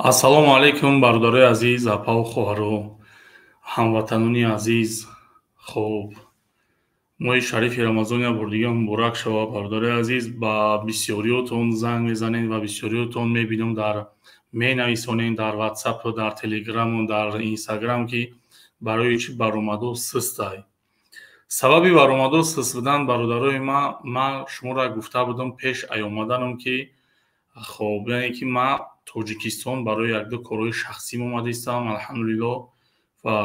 Ассалому алайкум, бародарои азиз, апаву хоҳару, ҳамватанони азиз. Хуб, моҳи шарифи Рамазон як бор дига муборак шавад, бародарои азиз. Ба бисёриётон занг мезанед ва бисёриётон мебинам дар менависонед дар ватсапу, дар телеграму, дар инстаграм, ки барои чӣ баромадо сустай. Сабаби баромадо сус будан, бародарои ман, ман шуморо гуфта будам пеш омаданам, ки хоб, яъне ки ман Тоҷикистон барои якду корҳои шахсим омадаистам, алҳамдулилло, ва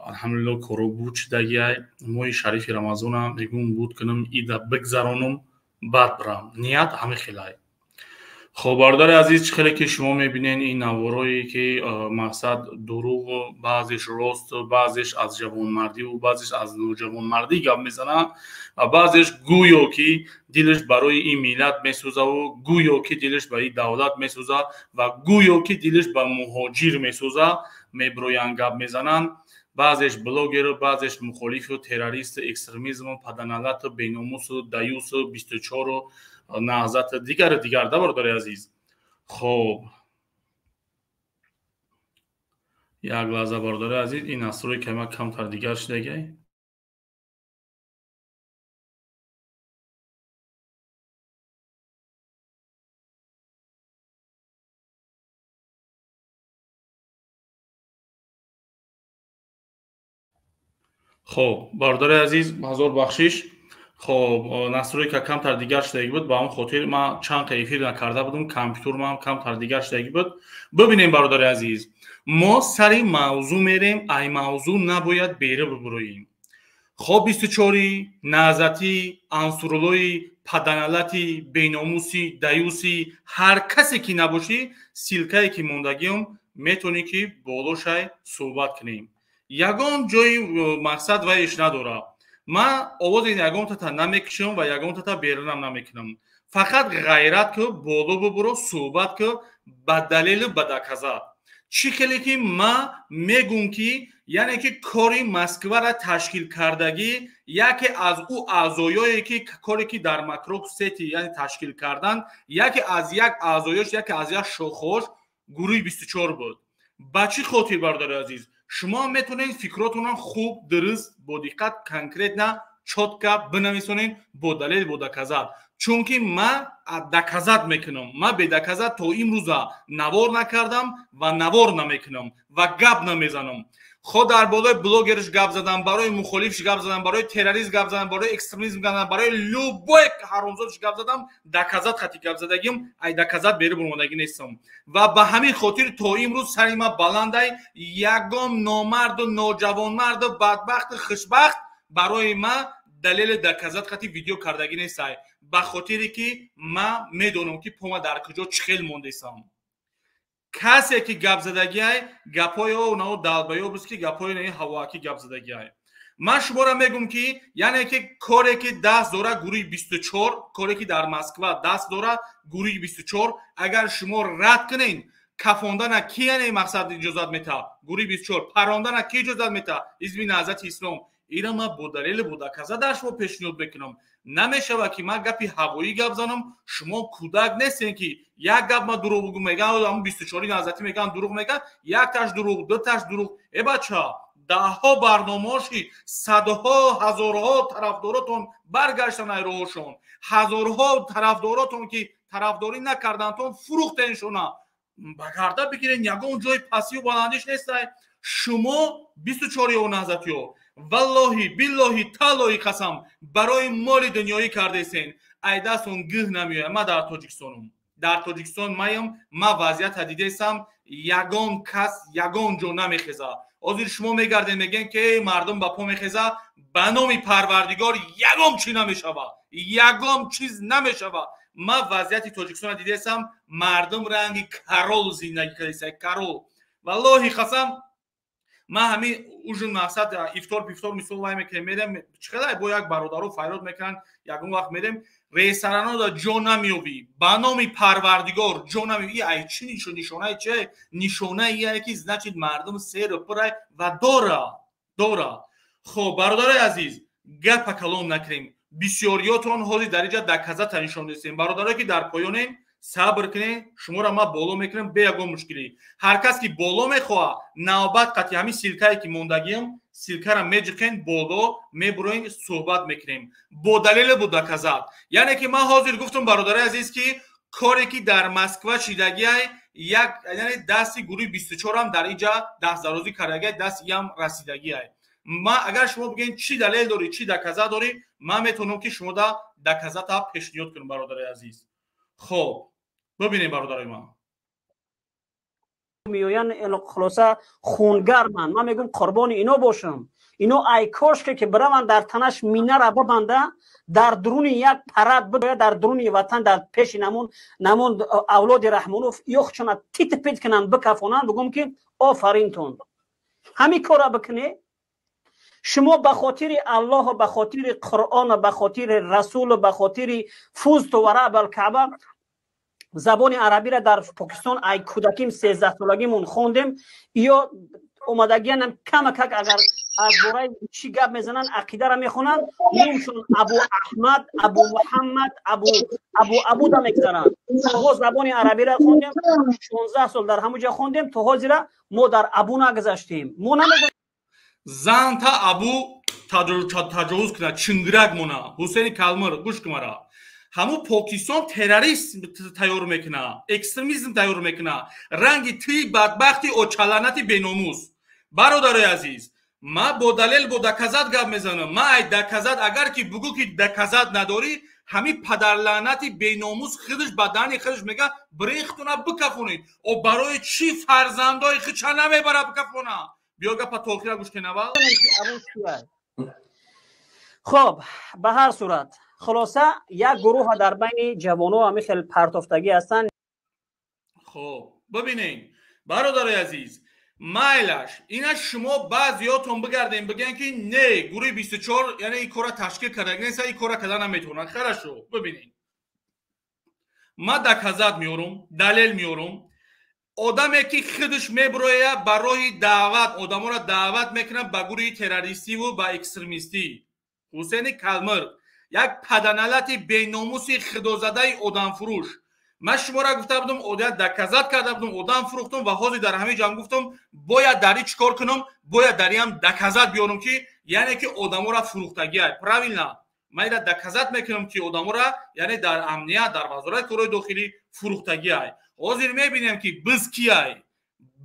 алҳамдулилло корҳо буд шудагиай. Моҳи шарифи Рамазонам мегӯм буд кунам, ида бигзаронам, баъд бирам. Ният ҳамин хелай. Хоб, бародари азиз, чӣ хеле ки шумо мебинед, ин наворое ки мақсад дурӯғу, баъзеш росту, баъзеш аз ҷавонмардиву, баъзеш аз ноҷавонмардӣ гап мезанад ва баъзеш гӯё ки дилаш барои ин миллат месӯзаву, гӯё ки дилаш ба ин давлат месӯзад ва гӯё ки дилаш ба муҳоҷир месӯзад, меброянд, гап мезананд. Баъзеш блогеру, баъзеш мухолифу, террористу, экстремизму, паданалату, беномусу, даюсу, 24-у, наҳзату, дигару дигар, да, бародари азиз. Хоб, як лаҳза, бародари азиз, ин настройка кама камтар дигар шудагай. Хоб, бародари азиз, ҳазор бахшиш. Хоб, настройка камтар дигар шудагӣ буд, ба он хотир ман чанд қа эфир накарда будам, компютермам камтар дигар шудагӣ буд. Бибинем, бародари азиз, мо сари мавзӯъ мерем, ай мавзӯъ набояд бера бибуроем. Хоб, 24-и наҳзатӣ, ансуруллои, паданалати, беномуси, даюси, ҳар касе ки набошӣ, ссылкае ки мондагиам, метавонӣ ки болошай суҳбат кунем. Ягон ҷои мақсад вайш надорад. Ман овози ягонтата намекушам ва ягонтата берунам намекунам. Фақат ғайрат ку, боло бубуро, суҳбат ку, ба далелу ба доказат. Чӣ хеле ки ман мегӯм, ки яъне ки кори Москвара ташкил кардагӣ яке аз ӯ аъзоёе ки коре ки дар Макрок сети, яъне ташкил кардан, яке аз як аъзоёш, яке аз як шохош гурӯҳи 24 буд. Ба чӣ хотир, бародари азиз, шумо метавонед фикротонро хуб, дуруст, бо диққат, конкретно, чётко бинависонед, бо далел, бо доказат. Чунки ман доказат мекунам, ман бедоказат то имрӯза навор накардам ва навор намекунам ва гап намезанам. Хо дар болои блогерш гап задам, барои мухолифш гап задам, барои террорист гап задам, барои экстремизм гап задам, барои любой ҳаромзодш гап задам, доказат хати гап задагим, ай доказат беру бурмодагӣ нестам. Ва ба ҳамин хотир то имрӯз сари ман баландай, ягон номарду, ноҷавонмарду, бадбахту хушбахт барои ман далели доказат хати видео кардагӣ нестай. Ба хотире ки ман медонам, ки пома дар куҷо чӣ хел мондесам. Касе ки гап задагиай, гапҳои ӯ нао далбаё буст, ки гапҳои наи ҳавоакӣ гап задагиай. Ман шуморо мегӯм, ки яъне ки коре ки даст дора гурӯҳи 24, коре ки дар Москва даст дора гурӯҳи 24, агар шумо рад кунед, кафондана ки яъне мақсад иҷозат метаҳад? Гурӯҳи 24. Парондана ки иҷозат метаҳад? Ҳизби Наҳзати Ислом. Ира ман бо далели, бо доказат дар шумо пешниҳод мекунам. Намешавад, ки ман гапи ҳавоӣ гап занам. Шумо кӯдак нестем, ки як гап ман дурӯғ бугӯм, мегӯям ҳамун 24-и наҳзатӣ мегӯям дурӯғ мегӯям, якташ дурӯғ, дуташ дурӯғ. Э бача, даҳҳо барномаҳоши, садҳо, ҳазорҳо тарафдоротон баргаштан ай роҳошон, ҳазорҳо тарафдоротон ки тарафдорӣ накардантон, фурӯхтеншона. Ба гарда бигирен, ягон ҷои пастию баландиш нестай. Шумо 24-и наҳзатиё, валлоҳи, биллоҳи, таллоҳи қасам, барои моли дунёӣ кардесен, ай дастон гӯҳ намеояд. Ман дар Тоҷикистонам, дар Тоҷикистон маям, ман вазъията дидесам, ягон кас ягон ҷо намехезад. Ҳозир шумо мегардед, мегӯем ки мардум ба по мехезад, ба номи Парвардигор ягон чӣ намешавад, ягон чиз намешавад. Ман вазъияти Тоҷикистонро дидесам, мардум ранги карол зиндагӣ кардеса, карол. Валлоҳи қасам, ман ҳамин ужин мақсад ифтор пифтор мисол вай мекунем, мерем, чӣ қадар бо як бародаро файрод мекунанд, ягон вақт мерем ресторанода, ҷо намеёбӣ, ба номи Парвардигор ҷо намеёбӣ. Ай чӣ нишонаи че? Нишонаи ие ки значит мардум серу пурай ва дора дора. Хоб, бародарои азиз, гапа калом накунем. Бисёриётон ҳозир дар инҷа доказата нишон дестем. Бародарое ки дар поёнем, Сабр кунед, шуморо ман боло мекунам бе ягон мушкилӣ. Ҳар кас ки боло мехоҳад, навбат қатъи ҳамин ссылка е ки мондагиам, ссылка ра меҷиқен, боло мебуроен, суҳбат мекунем бо далеле, бо доказать. Яъне ки ман ҳозир гуфтам, бародари азиз, ки коре ки дар Москва шидагиай, як яъне дасти гурӯҳи 24-ам дар инҷа дастдарозӣ кардагиай, даст иам расидагиай. Ма агар шумо бигӯед, чӣ далел дорӣ, чӣ доказать дорӣ, ман метавонам ки шумо да доказать а пешниҳод кунам, бародари азиз. Хоб, бибинем, бародарои ман. Меоянд, хулоса, хунгарманд. Ман мегӯям, қурбони ино бошам. Ино ай кошке ки бираванд, дар танаш минара бибанда, дар дуруни як парад бидоя, дар дуруни ватан, дар пеши намун авлоди Раҳмонов ёхчона тит пит кунанд, бикафонанд. Бигӯм ки офаринтон, ҳамин корра бикунед. Шумо ба хотири Аллоҳу, ба хотири Қуръону, ба хотири Расулу, ба хотири фузту ва раббал Каъба. Забони арабиро дар Покистон ай кӯдаким, 13-солагимон хондем. Ё омадагианам камакак, агар аз бораи чӣ гап мезананд, ақидара мехонанд, номшон Абу Аҳмад, Абу Муҳаммад, Абу Абуда мегзаранд. Мо забони арабиро хондем, 16 сол дар ҳамон ҷо хондем, то ҳозира мо дар Абу нагузаштем. Мо намедонем. Занта Абу таҷовуз кунад, чингирак мона. Ҳусейни Калмир, гӯш кун мара. Ҳамун Покистон террорист тайёр мекуна, экстремизм тайёр мекуна, ранги тии бадбахти очаланати беномус. Бародарои азиз, ма бо далел, бо доказать гап мезанам. Ма ай доказать, агар ки бугӯ ки доказать надорӣ, ҳамин падарлаънати беномус худаш ба дани худаш мега: «Брехтуна бикафонед». О барои чӣ фарзандои худша намебара бикафона? Биё, гапа то охира гӯш кун аввал. Хоб, ба ҳар сурат, хулоса, як гурӯҳа дар байни ҷавоно ҳамин хел партофтагӣ ҳастанд. Хоб, бибинед, бародарои азиз, майлаш, ина шумо баъзиётон бигардем, бигӯем ки не, гурӯҳи 24 яъне ин кора ташкил карда неста, ин кора карда наметавонад. Хорошо, бибинед, ма доказать меорум, далел меорум. Одаме ки худаш мебуроя, ба роҳи даъват одаморо даъват мекунад ба гурӯҳи террористиву ба экстремистӣ, Ҳусейни Калмир, як паданалати беномуси худозадаи одамфурӯш. Ман шуморо гуфта будам, одаят доказать карда будам, одам фурӯхтум. Ва ҳозир дар ҳамин ҷам гуфтам, бояд дари чӣ кор кунам, бояд дариам доказать биёрам, ки яъне ки одаморо фурӯхтагиай. Правильно, ман ира доказать мекунам, ки одаморо яъне дар амният, дар вазорати корҳои дохилӣ фурӯхтагиай. Ҳозир мебинем, ки биз кияй.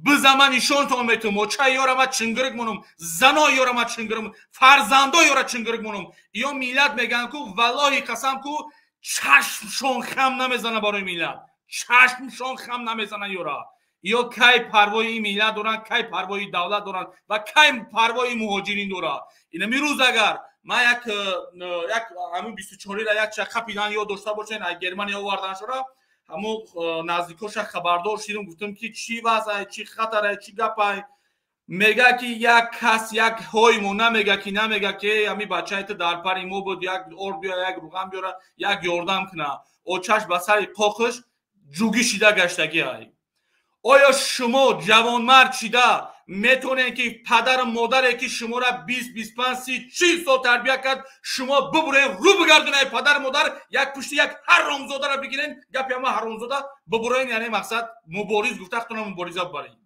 Биза, ман нишонтон метум. Очаи ёра ма чингирик монум, занои ёра ма чингирик, фарзандои ёра чингирик монум. Ё миллат мегӯянд ку, валлоҳи қасам ку, чашмшон хам намезана барои миллат, чашмшон хам намезана ёра. Ё кай парвои ин миллат доранд, кай парвои давлат доранд ва кай парвои муҳоҷирин дорад? Инами рӯз агар ман як ҳамин 24-ира як ча қапидан ёд дошта бошен, аз Германия оварданшора, ҳамун наздикоша хабардор шидам, гуфтам ки чӣ вазъай, чӣ хатарай, чӣ гапай? Мега ки як кас як ҳоймо намега ки ҳами бачаи ту дар пари мо буд, як ор биёра, як руған биёра, як ёрдам куна. Очаш ба сари қоқиш ҷугӣ шида гаштагиай. Оё шумо ҷавонмард шида метавонед, ки падару модаре ки шуморо 20, 25, 30, 40 сол тарбия кард, шумо бубурен, рӯ бигардонаи падару модар, як пушти як ҳаромзодаро бигирен, гапи ама ҳаромзода бубурен, яъне мақсад мубориз гуфта худтона мубориза бубарен?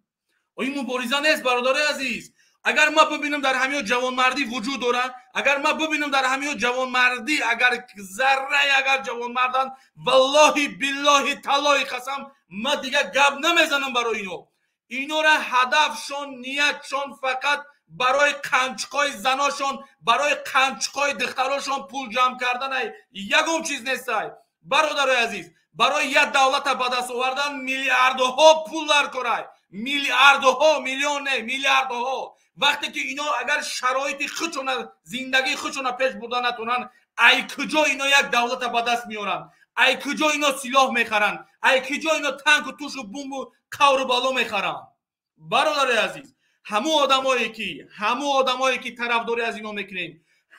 Ин мубориза нест, бародари азиз. Агар ман бибинам, дар ҳамиё ҷавонмардӣ вуҷуд дорад, агар ман бибинам, дар ҳамиё ҷавонмардӣ, агар заррае, агар ҷавонмарданд, валлоҳи, биллоҳи, таллоҳи қасам, ман дигар гап намезанам барои ино. Инора ҳадафшон, ниятшон фақат барои қанчиқои заношон, барои қанчиқои духтарошон пул ҷамъ карданай, ягон чиз нестай. Бародарои азиз, барои як давлата ба даст овардан миллиардҳо пул дар корай, миллиардҳо, миллион не, миллиардҳо. Вақте ки ино агар шароити худшона, зиндагии худшона пеш бурда натонанд, ай куҷо ино як давлата ба даст меоранд? Ай куҷо ино силоҳ мехаранд? Ай куҷо ино танку, тушу, бумбу, қавру бало мехаранд? Бародари азиз, ҳамун одамое ки тарафдорӣ аз ино мекунем,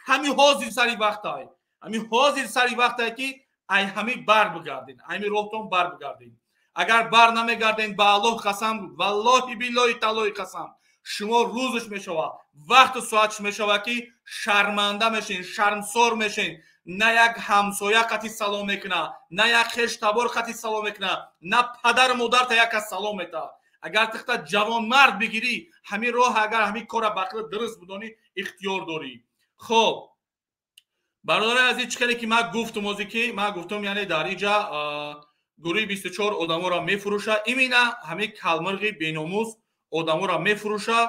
ҳами ҳозир сари вақтай, ҳами ҳозир сари вақтай, ки ай ҳами бар бигарден, ҳами роҳтон бар бигарден. Агар бар намегарден, ба Аллоҳ қасам, валлоҳи, биллоҳи, таллоҳи қасам, шумо рӯзш мешавад, вақту соатш мешавад, ки шарманда мешен, шармсор мешен. На як ҳамсоя қати салом мекуна, на як хештабор қати салом мекуна, на падару модарта як кас салом мета. Агар тихта ҷавонмард бигирӣ, ҳамин роҳ, агар ҳамин кора ба ақли дуруст будонӣ, ихтиёр дорӣ. Хоб, бародари азиз, чӣ хеле ки ман гуфтум, озе ки ман гуфтум, яъне дар инҷа гурӯҳи 24 одаморо мефурӯша, имина ҳамин калмирғи беномус одаморо мефурӯша.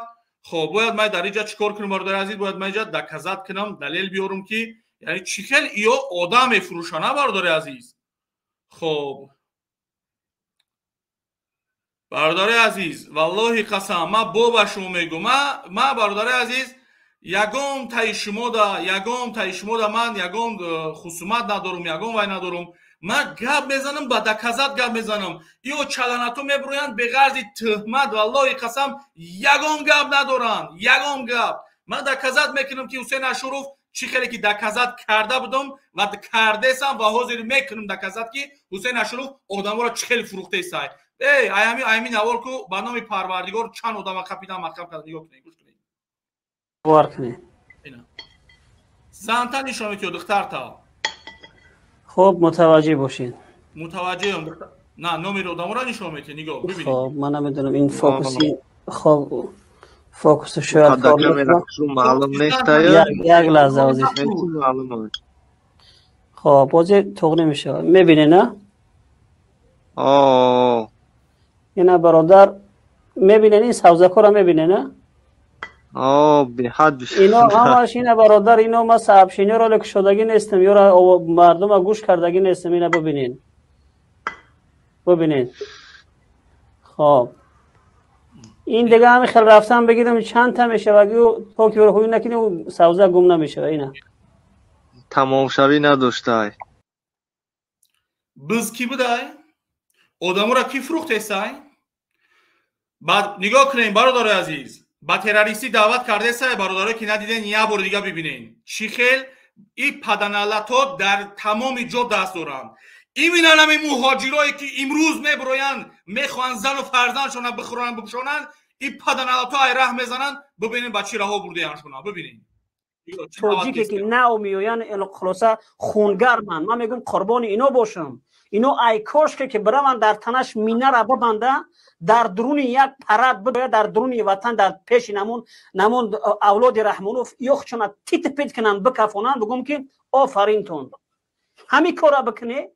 Хоб, бояд ман дар инҷа чӣ кор кунам, бародари азиз? Бояд ман инҷа доказать кунам, далел биёрам, ки яъне чӣ хел иё одам мефурӯша, на, бародари азиз? Хоб, бародари азиз, валлоҳи қасам, ман бо ба шумо мегӯм, ман, бародари азиз, ягон таи шумода, ягон таи шумода ман ягон хусумат надорум, ягон вай надорум. Ман гап мезанам, ба доказать гап мезанам. Иё чаланато мебуроянд, беғарзи тӯҳмат, валлоҳи қасам, ягон гап надоранд, ягон гап. Ман доказать мекунам, ки Ҳусейн Ашуров чӣ хеле ки доказать карда будам ва кардесам ва ҳозир мекунам доказать, ки Ҳусейн Ашуров одаморо чӣ хеле фурӯхтесай. Эй, аями навор ку, ба номи Парвардигор, чанд одама қапидан, маҳкам карда. Нигоҳ кунед, гӯш кунед. Бовар кунед. Занта нишон метиё, духтарта. Хуб, мутаваҷҷеҳ бошед. Мутаваҷҷеҳам. На, номери одаморо нишон метиҳ, нигоҳ, бибинед. Хоб, ман намедонам, ин фокуси, хоб, фокуси шояд кор. Маълум нест. Як лаҳза, ҳозир. Хоб, ҳозир туғри мешавад. Мебинед, на? Ина, бародар, мебинед, ин савзакҳоро мебинед, на? Беҳад. Ино ҳамаш ина, бародар, ино ма сообщениеро кушодагӣ нестам, ёра мардума гӯш кардагӣ нестам. Ина бибинед, бибинед. Хоб, ин дига ҳами хел рафтан бигирам, чанд та мешавад, то ки ҳуй накунӣ, савза гум намешавад, ина. Тамомшавӣ надоштай. Биз кӣ будай? Одаморо кӣ фурӯхтесай? Баъд нигоҳ кунем, бародари азиз, ба террористӣ даъват кардесай. Бародарое ки надиден, як бори дига бибинен, чӣ хел и паданалато дар тамоми ҷо даст доранд. Именно ҳамин муҳоҷирое ки имрӯз мебуроянд, мехоҳанд зану фарзандшона бихӯронанд, бипӯшонанд, и паданалато ай раҳ мезананд. Бибинем, ба чӣ раҳо бурдеяншона, бибинем. Тоҷике ки нав меоянд, хулоса, хунгарманд. Ман мегӯм, қурбони ино бошам. Ино ай кошке ки бираванд, дар танаш минара бибанда, дар дуруни як парад бидояд, дар дуруни ватан, дар пеши намун авлоди Раҳмонов ёхчона тит пит кунанд, бикафонанд, бигӯм ки офаринтон, ҳамин кора бикунед.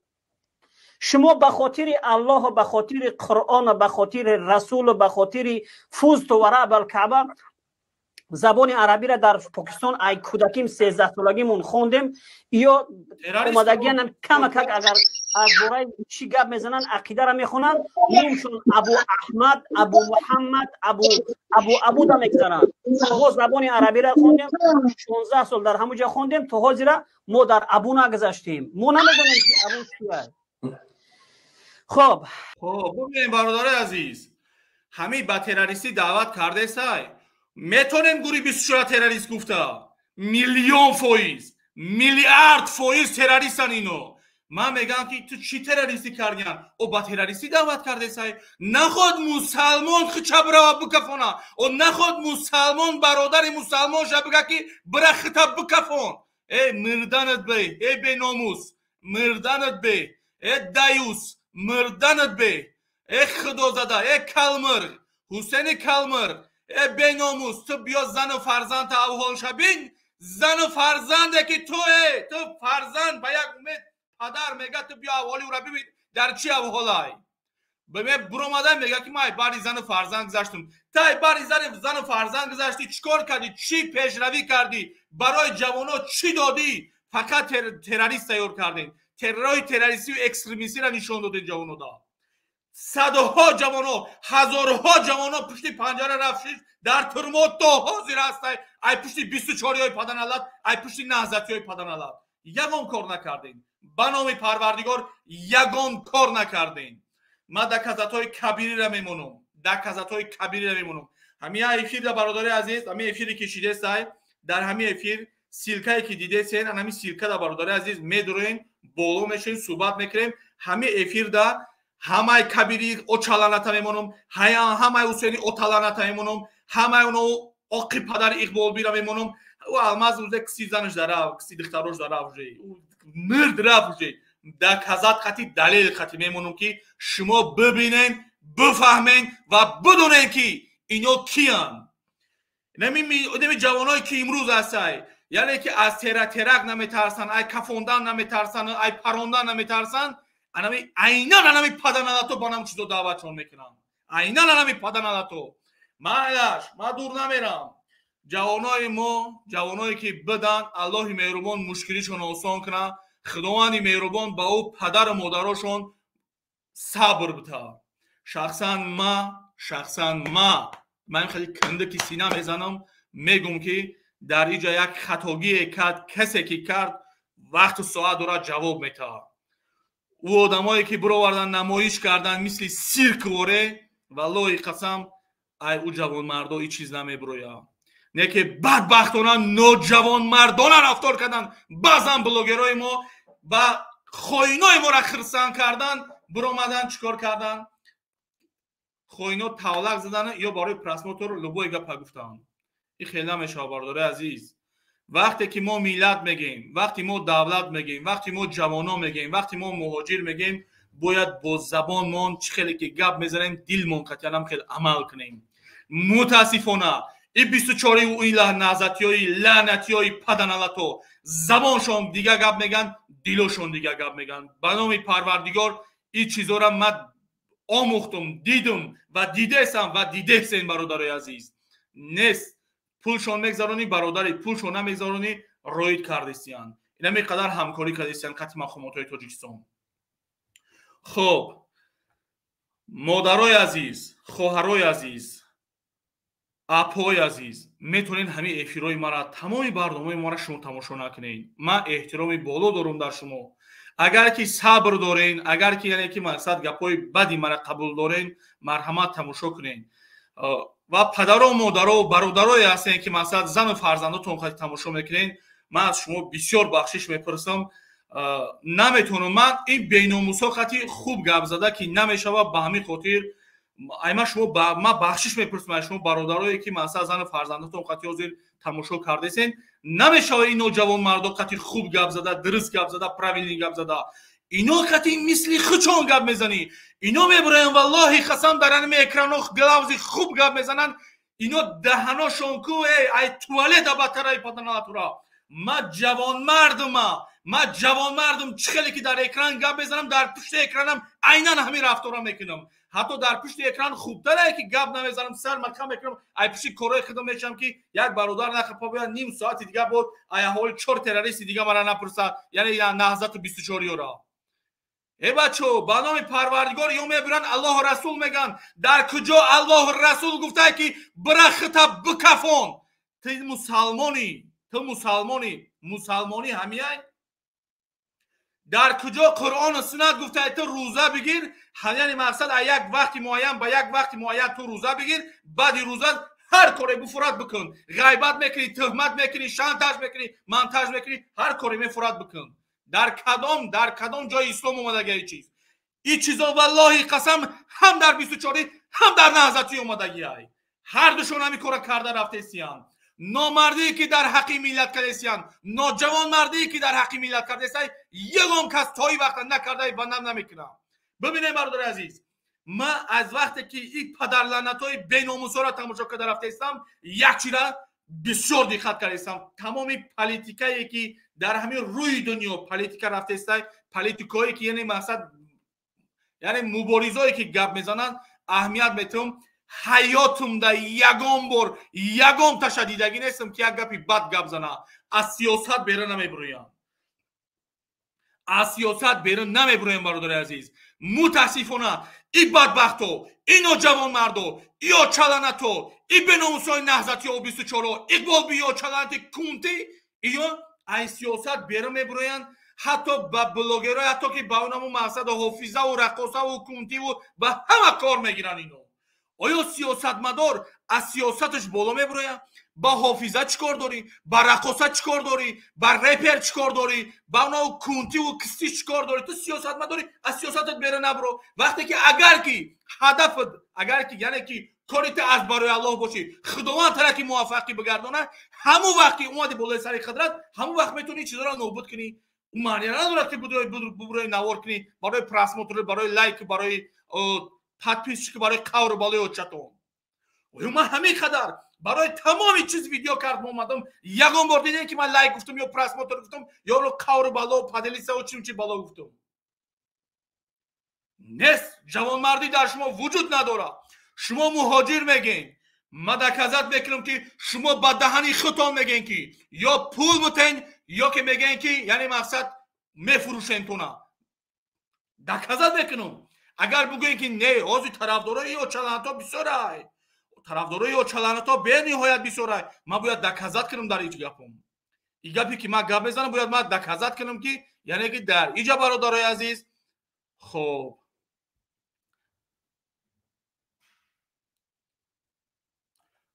Шумо ба хотири Аллоҳу, ба хотири Қуръону, ба хотири Расулу, ба хотири فزت ورب الكعبة. Забони арабиро дар Покистон ай кӯдаким, 13 солагимон хондем. Ё омадагианам камакак, агар аз бораи чӣ гап мезананд, ақидаро мехонанд, номшон Абу Аҳмад, Абу Муҳаммад, Абу Абуда мегзаранд. Мо забони арабиро хондем, 16 сол дар ҳамон ҷо хондем, то ҳозира мо дар Абу нагузаштем, мо намедонем, ки Абу чист. Хоб. Хоб, бубинем, бародари азиз, ҳамин ба террористӣ даъват кардесай. Метонем гурӯҳи 24 террорист гуфта? Миллион фоиз, миллиард фоиз террористан ино. Ман мегӯям, ки ту чӣ террористӣ кардиан? О, ба террористӣ даъват кардесай. Наход мусалмон хича бирава бикафона, о наход мусалмон бародари мусалмонша бига, ки бира хита бикафон. Э, мирданат бе, э беномус, мирданат бе, э даюс, мирданат бе, э худозада, э калмирғ, Ҳусени калмирғ, э беномус. Ту биё, зану фарзандта авҳолша бин. Зану фарзанде ки ту, э ту фарзанд ба як умед падар мега, ту биё, авҳоли ӯра бибин, дар чӣ авҳолай. Буромада мега, ки ман бари зану фарзанд гузаштум. Тай бари зану фарзанд гузаштӣ, чӣ кор кардӣ? Чӣ пешравӣ кардӣ? Барои ҷавоно чӣ додӣ? Фақат террорист тайёр кардем, террои террористию экстремистиро нишон додем ҷавонода. Садҳо ҷавоно, ҳазорҳо ҷавоно пушти панҷара рафт, дар турмо то ҳозир ҳастай. Ай пушти 24иҳои паданалат, ай пушти наҳзатиҳои паданалат ягон кор накардем. Ба номи Парвардигор, ягон кор накардем. Ман доказать ҳои кабириро мемонам, доказать ҳои кабириро мемонам. Ҳамин эфирда, бародари азиз, ҳамин эфире ки шидесай, дар ҳамин эфир ссылка е ки дидесен, ҳамин ссылка да, бародари азиз, медуроем, боло мешавем, суҳбат мекунем. Ҳамин эфирда ҳамаи кабири очаланата мемонам, ҳамаи Ҳусейни оталаната мемонам, ҳамаи оно оқи падари Иқболбира мемонам. Ӯ Алмаз узе киси занаш дарав, киси духтарош дарав, уже Мирд рафт уже. Доказать қати, далел қати мемонам, ки шумо бибинен, бифаҳмен ва бидонен, ки ино киянд. Нами ҷавоное, ки имрӯз ҳастай, яъне ки аз терак наметарсанд, ай кафондан наметарсанд, ай парондан наметарсанд. Анами айнан анами паданалато ба нам чизо даъватшон мекунанд, айнан анами паданалато. Майлаш, ма дур намерам. Ҷавонои мо, ҷавоное, ки бидан, Аллоҳи меҳрубон мушкилишон осон кунад, Худованди меҳрубон ба ӯ падару модарошон сабр бита. Шахсан ма ман хеле киндики сина мезанам, мегум, ки дар иҷа як хатогие кард касе, ки кард, вақту соат дорад, ҷавоб метаҳад. Ӯ одамое, ки бировардан, намоиш кардан, мисли сирк воре, валлоҳи қасам, ай ӯ ҷавонмардо ҳеҷ чиз намебирояд. Не ки бадбахтона, ноҷавонмардона рафтор кардан баъзан блогерои мо ба хоинои моро хирсанд кардан, биромадан, чӣ кор кардан? Хоино тавлак задан ё барои просмотр любой гапа гуфтанд. Ин хел намешавад, бародари азиз. Вақте ки мо миллат мегӯем, вақте мо давлат мегӯем, вақте мо ҷавоно мегӯем, вақте мо муҳоҷир мегӯем, бояд бо забонмон чӣ хеле ки гап мезанем, дилмон қатъиянам хел амал кунем. Мутаассифона, и 24-и ин наҳзатиёи лаънатиёи паданалато забоншон дига гап меган, дилошон дига гап меган. Ба номи Парвардигор, ин чизора ман омӯхтум, дидум ва дидесам ва дидесен, бародарои азиз. Нест, пулшон мегзаронӣ, бародари, пулшон намегзаронӣ, роид кардистиянд. Инаме қадар ҳамкорӣ кардистиянд қати мақомотҳои Тоҷикистон. Хуб, модарои азиз, хоҳарои азиз, апои азиз, метавонед ҳамин эфирҳои мара, тамоми барномаи мара шумо тамошо накунед. Ман эҳтироми боло дорум дар шумо. Агар ки сабр дорен, агар ки, яъне ки мақсад, гапҳои бади мара қабул дорен, марҳамат, тамошо кунед. Ва падаро, модаро, бародарое ҳастен, ки мақсад, зану фарзандотон қати тамошо мекунед, ман аз шумо бисёр бахшиш мепурсам. Наметавонам ман ин беномусо қати хуб гап зада, ки намешавад. Ба ҳамин хотир айма шумо ман бахшиш мепурсам аз шумо, бародарое, ки мақсад, зану фарзандотон қати ҳозир тамошо кардесен. Намешавад ино ҷавонмардо қати хуб гап зада, дуруст гап зада, правильный гап зада. Ино қати мисли хучон гап мезанӣ. Ино мебуроянд, валлоҳи қасам, дар анами экрано главзи хуб гап мезананд. Ино даҳаношон ку эй, ай туалета баттараи паданалатура. Ман ҷавонмардума, ман ҷавонмардум. Чӣ хеле ки дар экран гап мезанам, дар пушти экранам айнан ҳамин рафтора мекунам. Ҳатто дар пушти экран хубтарае, ки гап намезанам, сар макам мекунам, ай пушти корҳои худам мешавам, ки як бародар нахапа бояд ним соати дига буд, ай аҳоли чор террористи дига мара напурсад, яъне Наҳзату 24-ёра. Э бачо, ба номи Парвардигор, ё мебиранд, Аллоҳу Расул мегӯянд. Дар куҷо Аллоҳу Расул гуфтае, ки бира хита бикафон? Ту мусалмонӣ, ту мусалмонӣ, мусалмонӣ ҳамияй? Дар куҷо Қуръону суннат гуфтае, ту рӯза бигир, яъне мақсад, аз як вақти муайян ба як вақти муайян ту рӯза бигир, баъди рӯза ҳар коре буфурат бикун, ғайбат мекунӣ, тӯҳмат мекунӣ, шантаж мекунӣ, монтаж мекунӣ, ҳар коре мефурат бикун? Дар кадом ҷои ислом омадагия чиз? Ин чизо, валлоҳи қасам, ҳам дар 24-ӣ, ҳам дар наҳзатӣ омадагиай. Ҳар душон ҳамин кора карда рафтесиянд. Номардие, ки дар ҳаққи миллат кардесиянд, ноҷавонмардие, ки дар ҳаққи миллат кардесай, ягон кас то ин вақта накардай ва нам намекунам. Бибинем, бародари азиз, ман аз вақте ки ин падарлаънатҳои беномусҳоро тамошо карда рафтаистам, як чира бисёр диққат кардастам. Тамоми политикае, ки дар ҳамин рӯи дунё политика рафтаистай, политикое, ки, яъне мақсад, яъне муборизое, ки гап мезананд, аҳамият метавам. Ҳаётумда ягон бор ягон таша дидагӣ нестам, ки як гапи бад гап зана. Аз сиёсат берун намебироям, аз сиёсат берун намебироям, бародари азиз. Мутаассифона, и бадбахто, и ноҷавонмардо, и очаланато, и беномусои наҳзатиё 24-о, иқбол биочаланати кунти, иё аз сиёсат берун мебироянд. Ҳатто ба блогерҳо, ҳатто ки ба онаму мақсаду ҳофизаву раққосаву кунтиву ба ҳама кор мегиранд ино. Оё сиёсатмадор аз сиёсаташ боло мебирояд? Ба ҳофиза чӣ кор дорӣ, ба раққоса чӣ кор дорӣ, ба репер чӣ кор дорӣ, ба онау кунтиву кистиш чӣ кор дорӣ? Ту сиёсатмадорӣ, аз сиёсатат берун набиро. Вақте ки агар ки ҳадафат, агар ки, яъне ки кори ту аз барои Аллоҳ бошӣ, Худованд тара ки муваффақӣ бигардонад, ҳамун вақт ки омади болои сари қудрат, ҳамун вақт метавонӣ чизоро нобуд кунӣ. Ӯ маъния надорад ки бубурои навор кунӣ барои просмотр, барои лайк, барои подписчик, барои қавру балои очатон. Оё ман ҳамин қадар барои тамоми чиз видео кардам омадам, ягон бор дидем ки ман лайк гуфтам ё просмотр гуфтам ё қавру бало поделиться чим чи бало гуфтам? Нест. Ҷавонмардӣ дар шумо вуҷуд надорад. Шумо муҳоҷир мегӯед, ман доказать мекунам ки шумо ба даҳани худтон мегӯед ки ё пул бутен, ё ки мегӯед ки яъне мақсад мефурӯшем туна. Доказать мекунам. Агар бигӯем ки не, ҳозир тарафдорои очаланато бисёрай, тарафдорои очаланато бениҳоят бисёрай, ман бояд доказать кунам дар ҳеҷ гапом. И гапе ки ман гап мезанам, бояд ман доказать кунам ки яъне ки дар иҷа, бародарои азиз. Хоб,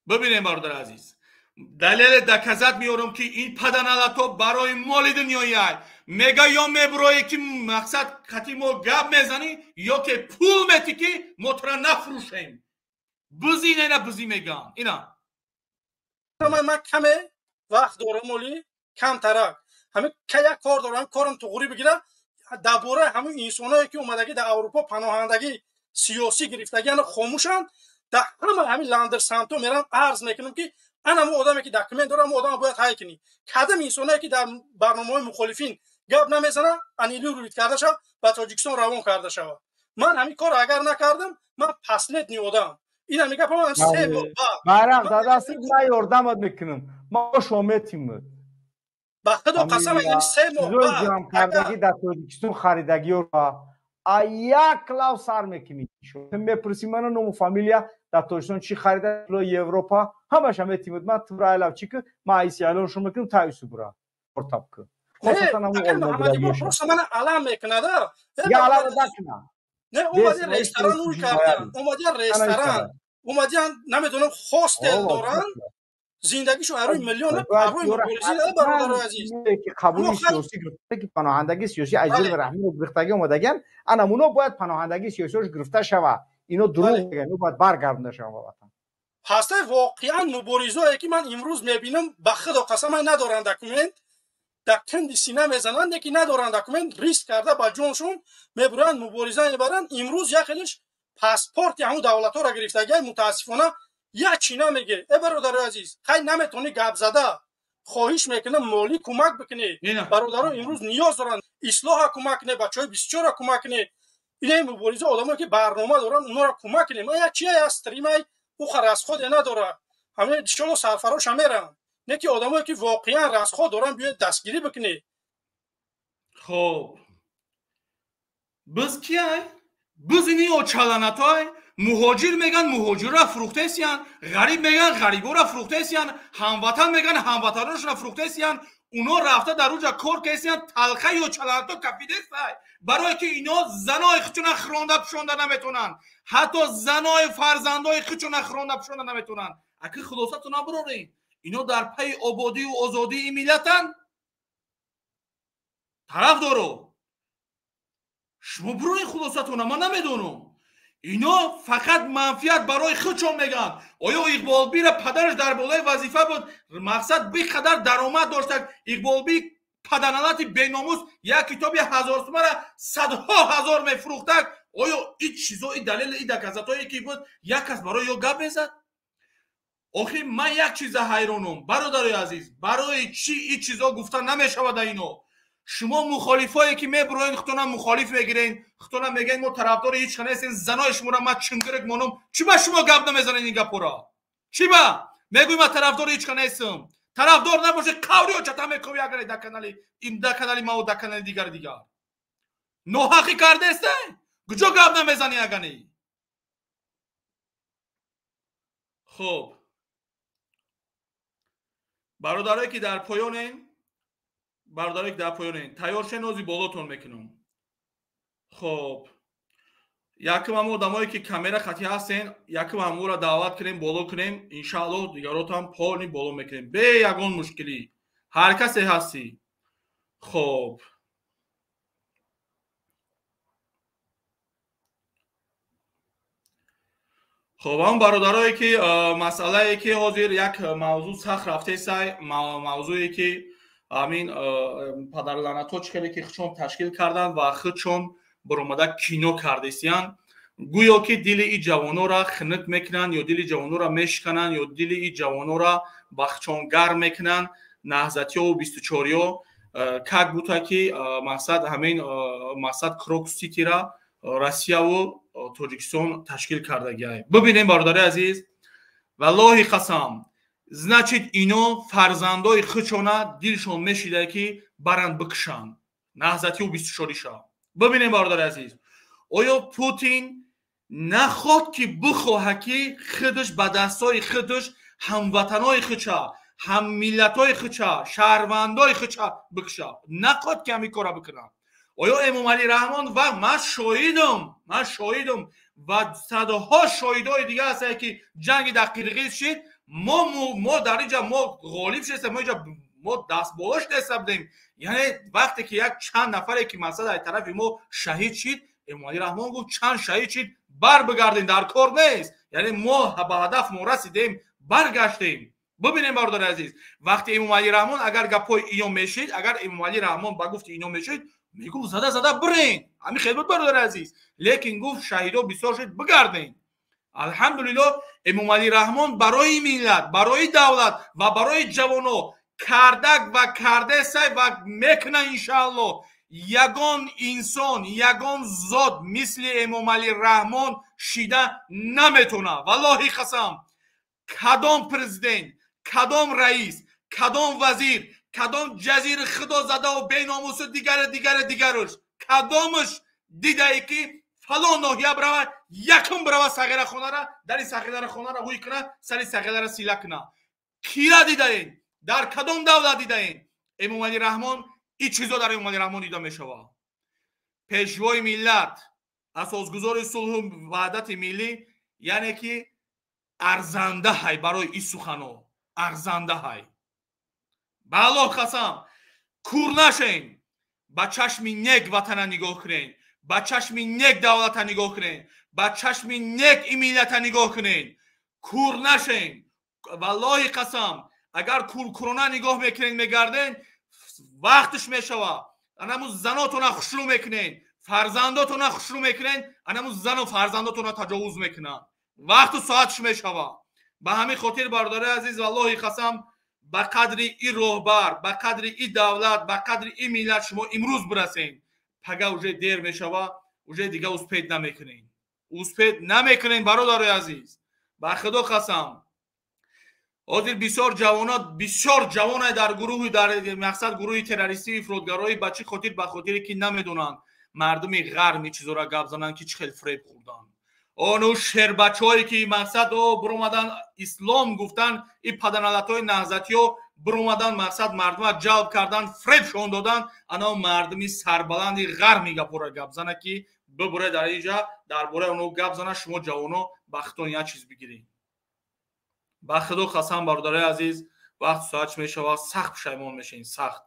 бибинем, бародари азиз, далеле доказать меорам ки ин паданалато барои моли дунёяй мега ё мебуроӣ ки мақсад қати мо гап мезанӣ, ё ки пул метӣ ки мо тура нафурӯшем. Бизӣ ина бизӣ меган ина. Ман каме вақт дорам, оли камтарак ҳамин як кор дорам, корам туғрӣ бигира. Дар бораи ҳамин инсоное ки омадагӣ дар Аврупо паноҳандагӣ сиёсӣ гирифтагӣ, ана хомӯшанд. Дар ҳама ҳамин Landessamtо мерам, арз мекунам ки ана мо одаме ки документ дорам, одама бояд ҳай кунӣ. Кадом инсоное ки дар барномаҳои мухолифин гап намезанад, аннулировать карда шавад, ба Тоҷикистон равон карда шавад. Ман ҳамин корро агар накардам, ман последний одам. Ина мегапам 3 моҳ баъд. Байрақ дадаси, ман ёрдамат мекунам, ма шо метимад. Ба худо қасам, 3 моҳ баъд ҷамъ кардагӣ дар Тоҷикистон харидагиёро а як лав сар мекунӣ. Мепурсӣ мана ному фамилия, дар Тоҷикистон чӣ харида, Европа ҳамаша метимад. Ман тура айлав чӣ ки ман айси айлон шо мекунам, таюсу бура ортаб ки. Просто мана алам мекунада. Я алам накуна. Не, омадиан ресторан уй кардан, омадиан ресторан, омадиан намедонам хостел доранд, зиндагишо арӯи миллион арӯи мубориза. Бародарои азиз, ки қабули сиёсӣ гирифта, ки паноҳандагии сиёсӣ аз зулми раҳмиро гирифтагӣ омадагиан, ана муно бояд паноҳандагии сиёсиёш гирифта шава. Ино дурӯғ мегӯянд, ино бояд баргардонда шаванд ба ватан. Ҳастаи воқеан муборизое ки ман имрӯз мебинам, ба худо қасам, надоранд документ, дар канди сина мезананд, ки надоранд документ, риск карда ба ҷоншон мебуранд, мубориза мебаранд. Имрӯз як хелиш паспорти ҳамун давлатҳоро гирифтагиай, мутаассифона як чӣ намеге. Э, бародарои азиз, хай наметавонӣ гап зада, хоҳиш мекунам, молӣ кӯмак бикунед. Бародаро имрӯз ниёз доранд. Ислоҳа кӯмак кунед, бачаҳои 24-ра кӯмак кунед. Инаи мубориза одамое ки барнома доранд, онҳоро кӯмак кунед. Ман як чие аз стримай уха расходе надорад, ҳамин иншолло сарфароша мерам. Не ки одамое ки воқеан расход доранд, биёед дастгирӣ бикунед. Хоб, биз кияй? Биз ини очаланатой муҳоҷир меган, муҳоҷирро фурӯхтесиян, ғариб меган, ғариборо фурӯхтесиян, ҳамватан меган, ҳамватаношро фурӯхтесиян. Уно рафта дар уҷа кор кесиян, талхаи очаланато кафидестай, барое ки ино занои худшона хӯронда пӯшонда наметонанд, ҳатто занои фарзандои худшона хӯронда пӯшонда наметонанд. Аки хулосату набурорем, ино дар пайи ободию озодии миллатанд? Тараф доро, шумо бурорен хулосатона. Ман намедонам, ино фақат манфиат барои худшон мегӯянд. Оё Иқболбира падараш дар болои вазифа буд, мақсад беқадар даромад доштак? Иқболби паданалати беномус як китоби 1000 сумара садҳо ҳазор мефурӯхтак. Оё и чизо, и далел, и доказатое ки буд, як кас барои ё гап мезад? Охир ман як чиза ҳайронум, бародарои азиз, барои чӣ и чизо гуфта намешавада ино? Шумо мухолифое ки мебуроен, худтона мухолиф мегирен, худтона мегӯен мо тарафдори ҳеч нестем, занои шуморо ман чунгирик монум, чӣ ба шумо гап намезанед ин гапҳоро? Чӣ ба мегӯй ман тарафдори ҳеч нестам? Тарафдор набошед, қаври очата мекови. Агар дар канали ин, дар канали маву дар канали дигари дигар ноҳақӣ кардесте, куҷо гап намезанӣ агани? Хуб, бародарое ки дар поёнен, бародарое ки дар поёнен, тайёр шен, ози болотон мекунам. Хоб, якум ҳамо одамое ки камера хати ҳастен, якум ҳаморо даъват кунем, боло кунем. Иншааллоҳ, дигаротам полный боло мекунем бе ягон мушкилӣ, ҳар касе ҳастӣ. Хоб, хоб, ҳамон бародарое ки масъалае ки ҳозир як мавзӯъ сахт рафтесай, мавзӯе ки Ҳамин падарлаънатҳо чӣ хеле ки худшон ташкил карданд ва худшон баромада кино кардесиянд, гӯё ки дили и ҷавонора хинук мекунанд ё дили ҷавонора мешикананд ё дили и ҷавонора ба худшон гарм мекунанд. Наҳзатиёву бистучориё как бута ки мақсад ҳамин мақсад Крокус Ситира Россияву Тоҷикистон ташкил кардагиай. Бибинем, бародари азиз, валлоҳи қасам, значит, ино фарзандои худшона дилшон мешида ки баранд бикушанд наҳзатиу бистучориша. Бибинем, бародари азиз, оё Путин наход ки бихоҳа ки худаш ба дастҳои худаш ҳамватанои худша, ҳаммиллатҳои худша, шаҳрвандои худша бикуша? Наход ки ҳамин кора бикунад? Оё Эмомалӣ Раҳмон, ва ман шоҳидам, ман шоҳидам ва садҳо шоҳидҳои дига ҳастанд, ки ҷанги дар Қирғиз шид, мо дар инҷа мо ғолиб шудем, мо инҷа мо дастболо шудеста будем. Яъне вақте ки як чанд нафаре ки масалан аз тарафи мо шаҳид шид, Эмомалӣ Раҳмон гуфт: чанд шаҳид шид, бар бигардем, дар кор нест. Яъне мо ба ҳадаф мо расидем, баргаштем. Бибинем, бародари азиз, вақте Эмомалӣ Раҳмон агар гапҳои ино мешид, агар Эмомалӣ Раҳмон ба гуфти ино мешид, мегуфт: зада зада бирен. Ҳамин хел буд, бародари азиз. Лекин гуфт: шаҳидо бисёр шуд, бигардем. Алҳамдулилло, Эмомалӣ Раҳмон барои миллат, барои давлат ва барои ҷавоно кардак ва кардесай ва мекуна, иншаалло. Ягон инсон, ягон зот мисли Эмомалӣ Раҳмон шида наметона. Валлоҳи қасам, кадом президент, кадом раис, кадом вазир, кадом ҷазири худо задаву беномусу дигаре дигаре дигаруш, кадомаш дидае ки фалон ноҳия бирава, якум бирава сағирахонара, дари сағирахонара ҳуй куна, сари сағирара сила куна? Кира дидаен? Дар кадом давлат дидаен? Эмомалӣ Раҳмон, ин чизо дар Эмомалӣ Раҳмон дида мешавад. Пешвои миллат, асосгузори сулҳу ваҳдати миллӣ, яъне ки арзанда ҳай барои ин сухано, арзанда ҳай. Ба Аллоҳ қасам, кур нашен, ба чашми нек ватана нигоҳ кунен, ба чашми нек давлата нигоҳ кунен, ба чашми нек ин миллата нигоҳ кунен. Кур нашен. Валлоҳи қасам, агар куркурона нигоҳ мекунен, мегарден, вақтш мешава, анаму занотона хушрӯ мекунен, фарзандотона хушрӯ мекунен, анаму зану фарзандотона таҷовуз мекунанд. Вақту соатш мешава. Ба ҳамин хотир, бародари азиз, валлоҳи қасам, ба қадри и роҳбар, ба қадри и давлат, ба қадри и миллат шумо имрӯз бирасен. Пага уже дер мешава, уже дига успеть намекунен, успеть намекунен, бародарои азиз. Ба худо қасам, ҳозир бисёр ҷавонот, бисёр ҷавоне дар гурӯҳи, дар мақсад гурӯҳи террористию ифротгароӣ. Ба чӣ хотир? Ба хотире ки намедонанд мардуми ғарб ин чизоро гап зананд, ки чӣ хел фреб хӯрданд. Ону шербачаҳое ки мақсад о биромадан, ислом гуфтан, и паданалатҳои наҳзатиё биромадан, мақсад мардума ҷалб кардан, фребшон додан. Ана мардуми сарбаланди ғарб ин гапҳоро гап зана, ки бибуре дар инҷа дар бораи оно гап зана. Шумо ҷавоно ба худтон як чиз бигиред. Ба худо қасам, бародарои азиз, вақт соат мешавад, сахт пушаймон мешавем, сахт.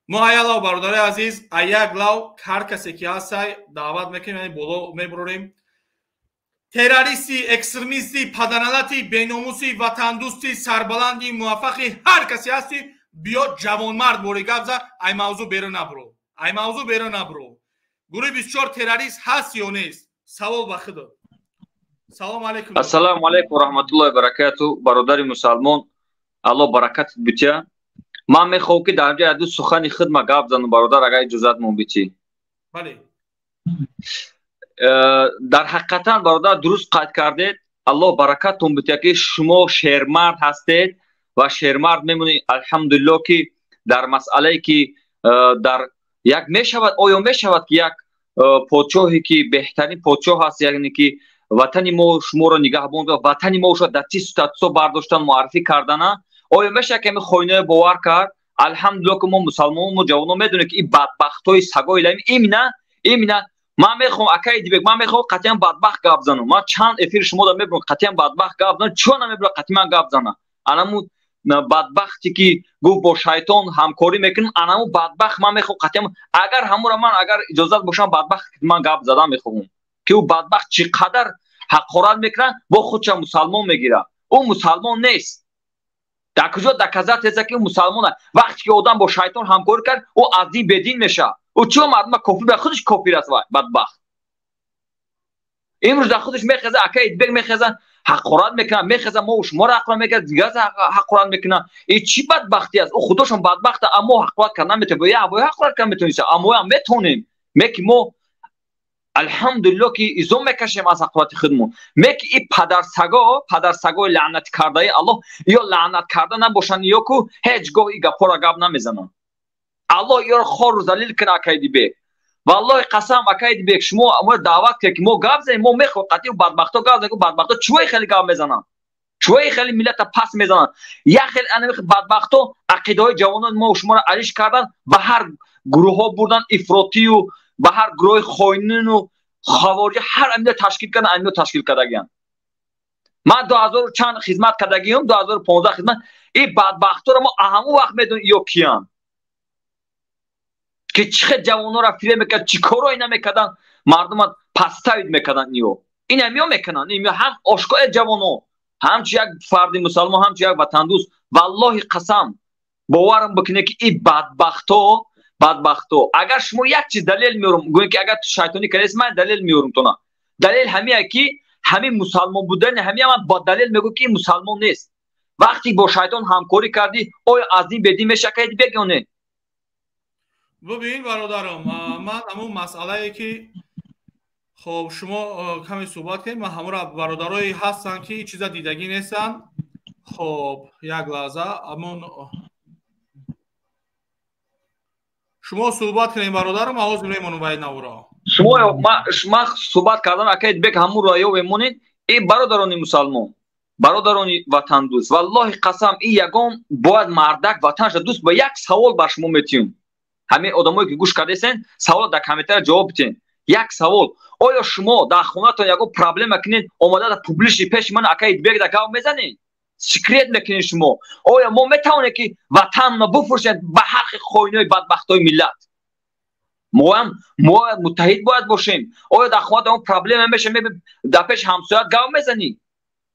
Мо аялав, бародарои азиз, аяк лав ҳар касе ки ҳастай, даъват мекунем, яъне боло мебурорем. Террористи, экстремисти, паданалати, беномуси, ватандӯсти, сарбаланди, муваффақи, ҳар касе ҳасти, биё, ҷавонмард бори гап за, ай мавзӯъ берун набуро, ай мавзӯъ берун набуро. Гурӯҳи 24 террорист ҳаст ё нест? Савол ба худо. Салому алайкум. Ассалому алайкум раҳматуллоҳи баракату. Бародари мусалмон, Аллоҳ баракатат битя. Ман мехоҳам ки дар ҷои ду сухани хидма гап занам, бародар, агар иҷозатмон битӣ. Бале. Дар ҳақиқатан, бародар, дуруст қайд кардед. Аллоҳ баракатон битя, ки шумо шермард ҳастед ва шермард мемонед. Алҳамдулилло, ки дар масъалае ки дар як мешавад, оё мешавад, ки як подшоҳе ки беҳтарин подшоҳ аст, яъне ки ватани мо шуморо нигаҳбон, ватани мо дар тису татсо бардоштан, муаррифӣ кардана, оё мешавад ки ҳамин хойиное бовар кард? Алҳамдулилло, ки мо мусалмон, мо ҷавоно медонем, ки ин бадбахтҳои сагои лами имина. Ман мехоҳам, акаи Дибек, ман мехоҳам қатъиян бадбахт гап занам. Ман чанд эфири шумо да мебурам, қатъиян бадбахт гап занам. Чиё намебурам қатъи ман гап зана? Анаму бадбахте ки гуфт бо шайтон ҳамкорӣ мекунам, анаму бадбахт ман мехоҳам қатъиян, агар ҳамура ман агар иҷозат бошам, бадбахт ман гап задан мехоҳам, ки ӯ бадбахт чӣ қадар ҳақорат мекунад, бо худша мусалмон мегирад. Ӯ мусалмон нест. Дар куҷо доказат ҳеста ки мусалмон аст? Вақте ки одам бо шайтон ҳамкорӣ кард, ӯ аз дин бедин мешавад. Ӯ чиро мардума кофир ба худаш кофир аст вай бадбахт. Имрӯз дар худаш мехеза, ака Идбек мехеза, ҳақорат мекунад, мехеза мо шуморо ҳақорат мекунад, дигар ҳақорат мекунад. И чӣ бадбахтӣ аст? Ӯ худошон бадбахт, аммо ҳақорат карда наметавонем. Я ҳавои ҳақорат карда метавонем, аммо ҳам метавонем. Меки мо алҳамдулилло ки изо мекашем аз ҳақорати худмон. Меки и падарсаго, падарсагои лаънат кардаи Аллоҳ, ё лаънат карда набошанд, ё ку ҳеҷ гоҳ и гапҳоро гап намезананд. Аллоҳ ёро хору залил кунад, ака Идибек. Валлоҳи қасам, ака Идибек, шумо моро даъват кунед ки мо гап занем, мо мехоҳем қатъи бадбахто гап занем, бадбахто чӯи хеле гап мезананд, чӯи хеле миллата пас мезананд. Як хеле анами бадбахто ақидаҳои ҷавонони мо шуморо алиш кардан, ба ҳар гурӯҳҳо бурдан, ифротию ба ҳар гурӯҳи хоинину хавориҷа ҳар амида ташкил кардан, амида ташкил кардагиянд. Ман 2000 чанд хизмат кардагиам, 2015 хизмат. И бадбахторо мо ҳамон вақт медонем ё киянд, ки чӣ хел ҷавононро фиреб мекард, чӣ корҳое намекарданд, мардума паставид мекарданд. Иё ин ҳамиё мекунанд, ин ҳам ошкоре ҷавоно, ҳамчун як фарди мусалмон, ҳамчун як ватандӯст. Валлоҳи қасам, боварам бикунед ки ин бадбахто, бадбахто, агар шумо як чиз далел меорам, гӯем ки агар ту шайтонӣ кардааст, ман далел меорам тона. Далел ҳамия ки ҳамин мусалмон будани ҳамия ман бо далел мегӯям ки ин мусалмон нест. Вақте бо шайтон ҳамкорӣ кардӣ, оё аз дин бедин мешавӣ бег ё не? Бубин бародарам, ман ҳамон масъалае ки хоб шумо каме суҳбат кардем, ман ҳамонро бародарое ҳастанд ки чиза дидагӣ нестанд. Хоб як лаҳза ҳамон шумо суҳбат кунед бародарам, ман ҳозир мемонам ба ин навро. Шумо ман суҳбат кардан ака Идбек ҳамон роё мемонед. Эй бародарони мусалмон, бародарони ватандӯст, валлоҳи қасам, ин ягон бояд мардак ватанша дӯст. Ба як савол ба шумо метиҳам. Ҳамин одамое ки гӯш кардаистен, савол дар комментария ҷавоб битен. Як савол: оё шумо дар хонатон ягон проблема кунед, омада дар публични пеши ман ака Идбек дар гап мезанед? Секрет мекунед шумо? Оё мо метавонем ки ватанро бифурӯшем ба ҳаққи хоинои бадбахтои миллат? Моам мо муттаҳид бояд бошем. Оё дар хонатон ягон проблема меша, дар пеши ҳамсоят гап мезанӣ?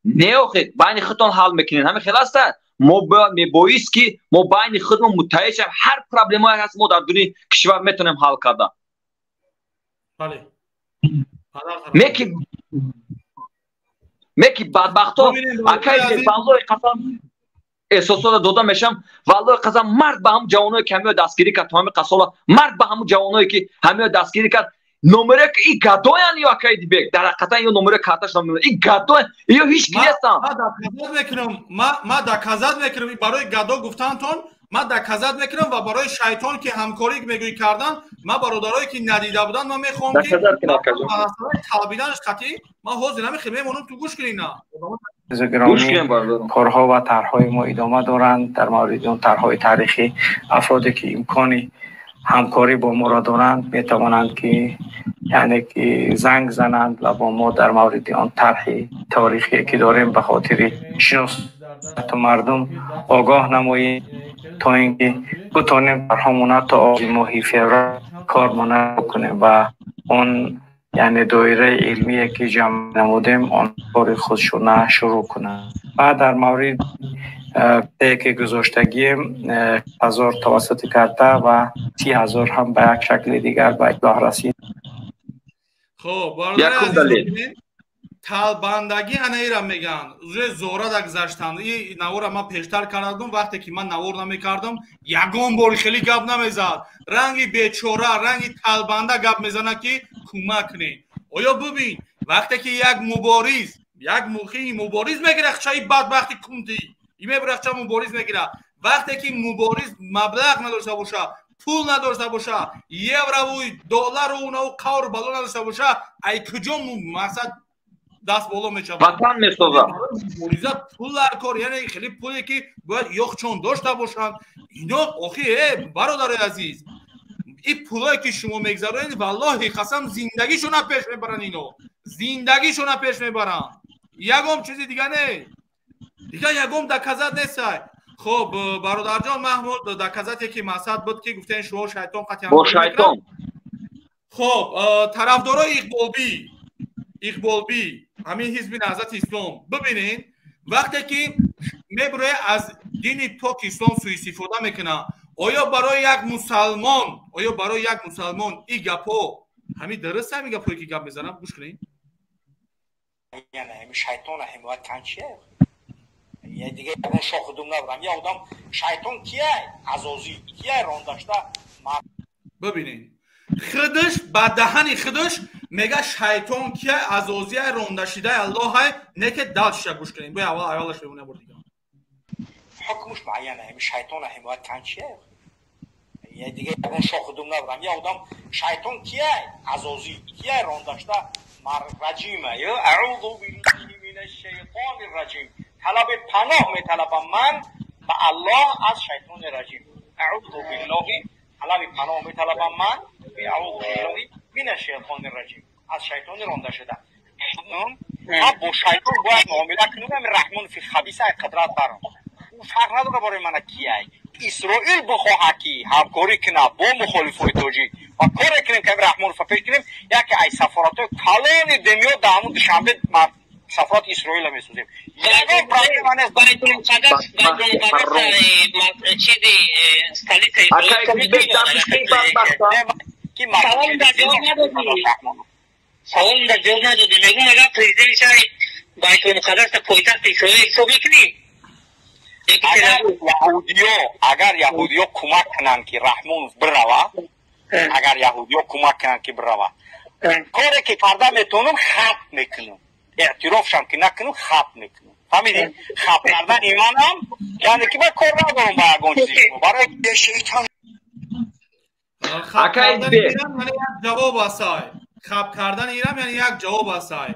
Не, охи байни худтон ҳал мекунед. Ҳамин хел аста? Мо мебоист ки мо байни худмон муттаҳид шавем. Ҳар проблемае ҳаст, мо дар дуни кишвар метавонем ҳал карда. Меки бадбахто ака Идбек, валлоҳи қасам эҳсосота дода мешавам. Валлоҳи қасам, мард ба ҳамун ҷавоное ки ҳамиё дастгирӣ кард, то ҳамин қасола мард ба ҳамун ҷавоное ки ҳамиё дастгирӣ кард. Номере ки и гадоян ё ака Идбек, дар ҳақиқатан ё номере карташ номере и гадоян, ё ҳеҷ ки нестанд. Ман доказат мекунам, ман доказат мекунам барои гадо гуфтантон, ман доказат мекунам ва барои шайтон ки ҳамкорӣ мегӯӣ кардан, ман бародарое ки надида буданд, ман мехоҳам ки талабиданаш қатъӣ, ман ҳозир ҳамин хел мемонам, ту гӯш кунӣ на. Корҳо ва тарҳҳои мо идома доранд. Дар мавриди он тарҳҳои таърихӣ афроде ки имкони ҳамкорӣ бо моро доранд метавонанд ки яъне ки занг зананд ва бо мо дар мавриди он тарҳи таърихие ки дорем ба хотири шиносат мардум огоҳ намоем, то ин ки бутонем тарҳҳомона то оғози моҳи феврал кормона бикунем ва он яъне доираи илмие ки ҷамъ намудем он кори худшона шурӯъ кунанд. Ва дар маврид ки гузоштагием 1000 тавассути карта ва 30,000 ҳам ба як шакли дигар ба итлоъ расид. Хоб бародари азиз, талбандагӣ анаира мегӯянд. Уже зора да гузаштанд. И навора ман пештар кардам, вақте ки ман навор намекардам, ягон бори хеле гап намезад. Ранги бечора, ранги талбанда гап мезанад ки кӯмак кунед. Оё бубин, вақте ки як мубориз, як мухии мубориз мегирад чаи бадбахти кунтӣ, и мебирад ча мубориз мегирад. Вақте ки мубориз маблағ надошта бошад, пул надошта бошад, еврову доллару унаву қавру бало надошта бошад, ай куҷо мақсад даст боло мешавад? Ватан месозад. Мубориза пул дар кор, яъне хеле пуле ки бояд ёхчон дошта бошанд. Ино охи бародарои азиз, ин пулое ки шумо мегзаронед, валлоҳи қасам, зиндагишона пеш мебаранд. Ино зиндагишона пеш мебаранд, ягон чизи дига не, дига ягон доказат нестай. Хоб бародарҷон Маҳмуд, доказате ки мақсад буд ки гуфтен шумо шайтон қатъиян бо шайтон. Хоб тарафдорои Иқболбӣ, ҳамин ҳизби Наҳзати Ислом, бибинед, вақте ки мебурояд аз Дини пок ислом суистифода мекунад. Оё барои як мусалмон, оё барои як мусалмон ин гапҳо ҳамин дуруст, ҳамин гапҳое ки гап мезанам, гӯш кунед. Яъне шайтона ҳимоят кан чия? Я дига ягон шохи дум надорам. Я одам шайтон кия? Азозил кия рондашта? Бибинед, худаш ба даҳани худаш мега шайтон кия, азозия рондашидаи Аллоҳай. Не ки дальше ша гӯш кунед. Бо аввал аввалаш мемона бор дига. Ҳукмуш муайяна. Ҳами шайтона ҳимоят кан чия? Я дига ягон шохи дум надорам. Я одам шайтон кия? Азозил кия рондашта раҷима. Аъузу биллаҳи минаш шайтони раҷим. Талаби паноҳ металабам ман ба Аллоҳ аз шайтони раҷим. Аъузу биллаҳи, талаби паноҳ металабам ман, аъузу биллаҳи минаш шайтони раҷим, аз шайтони ронда шуда. Ман бо шайтон бояд муомила кунам, ами Раҳмон фи хабиса қудрат барам. Ӯ фарқ надора барои мана кияй. Исроил бихоҳад ки ҳамкорӣ кунад бо мухолифои тоҷик ва коре кунем ки Раҳмонова пеш кунем, яке аз сафоратҳои калони дунё дар ҳамун Душанбе сафорати Исроила месозем. Ягон проблема нест. Саволам дар ҷавоб надодӣ. Мегӯм, агар президенти шаҳри Байтулмуқаддаса пойтахти Исроил ҳисоб мекунӣ? Агар яҳудиё кӯмак кунанд ки Раҳмонов бирава, агар яҳудиё кӯмак кунанд ки бирава, коре ки карда метавонам, хат мекунам. Эътирофшам ки накунам, хат мекунам. Фаҳмидӣ? Хат кардани манам яъне ки ман кор надорам ба ягон чизи шумо. Барои шайтон хат кардани ирам яъне як ҷавоб асай. Хат кардани ирам яъне як ҷавоб асай.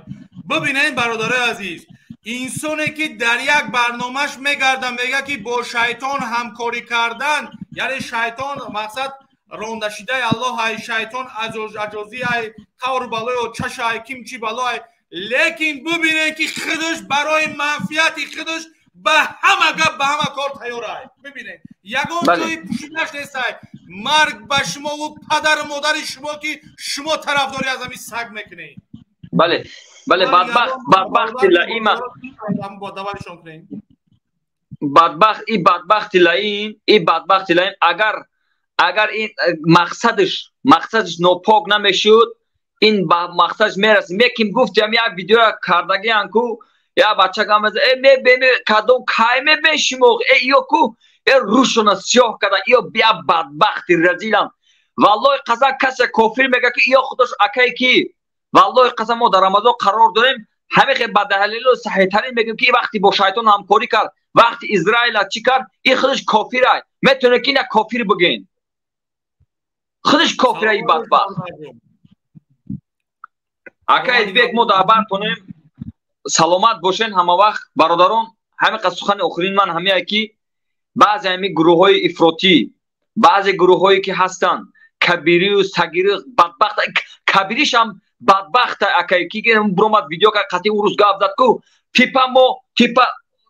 Бибинед, бародарои азиз, инсоне ки дар як барномаш мегардад, мега ки бо шайтон ҳамкорӣ кардан, яъне шайтон мақсад рондашидаи Аллоҳ, шайтон аҷозиай, тавр балою чашай, ким чи балой, лекин бибинед ки худаш барои манфиати худаш ба ҳама гап, ба ҳама кор тайёрай. Бибинед, ягон ҷои пӯшидаш нестай. Марг ба шумову падару модари шумо ки шумо тарафдорӣ аз ҳамин саг мекунед. Бале, бале, бадбахт, бадбахти лаима, бадбахт, и бадбахти лаим, и бадбахти лаим. Агар ин мақсадаш нопок намешуд, ин ба мақсадаш мерасид. Меким гуфтем як видео кардагиан ку, як бача гап мезад, э мебене кадом кай мебен шумо, э ё ку, э рӯшона сиёҳ кардан, ё бия бадбахти разилан. Валлоҳи қасам, касе кофир мега ки ё худош акай ки. Валлоҳи қасам, мо дар Рамазон қарор дорем, ҳамин хел ба далелу саҳиҳтарин мегӯем ки вақти бо шайтон ҳамкорӣ кард, вақти Израила чӣ кард, ин худаш кофирай. Метавонед ки ина кофир бигӯен. Худаш кофирай, бадбахт. Ака Эдибек, мо дар бартонем, саломат бошен ҳама вақт бародарон. Ҳамин қад сухани охирин ман ҳамяе ки баъзе ҳамин гурӯҳҳои ифротӣ, баъзе гурӯҳҳое ки ҳастанд, кабирию сагирию бадбахт, кабиришам бадбахт акай ки буромад видео кард, қатъи урус гап зад ку, типа мо типа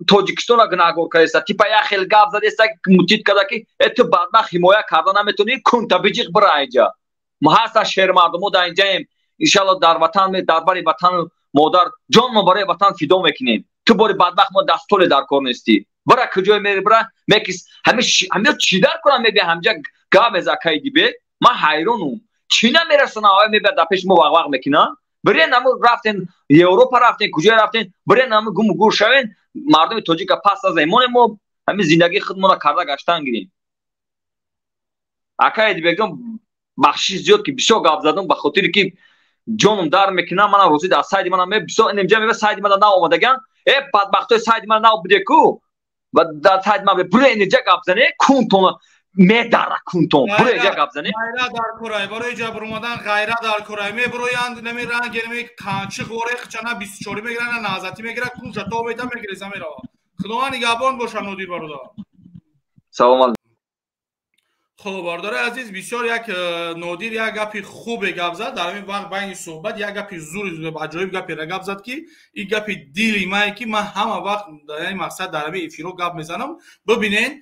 Тоҷикистона гунаҳгор кардеста, типа як хел гап задеста, мутид карда ки э ту бадбахт ҳимоя карда наметавонӣ, кунта биҷиқ бира инҷа. Мо ҳастан шермардум, мо дар инҷаем, иншалло дар ватан, дар бари ватану модар ҷон мо барои ватан фидо мекунем. Ту бори бадбахт мо дастоле дар кор нестӣ. Бира куҷое мери, бира мекис ҳамин чӣ дар кора мебия ҳамҷа гап меза акай Дибек. Ман ҳайронум, чӣ намерасона, оя мебия дар пеши мо вақвақ мекунанд. Бирен наму рафтен Европа, рафтен куҷое рафтен, бирен наму гуму гур шавен, мардуми тоҷика пас назанем. Моне мо ҳамин зиндагии худмона карда гаштан гирем. Акай Дибекҷон, бахшиш зиёд ки бисёр гап задам, ба хотире ки ҷонум дар мекунам. Манам рӯзи дар сайди манам бисёр инҷа меба сайди мана нав омадаган, э бадбахтои сайди мана нав буде ку, ва дар сайди ман буре инҷа гап зане, кунтон медара, кунтон буре инҷа гап зане. Ғайра дар курай барои ҷабр омадан, ғайра дар курай мебуроянд, намеранг нами қанчиқ воре қичана 24 мегиранд, назати мегирад, кунша то мета мегиреза мерава. Худованд нигаҳбон боша, Нодир бародар. Салом алейкум. Хуб, бародари азиз, бисёр як Нодир як гапи хубе гап зад дар ҳамин вақт байни суҳбат, як гапи зури аҷоиб гаперо гап зад ки ин гапи дили мае ки ман ҳама вақт дар ин мақсад дар ҳамин эфиро гап мезанам. Бибинед,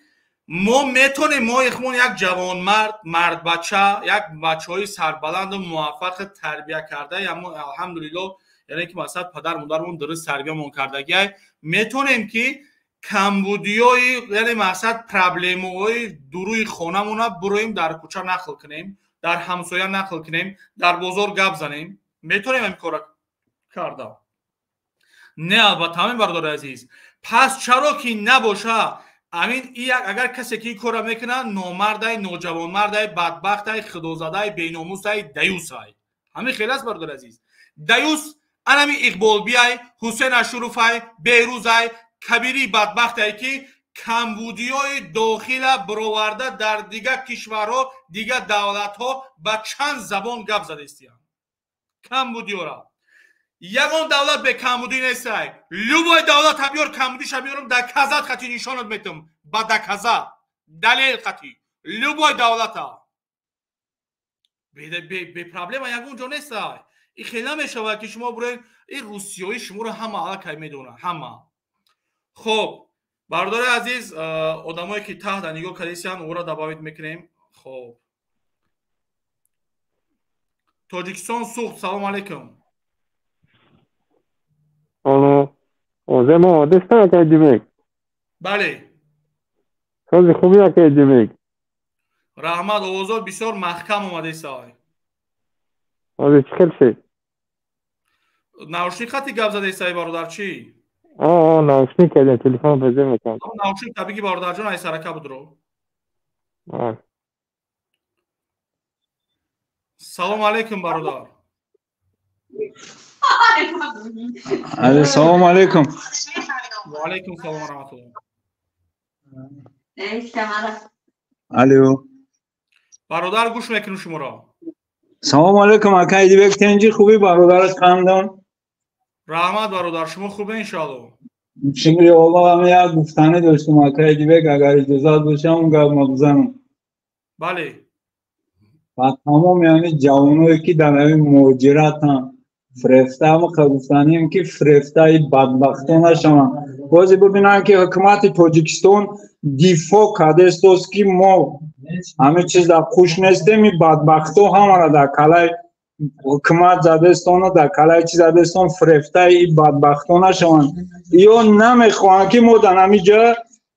мо метонем, мо ихмон як ҷавонмард, мардбача, як бачаҳои сарбаланду муваффақи тарбия карда, алҳамдулилло, яъне ки мақсад падар модармон дуруст тарбиямон кардагиай, метонем ки Камбудиёи, яъне мақсад проблемаҳои дуруи хонамона буроем дар кӯча нақл кунем, дар ҳамсоя нақл кунем, дар бозор гап занем. Метавонем ҳамин кора карда? Не, албатта, ҳамин бародари азиз. Пас чаро ки набоша амин як агар касе ки ин корро мекунад, номардай, ноҷавонмардай, бадбахтай, худозадай, беномусай, даюсай. Ҳамин хел аст, бародари азиз. Даюс анами Иқболбиай, Ҳусен Ашуруфай, Берӯзай, Кабирии бадбахтай, ки камбудиёи дохила бироварда дар дигар кишварҳо, дигар давлатҳо ба чанд забон гап задестиянд. Камбудиёра ягон давлат бе камбудӣ нестай. Любой давлат биёр, камбудиша биёрам, доказать хати нишонат метам, ба доказать далел хати любой давлата бе проблема ягон ҷо нестай. И хел намешавад, ки шумо буроед и русиёи шуморо ҳама аллакай медонад, ҳама. Хоб, бародари азиз, одамое ки таҳта нигоҳ кардисиян, ӯро добавить мекунем. Хоб, Тоҷикистон сӯхт. Салом алейкум. Алло, оземо дестан, акай Димек? Бале. Сози хуби, акай Димек? Раҳмат, овозот бисёр маҳкам омадесай. Ози чӣ хел шед? Наушник хати гап задесай, бародар, чӣ? О, наушник кардем, телефон базир мекунам. Наушник табиги, бародарҷон, ай сарака будро. Салом алейкум, бародар. Алло, салом алейкум. Ва алейкум салом ва раҳматуллоҳ. Алло. Бародар, гӯш мекунем шуморо. Салом алейкум, акай Дибек, тенҷи, хуби, бародарат қандон? Раҳмат, бародар, шумо хубе, иншоалло. Шукри Аллоҳ, ҳам як гуфтанӣ доштум, акай Дибек, агар иҷозат бошам, он гап мабзанам. Бале. Ва тамоми ҳамин ҷавоное ки дар ҳамин муҳоҷиратанд, фирефта, ҳама гуфтанем ки фирефтаи бадбахто нашаванд. Бозе бибинанд, ки ҳукумати Тоҷикистон дифоъ кардааст, ки мо ҳамин чиз дар қуш нестем, ин бадбахто ҳамаро дар калаи ҳукумат задастона, дар калаи чи задастон, фирефтаи ин бадбахто нашаванд. Ё намехоҳанд, ки мо дар ҳамин ҷо,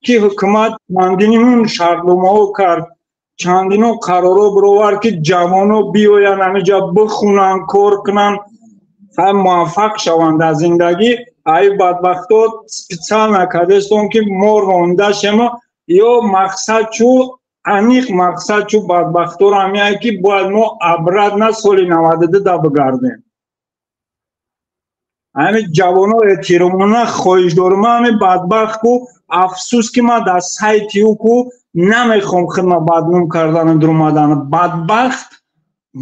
ки ҳукумат чандинимун шартномаҳо кард, чандино қарорҳо бировард, ки ҷавоно биёянд ҳамин ҷо, бихунанд, кор кунанд, муваффақ шаванд дар зиндагӣ. Ай бадбахто специально кардастон, ки мо ронда шемо. Ё мақсад чу, аниқ мақсад чу бадбахторо ҳамияе, ки бояд мо обратно соли 92 да бигардем. Ҳамин ҷавоно эҳтиромона хоҳиш дорум, ҳамин бадбахт ку, афсӯс, ки ман дар сайти ӯ ку намехоҳам хидма бадном кардану дуромадану. Бадбахт,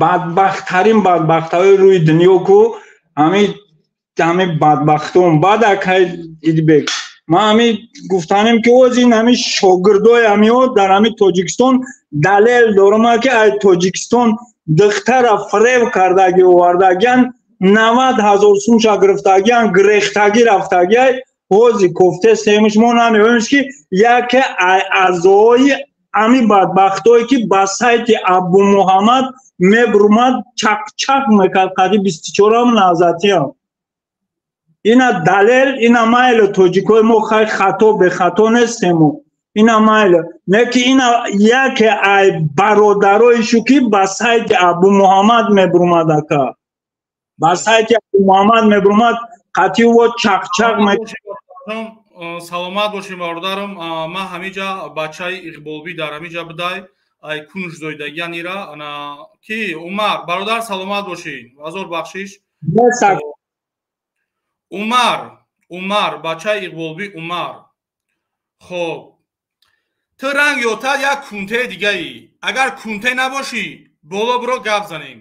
бадбахттарин бадбахтҳои рӯи дунё ку ҳамин бадбахтон. Баъд, акай Идибек, ман ҳамин гуфтанем, ки оз ин ҳамин шогирдои ҳамиҳо дар ҳамин Тоҷикистон далел дорам, ки ай Тоҷикистон духтара фиреб кардаги овардагиан, 90 000 сумша гирифтагиан, гирехтагӣ рафтагиай. Ҳози кофте семиш мо намеоем, ки яке ай аъзои ҳамин бадбахтое, ки ба сайти Абумуҳаммад мебурмад, чақчақ мекард қади 24-ам назатиам. Ина далел, ина майли, тоҷикои мо хай хато бехато нестему, ина майли, не ки ина яке ай бародарои шу, ки ба сайти Абумуҳаммад мебурмад, ака, ба сайти Абумуҳаммад мебурмад, қатъи во чақчақ. Саломат бошем, бародарам. Ман ҳамиҷа бачаи Иқболбӣ дар ҳамиҷа будай, ай кунуш зоидагианира ана ки Умар бародар, саломат бошӣ, ҳазор бахшиш. Умар, Умар, бачаи Иқболбӣ Умар. Хоб, ту ранг ётад як кунтаи дигаӣ. Агар кунте набошӣ, боло биро, гап занем.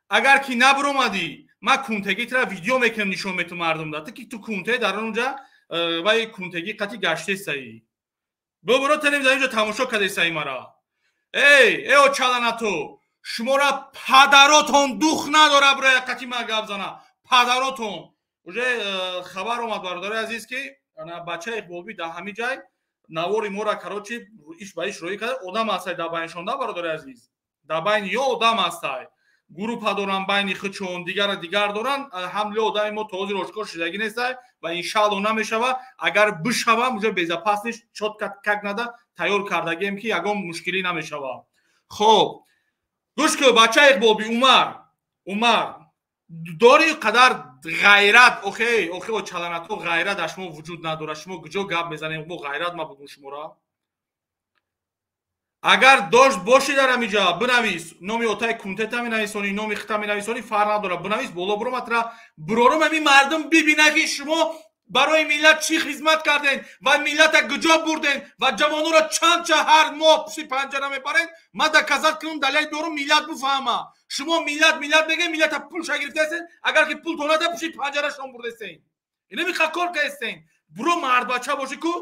Агар ки набиромадӣ, ман кунтагитра видео мекунам, нишон метум мардумда, ту ки ту кунте дар онҷа вай кунтагӣ қати гаштесаӣ. Бубиро, тенем дар инҷо тамошо кардесаи мара. Эй, э, очаланато, шумора падаротон дух надора бироя қати ман гап зана, падаротон. Уже хабар омад, бародари азиз, ки бачаи Иқболбӣ дар ҳамин ҷай навори мора, короче, иш ба иш роӣ карда. Одам ҳастай дар байншонда, бародари азиз, дар байни ё одам ҳастай. Группа доран байни худшон, дигара дигар доран. Алҳамдулилла, одами мо то ҳозир ошкор шудагӣ нестай ва иншаалло намешава. Агар бишавам, уже безопасность чётко как надо тайёр кардагием, ки ягон мушкилӣ намешава. Хоб, гӯш кун, бача Иқболби Умар, Умар, дори қадар ғайрат, охе, охе, очаланато ғайрат дар шумо вуҷуд надорад. Шумо куҷо гап мезанем, мо ғайрат ма бугум шуморо. Агар дошт бошӣ дар ҳамиҷа, бинавис, номи отаи кунтета менависонӣ, номи хита менависонӣ, фарқ надорад, бинавис, боло буром, атра бурорум, ҳамин мардум бибинад, ки шумо барои миллат чӣ хизмат кардем ва миллата куҷо бурдем ва ҷавононро чанд ча ҳар моҳ пушти панҷара мебарем. Ман доказать кунам, далел биёрам, миллат бифаҳма. Шумо миллат, миллат мегӯем, миллата пулша гирифтаестен, агар ки пултон нада, пушти панҷарашон бурдестен. Инамиқа кор кардестен. Буро, мардбача бошӣ ку,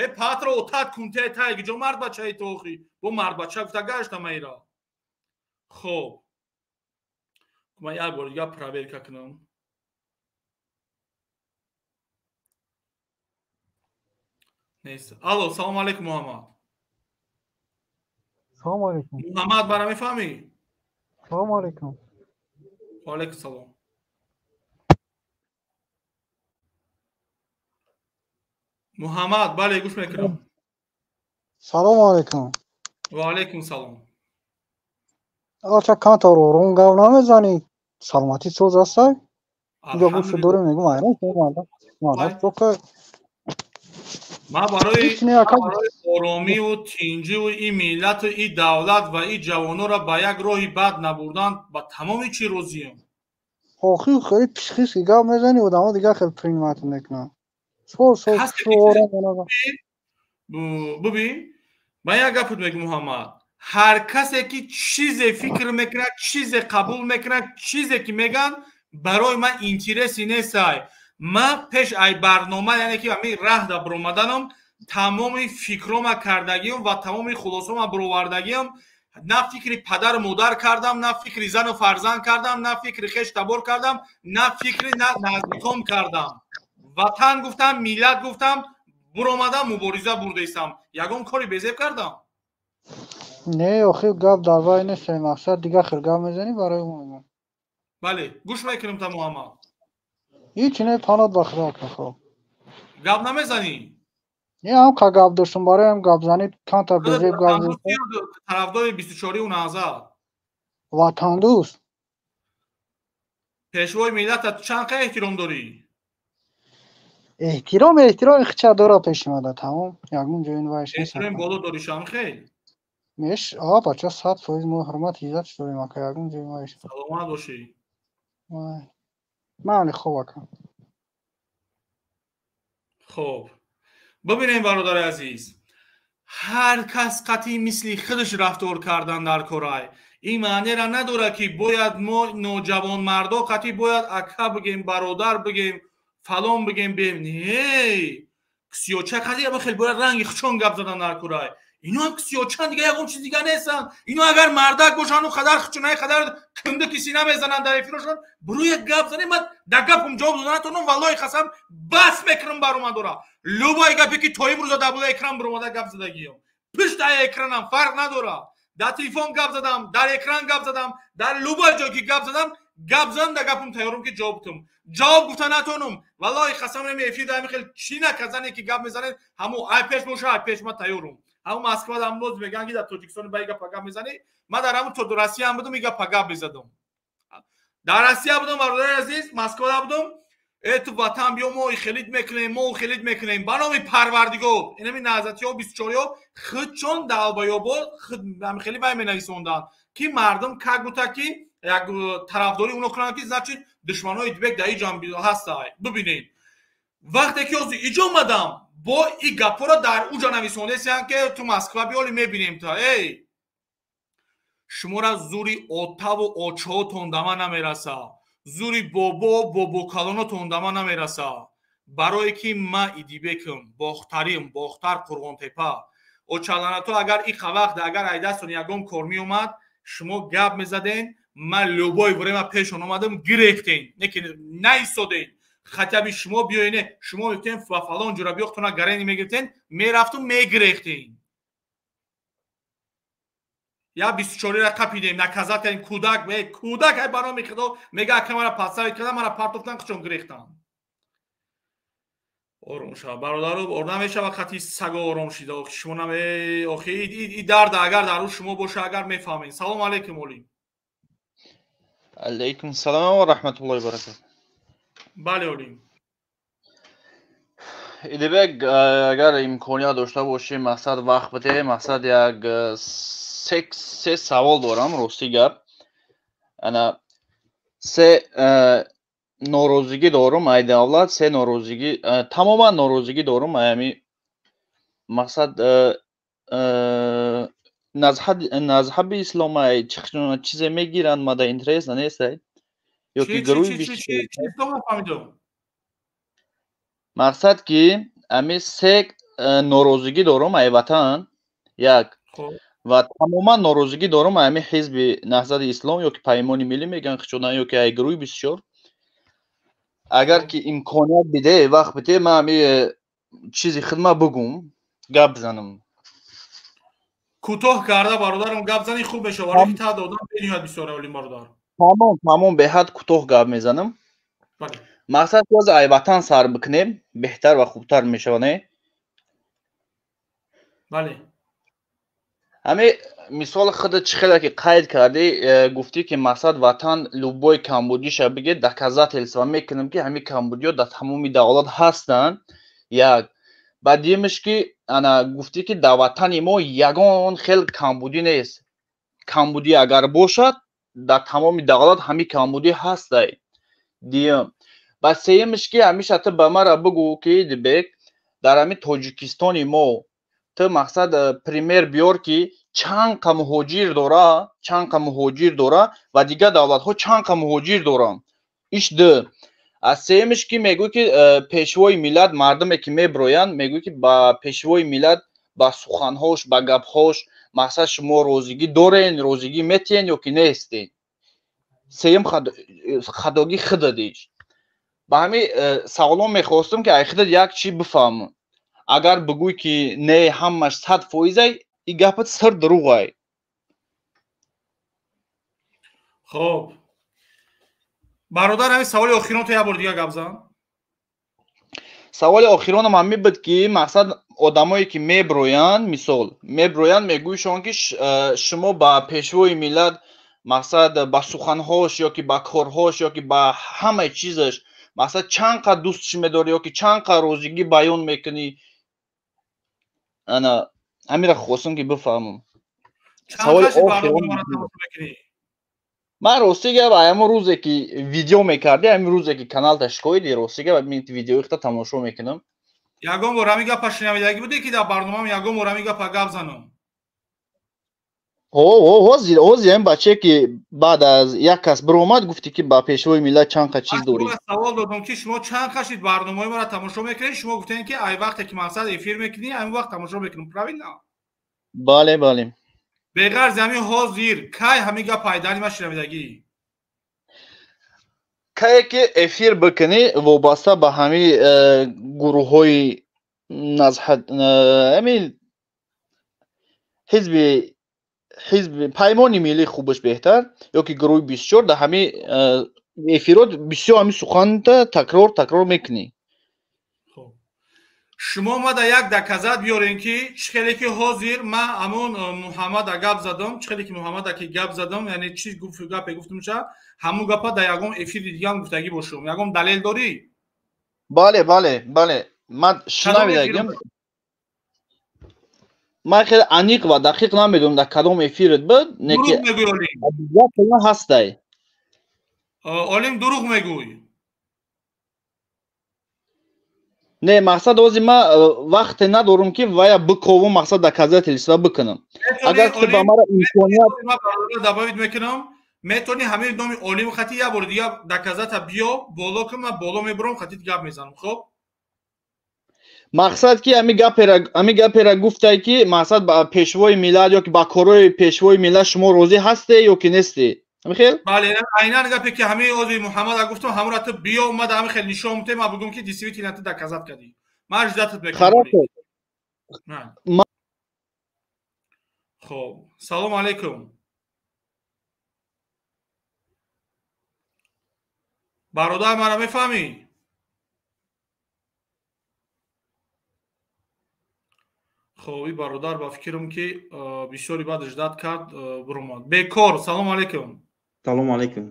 э патро отат кунте тай, куҷо мардбачаи ту охи? Бо мардбача гуфта гаштам ира. Хоб, ман як бор дига проверка кунам. Нест. Алло, салому алейкум, Муҳаммад. Салому алейкум. Муҳаммад, мара мефаҳмӣ? Салому алейкум. Ва алейкум салом. Муҳаммад, бале, гӯш мекунам. Салому алейкум. Ва алейкум салом. Ача, камтар ором гап намезанӣ? Саломатӣ соз ҳастай? Инҷо гӯш дорем, мегӯм, айрон. Ман барои оромиву тинҷиву ин миллату ин давлат ва ин ҷавононро ба як роҳи бад набурдан ба тамоми чӣ розиям. Охи, хеле психически гап мезанӣ, одамо дигар хеле принимать мекунанд. Бубин, ман як гапот мегӯм, Муҳаммад. Ҳар касе ки чизе фикр мекунад, чизе қабул мекунад, чизе ки мегӯянд, барои ман интереси нестай. Ман пеш ай барнома, яъне ки ҳамин раҳ да баромаданам, тамоми фикрома кардагиам ва тамоми хулосома баровардагиам. На фикри падару модар кардам, на фикри зану фарзанд кардам, на фикри хеш табор кардам, на фикри наздиком кардам. Ватан гуфтам, миллат гуфтам, буромадам, мубориза бурдаистам. Ягон кори безеб кардам? Не, охи, гап дар вай нест, мақсад дигар хел гап мезанӣ, барои мо. Бале, гӯш мекунам та, Муҳаммад. Ҳеҷ не, панот ба худо ака, хоб. Гап намезанӣ? Не, ҳам ка гап доштум, барои ҳам гапзанӣ камтар безеб гап. Тарафдори 24-у наҳзат. Ватандӯст. Пешвои миллата чанд қа эҳтиром дорӣ? Эҳтиром, эҳтироми хича дора пеши мада, тамом, ягон ҷои вайш нест. Эҳтироми боло дорӣ шам хел? Меш, а бача, 100% мо ҳурмат иззат дорем, ака, ягон ҷои вайш. Саломат бошӣ. Майли, хоб, ака. Хоб, бибинем, бародари азиз, ҳар кас қатъи мисли худаш рафтор кардан дар корай. Ин маънеро надорад, ки бояд мо ноҷавонмардо қатъи бояд ака бигем, бародар бигем, фалон бигем, бем. Не, ксиёча қатъи ама хел бояд ранги хучон гап задан дар корай. Ино ҳам ксиёчан, дига ягон чиз дига нестанд. Ино агар мардак бошанд, он қадар хучунаи қадар кунда киси намезананд дар эфирашон. Буро як гап занем, ман дар гапам ҷавоб дода натонам, валлоҳи қасам, бас мекунам баромадора. Любой гапе ки то имрӯза дар болои экран баромада гап задагиам, пушт ай экранам фарқ надорад, дар телефон гап задам, дар экран гап задам, дар любой ҷой ки гап задам, гап задам, дар гапам тайёрам ки ҷавоб бутам. Ҷавоб гуфта натонам, валлоҳи қасам, нами эфир дар хел чӣ наказане ки гап мезанед, ҳамо ай пеш боша, ай пеш ма тайёрум. Ҳамун Москвада ҳам боз мегӯянд, ки дар Тоҷикистон ба гапа гап мезанӣ. Ман дар ҳамун Россия ҳам будум, и гапа гап мезадам. Дар Россия будум, бародари азиз, Москвада будум. Э, ту ватан биё, мо хелид мекунем, мо хелид мекунем. Ба номи Парвардигор, инами наҳзатиҳо, 24-иҳо худчон далбаёбо худ хеле вай менависонданд, ки мардум как будто ки як тарафдорӣ уно кунанд, ки значит душманои Дибек дар иҷам ҳастай. Бибинед, вақте ки ҳозир иҷо омадам, бо и гапҳоро дар уҷа нависондесиянд, ки ту Москва биёли, мебинем та. Эй, шуморо зури отаву очаҳотон дама намераса, зури бобо бобокалонотон дама намераса, барое ки ман Идибекам, бохтарим, Бохтар, Қурғонтепа. Очаланато, агар иқа вақт агар айдастон ягон кор меомад, шумо гап мезаден, ман любой время пешон омадам, гирехтен, не ки наистоден. Хотя бы шумо биёене, шумо мегуфтен, ба фалон ҷура биёхтона гарени мегирифтен, мерафтум, мегирехтен. Я 24-ра қапидем, наказать кардем кӯдак, кӯдак ай ба номи Худо мега ака мара подставить кардан, мара партофтан, қичон гирехтан. Ором шава бародаро, ор намешава хати саго ором шида. Охи шумо наме, охи и дарда агар дар рӯ шумо боша, агар мефаҳмед. Салом алейкум, Олим. Алейкум салом ва раҳматуллоҳи ва баракатуҳ. Бале, Олим. Идибек, агар имконият дошта бошӣ, мақсад вақт бидеҳ, мақсад як се савол дорам, рости гап. Ана се норозигӣ дорум ай давлат, се норозигӣ, тамоман норозигӣ дорум ай ҳами мақсад назҳаби ислом ай чизе мегиранд, мада интересно нест ай ё ки гурӯҳи мақсад ки ами се норозигӣ дорум ай ватан як ва тамоман норозигӣ дорум ай ами ҳизби Наҳзати Ислом ё ки Паймони Миллӣ мегӯянд хичодан ё ки ай гурӯҳи 24. Агар ки имконият бидеҳ, вақт бидеҳ, ман ами чизи хидма бугум, гап бизанам. Кӯтоҳ карда бародарам гап зани хуб мешавад, барои ки та додам бениҳоят бисёр Олим бародар. Тамом, тамом, беҳад кӯтоҳ гап мезанам. Мақсад ки ҳозир ай ватан сар бикунем, беҳтар ва хубтар мешавад, не? Бале. Ҳами мисол худат чӣ хеле ки қайд кардӣ, гуфтӣ ки мақсад ватан любой камбудиша бигир, доказательства мекунам ки ҳами камбудиҳо дар тамоми давлат ҳастанд. Як. Баъд дуюмаш ки ана гуфтӣ ки дар ватани мо ягон хел камбудӣ нест. Камбудӣ агар бошад, дар тамоми давлат ҳами камбудӣ ҳастай. Дуюм. Баъд сеюмаш ки ҳамеша ту ба мара бигӯ ки Идибек, дар ҳами Тоҷикистони мо ту мақсад пример биёр ки чанд қа муҳоҷир дора, чанд қа муҳоҷир дора ва дигар давлатҳо чанд қа муҳоҷир доранд. Иш ду. Аз сеюмаш ки мегӯй ки пешвои миллат, мардуме ки меброянд, мегӯй ки ба пешвои миллат, ба суханҳош, ба гапҳош мақсад шумо розигӣ дорен, розигӣ метиҳен ё ки нестен. Сеюм хатогӣ худадиш. Ба ҳамин саволон мехостам ки ай худат як чӣ бифаҳмам. Агар бигӯй ки не, ҳамаш 100%, и гапат сир дурӯғай. Хоб бародар, ҳамин саволи охирон то як бор дига гап зан. Саволи охиронам ҳамин буд ки мақсад одамое ки меброянд, мисол меброянд, мегӯйшон ки шумо ба пешвои миллат мақсад ба суханҳош ё ки ба корҳош ё ки ба ҳамаи чизаш мақсад чанд қа дӯстш медорӣ ё ки чанд қа розигӣ баён мекунӣ. Ана ҳаминро хостам ки бифаҳмам. Саволи охирон ман рости гап ҳамон рӯзе ки видео мекардӣ, ҳамин рӯзе ки каналта шикоидӣ, рости гап ҳамин видеоихта тамошо мекунам. Ягон бор ҳамин гапа шунавидагӣ будӣ ки дар барномаам ягон бор ҳамин гапа гап занам? Ҳозир ҳамин бачае ки баъд аз як кас биромад, гуфтӣ ки ба пешвои миллат чанд қа чиз дорӣ. Савол додам ки шумо чанд қа шид барномаи маро тамошо мекунед, шумо гуфтед ки ай вақте ки мақсад эфир мекунӣ, ҳамин вақт тамошо мекунам, правильно? Бале, бале. Беғарзи ҳамин ҳозир кай ҳамин гап пайдани ма шунавидагӣ? Кае ки эфир бикунӣ вобаста ба ҳамин гурӯҳҳои ҳамин ҳизби Паймони Миллӣ хубаш беҳтар ё ки гурӯҳи 24 дар ҳамин эфирот бисёр ҳамин суханта такрор такрор мекунӣ. Шумо мада як доказат биёрем ки чӣ хеле ки ҳозир ман ҳамон Муҳаммада гап задам, чӣ хеле ки Муҳаммада ки гап задам, яъне чӣ гапе гуфтумша, ҳамон гапа дар ягон эфири дигам гуфтагӣ бошум. Ягон далел дорӣ? Бале, бале, бале. Ман шунавидагим. Ман хеле аниқ ва дақиқ намедонам дар кадом эфират буд, не ки ҳастай. Олим, дурӯғ мегӯй. Не, мақсад ҳозир ман вақте надорам ки вая биковум, мақсад доказательства бикунам. Агар ту ба мара имконият добавить мекунам, метавонӣ ҳамин номи Олим хати як бори дига доказата биё боло кун, ман боло мебурам, хати гап мезанам. Хоб мақсад ки ҳамин гапера гуфтай ки мақсад ба пешвои миллат ё ки ба корҳои пешвои миллат шумо розӣ ҳасте ё ки несте. Ҳамин хел? Бале, айнан гапе ки ҳамин ҳозир Муҳаммада гуфтам, ҳамонро ту биё омада ҳамин хел нишон мутем, ман бигӯм ки действительно ту доказат кардӣ. Ман ждатат мекунам. Хоб, салом алейкум. Бародар, мара мефаҳмӣ? Хоб, и бародар ба фикрам ки бисёри баъд ждат кард, биромад. Бекор, салом алейкум. Салом алейкум.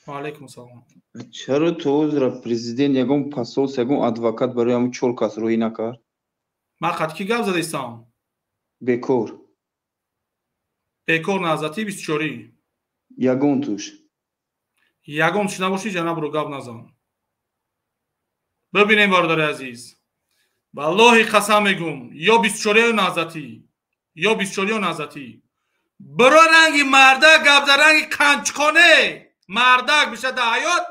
Ва алейкум салом. Чаро то ҳозира президент ягон посолс, ягон адвокат барои ҳамун чор кас роҳӣ накард? Ман қад кӣ гап задаистам? Бекор. Бекор наҳзатӣ 24-ӣ. Ягон туш. Ягон туш набошӣ, ҷанабро гап назан. Бибинем, бародари азиз. Валлоҳи қасам мегӯм, ё 24-ё наҳзатӣ, ё 24-ё наҳзатӣ. Биро ранги мардак гап за, ранги қанчқоне мардак биша дар ҳаёт.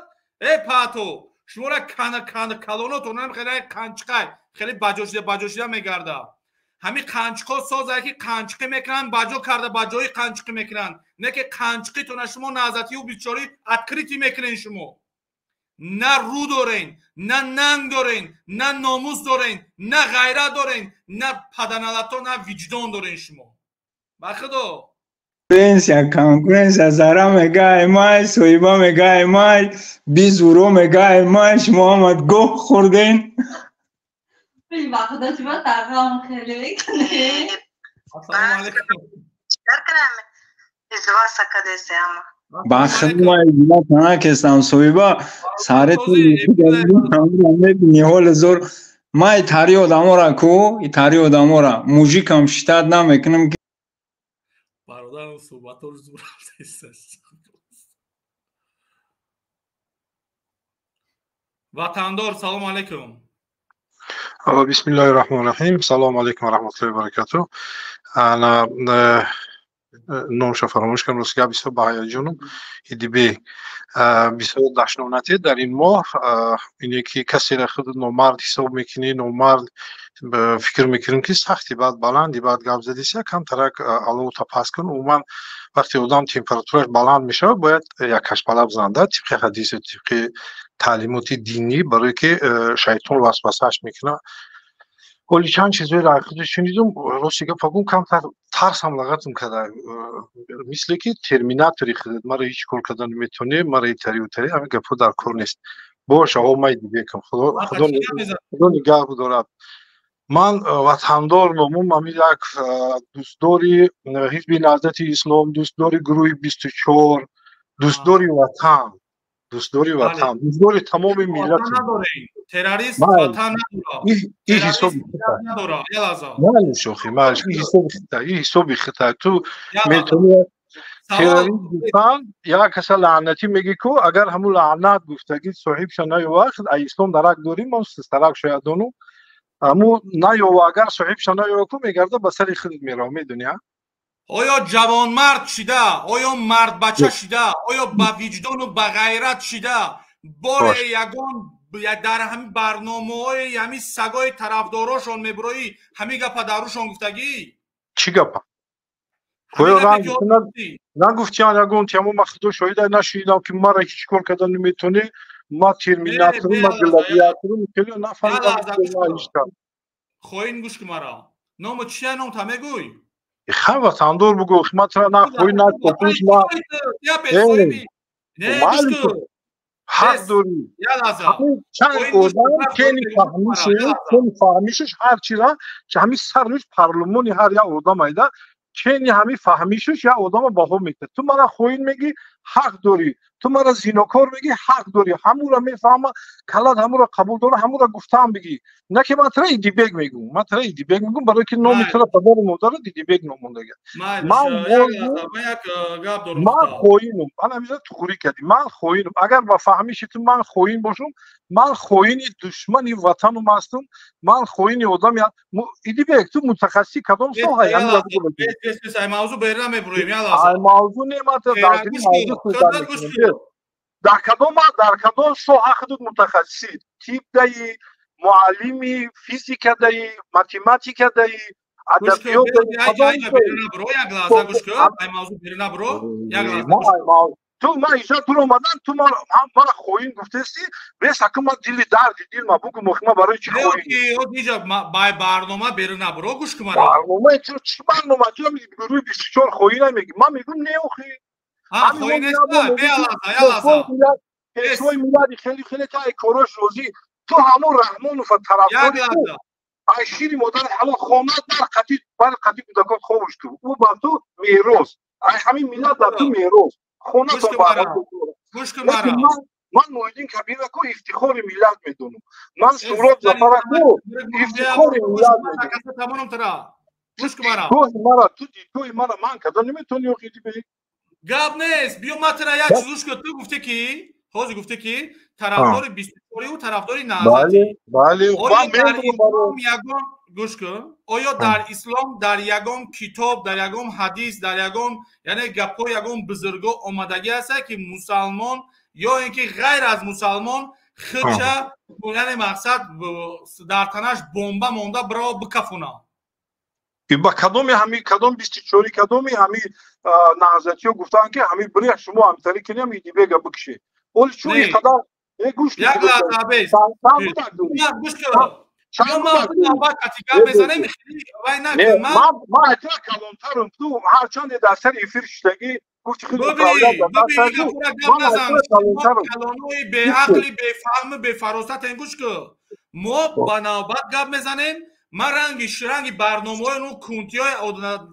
Э пато, шуморо кана кана калонотон хеле қанчқай, хеле баҷошида мегарда. Ҳамин қанчқо созае ки қанчқӣ мекунанд, баҷо карда ба ҷои қанчқӣ мекунанд. Не ки қанчқитона шумо наҳзатию 24-ӣ открытӣ мекунен шумо. На рӯ дорен, на нанг дорен, на номус дорен, на ғайрат дорен, на паданалато, на виҷдон дорен шумо. Ба худо. Конкуренсия, конкуренсия, зара мегай май, соҳиба мегай май, бизуро мегай май, шумо омад гоҳ хӯрден. Ба худо шумо тағом хеле мекунед. Ассалому алейкум. Чикар кунам? Издивоса кадесе ама. Ба худо ман издивоса накестам, соҳиба, сари ту мебини ҳоли зор. Ман тари одамора ку, тари одамора мужикам шитат намекунам ки бародарам суҳбатҳоро зур рафтааст. Ватандор, салом алейкум. Бисмиллоҳи раҳмони раҳим. Салому алейкум ва раҳматуллоҳи ва баракатуҳ. Ана номша фаромӯш кардам, рости гап бисёр ба ҳаяҷонам. Идибе бисёр дашнонате дар ин моҳ, ине ки касеро худ номард ҳисоб мекунӣ, номард фикр мекунем ки сахти баъд баланди баъд гап задиса, камтарак аловта паст кун. Умуман вақте одам температураш баланд мешавад, бояд як кашпала бизанад, тибқи ҳадису тибқи таълимоти динӣ, барое ки шайтон васвасааш мекунад. Ҳоли чанд чизҳоеро аз худаш шунидум, рости гапа гум, камтар тарсам лағатм карда, мисле ки терминатори худат маро ҳеҷ кор карда наметавонӣ, маро итари утари, ҳамин гапҳо дар кор нест. Боша, о май дибекам, худо нигаҳ бидорад. Ман ватандор номум, ҳамин як дӯстдори ҳизби наҳзати ислом, дӯстдори гурӯҳи 24, дӯстдори ватан, дӯстдори ватан, дӯстдори тамоми миллат. Террорист ватан надорад. Ин ҳисоби надорад. Майли шохи, майли, ин ҳисоби хита, ин ҳисоби хита. Ту метавонӣ террорист гуфтан, як каса лаънатӣ мегӣ ку, агар ҳамун лаънат гуфтагӣ соҳибша наёвад, ай ислом дарак дорим, ман сарак шояд донум, ҳамун наёва, агар соҳибша наёва ку, мегарда ба сари худат мерава, медонӣ, а? Оё ҷавонмард шида, оё мардбача шида, оё ба виҷдону ба ғайрат шида, боре ягон дар ҳамин барномаҳои ҳамин сагои тарафдорошон мебуроӣ, ҳамин гапа дарушон гуфтагӣ? Чӣ гапа? Нагуфтиян ягон тиамо, ман худо шоҳида нашунидам ки мара ҳеҷ кор карда наметавонӣ, ма терминатору, ма гладиатору, хеле нафаҳмидам. Хоин, гӯш кун мара. Ному чия, номта мегӯй? Хай, ватандор бугӯ, ман тра на хоин, на копуш, ма ҳақ дорӣ. Чанд одам кени фаҳмишаш ҳар чира, ҳамин сарниш парлумони ҳар як одам айда, чени ҳамин фаҳмишаш як одама баҳо мекунад. Ту мара хоин мегӣ, ҳақ дорӣ. Ту мара зинокор мегӣ, ҳақ дорӣ. Ҳамура мефаҳма, калат ҳамура қабул дора, ҳамура гуфтаам бигӣ. На ки ман тра Идибек мегӯм, ман тра Идибек мегӯм, барое ки номи тра падару модарат Идибек номондага. Ман хоинум, ман ҳамеша туғрӣ кардӣ, ман хоинум. Агар ба фаҳмиши ту ман хоин бошум, ман хоини душмани ватанум ҳастам, ман хоини одами. Идибек, ту мутахассиси кадом соҳа? Мавзӯъ берна мебуроем, я лаҳза. Мавзӯъ не, ман дар кадом соҳа худут мутахассисӣ? Тиб даи, муаллими, физика даи, математика даи, адабиёт даи? Ту ман иҷо тур омадан, ту мара хоин гуфтести, бес аку ман дили дарди дил ма бугу мохи ма барои чӣ хоин? Иҷа бай барнома берун набуро, гӯш кун мара. Барнома чӣ барнома? Ту гурӯҳи 24 хоина мегӣ. Ман мегӯм не охи. Хоин нест, беалаза, ялаза. Пешвои миллати хеле хеле та ай корош розӣ. Ту ҳамон Раҳмонова тарафдори ай шири модари ҳалол хона дар қати бар қати кӯдакон хобуш ту. Ӯ ба ту мерос. Ай ҳамин миллат ба ту мерос. Хонатон гӯш кун мара. Ман Муҳиддин Кабирако ифтихори миллат медонам. Ман Суроб Зафарако ифтихори миллат медонам. Гӯш кун мара. Мара ту дидгоҳи мара ман карда наметавонӣ охи дибе. Гап нест. Биё ман тура як чиз гӯш кун. Ту гуфте ки ҳозир гуфте ки тарафдори 24 ӯ тарафдори наҳзатӣ. Бале, ягон гӯш кун. Оё дар ислом дар ягон китоб, дар ягон ҳадис, дар ягон яъне гапҳои ягон бузурго омадагӣ ҳаста ки мусалмон ё ин ки ғайр аз мусалмон худша яъне мақсад дар танаш бомба монда бирава бикафона? Ба кадоми ҳами кадом 24 кадоми ҳами наҳзатиё гуфтанд ки ҳами биря шумо ҳамтари кинем идибега бикшед. Оли чун ин қадар гӯш як лаҳза бес. Гӯш кун. Ман айтра калонтарам, ту ҳарчанде дар сари эфир шиштагӣ гуфти худ калонои беақли бефаҳму бефаросатен. Гӯш кун, мо ба навбат гап мезанем. Ман ранги ширанги барномаҳои ну кунтиҳои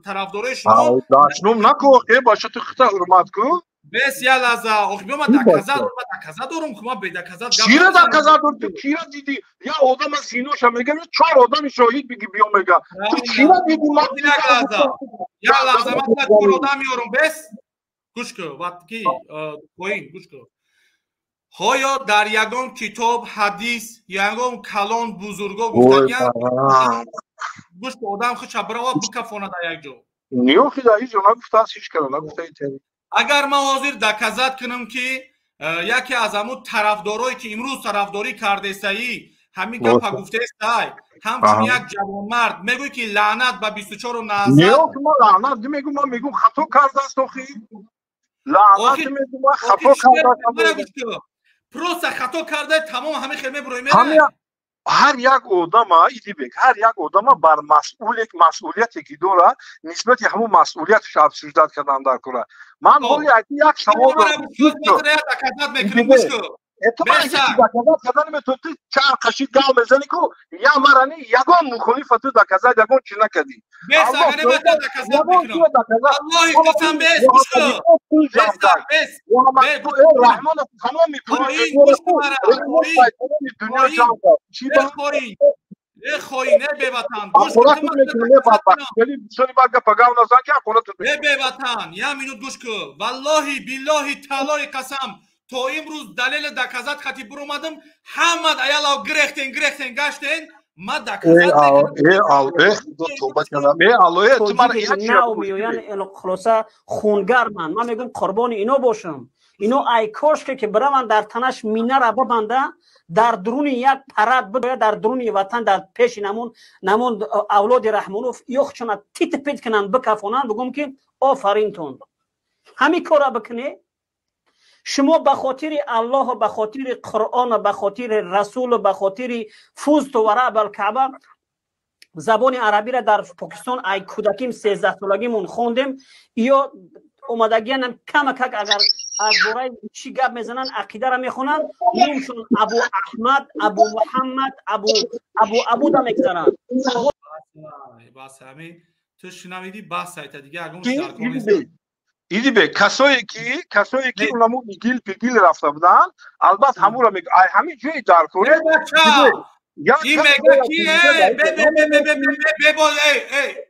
тарафдорои шумо дашном наку, охи баша, ту хита ҳурмат кун. Бес, я лаҳза, охи биё, ман доказа дорам, ман доказа дорам, ку ман бедаказа гап чира доказа дор? Ту кира диди? Я одама синоша мега, чор одами шоҳид биги биё мега. Ту чира диди? Ман як лаҳза, я лаҳза, ман чор одам меорам. Бес, гӯш кун, вақти поин гӯш кун. Ҳоё дар ягон китоб, ҳадис, ягон калон бузурго гуфтагиян гӯш кун, одам худша бирава бикафона дар як ҷо? Не охи, дар ҳеҷ ҷо нагуфтааст, ҳеҷ кара нагуфтаи. Агар ман ҳозир доказат кунам ки яке аз ҳамун тарафдорое ки имрӯз тарафдорӣ кардесаӣ ҳамин гапа гуфтестай, ҳамчун як ҷавонмард мегӯй ки лаънат ба 24 наҳзат. Не охи, ман лаънат намегӯм, ман мегӯм хато кардааст охи. Лаънат намегӯм, ман хато кардааст. Просто хато карда тамом ҳамин хел мебурои. Ҳар як одама идибек, ҳар як одама бар масъуле масъулияте ки дорад нисбати ҳамун масъулияташ обсуждать кардан дар кора. Ман ҳоли як савол дорам. Ту доказать кардан наметавонӣ, ту чанд қашид гав мезанӣ ку я марани ягон мухолифа ту доказать ягон чиз накардӣ. Раҳмонов тамоми пули дунё ҷамъ кард. Хоин, э беватан, э беватан, як минут гӯш кун. Валлоҳи биллоҳи таллоҳи қасам, то имрӯз далели доказат хати буромадам, ҳамад аялав гирехтен гирехтен гаштен, ма доказат. Хулоса хунгарманд. Ман мегӯм қурбони ино бошам. Ино ай кошке ки бираванд дар танаш минара бибанда, дар дуруни як парад бидоя дар дуруни ватан дар пеши намун намун авлоди Раҳмонов ёхчона тит пит кунанд, бикафонанд, бигӯм ки офаринтон, ҳамин кора бикунед. Шумо ба хотири Аллоҳу, ба хотири Қуръону, ба хотири Расулу, ба хотири фузту ва раб алкаъба. Забони арабиро дар Покистон ай кӯдаким 13 солагимон хондем. Ё омадагиянам камакак агар аз бораи чӣ гап мезананд, ақидаро мехонанд, номшон Абу Аҳмад, Абу Муҳаммад, Абу Абу Абуда мегузаранд. Бас, ҳамин ту шунавидӣ, бас, сайта дига ягон. Идибе, касое ки унамо игил пигил рафта буданд, албат ҳамуро мег ай ҳамин ҷои дар кори. Ин мега ки бебо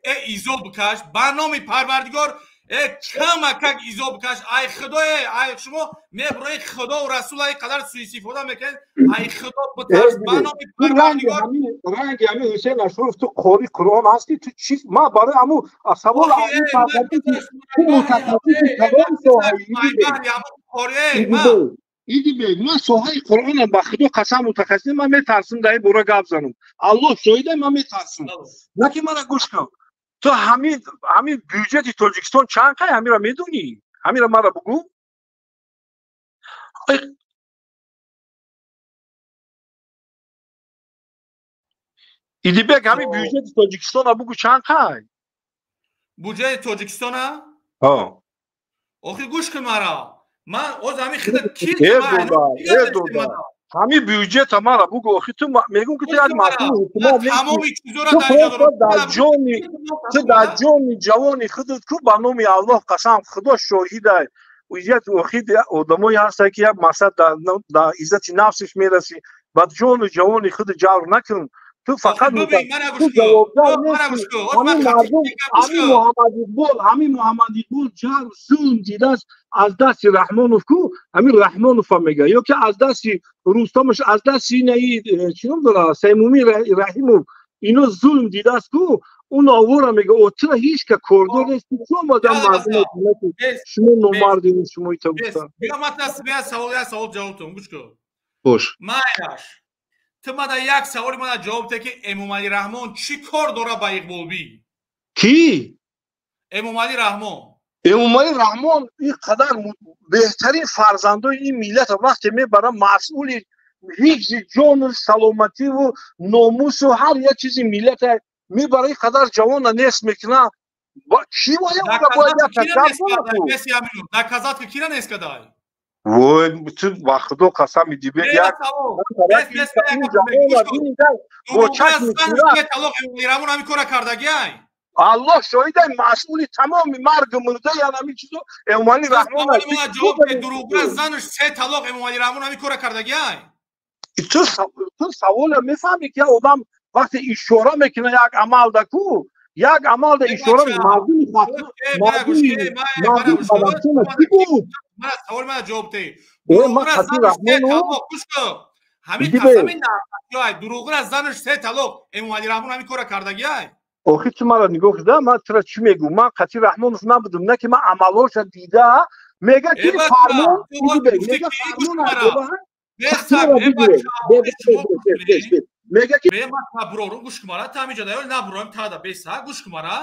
э изо бикаш, ба номи Парвардигор, э камакак изо бикаш. Ай худо, ай шумо меброи худову расул ай қадар суистифода мекунед, ай худо битарс, ба номи Парвардигор. Ранги ҳамин Ҳусейн Ашуров, ту қори Қуръон ҳастӣ, ту чиз ма барои ҳамун савол ту мутахассиси кадом соҳаи? Идибек, ман соҳаи Қуръонам, ба худо қасам, мутахассис. Ман метарсам дар ин бора гап занам, Аллоҳ шоҳида, ман метарсам. Наки мана гӯш кун, ту ҳамин бюҷети Тоҷикистон чанд қай, ҳамира медонӣ? Ҳамира мара бугӯ. Идибек, ҳамин бюҷети Тоҷикистона бугӯ чанд қай? Буҷети Тоҷикистона? Охи гӯш кун мара. Ман оз ҳамин хида ки ҳамин бюҷета мара бугӯ. Охи ту мегӯм ки ту як масъули ҳукумат тамоми чизора ту дар ҷони ҷавони худат ку, ба номи Аллоҳ қасам, Худо шоҳидай. Як охи одамое ҳастанд ки як мақсад дар иззати нафсиш мерасӣ. Ба ҷону ҷавони худ ҷавр накун. Ту фақат ҳамин Муҳаммад Иқбол, ҳамин Муҳаммад Иқбол ҷавр зулм дидааст аз дасти Раҳмонов ку, ҳамин Раҳмонова мега, ё ки аз дасти Рустамаш, аз дасти инаи чӣ ном дора, Саймумин Раҳимов, ино зулм дидааст ку, он овора мега. О тура ҳеҷ ка кордор нест. Чӣ омадан мардум шумо номардин, шумо ита гуфта. Биё, ман савол, як савол ҷавоб тун, гӯш кун. Бош. Майлаш, ту мада як саволи мана ҷавоб те, ки Эмомалӣ Раҳмон чӣ кор дора ба Иқболбӣ? Кӣ? Эмомалӣ Раҳмон. Эмомалӣ Раҳмон ин қадар беҳтарин фарзандои ин миллата вақте мебара, масъули ҳифзи ҷону саломативу номусу ҳар як чизи миллата мебара, ин қадар ҷавона нест мекуна. Чӣ доказать кира нест кадай? Вой, ту ба Худо қасам, Идибек, як бо чашми ҳамин кора кардагиай. Аллоҳ шоҳидай, масъули тамоми маргу мурда ян ҳамин чизо Эмомалӣ Раҳмон. Дурӯғра занаш се талоқ, Эмомалӣ Раҳмон ҳамин кора кардагиай. Ту савола мефаҳмӣ, ки одам вақте ишора мекуна як амал да ку, як амал да ишора, мардуми мардуми Бадахшона чӣ буд? Саволи мана ҷавоб деҳ. Ман Қатӣ Раҳмону ҳамин қасами наай, дурӯғра занаш се талоқ, Эмомалӣ Раҳмон ҳамин кора кардагиай. Охи ту мара нигоҳ кида, ман тура чӣ мегӯм? Ман Қатӣ Раҳмонов набудум, на ки ман амалҳоша дида, мега ки фармон, мега фармон мега ки набурорум, гӯш кумара, та ҳаминҷа даёл набурорем, тада беса, гӯш кумара.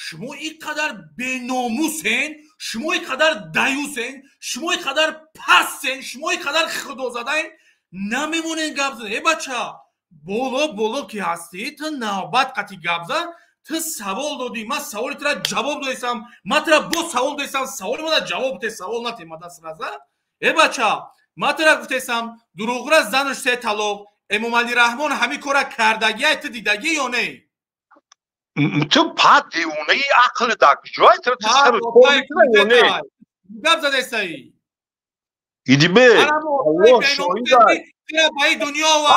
Шумо ин қадар беномусен, шумо ин қадар даюсен, шумо ин қадар пастсен, шумо ин қадар худозадаен, намемонен гап зан. Э бача, боло боло ки ҳастӣ, ту навбат қати гап зан. Ту савол додӣ, ман саволи тура ҷавоб додесам, ман тура боз савол додесам, саволи мана ҷавоб те, савол нате мада сраза. Э бача, ман тура гуфтесам, дурӯғра занаш се талоқ, Эмомалӣ Раҳмон ҳамин кора кардагиай, ту дидагӣ ё не? Ту пад девонаи ақли дар куҷое? Ту сару ё не? Гап задесаи. Идибе, Аллоҳ шоҳидай.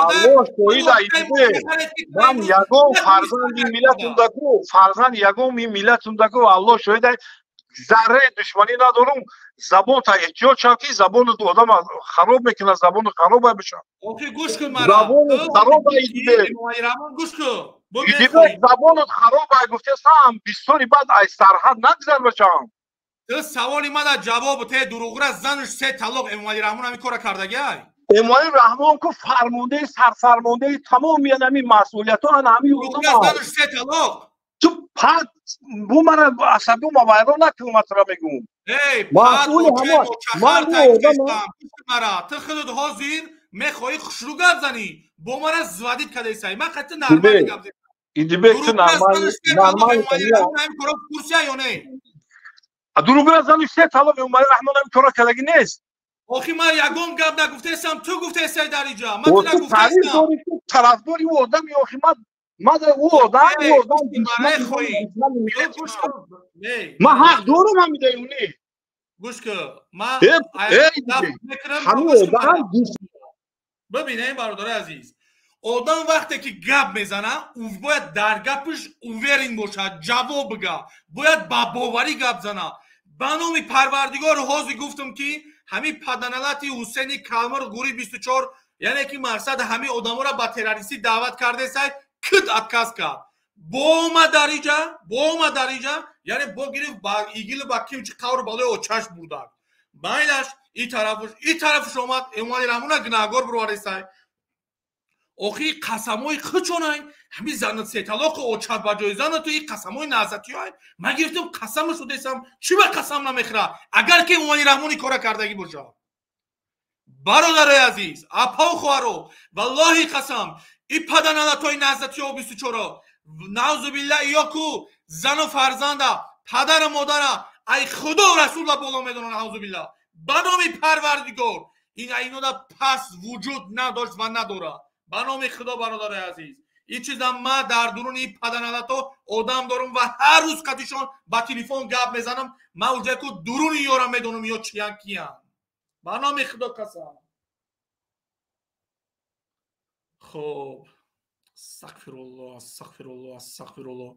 Аллоҳ шоҳидай, Идибе. Ман ягон фарзанди миллатундаку, фарзанди ягон миллатундаку, Аллоҳ шоҳидай, зарраи душманӣ надорум. Забонта эҳтиёт шав, ки забони одам хароб мекунад, забони харобай бишав. Охи гӯш кун мара. Забони харобай, Идибе. Гӯш кун. Идибе, забонат харобай гуфтесам, бисёри баъд аз сарҳад нагзар бошам. Ту саволи мана ҷавоб те, дурӯғра занаш се талоқ, Эмомалӣ Раҳмон ҳамин кора кардагиай? Эмомалӣ Раҳмон ку фармондаи, сарфармондаи тамоми ҳамин масъулиятҳо ана ҳамин. Занаш се талоқ. Ту пад бу мара асабима вайрон накун, ман тура мегӯм. Масъули ҳама ман мара. Ту худат ҳозир мехоҳӣ хушрӯ гап занӣ, бо мара звадид кардесай, ман қати нормали гап занам. Идибек, ту нормал нормал курсия ё не? Дурӯғра занаш се талоқ, Эмомалӣ Раҳмон ҳамин кора кардагӣ нест. Охи ман ягон гап нагуфтесам, ту гуфтесай дар иҷа, ман ту нагуфтесам. Тарафдори ӯ одами, охи ман ӯ одам, ӯ одам ман ҳақ дорам ҳамидаи не. Гӯш кун, ман ҳамин одам. Бибинем, бародари азиз, одам вақте ки гап мезана, бояд дар гапаш уверен бошад, ҷавоб бига, бояд ба боварӣ гап зана. Ба номи Парвардигор, ҳозир гуфтам, ки ҳамин паданалати Ҳусейни Калмар гури 24, яъне ки мақсад ҳамин одаморо ба террористӣ даъват кардесай, кит отказ кард, бома дар иҷа, бома дар иҷа, яъне бо гирифт ба игил, ба кимчи қавр балои очаш бурдак. Майлаш, и тарафуш, и тарафуш омад, Эмомалӣ Раҳмона гунаҳгор бироваресай. Охи қасамҳои хучонай, ҳамин занат сеталоқи очат ба ҷои занату и қасамҳои наҳзатиҳай. Ман гирифтам, қасамаш додесам, чӣ ба қасам намехӯра, агар ки Эмомалӣ Раҳмон ин кора кардагӣ бошад? Бародарои азиз, апау хоҳаро, валлоҳи қасам, и паданалатои наҳзатиё 24-ро наъузу билла иёку зану фарзанда, падару модара ай худо расула боло медонанд, наъузу билла. Ба номи Парвардигор, ин айнода пас вуҷуд надошт ва надорад. Ба номи худо, бародарои азиз, ин чиза ма дар дуруни ин паданалато одам дорам ва ҳар рӯз қатишон ба телефон гап мезанам. Ма уҷаку дуруни ёра медонам, ё чиян, киян. Ба номи худо қасам. Хоб, астағфируллоҳ, астағфируллоҳ, астағфируллоҳ.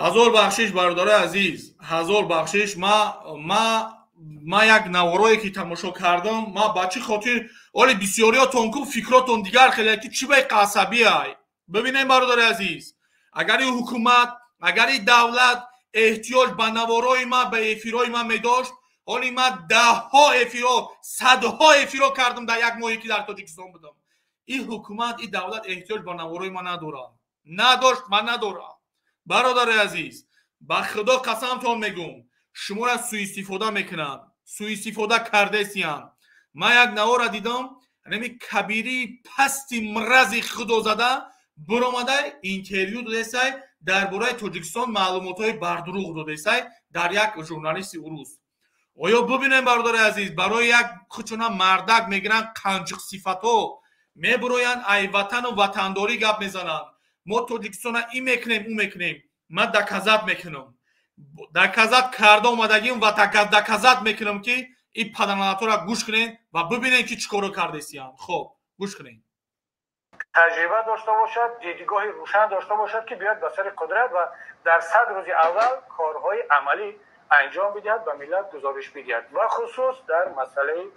Ҳазор бахшиш, бародарои азиз, ҳазор бахшиш. Ма як наворое ки тамошо кардам, ма ба чӣ хотир оли бисёриётон ку фикротон дигар хеле ки чӣ бай қасабиай. Бибинем, бародари азиз, агар и ҳукумат, агар и давлат эҳтиёҷ ба наворои ма, ба эфирои ма медошт, ҳоли ма даҳҳо эфиро, садҳо эфиро кардам дар як моҳе ки дар Тоҷикистон будам. Ин ҳукумат, ин давлат эҳтиёҷ ба наворои ма надорад, надошт ва надорад. Бародари азиз, ба худо қасамтон мегӯм, шуморо суистифода мекунанд, суистифода кардесиянд. Ман як навора дидам, ҳамин кабирии пасти мрази худозада биромада интервю додесай, дар бораи Тоҷикистон маълумотҳои бардурӯғ додесай дар як журналисти урус. Оё бибинем, бародари азиз, барои як хучуна мардак мегиранд, қанҷиқсифатҳо мебуроянд, ай ватану ватандорӣ гап мезананд. Мо Тоҷикистона ин мекунем, ӯ мекунем. Ман доказат мекунам, доказат карда омадагим ва доказат мекунам, ки ин паданалатҳоро гӯш кунед ва бибинед, ки чӣ коро кардесиянд. Хоб, гӯш кунед. Таҷриба дошта бошад, дидгоҳи рӯшан дошта бошад, ки биёяд ба сари қудрат ва дар 100 рӯзи аввал корҳои амалӣ анҷом бидиҳад, ба миллат гузориш бидиҳад, ва хусус дар масъалаи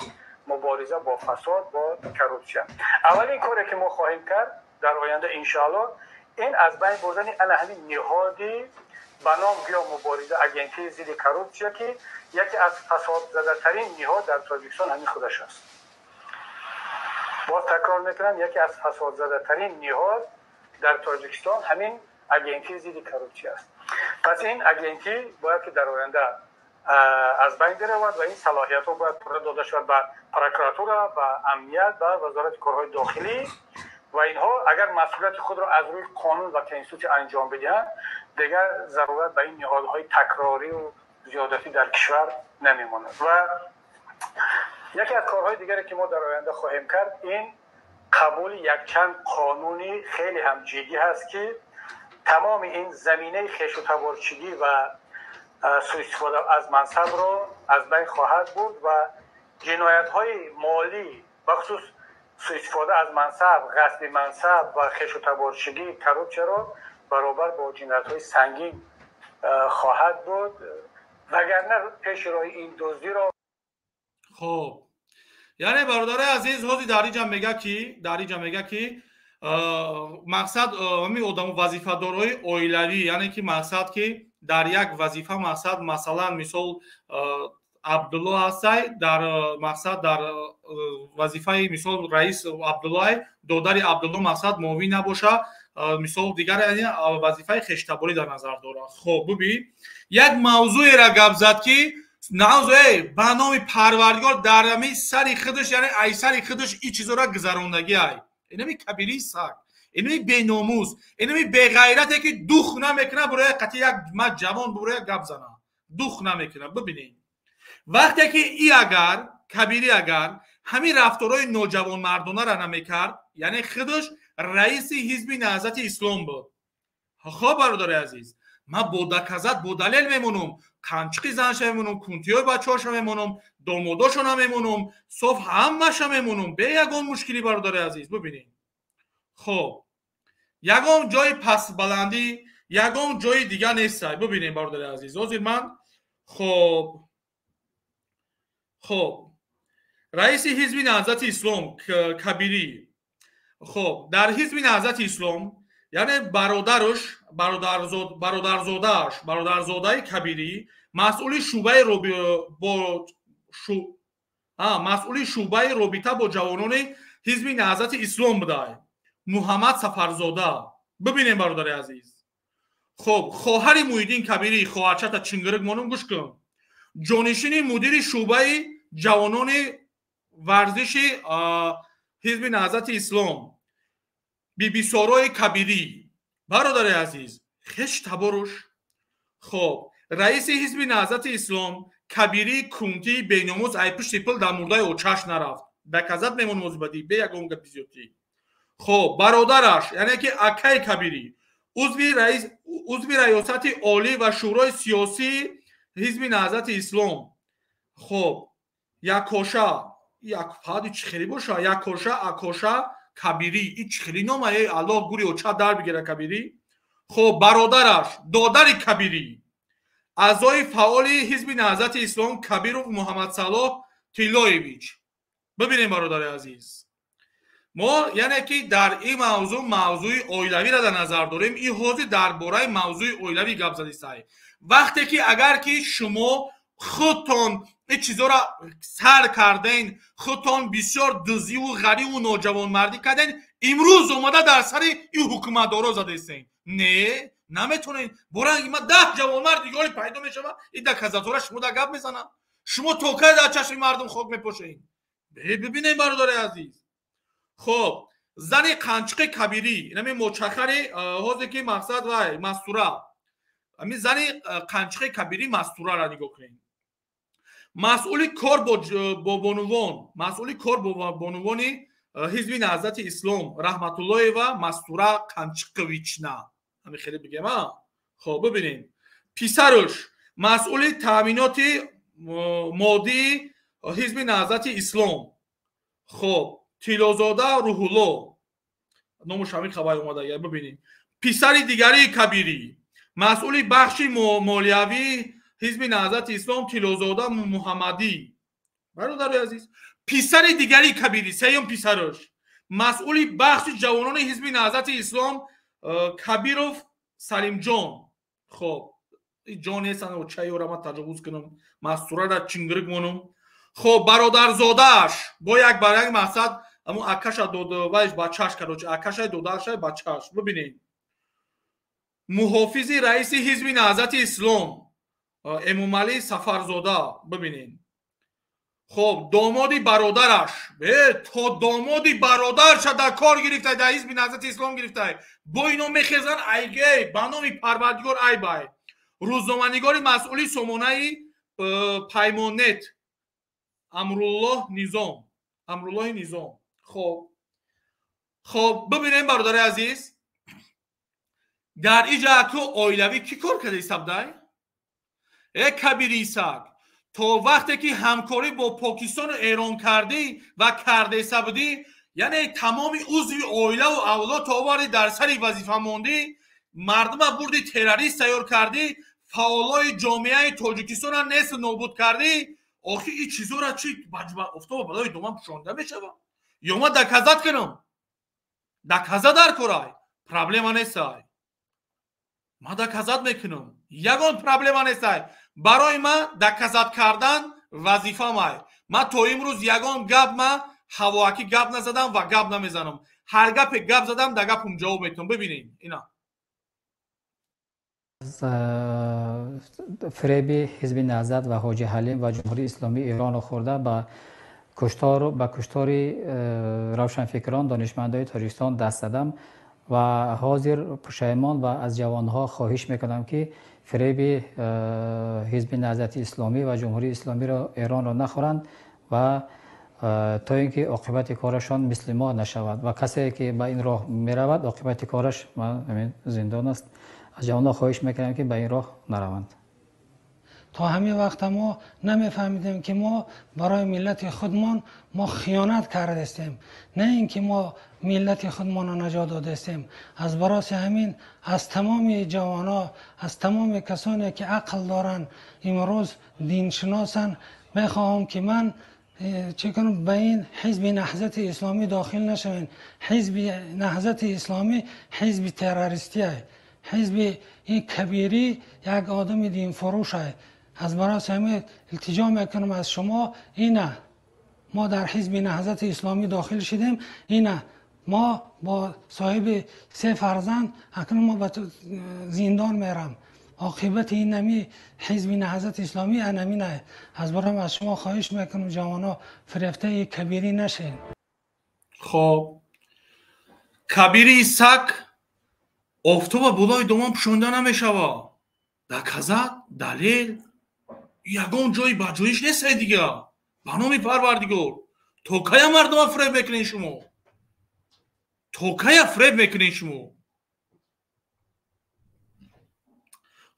мубориза бо фасод, бо коррупсия. Аввалин коре ки мо хоҳем кард дар оянда, иншоаллоҳ, ин аз байн бурдани ана ҳамин ниҳоди ба ном гӯё мубориза, агентии зидди коррупсия, ки яке аз фасодзадатарин ниҳод дар Тоҷикистон ҳамин худаш аст. Боз такрор мекунам, яке аз фасодзадатарин ниҳод дар Тоҷикистон ҳамин агентии зидди коррупсия аст. Пас ин агентӣ бояд ки дар оянда аз байн биравад ва ин салоҳиятҳо бояд пурра дода шавад ба прокуратура, ба амният, ба вазорати корҳои дохилӣ, ва инҳо агар масъулияти худро аз рӯи қонун ва конститутсия анҷом бидиҳанд, дигар зарурат ба ин ниҳодҳои такрорию зиёдатӣ дар кишвар намемонад. Ва яке аз корҳои дигаре ки мо дар оянда хоҳем кард, ин қабули якчанд қонуни хеле ҳам ҷиддӣ ҳаст, ки тамоми ин заминаи хешутаборчигӣ ва суистифода аз мансабро аз байн хоҳад бурд ва ҷиноятҳои молӣ, бахусус суистифода аз мансаб, ғасби мансаб ва хешутаборчигӣ, коррупсияро баробар бо ҷиноятҳои сангин хоҳад буд, вагарна пеши роҳи ин дуздиро. Хоб, яъне, бародарои азиз, ҳозир дар инҷа мега ки, дар инҷа мега ки мақсад ҳамин одамо вазифадорои оилавӣ, яъне ки мақсад ки дар як вазифа, мақсад, масалан, мисол, Абдулло ҳастай, дар мақсад дар вазифаи, мисол, раис Абдуллоай, додари Абдулло мақсад муовин набоша, мисол, дигар вазифаи хештаборӣ дар назар дорад. Хоб, бибин, як мавзӯеро гап зад, ки наъузу ба номи Парвардигор, дар ҳамин сари худаш, яъне ай сари худаш ин чизоро гузарондагӣ ай. Инами кабирии саг, инами беномус, инами беғайрате, ки дух намекунад буроя қати як ма ҷавон буроя гап зана, дух намекунад. Бибинед, вақте ки и агар кабирӣ агар ҳамин рафторҳои ноҷавонмардонаро намекард, яъне худаш раиси ҳизби Наҳзати Ислом буд. Хоб, бародари азиз, ман бо доказат, бо далел мемонам, қанчиқи занша мемонам, кунтиёи бачаҳоша мемонам, домодошона мемонам, соф ҳамаша мемонам бе ягон мушкилӣ. Бародари азиз, бибинед, хоб, ягон ҷои пастбаландӣ, ягон ҷои дига нестай. Бибинед, бародари азиз, ҳозир ман хоб, раиси ҳизби Наҳзати Ислом Кабирӣ, хоб, дар ҳизби Наҳзати Ислом, яъне бародараш, бародарзодааш, бародарзодаи Кабирӣ масъули шӯъбаи бо масъули шӯъбаи робита бо ҷавонони ҳизби Наҳзати Ислом будай, Муҳаммад Сафарзода. Бибинем, бародари азиз. Хоб, хоҳари Муҳиддин Кабирӣ, хоҳарчата чингирик монум, гӯш кун, ҷонишини мудири шӯъбаи ҷавонони Варзиши Ҳизби Наҳзати Ислом Бибисорои Кабирӣ, бародари азиз, хеш таборуш. Хоб, раиси Ҳизби Наҳзати Ислом Кабирӣ Кунтии беномус ай пушти пул дар мурдаи очаш нарафт. Доказать мемонем озибадӣ бе ягон гапи зиёдтӣ. Хоб, бародараш, яъне ки акаи Кабирӣ, узви раис, узви Раёсати Олӣ ва Шӯрои сиёсии Ҳизби Наҳзати Ислом. Хоб, Якоша, як фади чӣ хеле боша, Якоша Акоша Кабирӣ, и чӣ хеле нома, э Аллоҳ гури оча дар бигира Кабирӣ. Хоб, бародараш, додари Кабирӣ, аъзои фаъоли Ҳизби Наҳзати Ислом Кабиров Муҳаммадсалоҳ Тиллоевич. Бибинем, бародари азиз, мо яъне ки дар ин мавзӯъ мавзӯи оилавиро дар назар дорем. Ин ҳозир дар бораи мавзӯи оилавӣ гап задистай. Вақте ки агар ки шумо худтон ин чизоро сар карден, худтон бисёр дузиву ғариву ноҷавонмардӣ карден, имрӯз омада дар сари ин ҳукуматдоро задестен. Не, наметонед. Боранги ма 10 ҷавонмард дигаре пайдо мешава, ин доказать ора шумо да гап мезанад. Шумо то кай дар чашми мардум хок мепошед? Бибинем, бародари азиз. Хоб, зани Қанчиқи Кабирӣ, инами мочахари ҳозир ки мақсад вай Мастура, ами зани Қанчиқи Кабирӣ Мастурара нигоҳ кунед. Масъули кор бо бонувон, масъули кор бо бонувони Ҳизби Наҳзати Ислом Раҳматуллоева Мастура Қанчиқовична, ҳами хеле бигем. А хоб, бибинем, писаруш масъули таъминоти моддии Ҳизби Наҳзати Ислом. Хоб, Тиллозода Рӯҳулло, номуш ҳамин хабар омада. Бибинем, писари дигарии Кабирӣ, масъули бахши молиявии Ҳизби Наҳзати Ислом Тиллозода Муҳаммадӣ. Бародари азиз, писари дигарии Кабирӣ, сеюм писараш, масъули бахши ҷавонони Ҳизби Наҳзати Ислом Кабиров Салимҷон. Хоб, ҷон нестан, чайёра ман таҷовуз кунам, Мастурара чингирик монам. Хоб, бародарзодааш бо як бар як мақсад амн акаша вайш бачаш, короче, акашай додарашай бачаш. Бибинед, муҳофизи раиси Ҳизби Наҳзати Ислом Эмомалӣ Сафарзода. Бибинед, хоб, домоди бародараш, то домоди бародарша дар кор гирифтай, дар Ҳизби Наҳзати Ислом гирифтай. Бо ино мехезан айгей ба номи Парвардигор айбай. Рӯзноманигори масъули сомонаи Паймоннет Амруллоҳ Низом, Амруллоҳи Низом. Хоб, бибинем, бародари азиз, дар иҷа ку оилавӣ кӣ кор карда истабдай? Э Кабири Исак, то вақте ки ҳамкорӣ бо Покистону Эрон кардӣ ва кардаиста будӣ, яъне тамоми узви оилаву авлод то оварди, дар сари вазифа мондӣ, мардума бурди террорист тайёр кардӣ, фаъолои ҷомеаи Тоҷикистона несту нобуд кардӣ. Охи ин чизора чи офтоба балои доман пӯшонда мешавад? Ё ма доказать кунам? Доказать дар корай, проблема нестай, ма доказать мекунам, ягон проблема нестай. Барои ма доказать кардан вазифамай. Ма то имрӯз ягон гап ма ҳавоакӣ гап назадам ва гап намезанам. Ҳар гапе гап задам, да гапум ҷавоб метавам. Бибинем ина. Фиреби Ҳизби Наҳзат ва Ҳоҷи Ҳалим ва Ҷумҳурии Исломии Эронро хӯрда, ба куштори равшанфикрон, донишмандои Тоҷикистон даст задам ва ҳозир пушаймон ва аз ҷавонҳо хоҳиш мекунам, ки фиреби Ҳизби Наҳзати Исломӣ ва Ҷумҳурии Исломиро Эронро нахӯранд ва то ин ки оқибати корашон мисли мо нашавад. Ва касе ки ба ин роҳ меравад, оқибати кораш зиндон аст. Аз ҷавонҳо хоҳиш мекунам, ки ба ин роҳ нараванд. То ҳамин вақта мо намефаҳмидем, ки мо барои миллати худмон мо хиёнат кардастем, на ин ки мо миллати худмонро наҷот додастем. Аз бароси ҳамин аз тамоми ҷавонҳо, аз тамоми касоне ки ақл доранд, имрӯз диншиносанд, мехоҳам ки ман чӣ кунам, ба ин Ҳизби Наҳзати Исломӣ дохил нашавем. Ҳизби Наҳзати Исломӣ ҳизби террористия, ҳизби ин Кабирӣ як одами динфурӯшай. Аз бароси ҳамин илтиҷо мекунам аз шумо, ина мо дар Ҳизби Наҳзати Исломӣ дохил шидем, ина мо бо соҳиби се фарзанд акнун мо ба зиндон мерам. Оқибати ин ҳами ҳизби Наҳзати Исломӣ анамин ай. Аз барам аз шумо хоҳиш мекунам, ҷавоно, фирефтаи Кабирӣ нашед. Хоб, Кабири сак офтоба болои домон пӯшонда намешава. Доказат, далел, ягон ҷои баҷоиш несте дига. Ба номи Парвардигор, то кая мардума фиреб мекунед шумо? То кая фиреб мекунед шумо?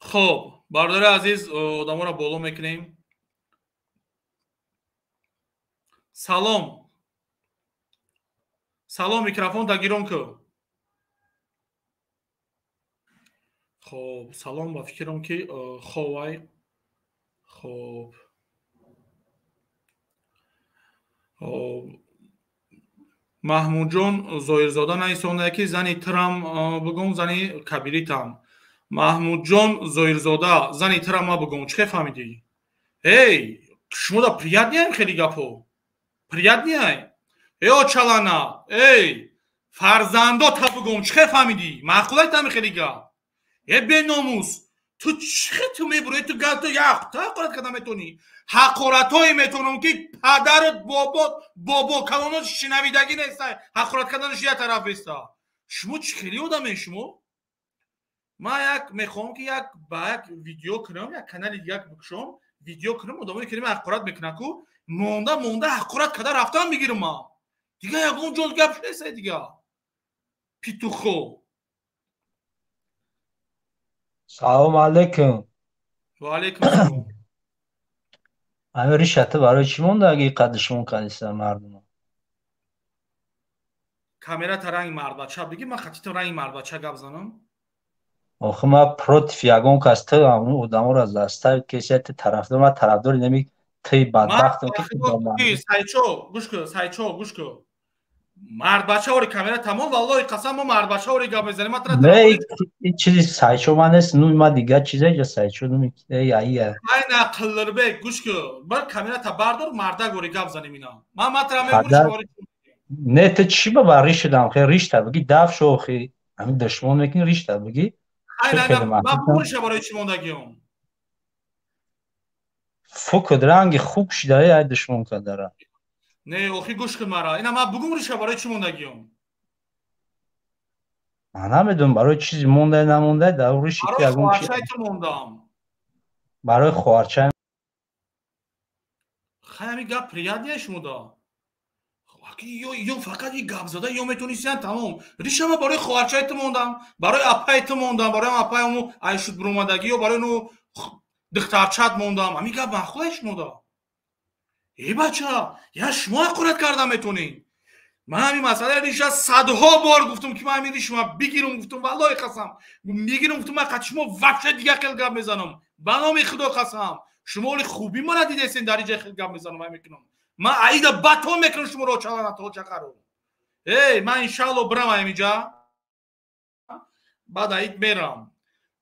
Хоб, бародари азиз, одаморо боло мекунем. Салом, салом, микрофон тагирон ку. Хоб, салом, ба фикрам ки ховай. Хоб, Маҳмудҷон Зоирзода нависонда, ки зани тирам бигум, зани Кабиритам. Маҳмудҷон Зоирзода, зани тирам ма бигум, чӣ хел фаҳмидӣ? Эй, шумо да приятнияем хеле гапҳо? Приятнияй? Эй, очалана, эй, фарзандо та бигум, чӣ хел фаҳмидӣ? Маъқулай тами хеле гап? Э, беномус, ту чӣ ту мебурӣ? Ту гап, ту як ҳақорат карда метавонӣ? Ҳақоратҳое метавонам, ки падарат, бобот, бобо калонот шинавидагӣ нестай. Ҳақорат карданаш як тараф беста. Шумо чӣ хеле одаме шумо? Ман як мехоҳам, ки як ба як видео кунам, як канали дигар бикушом, видео кунам, одамое ки ҳақорат мекунанд ку, монда монда ҳақорат карда рафтан бигирам ман. Дига ягон ҷо гап нестай дига. Петухо. Салом алейкум. Ва алейкум салом. Ами ришата барои чӣ мондаги иқадр душмон кардиста мардума? Камера та ранги мардбача биги, ман хати ту ранги мардбача гап занам. Охи ман против ягон кас, ту ҳамун одаморо заставит кеси, ту тарафдор, ман тарафдори неми туи бадбахтам ки Сайчо, гӯш кун, Сайчо, гӯш кун. Мардбача ори камера тамом, валлоҳи қасам, мо мардбача ори гап мезанем, ман тра Не, ин чизи Сайчо ман нест, нуми ман дигар чизе ҷа Сайчо нуми ай ай. Айна Қиллирбек, гӯш кун. Бар камера та бардор, мардак ори гап занем ина. Ман тра мегӯм ори. Не, ту чӣ ба бар риш шудам, хе ришта биги даф шо, хе ҳамин душмон мекунӣ, ришта биги. Айна, ман буриша барои чӣ мондагиём? Фукд ранги хуб шида, ай душмон кардара. Не, охи гӯш кун мара. Ина ман бугум риша барои чӣ мондагиём? Ман намедонам барои чизи мондай намондай, дар риши ки ягон чи. Барои ту мондам. Барои хоҳарчаи. Хай, ҳамин гап приятнее шумо да? Ё фақат и гап зада ё метонистиян тамом. Риша ма барои хоҳарчаи ту мондам, барои апаи ту мондам, барои апаи ому айшуд буромадагӣ ё барои ну духтарчат мондам. Ҳамин гап маъқулае шумо да? Э, бача, я шумо ҳақорат карда метонед. Ман ҳамин масъалаи риша садҳо бор гуфтум, ки ман ҳамин ришма бигирум, гуфтум, валлоҳи қасам, мегирум, гуфтум, ман қати шумо вообще дигар хел гап мезанам. Ба номи Худо қасам, шумо оли хуби мана дидесен, дар иҷа хел гап мезанам, вай мекунам. Ман аида батон мекунам шуморо чалана чақаро. Эй, ман иншаалло бирам ҳаминҷа, баъд аид мерам.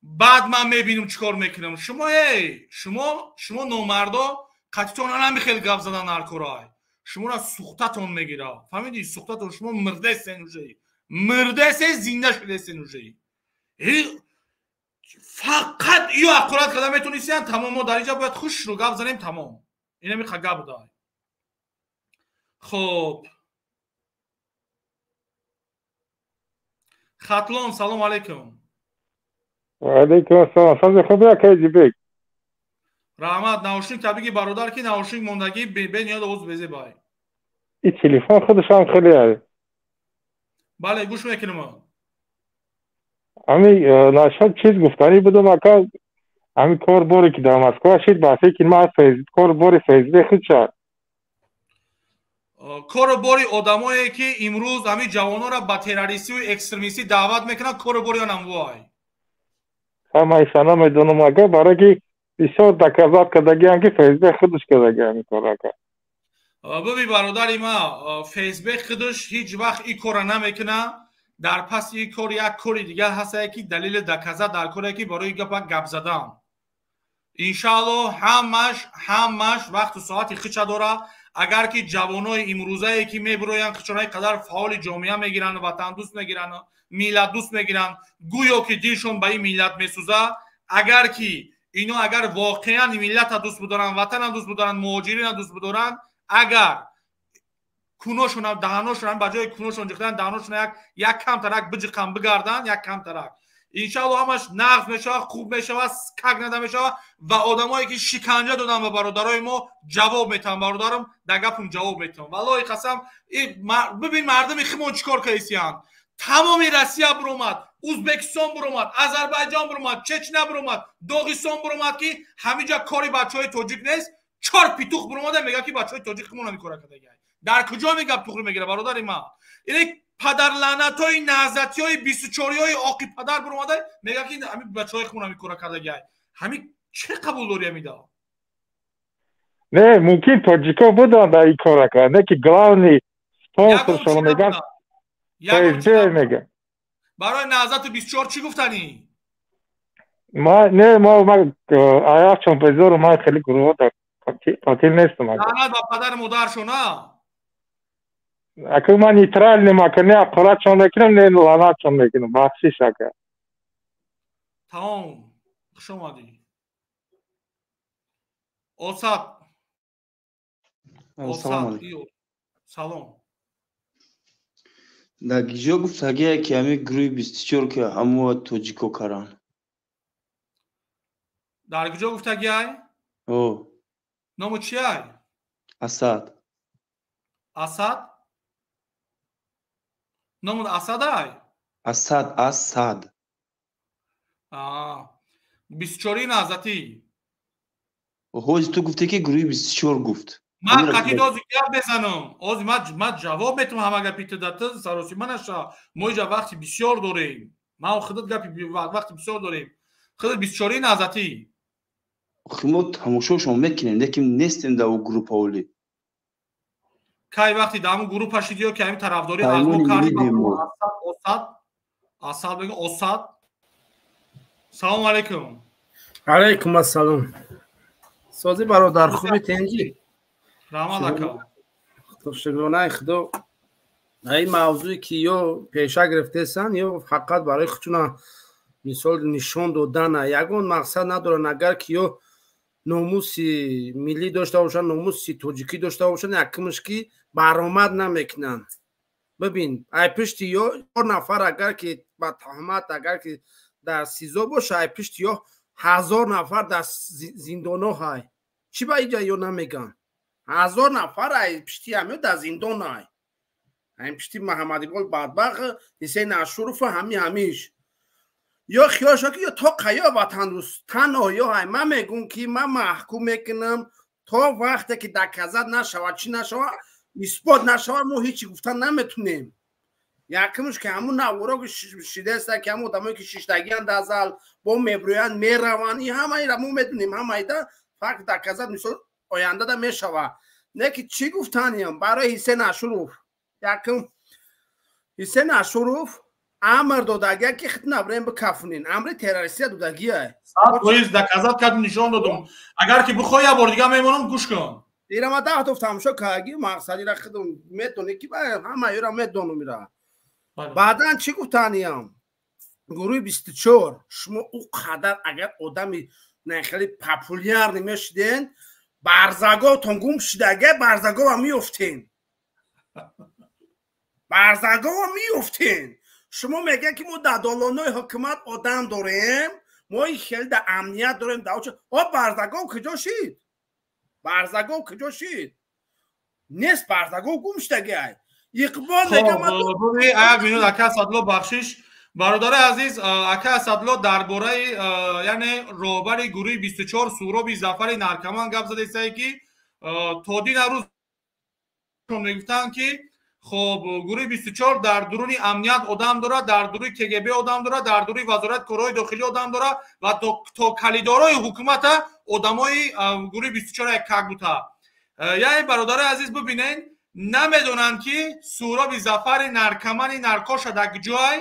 Баъд ман мебинам чӣ кор мекунам. Шумо, эй, шумо номардо қатитон намихел гап задан ҳар корай. Шуморо сухтатон мегира. Фаҳмидӣ? Сухтатон, шумо мирдесен уже. Мирдесен, зинда шудесен уже. Э, фақат ё ҳақорат карда метонистиян, тамом, мо дар инҷа бояд хушрӯ гап занем, тамом. Инами гап буда. Хоб. Хатлон, салом алейкум. Ва алейкум ассалом. Сози хуб акай Ҷибек. Раҳмат, наушник та биги бародар, ки наушник мондагӣ бениёд овоз безебай. И телефон худашам хеле ай. Бале, гӯш мекунам. Ами нашад чиз гуфтанӣ будам ака, ами кор боре ки дар Москва шид, ба фикри ман кор бори ФСБ худша. Кору бори одамое ки имрӯз ҳамин ҷавононро ба террористию экстремистӣ даъват мекунанд, кору бори он ҳамвой. Ҳамаиша намедонам ака, барое ки бисёр доказат кардагиам, ки ФСБ худаш кардаги ҳамин кор ака. Биби, бародари ма, ФСБ худаш ҳеҷ вақт ин корро намекунад. Дар паси ин кор як кори дигар ҳастае, ки далели доказат дар коре, ки барои гапа гап задан. Иншаалло, ҳамаш вақту соати хича дора. Агар ки ҷавонои имрӯзае ки мебироянд, хичонаи қадар фаъоли ҷомеа мегиранд, ватандӯст мегиранд, миллатдӯст мегиранд, гӯё ки дилшон ба ин миллат месӯзад, Агар ки ино агар воқеан миллата дӯст бидоранд, ватана дӯст бидоранд, муҳоҷирина дӯст бидоранд, агар куношона даҳаношона ба ҷои куношон ҷиқдан даҳаношона як камтарак биҷиқан бигарданд, як камтарак иншаалло ҳамаш нағз мешавад, хуб мешавад, как нада мешавад ва одамое ки шиканҷа доданд ба бародарои мо ҷавоб метаванд. Бародарам, дар гапум ҷавоб метавам. Валлоҳи қасам, бибин мардуми химон чӣ кор кардисиянд. Тамоми Россия биромад, Узбекистон биромад, Азарбайҷон биромад, Чечня биромад, Доғистон биромад, ки ҳамиҷа кори бачаҳои тоҷик нест. Чор питух биромада мегӯяд, ки бачаҳои тоҷик химон ҳамин кора кардагиай. Дар куҷо мегап туғри мегира, бародари ман? Ин падарлаънатҳои наҳзатиҳои 24-иҳои оқи падар биромада мегӯяд, ки ҳамин бачаҳои химон ҳамин кора кардагиай. Ҳамин чӣ қабул дорӣ ҳамида? Не, мумкин тоҷико буданд дар ин кора кард, не ки главный спонсоршон мегӯянд ФСБ мегӯяд. Барои наҳзату 24 чӣ гуфтанӣ? Ма не, ма аяқчон безору, ман хеле гурӯҳо дар қотил нестам. Лаънат ба падару модаршон, а? Ака, ман нейтральным, ака, не ҳақоратшон мекунам, не лаънатшон мекунам. Бахшиш, ака. Тамом, хуш омадӣ. Осад. Салом алейкум. Салом. Дар гиҷо гуфтагие, ки ҳамин гурӯҳи 24 ки ҳамоа тоҷико каранд? Дар куҷо гуфтагиай? О. Ному чиай? Асад. Асад? Ному Асадай? Асад, Асад. 24-и наҳзатӣ. Ҳози ту гуфте, ки гурӯҳи 24 гуфт. Ман қатид ози гап мезанам. Ози ман ҷавоб метавам ҳама гапи ту да ту саросима наша. Мо иҷа вақти бисёр дорем. Ман худат гапи вақти бисёр дорем. Худат 24-и наҳзатӣ. Охи мо тамошошон мекунем, лекин нестем дар ӯ группа оли. Кай вақти дар ҳамун группа шидиё, ки ҳамин тарафдорӣ аз мо кардӣ? Асад, Асад мегӯ, Осад. Салому алайкум. Алайкум ассалом. Сози бародар, хуби, тенҷӣ? Раҳмат, ака. Шукронаи Худо. Ин мавзӯе ки ё пеша гирифтесан, ё фақат барои худшона мисол нишон додана, ягон мақсад надоранд. Агар ки ё номуси миллӣ дошта бошанд, номуси тоҷикӣ дошта бошанд, якумш ки баромад намекунанд. Бибин, ай пишти ё чор нафар агар ки ба таҳмат, агар ки дар СИЗО боша, ай пишти ё 1000 нафар дар зиндоно ҳай. Чӣ ба иҷа ё намеган? 1000 нафар ай пишти ҳамё дар зиндон ай. Ай пишти Маҳаммадиқбол бадбахт, Ҳусейн Ашуров ҳами ҳамиш. Ё хиёл шуд, ки ё то қаё ватандӯст танҳо ё ҳай. Ман мегӯм, ки ман маҳкум мекунам то вақте ки доказат нашавад, чӣ нашавад, исбот нашавад, мо ҳеҷ гуфтан наметунем. Якумш ки ҳамун наворо ки шидаста, ки ҳамун одамое ки шиштагианд дар зал бо мебрӯянд, мераванд, ин ҳамаира мо медунем, ҳамаида факт доказат мисол ояндада мешавад. Не ки чӣ гуфтаниям барои Ҳусейн Ашуров? Якум, Ҳусейн Ашуров амр додагия, ки хит набрем бикафунин, амри террористия додагия. 100% доказат кардем, нишон додум. Агар ки бихоҳӣ, як бор дига мемонам, гӯш кун. Ира ма даҳ тоф тамошо кардаги, мақсадира худум медонӣ, ки ҳама ира медонум ира. Баъдан чӣ гуфтаниям? Гурӯҳи 24, шумо ӯ қадар агар одами хеле популярный мешиден, барзаговтон гум шидага, барзагова меёфтен. Барзагова меёфтен. Шумо мегӯяд, ки мо дар долонҳои ҳукумат одам дорем, мо ин хеле дар амният дорем. О, барзагов куҷо шид? Барзагов куҷо шид? Нест, барзагов гум шидагиай. Иқбол мегӯяд. Як минут, ака Асадло, бахшиш. Бародари азиз, ака Асадло дар бораи, яъне роҳбари гурӯҳи 24 Суҳроби Зафари наркоман гап задесае, ки то дина рӯз мегуфтанд, ки хоб гурӯҳи 24 дар дуруни амният одам дорад, дар дуруни КГБ одам дорад, дар дуруни вазорати корҳои дохилӣ одам дорад ва то калидорҳои ҳукумата одамои гурӯҳи 24 як как бута. Яъне, бародари азиз, бибинед, намедонанд, ки Суҳроби Зафари наркомани наркоша дар ҷой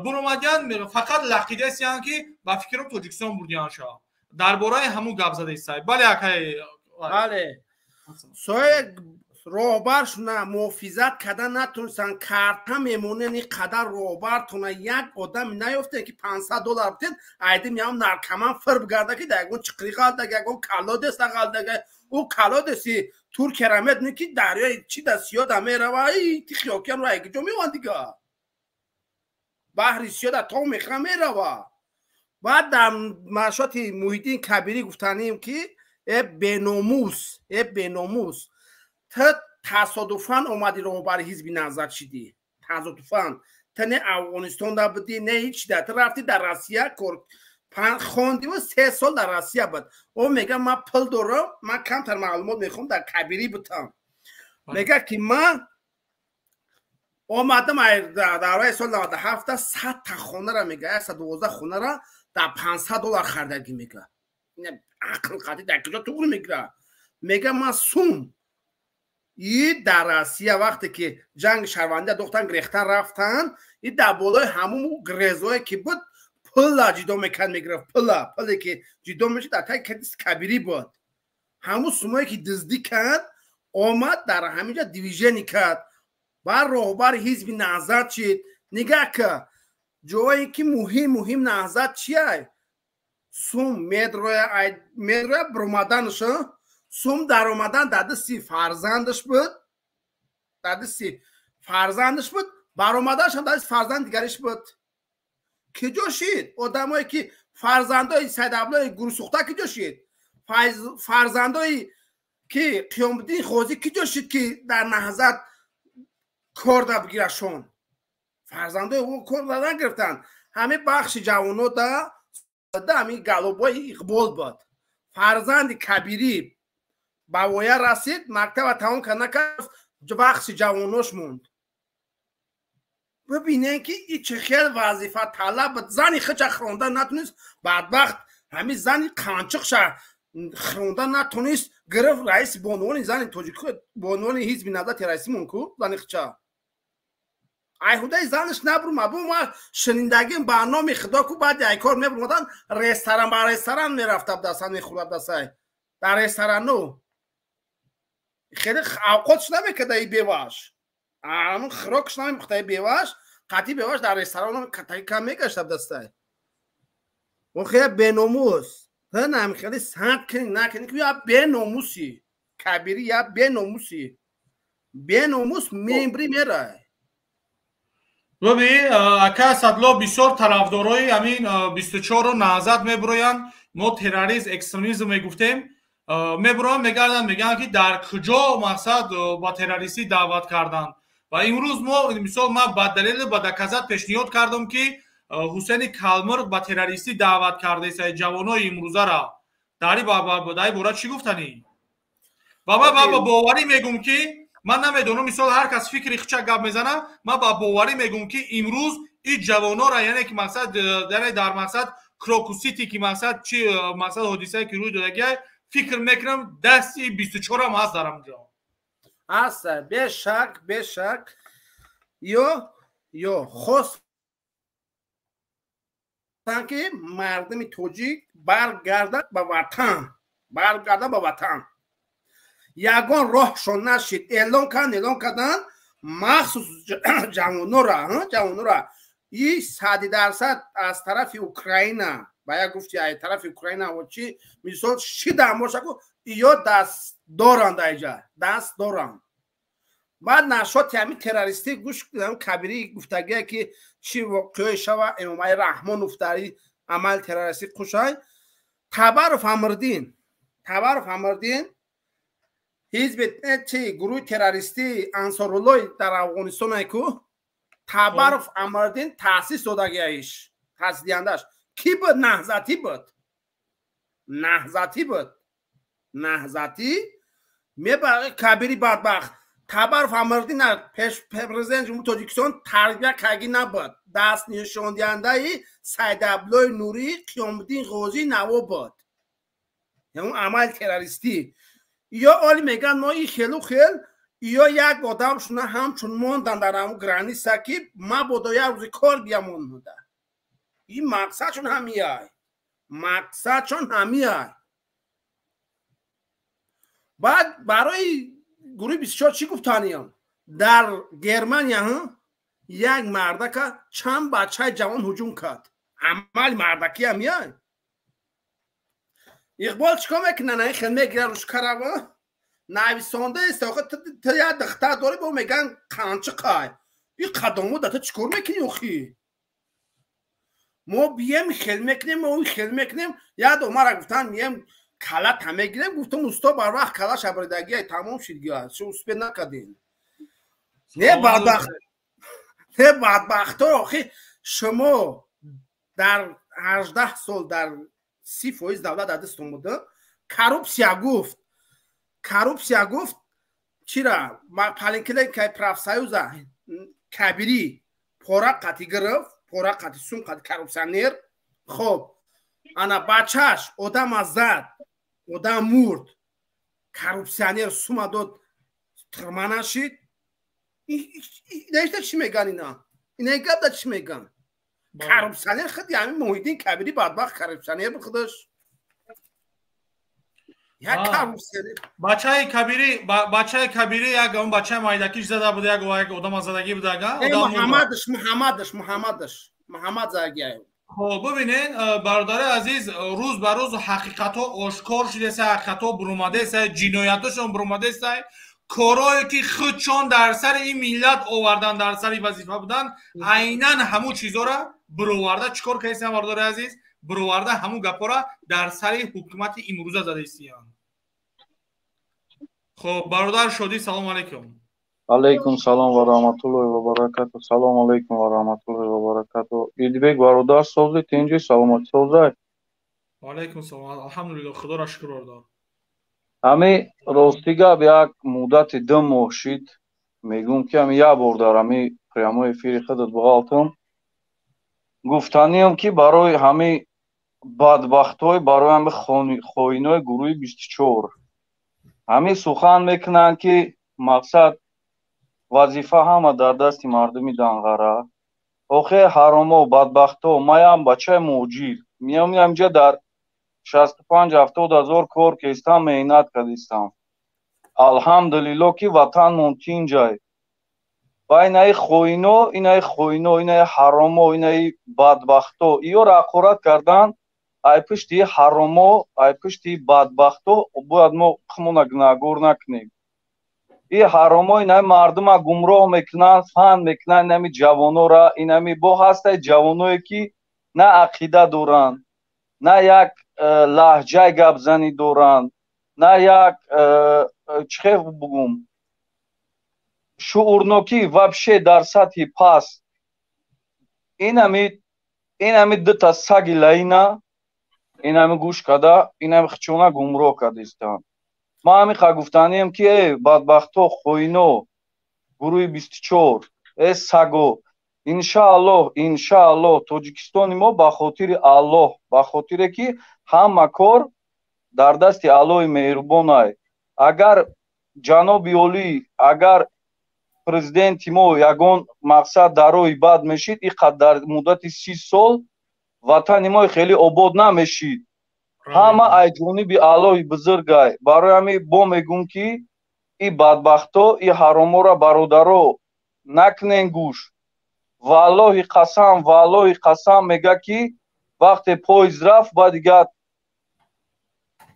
буромадиян, фақат лақидесиянд, ки ба фикрам Тоҷикистон бурдиян ша. Дар бораи ҳамун гап задаистай. Бале, акай. Бале. Роҳбаршуна муҳофизат карда натонистанд, карта мемонен. Ин қадар роҳбартона як одам наёфтем, ки $500 битен, айдим ям наркоман фир бигарда, ки дар ягон чиқри ғалтага, ягон колодеса ғалтага. Ӯ колодеси Туркияра медонӣ, ки дарёи чи да сиёда мерава, Тихий океанро айгиҷо меоянд дига, баҳри сиёда то мехӯра мерава. Баъд дар машоти Муҳиддин Кабирӣ гуфтанем, ки э беномус, э беномус, ту тасодуфан омадӣ, роҳбари ҳизби Наҳзат шидӣ. Тасодуфан. Ту не Афғонистонда будӣ, не ҳеч да. Ту рафтӣ, дар Россия кор хондиву 3 сол дар Россия буд. О мега, ман пул дорам, ман камтар маълумот мехоҳам дар Кабирӣ бутам. Мега, ки ман омадам давраи соли 97-та, 100-та хонара, мега, 112 хонара дар $500 хардагӣ. Мега, ақл қатӣ дар куҷо туғри мегира? Мега, ман сум и дар Россия вақте ки ҷанги шаҳрвандия дохтан, грехтан рафтан, и дар болои ҳамун грезое ки буд, пула ҷидо мекард, мегирифт пула. Пуле ки ҷидо мешуд, дар таги Кабирӣ буд. Ҳамун сумое ки дуздӣ кард, омад дар ҳаминҷа движение кард, баъд роҳбари ҳизби Наҳзат шид. Нигаҳ ка, ҷое ки муҳим муҳим Наҳзат чияй? Сум медроя, медроя, биромаданаш, сум даромадан дар дасти фарзандаш буд, дар дасти фарзандаш буд, баромаданашам дар дасти фарзанди дигариш буд. Киҷо шид? Одамое ки фарзандои Сайдаблои гурсухта киҷо шид? Фарзандои ки Қиёмуддин Ғозӣ киҷо шид, ки дар Наҳзат кор да бигирашон? Фарзандои ӯ кор да нагирифтанд. Ҳамин бахши ҷавоно да ҳамин галобои Иқбол буд. Фарзанди Кабирӣ ба воя расид, мактаба тамом кард накард, бахши ҷавонош монд. Бибинем, ки и чӣ хел вазифа талаб. Зани хича хӯронда натунист, бадбахт. Ҳамин зани қанчиқша хӯронда натунист, гирифт, раиси бонувони зани тоҷик, бонувони ҳизби Наҳзати раисӣ мон ку зани хича. Айҳудаи занаш набурума бу. Ма шуниндагим, ба номи Худо ку, баъди айкор мебурмадан, ресторан ба ресторан мерафта дасан, мехӯрда дасай дар ресторану. Хеле авқотш намекарда и беваш, ҳамун хӯрокш намепухта. И беваш қатъи беваш дар ресторан кам мегашта дастай. О хеле беномус, нам хеле сад кунӣ накунӣ, ки я беномуси Кабирӣ, я беномуси, беномус мембри мерай. Бибин, ака Садло, бисёр тарафдорои ҳамин 24-ру Наҳзат мебуроянд. Мо терроризм, экстремизм мегуфтем, мебуроянд, мегарданд, мегӯянд, ки дар куҷо мақсад ба террористӣ даъват карданд. Ва имрӯз мо, мисол, ман ба далели, ба доказать пешниҳод кардам, ки Ҳусейни Калмирқ ба террористӣ даъват кардаест ҷавонои имрӯзара. Дар ин бора чӣ гуфтанӣ? Ва ман ба боварӣ мегӯм, ки ман намедонам, мисол, ҳар кас фикри хича гап мезана, ман ба боварӣ мегӯм, ки имрӯз ин ҷавонора, яъне ки мақсад, яъне дар мақсад Крокус Сити, ки мақсад чи мақсад ҳодисае ки рӯй додагиай, фикр мекунам, дасти 24-ам ҳаст дар ҳамҷо. Ҳаст, бешак, бешак. Ё хостанд, ки мардуми тоҷик баргардад ба ватан, баргардад ба ватан. Ягон роҳшон нашид. Эълон кардан, эълон карданд махсус ҷавонора, ҷавонора. И 100% аз тарафи Украина, ба як гуфти, ай тарафи Украина чи мисол шидам бошаку, ё даст доранд, айҷа даст доранд. Баъд нашоти ҳамин террористӣ гӯш, Кабирӣ гуфтагие, ки чӣ воқеое шава, Эмомалӣ Раҳмонов дар амали террористӣ қушай. Табаров Амрдин, Табаров Амрдин, ҳизби чи гурӯҳи террористӣ Ансоруллои дар Афғонистон ку, Табаров Амрдин таъсис додагиаиш, таъсисдиҳандааш кӣ буд? Наҳзатӣ буд, наҳзатӣ буд, наҳзатӣ меба. Кабири бадбахт, Табаров Амрдин пеш президент ҷумҳури Тоҷикистон тарбия каргӣ набуд, даст нишондиҳандаи Сайдаблои Нурӣ, Қиёмуддин Ғозӣ наво буд. Он амали террористӣ ё оли мегӯянд, мо и хелу хел ё як одамшуна ҳамчун мондан дар ҳамун граница, ки мабодо як рӯзи кор биямонда. Ин мақсадшон ҳамияй, мақсадшон ҳамияй. Баъд барои гурӯҳи 24 чӣ гуфтаниям? Дар Германия як мардака чанд бачаи ҷавон ҳуҷум кард. Амали мардакиам яй. Иқбол чикор мекунад? Ин хел мегирад рушкарава нависонда ист. Охи ту як духтар дорӣ, бо меган қанчи қай. И қадомо да ту чикор мекунӣ охи? Мо бием хел мекунем, мо хел мекунем. Як омара гуфтан мием кала мегирем, гуфтам усто бар вақт кала шабридагия тамом шид гия. Шо успе накардем. Не бадбахт. Не бадбахто охи шумо дар 18 сол дар 30% давлат дар дастон буда. Коррупсия гуфт. Коррупсия гуфт чира? Палинкида кай профсоюза кабири пора қати гирифт, пора қати сум қати коррупсионер. Хоб, ана бачаш одама зад, одам мурд. Коррупсионер сума дод, тирма нашид. Инаишта чӣ меган ина? Ина гап да чӣ меган? Коррупсионер худ ҳамин Муҳиддин Кабири бадбахт коррупсионер буд худаш. Як коррупсионер. Бачаи Кабири, бачаи Кабири як он бачаи майдакиш зада буд, як одама задагӣ буд ага. Муҳаммадаш, Муҳаммадаш, Муҳаммадаш, Муҳаммад задагӣ. Хоб, бибинед, бародари азиз, рӯз ба рӯз ҳақиқатҳо ошкор шудеса, ҳақиқатҳо бурумадеса, ҷиноятҳошон бурумадеса, корое ки худшон дар сари ин миллат овардан, дар сари вазифа будан, айнан ҳамун чизора буроварда чӣ кор кардесиян, бародари азиз? Буроварда ҳамун гапҳоро дар сари ҳукумати имрӯза задаистиян. Хоб, бародар Шодӣ, салому алайкум. Алайкум салом ва раҳматуллоҳи ва баракату. Салому алайкум ва раҳматуллоҳи ва баракату. Идибек бародар, созӣ, тинҷӣ, саломатӣ созай? Ва алайкум салом. Алҳамдулиллоҳ, худоро шукр бародар. Ҳами рости гап як муддати 2 моҳ шид, мегӯм ки ҳами як бор дар ҳами прямой эфири худат буғалтам. Гуфтаниям ки барои ҳами бадбахтҳои, барои ҳами хоинои гурӯҳи 24 ҳами сухан мекунанд ки мақсад вазифа ҳама дар дасти мардуми Данғара. Охе ҳаромо, бадбахто, маям бачаи муҳоҷир. Миём инҷа дар 65-70 ҳазор кор кестам, меҳнат кардистам. Алҳамдулиллоҳ ки ватанмон тинҷай. Ва инаи хоино, инаи хоино, инаи ҳаромо, инаи бадбахто, иё рақорат кардан ай пушти ҳаромо, ай пушти бадбахто бояд мо хумона гунаҳгор накунем. И ҳаромо инаи мардума гумроҳ мекунанд, фан мекунанд инами ҷавонора, инами бо ҳастаи ҷавоное ки на ақида доранд, на як лаҳҷаи гапзанӣ доранд, на як чӣ хел бугум, шуурнокӣ вообще дар сатҳи паст. Инами дута саги лаина инами гӯш када, инами хичона гумроҳ кардистанд. Ман ҳамиқа гуфтанием ки э бадбахто, хоино, гурӯҳи 24, э саго, иншааллоҳ, иншааллоҳ Тоҷикистони мо ба хотири Аллоҳ, ба хотире ки ҳама кор дар дасти Аллоҳи меҳрубонай. Агар ҷаноби олӣ, агар президенти мо ягон мақсад дар роҳи бад мешид, и қад дар муддати 30 сол ватани мо хеле обод намешид. Ҳама ай ҷониби Аллоҳи бузургай. Барои ҳамин бо мегӯм ки и бадбахто, и ҳаромора бародаро накунен гӯш. Валлоҳи қасам, валлоҳи қасам мега ки вақте поезд рафт, ба дигар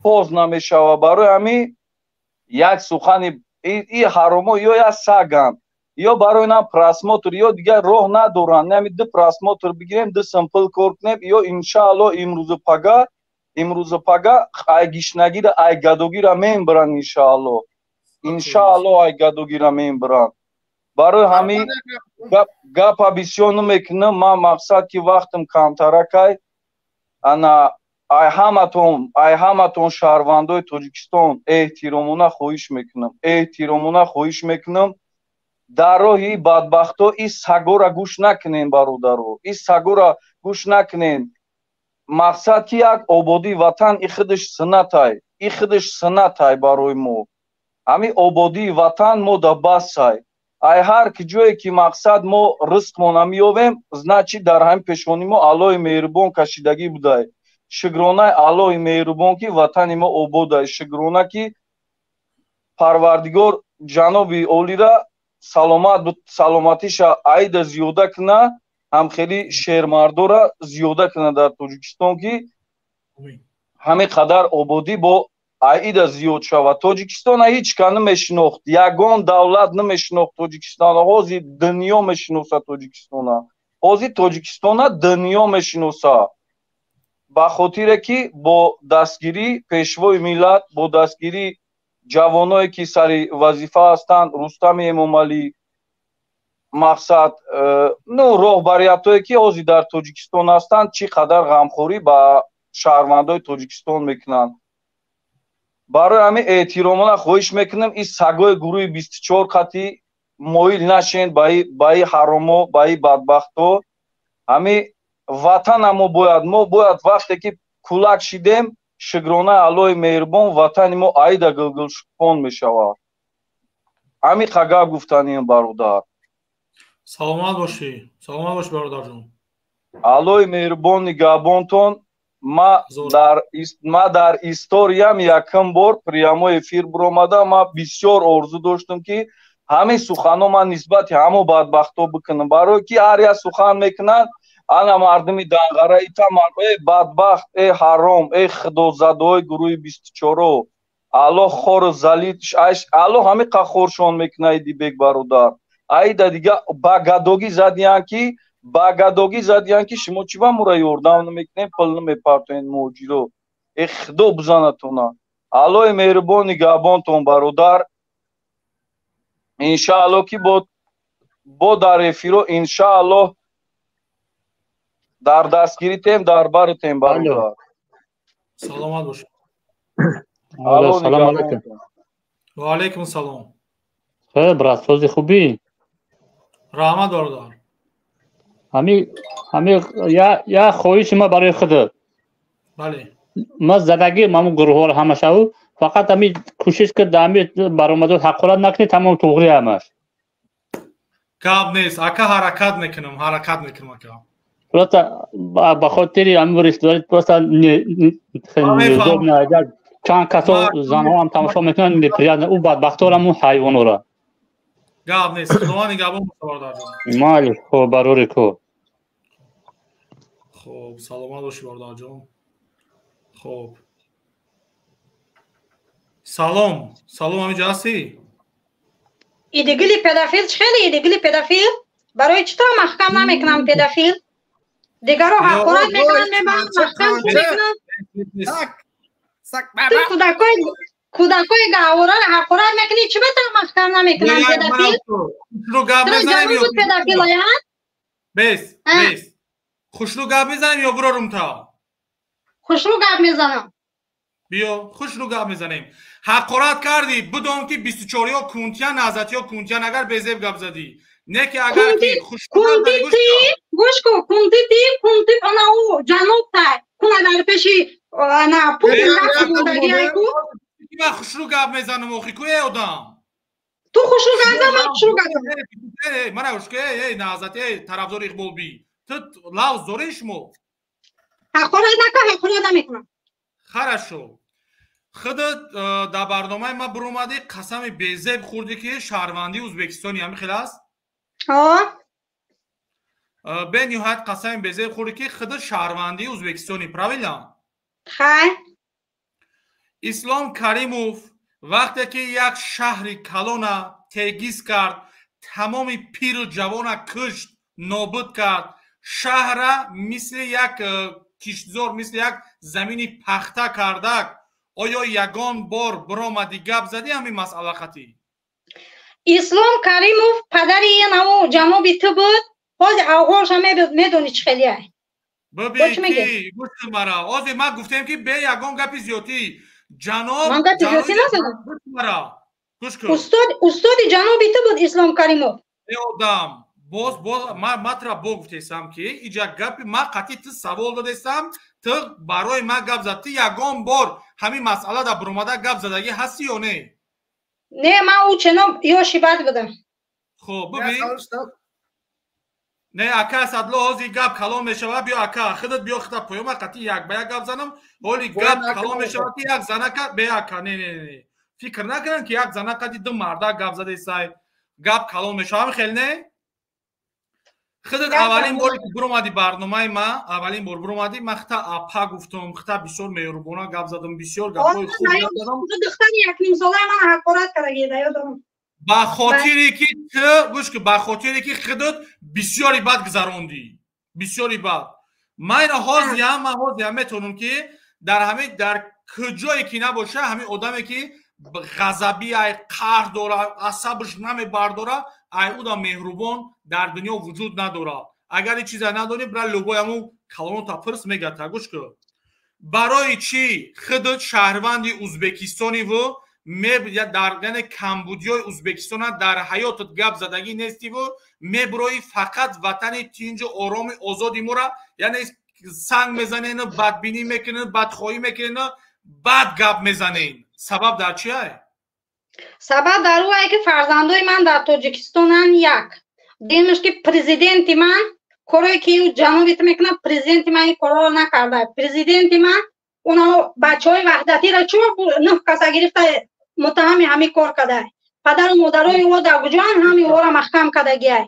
поз намешава. Барои ҳамин як сухани и ҳаромо ё як саганд, ё барои нам просмотр, ё дигар роҳ надоранд. Нами ду просмотр бигирем, ду симпл кор кунем, ё иншааллоҳ имрӯзу пага, имрӯзу пага ай гишнагира, ай гадогира мебаранд иншааллоҳ. Иншааллоҳ ай гадогира мебаранд. Барои ҳамин гапа бисёр намекунам, ман мақсад ки вақтам камтаракай. Ана ай ҳаматон шаҳрвандои Тоҷикистон эҳтиромона хоҳиш мекунам, эҳтиромона хоҳиш мекунам, дар роҳи бадбахто и сагора гӯш накунем, бародаро, и сагора гӯш накунем. Мақсад ки як ободии ватан и худаш суннатай, и худаш суннатай барои мо. Ҳамин ободии ватан мо да басай. Ай ҳар ки ҷое ки мақсад мо ризқмона меёвем, значит дар ҳамин пешони мо Аллоҳи меҳрубон кашидагӣ будай. Шукронаи Аллоҳи меҳрубон ки ватани мо ободай, шукрона ки Парвардигор ҷаноби олира саломат саломатиша айда зиёда куна, ҳам хеле шермардора зиёда куна дар Тоҷикистон, ки ҳамин қадар ободӣ бо аида зиёд шавад. Тоҷикистона ҳеҷ ка намешинохт, ягон давлат намешинохт Тоҷикистона. Ҳозир дунё мешиноса Тоҷикистона, ҳозир Тоҷикистона дунё мешиноса, ба хотире ки бо дастгирии пешвои миллат, бо дастгирии ҷавоное ки сари вазифа ҳастанд, Рустами Эмомалӣ, мақсад, ну, роҳбариятое ки ҳозир дар Тоҷикистон ҳастанд, чӣ қадар ғамхорӣ ба шаҳрвандои Тоҷикистон мекунанд. Барои ҳамин эҳтиромона хоҳиш мекунам, ин сагои гурӯҳи 24 қатӣ моил нашен, ба и ҳаромо, ба и бадбахто. Ҳамин ватана мо бояд, мо бояд вақте ки кулак шидем, шукронаи Аллоҳи меҳрубон, ватани мо аида гулгулшукуфон мешавад. Ҳамин гап гуфтанием, бародар. Саломат бошӣ, саломат бошӣ, бародарҷон. Аллоҳи меҳрубон нигаҳбонтон. Ма дар историям якум бор прямой эфир биромада, ма бисёр орзу доштам, ки ҳамин суханҳо ман нисбати ҳамо бадбахтҳо бикунам, барое ки ҳар як сухан мекунанд, ана мардуми Данғара итаман, э бадбахт, э ҳаром, э худозадаҳои гурӯҳи 24-о, Аллоҳ хору залил, Аллоҳ ҳамин қахоршон мекунад. Идибек бародар, аида дига ба гадогӣ задиян, ки ба гадогӣ задиян, ки шумо чӣ ба мура ёрдам намекунем, пул намепартоед, муҳоҷиро, э худо бизанатона. Аллоҳи меҳрубон нигаҳбонтон, бародар. Иншааллоҳ, ки бо дар эфиро, иншааллоҳ, дар дастгиритем, дар баритем, бародар. Саломат бошед. Салом алейкум. Ва алейкум салом. Хеле, брат, сози, хубӣ? Раҳмат, бародар. Ҳами я хоҳиши ма барои худат. Бале. Ма задагӣ маму гурӯҳҳоро ҳамашаву, фақат ҳами кӯшиш ки дар ҳами баромадот ҳақорат накунӣ, тамом, туғри ҳамаш. Гап нест, ака, ҳаракат мекунам, ҳаракат мекунам, ака. Просто ба хотири ҳамин просто неудобно, агар чанд касо занҳоам тамошо мекунанд, неприятно ӯ бадбахторам, ӯ ҳайвонора. Гап нест, худованд нигаҳбон, бародарҷон. Майли, хуб, барори кор. Хуб, саломат бошӣ, бародарҷон. Хуб, салом, салом, ҳаминҷо ҳастӣ? Идигили педофил чӣ хеле, идигили педофил, барои чӣ туро маҳкам намекунам, педофил? Дигаро ҳақорат мекунанд, мебаранд, маҳкам мекунанд. Ту кӯдакои гаҳвораро ҳақорат мекунӣ, чӣ ба туро маҳкам намекунанд, педофил? Туро буд педофилая. Бес, бес, хушрӯ гап мезанем ё бирорум та? Хушрӯ гап мезанам. Биё, хушрӯ гап мезанем. Ҳақорат кардӣ, бидон ки 24-ё кунтиян, наҳзатиё кунтиян, агар безеб гап задӣ. Не ки агар ки кунти ти, гӯш ку, кунти ти, кунти ана ӯ ҷаноб тай куна дар пеши ана Путин ку. Ман хушрӯ гап мезанам, охи ку, эй одам. Ту хушрӯ гап зан, ман хушрӯ гап занам. Мана гӯш ку, эй наҳзати, эй тарафдори Иқболбӣ, ту лавз дорӣ шумо? Ҳақорат накун, ҳақорат намекунам. Хорошо. Худат дар барномаи ман биромадӣ, қасами безеб хӯрдӣ, ки шаҳрвандии Ӯзбекистони, ҳамин хел аст? Бениҳоят қасами безеб хӯрдӣ, ки худат шаҳрвандии Ӯзбекистони, правильно? Хай. Ислом Каримов вақте ки як шаҳри калона тегиз кард, тамоми пиру ҷавона кушт, нобуд кард, шаҳра мисли як киштзор, мисли як замини пахта кардак, оё ягон бор биромадӣ, гап задӣ ҳамин масъала қатӣ? Ислом Каримов падари намо ҷаноби ту буд. Ҳозир авғонша медонӣ чӣ хелияй. Бибин, ки гӯш кун мара, ҳозир ман гуфтем, ки бе ягон гапи зиёдтӣ, ҷаноб. Ман гапи зиёдтӣ назадам. Мара гӯш кун. Устоди ҷаноби ту буд Ислом Каримов. Э одам, боз боз ма тура бо гуфтесам, ки иҷа гапи ма қатъи ту савол додесам, ту барои ман гап зад. Ту ягон бор ҳамин масъала дар биромада гап задагӣ ҳастӣ ё не? Не, ман ӯ чено ёши бад будам. Хуб, бибин, не, ака Асадло, ҳозир гап калон мешавад. Биё, ака, худат биё, худа поёма, қатъи як ба як гап занам. Ҳоли гап калон мешавад, ки як занака бе, ака, не, не, не. Фикр накунанд, ки як зана қади ду марда гап задесай, гап калон мешавам, хел не? Худат аввалин боре ки биромадӣ барномаи ма, аввалин бор биромадӣ, ман хита апа гуфтам, хита бисёр меҳрубона гап задам, бисёр гапҳои хуб гап задам. Духтари якнимсолаи ман ҳақорат кардаги, да ёдам. Ба хотире ки ту гӯш ки, ба хотире ки худат бисёри бад гузарондӣ, бисёри бад. Ман ина ҳозиям, ман ҳозиям метавонам ки дар ҳамин дар куҷое ки набоша, ҳамин одаме ки ғазабӣ ай, қаҳр дора, асабаш намебардора, ай уда меҳрубон дар дунё вуҷуд надорад. Агар ин чиза надонӣ, бира любой ҳамун калонота пурс, мегӯяд та. Гӯш кун, барои чӣ худат шаҳрванди Узбекистониву дар яъне камбудиёи Узбекистона дар ҳаётат гап задагӣ нестиву мебурои фақат ватани тинҷу ороми озоди мора яъне санг мезанену бадбинӣ мекунену бадхоҳӣ мекунену бад гап мезанен? Сабаб дар чи ай? Сабаб дар ӯ ай ки фарзандои ман дар Тоҷикистонанд, як. Дуюмаш ки президенти ман корое ки ӯ ҷаноби ту мекунад, президенти ман ин корҳоро накарда. Президенти ман оно бачаҳои ваҳдатиро чӯ нӯҳ каса гирифта муттаҳами ҳамин кор карда. Падару модарои ӯ дар куҷоанд, ҳами ӯро маҳкам кардагиай.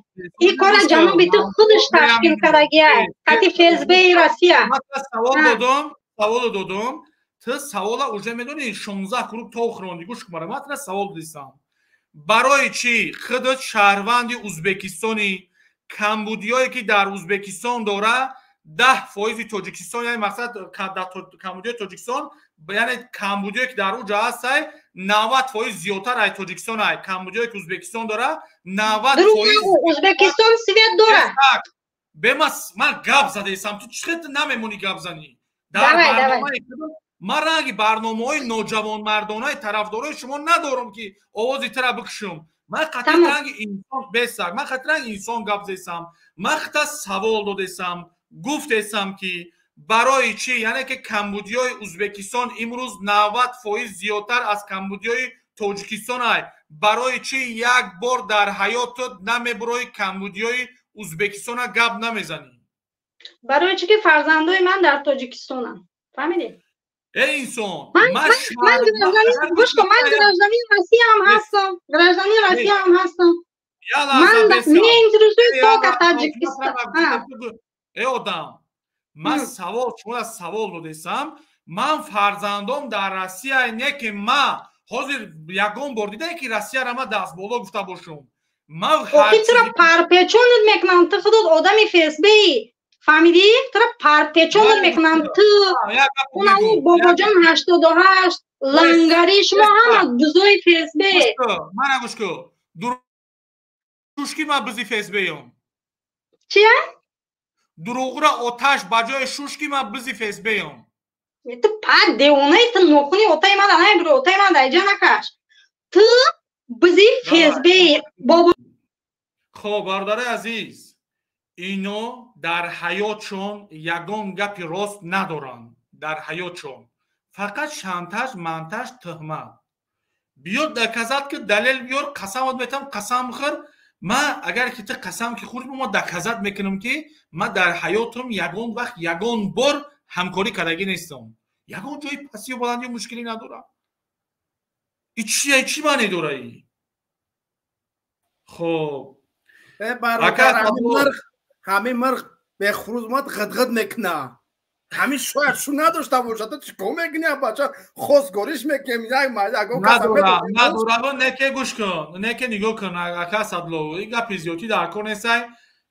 Ин кора ҷаноби ту худаш ташкил кардагиай, қати ФСБи Россия. Савол додум, саволо додум. Ту савола уже медонӣ, 16 круг то хӯронди. Гӯш кун, ман тура савол дидисам. Барои чӣ худат шаҳрванди Узбекистони, камбудиёе ки дар Узбекистон дора 10% Тоҷикистон, яъне мақсад дар камбудиёи Тоҷикистон, яъне камбудиёе ки дар уҷа ҳастай 90% зиёдтар ай Тоҷикистон ай. Камбудиёе ки Узбекистон дора 90%. Узбекистон свет дора. Бемас ман гап задаисам, ту чӣ хел намемонӣ гап занӣ? Дар барномаи ман ранги барномаҳои ноҷавонмардонаи тарафдорои шумо надорам, ки овози тура бикушам. Ман қатъи ранги инсон бесак, ман қатъи ранги инсон гап зесам, ман хита савол додесам, гуфтесам ки барои чӣ, яъне ки камбудиёи Узбекистон имрӯз 90% зиёдтар аз камбудиёи Тоҷикистон ай, барои чӣ як бор дар ҳаётат намебурои камбудиёи Узбекистона гап намезанӣ? Барои чӣ ки фарзандои ман дар Тоҷикистонанд, фаҳмидӣ? Эй инсон, ман гӯш кун, ман гражданин Россия ҳам ҳастам, гражданин Россия ҳам ҳастам. Ман мне интересует только Таджикистан. Эй одам, ман савол шумо савол додесам, ман фарзандом дар Россия, не ки ман ҳозир ягон бор дидае ки Россияра ман дастболо гуфта бошам. Ман охи тура парпечонат мекунам, ту худат одами ФСБи, фаҳмидӣ? Тура парпечонат мекунам, ту унаву бобоҷон 88 лангари, шумо ҳама бузои ФСБ. Мана гӯш кун, шушки ман бизи ФСБём. Чия? Дурӯғра оташ ба ҷои шушки ман бизи ФСБём. Ту пак девонаи, ту нохуни отаи ман намебиро, отаи ман дар иҷа накаш. Ту бизи ФСБ бобо. Хоб, бародари азиз, ино дар ҳаётшон ягон гапи рост надоранд. Дар ҳаётшон фақат шантаж, мантаж, тӯҳмат. Биё доказат ки, далел биёр, қасамот метам, қасам хӯр. Ман агар ки ту қасам ки хӯрӣ, ман доказат мекунам ки ман дар ҳаётам ягон вақт ягон бор ҳамкорӣ кардагӣ нестам. Ягон ҷои пастию баландию мушкилӣ надорам. И чия, чӣ маъне дора и? Хоб, ҳамин мирғ бехуруз омад, ғидғид мекуна. Ҳамин шояд шу надошта бошад, ту чӣ кор мекунӣ, бача? Хостгориш мекунем, як ягон каса надора. Неке гӯш кун, неке нигоҳ кун, ака Садло, ин гапи зиёдтӣ дар кор нестай.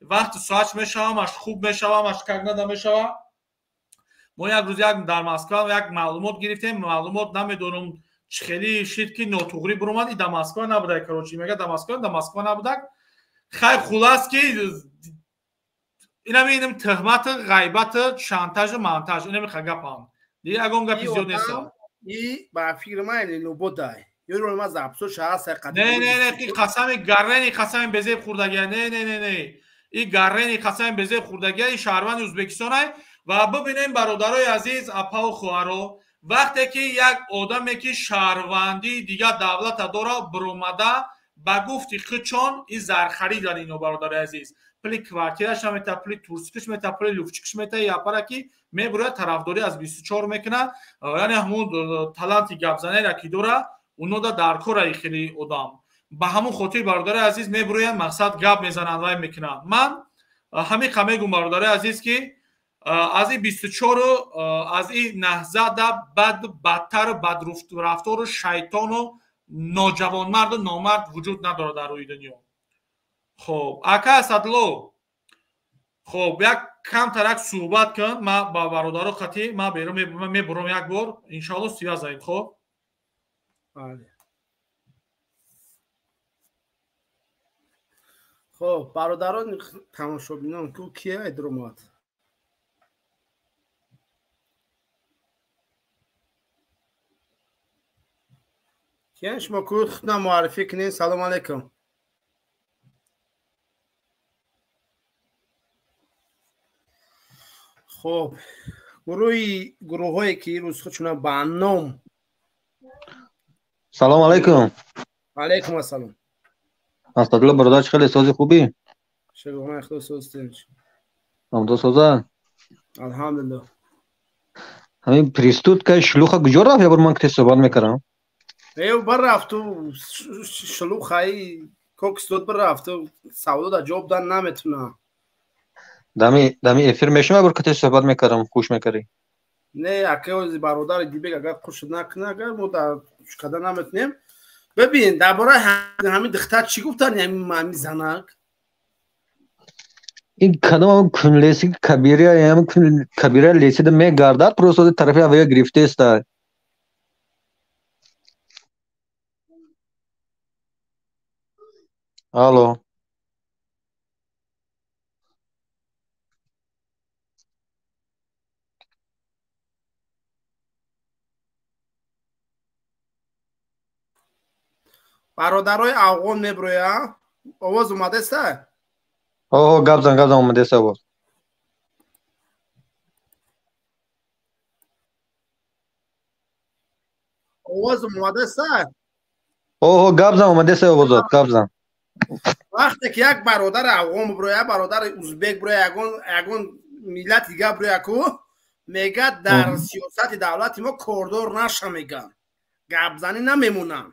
Вақти соатш мешавам, аш хуб мешавам, аш как нада мешава. Мо як рӯз як дар Москва як маълумот гирифтем, маълумот намедонам чӣ хели шид ки нотуғрӣ биромад, и дар Москва набудак, короче, мега дар Москва, дар Москва набудак. Хай, хулас ки инами инам тӯҳмату ғайбату шантажу мантаж, инами гапам. Дига ягон гапи зиёд нест. И ба фикри ман ленободай. Ёро ман запсо шаҳр сай қадим. Не, не, не, и қасами гаррени қасами безеб хӯрдагия. Не, не, не, не. И гаррени қасами безеб хӯрдагия, и шаҳрванди Узбекистон ай. Ва бибинем, бародарои азиз, апаву хоҳаро, вақте ки як одаме ки шаҳрвандии дигар давлата дора биромада ба гуфти худшон и зархаридан ино, бародари азиз, пули квартираш намета, пули турсикиш мета, пули луфчикиш мета, япара ки мебурояд тарафдорӣ аз 24 мекуна, яъне ҳамун таланти гапзанера ки дора, Уно да дар кора хеле одам. Ба ҳамон хотир, бародари азиз, мебуроянд, мақсад гап мезананд, вай мекунанд. Ман ҳамин мегум, бародари азиз, ки аз ин 24-у аз ин наҳзада бад, бадтару бадрафтору шайтону ноҷавонмарду номард вуҷуд надорад дар рӯи дунё. Хоб, ака Асадло, хоб, як камтарак суҳбат кун, ман ба бародаро қатӣ ман берун мебурам як бор, иншоалло связь заем, хоб. Хоб, бародарон, тамошобинон, ку кия идромад? Киян шумо, ку худна муаррифӣ кунед. Салом алейкум. Хоб, гурӯҳи гурӯҳҳое ки рӯз худшона ба ном Салом алейкум. Алейкум ассалом. Асадулло бародар, чӣ хеле, сози, хубӣ? Шукрона Худо, созтем. Амдо соза? Алҳамдулилло. Ҳамин пристуткаи шлюха куҷо рафт? Як бор ман ките суҳбат мекардам. Э, бирафту шлюхаи коксдод, бирафту савдода ҷавоб дан наметунам. Дами эфир мешим, як бор ките суҳбат мекардам, хуш мекардӣ. Не, акаи бародари Дибек, агар хуш накунад, агар мо дар карда наметунем. Бибин, дар бораи ҳамин духтар чӣ гуфтан, ҳамин занак? Ин кадом кунлеси кабирия, ҳам кабирия лесида мегардад, просто тарафи авая гирифтеста. Алло. Бародарои афғон меброя, овоз омадеста? О, гап зан, гап зан, омадеста овоз. Овоз омадеста? О, гап зан, омадеста овозот, гап зан. Вақте ки як бародари афғон броя, бародари узбек броя, ягон миллати дигар броя, ку мегӯяд, дар сиёсати давлати мо кордор наша, мегӯянд, гапзанӣ намемонанд.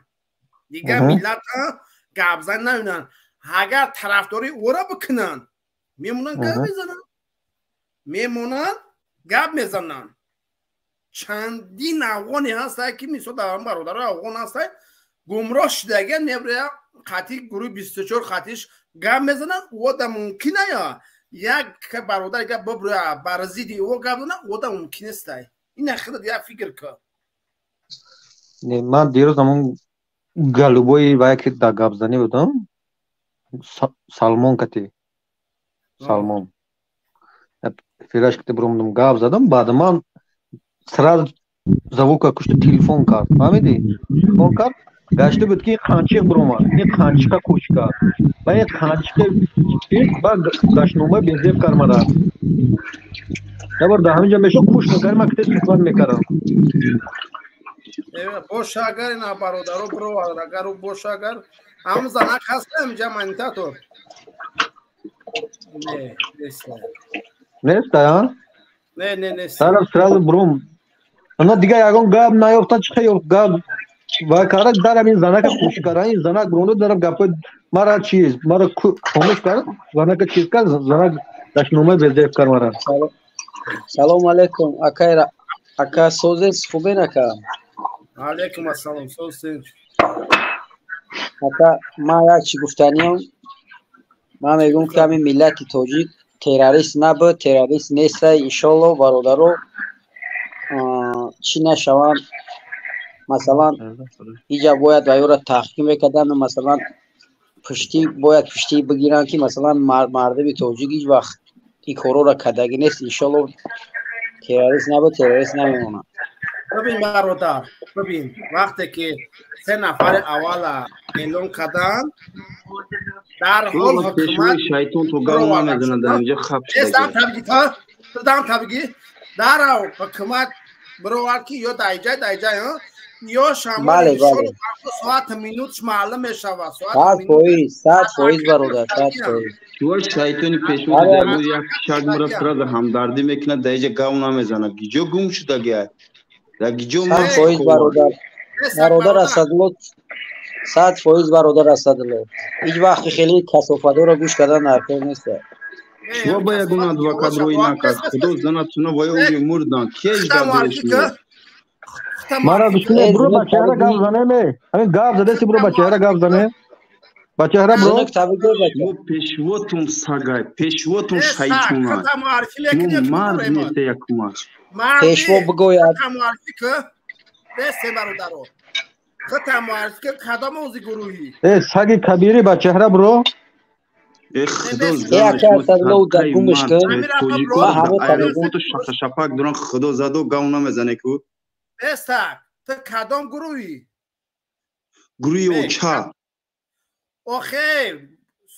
Дигар миллата гапзанӣ намемонанд. Агар тарафдории ӯро бикунанд, мемонанд, гап мезананд, мемонанд, гап мезананд. Чандин афғоне ҳастанд, ки мисол дар бародарои афғон ҳастанд, гумроҳ шудагиан, меброя, қатъи гурӯҳи 24 қатъиш гап мезананд. Ӯ да мумкин ая як бародар гап биброя, бар зидди ӯ гап занад, ӯ да мумкин нестай. Ина худат як фикр кун. Ман дирӯз ҳамон голубои вая ки дар гапзанӣ будам, Салмон кати, Салмон фираш кати биромадам, гап задам, баъд ман сразу звука кушти, телефон кард, фаҳмидӣ? Телефон кард, гашта буд ки қанчиқ биромад, ин қанчиқа куш кард ва ин қанчиқа ба гаштнома безеб кард мара. Ябор дар ҳамин ҷо мешуд, куш мекард, ман ките суҳбат мекардам. Боша, агар ина бародаро бировард, агар ӯ боша, агар ҳамн занак ҳаст ҳаминҷа манитатор, не, нест. Нест, а? Не, не, нест. Сразу, сразу бром. Ана дигар ягон гап наёфта, чӣ ёфт гап ва кара дар ҳамин занака куш кард, ин занак бронду дар гапҳои мара чиз мара хомӯш кард, занака чиз кард, занак дашномаи безеб кард мара. Салому алейкум, акай, ака, созес, хубен, ака? Алейкум ассалом, созен. Ака, ман як чӣ гуфтаниям. Ман мегӯм, ки ҳамин миллати тоҷик террорист набуд, террорист нестай, иншолло. Бародаро чӣ нашаванд, масалан, иҷа бояд ва ёро таҳқиқ мекардан, масалан, пуштӣ бояд пуштӣ бигиранд, ки масалан мардуми тоҷик ҳеҷ вақт ин корҳоро кардагӣ нест, иншолло. Террорист набуд, террорист намемонад. Бибин, бародар, бибин, вақте ки се нафари аввала эълон карданд, дар ҳол ҳукумат шайтон то гап намезанад, дар инҷа хаб. Дам табигӣ дарав ҳукумат бировард, ки ё даиҷай даиҷай ё шамоли соат минутш маълум мешавад. 100%, 100%, бародар, 100%. Чува шайтони пешвои як шаг мура сразу ҳамдардӣ мекунад, дар инҷа гап намезанад. Гиҷо гум шудагиай? Дар гиҷо? 100%, бародар. Бародар Асадулло, 100% бародар Асадулло. Ҳеҷ вақт хеле касофатҳоро гӯш кардан даркор нест. Шумо ба ягон адвокат рӯй накард. Худо занатуна ва ё мурдан. Кеш дадеш. Мара гӯш бро, ба чеҳра гап занем. Ҳамин гап задаси, бро, ба чеҳра гап занем. Ба чеҳра, бро. Мо пешвотум сагай, пешвотум шайтона. Мо мард несте якумаш. Пешво бигӯяд. Бесе бародаро. Хата муаррифӣ кун, кадом ози гурӯҳӣ? Э, саги кабирӣ, ба чеҳра бро. Э, худо. Шапак доран, худо задо гав намезане ку. Бесак, ту кадом гурӯҳӣ? Гурӯҳи оча. Охе,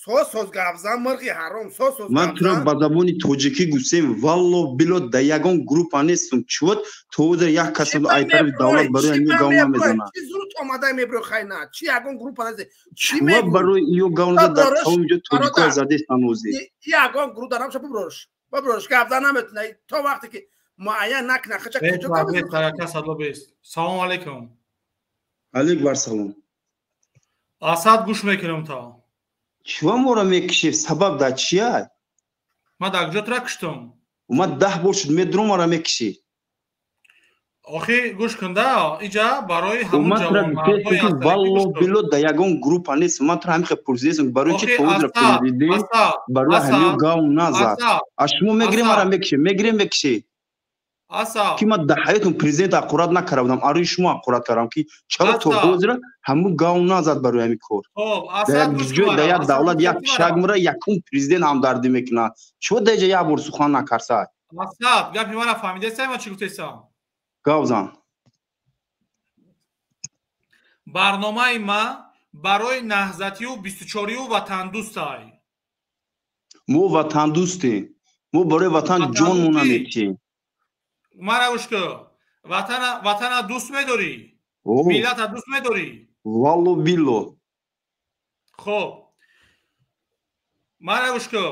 соз соз гапзан, мирғи ҳаром, соз соз. Ман туро ба забони тоҷикӣ гуфтем, валло било да ягон группа нестум. Чувот то ҳозир як кас ай тарафи давлат барои ҳамин гав намезанад. Чи зуд омада мебро хайна? Чи ягон группа нест? Чи мегӯ? Барои ё гав назад дар тамоми ҷо тоҷикоя задестан ҳозир. Ягон гурӯҳ дарам ша биброш. Биброш, гапзан наметуна то вақте ки муайян накна хача куҷо. Салом алейкум. Алейк бар салом. Асад, гӯш мекунам то. Чива моро мекишӣ? Сабаб дар чия? Ман дар куҷо тура киштум? Ман 10 бор шуд медурам, маро мекишӣ. Охи, гӯш кун да, иҷа барои ҳамун ҷавонмардҳои валло било да ягон группа нест. Ман тура ҳамин хел пурсидесам, барои чи то ҳозир президент барои ҳамин гав назад? А шумо мегирем, маро мекишӣ, мегирем, мекишӣ. Ки ман дар ҳаётам президент аққурат накарда будам, арӯи шумо аққурат кардам, ки чаро то ҳозира ҳамун гав назад барои ҳамин кор. Дар як давлат як пишак мура, якум президент ҳамдардӣ мекунад. Чиво дар иҷа як бор сухан накарсад? Асад, гапи мана фаҳмидесай, ман чӣ гуфтесам? Гав зан. Барномаи ма барои наҳзатию бистучорию ватандӯстай. Мо ватандӯстем, мо барои ватан ҷонмона метиҳем. Мара гӯш кун, ватана дӯст медорӣ, миллата дӯст медорӣ? Валло билло. Хоб, мара гӯш кун,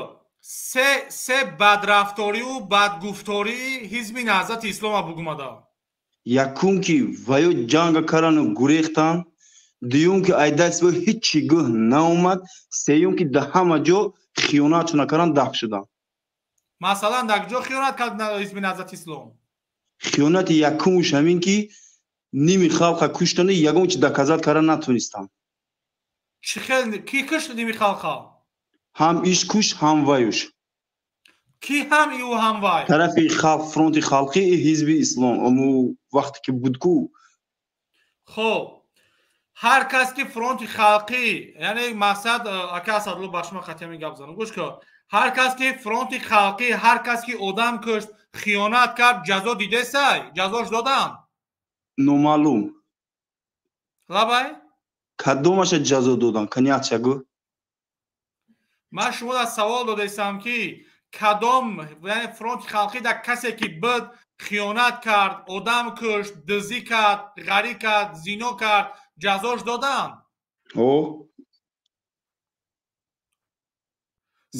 се бадрафторию бадгуфтории ҳизби Наҳзати Ислома бугумада. Якум, ки ваё ҷанга кардану гурехтан. Дуюм, ки ай дасти ваё ҳеҷ чӣ гӯҳ наомад. Сеюм, ки дар ҳама ҷо хиёнатшо накардан, дафт шуданд. Масалан, дар куҷо хиёнат кард ҳизби Наҳзати Ислом? Хиёнати якумш ҳамин, ки ними халқа куштану ягон чи доказать карда натонистанд. Чӣ хел ки кушт ними халқа? Ҳам иш куш, ҳам ваюш. Ки ҳам ю ҳам вай? Тарафи халқ, фронти халқӣ, ҳизби ислом ому вақте ки буд ку. Хоб, ҳар кас ки фронти халқӣ, яъне мақсад, ака Асадулло, ба шумо қатъиян гап занам, гӯш кун, ҳар кас ки фронти халқӣ, ҳар кас ки одам кушт, хиёнат кард, ҷазо дидесай? Ҷазош додам? Номаълум. Лабай. Кадомаша ҷазо додам, каниятша гӯ. Ман шумо дар савол додесам, ки кадом, яъне фронти халқӣ дар касе ки буд, хиёнат кард, одам кушт, дизӣ кард, ғарӣ кард, зино кард, ҷазош додам? О,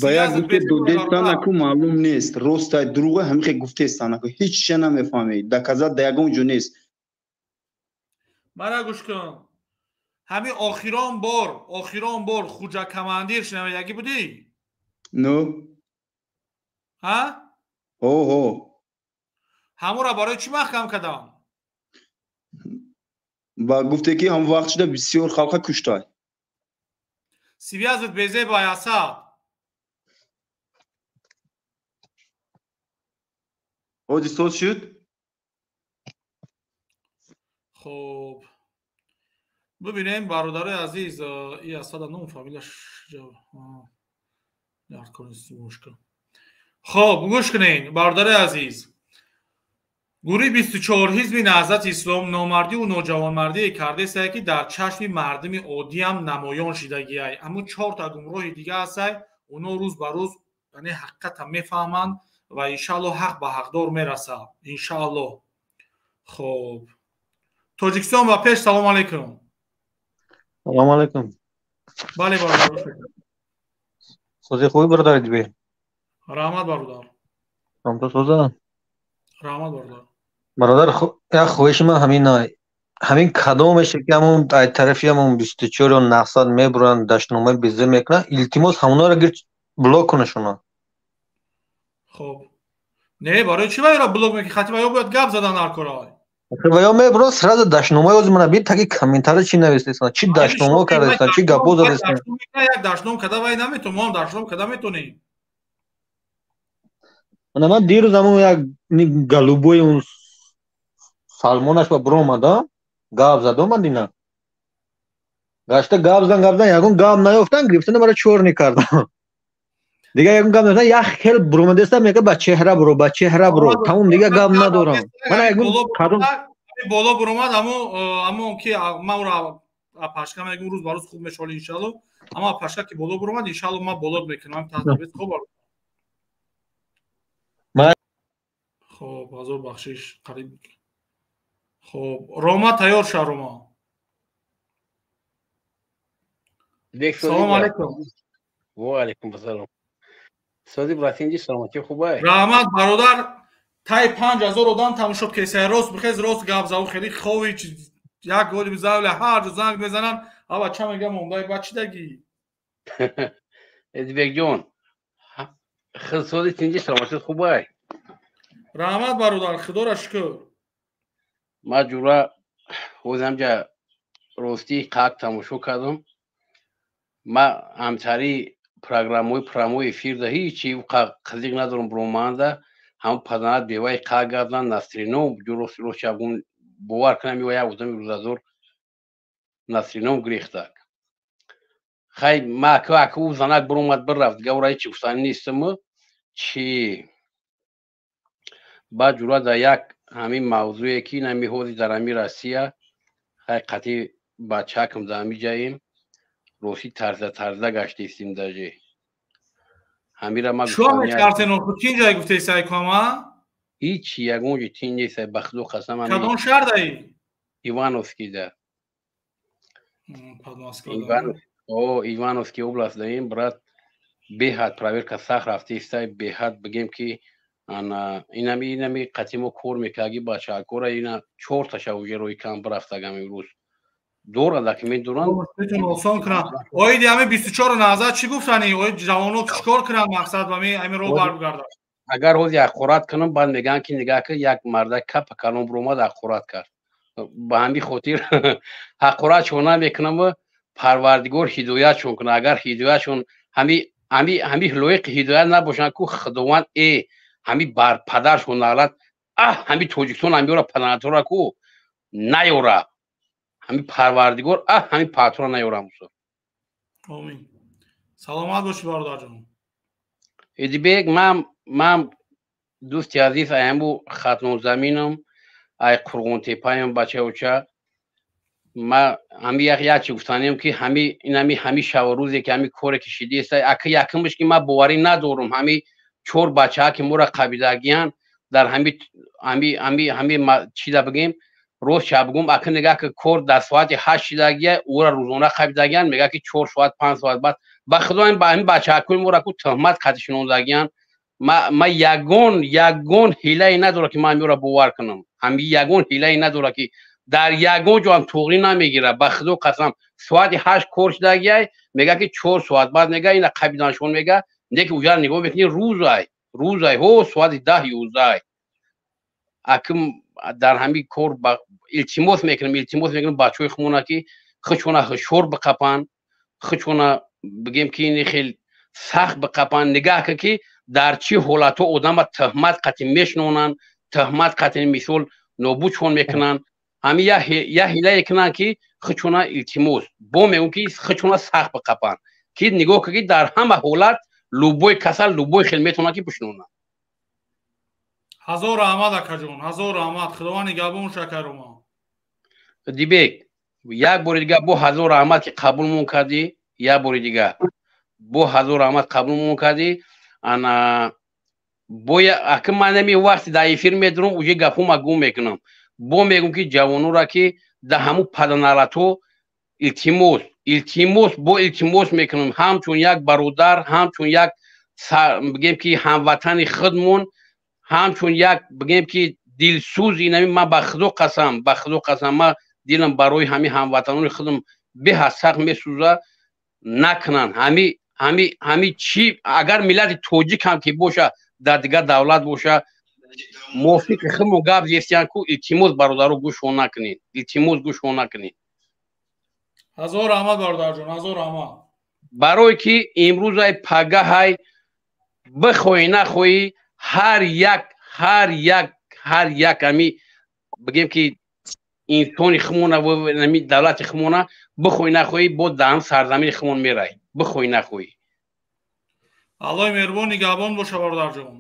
ба як гуфте додестанаку, маълум нест ростай дурӯға, ҳамихе гуфтестанаку, ҳеҷ чиза намефаҳмӣ, доказать да ягон ҷо нест. Мара гӯш кун, ҳамин охирон бор Хуҷа Командир шунавидагӣ будӣ? Ну. Ҳа? Оҳо. Ҳамонро барои чӣ маҳкам кардам? Ба гуфте, ки ҳам вақт шуда бисёр халқа куштай. Связь безебай, Асад. Ҳоҷи, соз шуд? Хоб, бибинем, бародарои азиз, и Асада ном фамилияш. Хоб, гӯш кунед, бародарои азиз, гурӯҳи 24 ҳизби Наҳзати Ислом номардиву ноҷавонмардие кардесае, ки дар чашми мардуми оддиам намоён шидагиай. Аммо чорта гумроҳи дига ҳастай, оно рӯз ба рӯз, яъне ҳақиқата мефаҳманд ва иншаалло ҳақ ба ҳақдор мерасад, иншаалло. Хоб, Тоҷикистон ба пеш. Салому алайкум. Салому алайкум. Бале, бародар. Сози хуби, бародари дибе? Раҳмат, бародар. Рамто соза? Раҳмат, бародар. Бародар, як хоҳиши ман ҳамин. Ҳамин кадомеше ки ҳамон ай тарафи ҳамон 24 нақсад мебуранд, дашномаи безеб мекунанд, илтимос, ҳамонҳоро гир блок кунашона. Хоб, не, барои чӣ вайро блок мекунӣ? Хати ваё бояд гап задан ҳар кора. Ваё мебуранд, сразу дашномаи ози мана бин, таги комментария чӣ навистестанд, чӣ дашномао кардастанд, чӣ гапо задастанд. Як дашном када вай наметон, мо ҳам дашном када метонем. Мана ман дирӯз ҳамон як голубои он Салмонаш ба биромадам, гап задам, ман дина. Гашта гап задан, гап задан, ягон гап наёфтан, гирифтана маро чёрный кардам. Дига ягон гап наёфтан, як хел буромадеста, мега ба чеҳра буро, ба чеҳра буро, тамом, дига гап надорам. Мана ягон кадом боло буромад, амо ки ман ӯро апашка мегум, рӯз ба рӯз хуб мешавад иншалло. Аммо апашка ки боло буромад, иншалло ман болот мекунам, таҳти хуб. Хоб, ҳазор бахшиш, қариб. Хоб, Рома тайёр ша, Рома. Салом алейкум. Ва алейкум ассалом. Сози братинҷи, саломатӣ хубай? Раҳмат, бародар, тай 5000 одам тамошо кесай, рост бихез, рост гап зав, хеле хови як голи бизавле, ҳар ҷо занг мезананд, ава ча мегам, ондай ба чӣ дагӣ? Эдибекҷон, хел сози тинҷи, саломатӣ хубай? Раҳмат, бародар, худоро шукр. Ман ҷура ҳоз ҳамҷа ростӣ қак тамошо кардам. Ман ҳамтари программаҳои прямой эфирда ҳичи қизиқ надорам бироманда, ҳам паданат беваи қак гардан Насрином ростчабгун бовар кунам, ё як одами рӯзадор Насрином гирехтак. Хай, ма ака ака ӯ занак биромад бирафт, дига ӯра ҳичи гуфтанӣ нестам. Чи баъд ҷура дар як ҳамин мавзӯе ки инами ҳозир дар ҳамин Россия, хай қатъи бачакам дар ҳамин ҷаем, ростӣ тарза тарза гаштаистем даже. Ҳамира ма Чо метарсен оху тин ҷай гуфтаи сайкома? Ҳичи ягон ҷо тин нест, ба худо қасам. Кадом шаҳр даи? Ивановскийда. О, Ивановский област даем, брат, беҳад проверка сахт рафтаистай, беҳад бигем ки ана инами қатъи мо кор мекардаги бачаакора ина чорташа уже рои кам бирафтагам имрӯз. Дора документ доранд. Осон кунанд. Оиди ҳами 24 назар чӣ гуфтани? Оид ҷавонот чӣ кор кунанд мақсад ба ми ҳами роҳ баргардад? Агар ҳозир ҳақорат кунам, баъд мегӯянд ки нигаҳ кун, як мардак капа калон биромад ҳақорат кард. Ба ҳамин хотир ҳақоратшон намекунам, Парвардигор ҳидоятшон кунад. Агар ҳидоятшон ҳами лоиқи ҳидоят набошанд ку Худованд ҳами бар падаршон налат, аҳ ҳами Тоҷикистон ҳамиёра падаратора ку наёра. Ҳами Парвардигор аҳ ҳами патора наёра мусо. Омин. Саломат бошӣ, бародарҷон. Эдибек, ман дӯсти азиз, ай ҳаму Хатнонзаминам, ай Қурғонтепаям, бачаоча. Ма ҳами як як чи гуфтанем ки ҳами инами ҳами шаву рӯзе ки ҳами коре ки шидиест, ака якумш ки ман боварӣ надорам, ҳами чор бачаа ки моро қабидагиян дар ҳами ҳами ҳами ҳами чида бигем, рост ча бигум, ака нигаҳ ки кор дар соати 8 шидагия, ӯра рӯзона қабидагиян, мега ки 4 соат 5 соат баъд. Ба худо ҳами бачаакои моро ку туҳмат қатишинондагиян. Ма ягон ҳилае надора ки ман ҳамиёро бовар кунам. Ҳами ягон ҳилае надора ки дар ягон ҷо ҳам туғрӣ намегирад. Ба худо қасам, соати 8 кор шидагиай, мега ки 4 соат баъд мега ина қабиданшон мега, не ки уҷа нигоҳ мекунӣ рӯзай, рӯзай, ҳо соати 10 11. Акм дар ҳамин кор илтимос мекунам, илтимос мекунам бачаҳои худмона ки худшона ҳушёр биқапанд, худшона бигем ки ин хел сахт биқапанд, нигаҳ кун ки дар чӣ ҳолатҳо одама туҳмат қатъи мешинонанд, туҳмат қатъи мисол нобудшон мекунанд. Ҳамин як ҳилае кунанд ки худшона илтимос бо мегӯм ки худшона сахт биқапанд, ки нигоҳ кун ки дар ҳама ҳолат любой касал, любой хел метавонад ки бишинонад. Ҳазор раҳмат, акаҷон, ҳазор раҳмат, Худованд нигаҳбон шакарума. Дибек, як бори дига бо ҳазор раҳмат ки қабулмон кардӣ, як бори дига бо ҳазор раҳмат қабулмон кардӣ. Ана боя ака ман ҳами вақти дар эфир медурам, уже гапҳома гум мекунам. Бо мегӯм ки ҷавонора ки дар ҳамун паданалатҳо илтимос, илтимос, бо илтимос мекунам, ҳамчун як бародар, ҳамчун як бигем ки ҳамватани худмон, ҳамчун як бигем ки дилсӯз инами ман ба худо қасам, ба худо қасам, ман Дилам барои ҳами ҳамватанони худам беҳад сахт месӯза. Накунанд ҳами чӣ, агар миллати тоҷик ҳам ки боша, дар дигар давлат боша, мувофиқи худмо гап зестиян ку. Илтимос, бародаро, гӯшҳо накунед, илтимос, гӯшҳо накунед. Ҳазор раҳмат, бародарҷон, ҳазор раҳмат. Барое ки имрӯзай пагаҳай, бихоҳӣ нахоҳӣ, ҳар як ами бигем ки инсони хумона, ами давлати хумона, бихоҳӣ нахоҳӣ, бо дар сарзамини хумон мерай, бихоҳӣ нахоҳӣ. Аллоҳи меҳрубон нигаҳбон боша, бародарҷон.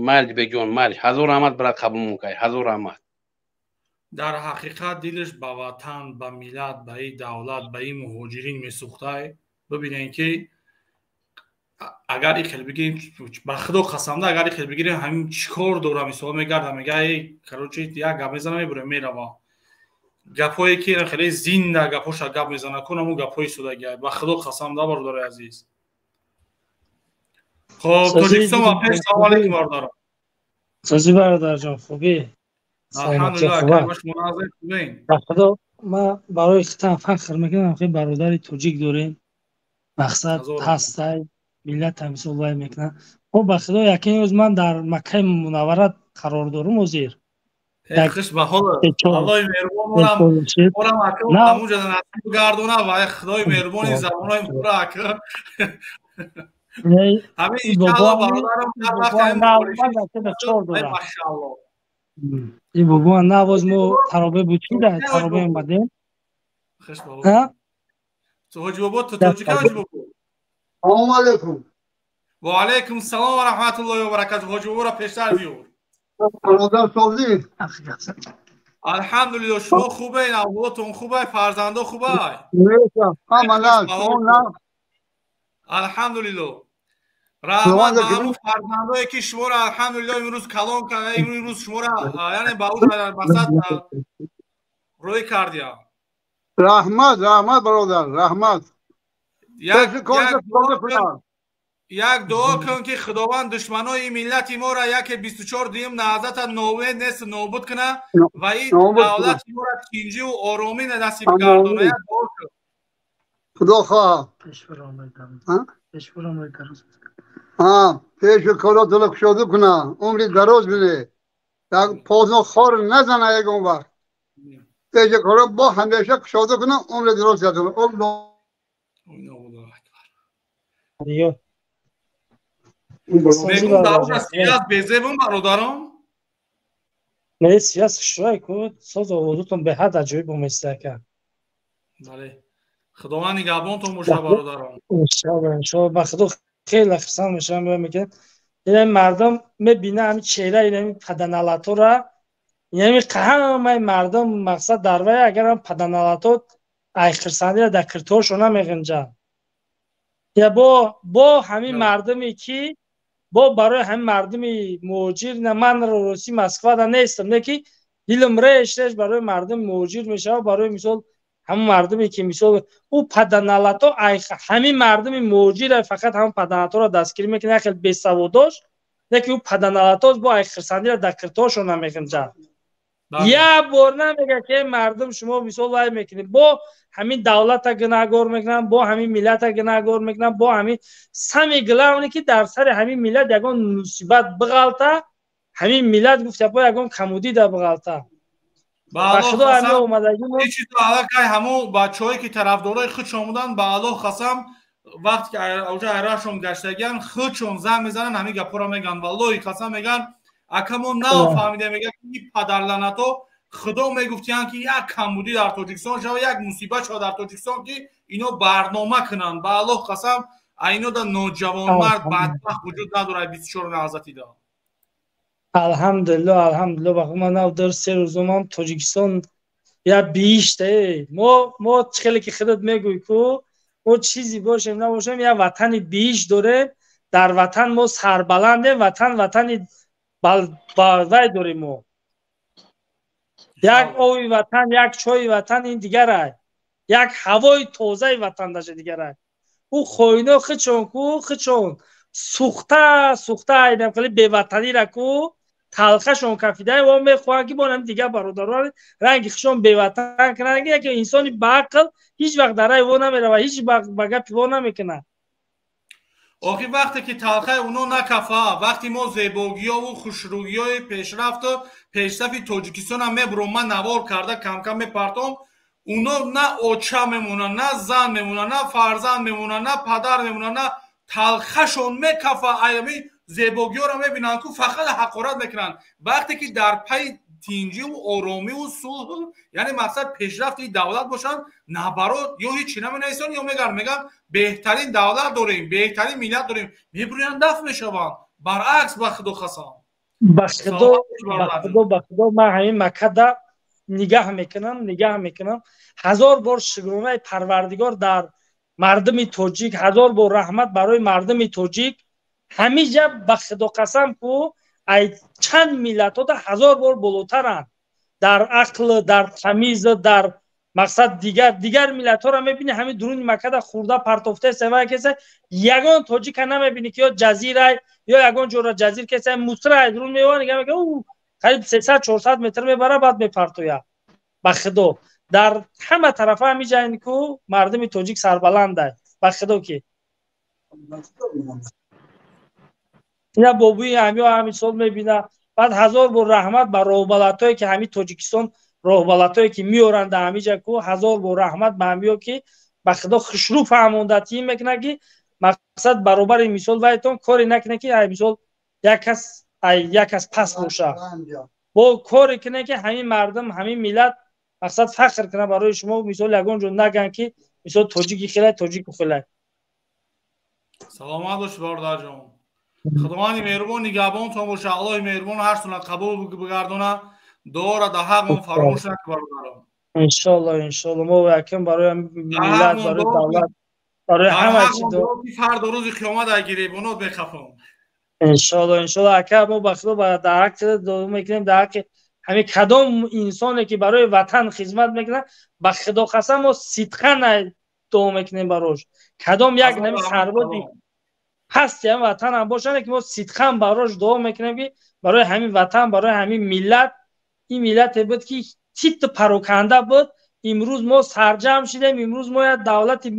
Майли, беҷон, майли, ҳазор раҳмат, брат, қабулмон кай, ҳазор раҳмат. Дар ҳақиқат дилаш ба ватан, ба миллат, ба и давлат, ба и муҳоҷирин месӯхтай. Бибинем ки агар ихел бигирем, ба худо қасамда, агар ихел бигирем, ҳамин чӣ кор дора? Мисол, мегарда, мега, короче, як гап мезана, мебурем, мерава. Гапҳое ки хеле зинда гапҳоша гап мезана кун, ҳамун гапҳои судагиай, ба худо қасамда, бародари азиз. Хоб, Тоҷикистон ва пеш. Салому алейкум, бародарам. Сози, бародарҷон, хубӣ? Алҳамдулилла. Худо, ман барои хитам фахр мекунам, хеле бародари тоҷик дорем, мақсад ҳастай, миллат мисол вай мекунад. О, ба худо, якин рӯз ман дар Маккаи Мунаввара қарор дорум ҳозир. Хуш ба ҳол, Аллоҳи меҳрубон орам ҳамунҷа насиб гардона ва худои меҳрубони забонҳои мура ака. Ҳамин, иншаалло, бародарам, ҳар вақт. Машаалло. Ин бобо навоз мо таробе буд, чи да таробе омадем. Хуш ба ҳоҷи бобо, ту тоҷика, ҳоҷи бобо. Салому алейкум. Ва алейкум салом ва раҳматуллоҳи ва баракатуҳ. Ҳоҷи боборо пештар биёр. Бародар, созӣ? Алҳамдулилло, шумо хубен? Авлодтон хубай? Фарзандо хубай? Ҳама на, шумо на? Алҳамдулилло, раҳмат ба ҳамун фарзандое ки шуморо, алҳамдулилло, имрӯз калон карда, имрӯз шуморо, яъне, ба ӯ масад рӯй кардиям. Раҳмат, раҳмат, бародар, раҳмат. Як дуо кун, ки Худованд душманои миллати моро яке 24 дуюм наҳзата ноумед нест нобуд куна ва ин давлати моро тинҷиву оромӣ насиб гардона. Як дуо кун. Худо хоҳад, пешу коротона кушода куна, умри дароз бине, позно хор назана, ягон вақт пешу коро бо ҳамеша кушода куна, умри дароз гардона. Мегум, дар сияс безебум, бародарон. Не, сияс хушрай ку, соз овозутон беҳад аҷоиб оместа, ака. Бале, Худованд нигаҳбонтон боша, бародарон. Иншоалло, иншоалло. Ба худо, хеле хурсанд мешавам, мегӯям, ин мардум мебина ҳами чеҳра, ин паданалатора, ин ҳамаи мардум, мақсад дар вай, агар ҳам паданалато ай хурсандиро дар кирторшон намеғинҷанд. Я бо ҳамин мардуме ки бо барои ҳамин мардуми муҳоҷир, ман рости Москвада нестам, не ки дилам реш реш барои мардуми муҳоҷир мешавад, барои мисол ҳамон мардуме ки мисол ӯ паданалато, ҳамин мардуми муҳоҷир фақат ҳамон паданалаторо дастгирӣ мекунад, як хел бесаводош, не ки ӯ паданалатост, бо ай хурсандиро дар кирторшон намеғинҷанд. Як бор намега ки мардум, шумо мисол вай мекунед, бо ҳамин давлата гунаҳгор мекунанд, бо ҳамин миллата гунаҳгор мекунанд, бо ҳамин самый главный ки дар сари ҳамин миллат ягон мусибат биғалта, ҳамин миллат гуфта бо ягон камудида биғалта. Ба аллакай ҳамун бачаҳое ки тарафдорои худшон буданд, ба Аллоҳ қасам, вақте ки оҷа айрашон гаштагиян, худшон занг мезананд, ҳамин гапҳоро мегӯянд. Валлоҳи қасам, мегӯянд, ака, мо нафаҳмидем, мегӯяд, ки падарланато худо мегуфтиянд, ки як камбудӣ дар Тоҷикистон шава, як мусибат шава дар Тоҷикистон, ки ино барнома кунанд. Ба Аллоҳ қасам, айно да ноҷавонмард, бадбахт вуҷуд надорад 24 наҳзатида. Алҳамдулилло, алҳамдулилло. Ба ман нав дар 3 рӯз омам. Тоҷикистон я биҳишта. Мо чӣ хеле ки худат мегӯй ку, мо чизе бошем набошем, я ватани биҳишт дорем. Дар ватан мо сарбаландем, ватан ватани вай дорем мо. Як ови ватан, як чойи ватан ин дигарай, як ҳавои тозаи ватан даша дигарай. Ӯ хоино хичон ку, хичон сӯхта сӯхта, айнам хеле беватанира ку. Талхашон кафида ва мехоҳанд ки бо ҳам дигар бародарон ранги хушон беватан кунанд. Яке инсони баақл ҳеҷ вақт дар рай во намерава, ҳеҷ вақт ба гапи во намекунад. Охи вақте ки талхаи уно накафа, вақти мо зебогиёву хушрӯгиёи пешрафту пешсафи Тоҷикистонам мебуром, ман навор карда камкам мепартом, уно на оча мемонад, на зан мемонад, на фарзанд мемонад, на падар мемонад, на талхашон мекафа. Аями зебогиёро мебинанд ку фақат ҳақорат мекунанд. Вақте ки дар пайи тинҷиву оромиву сулҳ, яъне мақсад пешрафти давлат бошанд, наоборот, ё ҳечи наменависанд, ё мегӯянд, мегӯянд беҳтарин давлат дорем, беҳтарин миллат дорем, мебурӯянд, дафт мешаванд. Баръакс, ба худо қасам. Ба худо, ба худо, ба худо, ман ҳамин маккада нигаҳ мекунам, нигаҳ мекунам. Ҳазор бор шукронаи Парвардигор дар мардуми тоҷик, ҳазор бор раҳмат барои мардуми тоҷик. Ҳамиҷа ба худо қасам ку ай чанд миллатҳода ҳазор бор болотаранд дар ақл, дар тамиз, дар мақсад. Дигар дигар миллатҳоро мебинӣ, ҳамин дуруни маккада хурда партофта севай кеса, ягон тоҷика намебинӣ ки ё ҷазирай, ё ягон ҷора ҷазир кеса, мусрай дурун меова, нига мега қариб 300-400 метр мебара, баъд мепартоя. Ба худо дар ҳама тарафа ҳамиҷаин ку мардуми тоҷик сарбаландай. Ба худо ки ина бобои ҳамиё ҳамин сол мебина. Баъд ҳазор бор раҳмат ба роҳбалатое ки ҳамин Тоҷикистон, роҳбалатое ки меоранд дар ҳамиҷа ку, ҳазор бор раҳмат ба ҳамиё ки ба худо хушрӯ фаҳмонда тиин мекунад ки мақсад баробари мисол вайтон коре накунад ки ай мисол як кас ай як кас пас боша, бо коре кунад ки ҳамин мардум, ҳамин миллат мақсад фахр кунад барои шумо. Мисол ягон ҷо наган ки мисол тоҷики хелай, тоҷику хелай. Саломат бош, бародарҷон. Худованди меҳрубон нигаҳбонтон боша. Аллоҳи меҳрубон ҳарсона қабул бигардона. Дуоро дар ҳаққмон фаромӯш накун, бародарон. Иншоалло, иншоалло, мо якм барои миллат, барои давлат, барои ҳама чиз фардо рӯзи қиёмат ай гиребонот мехафом. Иншоалло, иншоалло, ака, мо ба худо дар ҳаққи дуо мекунем, дар ҳаққи ҳамин кадом инсоне ки барои ватан хизмат мекунад, ба худо қасам, мо сидқан дуо мекунем барош. Кадом як нами сарбози пасти ҳам ватанам бошанд, ки мо сидқан барош дуо мекунем ки барои ҳамин ватан, барои ҳамин миллат. Ин миллате буд ки титу пароканда буд, имрӯз мо сарҷамъ шидем, имрӯз мо як давлати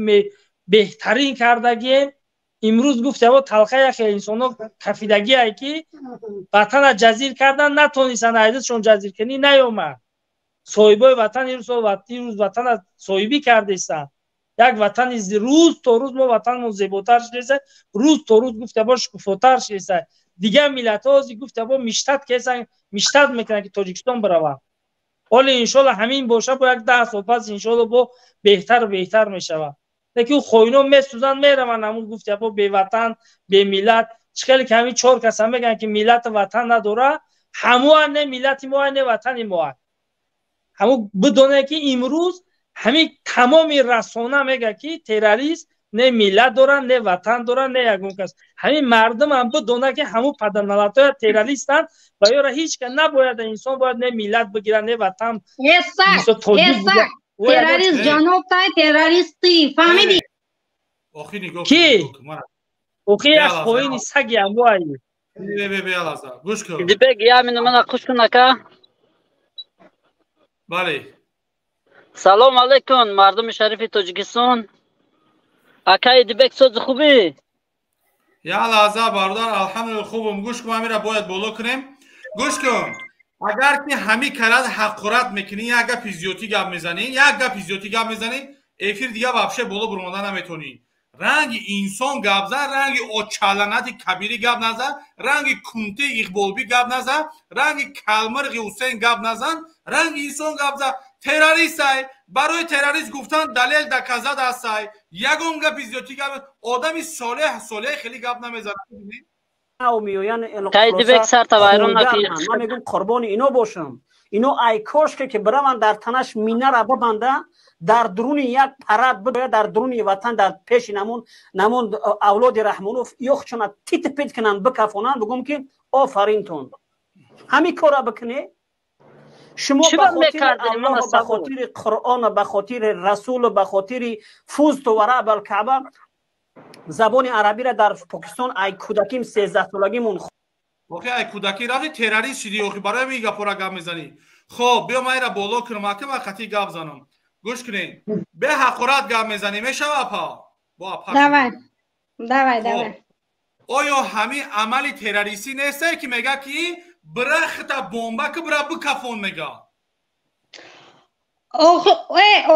беҳтарин кардагием. Имрӯз гуфтаво талха яхе инсонҳо кафидагие ки ватана ҷазир кардан натонистанд, айдашон ҷазиркунӣ наёмад. Соҳибои ватан имрӯз ватана соҳибӣ кардестанд. Як ватани рӯз то рӯз мо ватанмон зеботар шудеса, рӯз то рӯз гуфта бо шукуфотар шудеса. Дигар миллатҳо ҳозир гуфта бо миштат кесан, миштат мекунанд ки Тоҷикистон бираванд. Ҳоло иншоалло ҳамин боша, бо як 10 сол пас иншоалло бо беҳтару беҳтар мешавад. Лекин хоино месӯзанд, мераванд, ҳамун гуфта бо беватан, бемиллат. Чӣ хеле ки ҳамин чор каса мегӯянд ки миллату ватан надора, ҳамоа не миллати моа, не ватани моа. Ҳамун бидонед ки имрӯз ҳамин тамоми расона мегӯяд ки террорист не миллат доранд, не ватан доранд, не ягон кас. Ҳамин мардум ҳам бидонад ки ҳамун падарналатоя террористанд ва ёра ҳеҷ кас набояд, инсон бояд не миллат бигирад, не ватан. Террорист ҷаноб тай, террорист ты, фаҳмидӣ? Ки? Охи як хоини саги амвои. Гӯш кун. Дибек, я мина мана хуш кун ака. Бале. Салом алейкум, мардуми шарифи Тоҷикистон. Акаи Дибек, сози хубӣ? Я лаҳза, бародар, алҳамдулилла, хубам. Гӯш кун, ҳамира бояд боло кунем. Гӯш кун. Агар ки ҳами карат ҳақорат мекунӣ, як гапи зиёдӣ гап мезанӣ, як гапи зиёдӣ гап мезанӣ, эфир дига вообще боло бурмонда наметонӣ. Ранги инсон гап зан, ранги очаланати кабирӣ гап назан, ранги кунти иқболбӣ гап назан, ранги калмирғи Ҳусейн гап назан, ранги инсон гап зан. Террористай, барои террорист гуфтан далел доказат ҳастай. Ягон гапи зиёдӣ гап, одами солеҳ солеҳ хеле гап намезанад. Ман мегӯм қурбони ино бошам. Ино ай кошке ки бираванд дар танаш минара бибанда, дар дуруни як парад бидоя, дар дуруни ватан, дар пеши намун авлоди Раҳмонов ёхчона тит пит кунанд, бикафонанд, бигӯм ки офаринтон. Ҳамин кора бикунӣ. Шумо ба хотири Аллоҳ, ба хотири Қуръон, ба хотири Расул, ба хотири фузту ва раб алкаъба забони арабиро дар Покистон ай кӯдаким 13 солагимон. Охи ай кӯдакӣ рафти террорист шидӣ, охи барои ҳамин гапҳоро гап мезанӣ. Хоб, биё ман инра боло кунам, ака ман қатъӣ гап занам. Гӯш кунед. Бе ҳақорат гап мезанӣ, мешава апа? Бо апа. Давай. Давай, давай. Оё ҳамин амали террористӣ нестае ки мега ки бира хита бомба ки бира бикафон мега?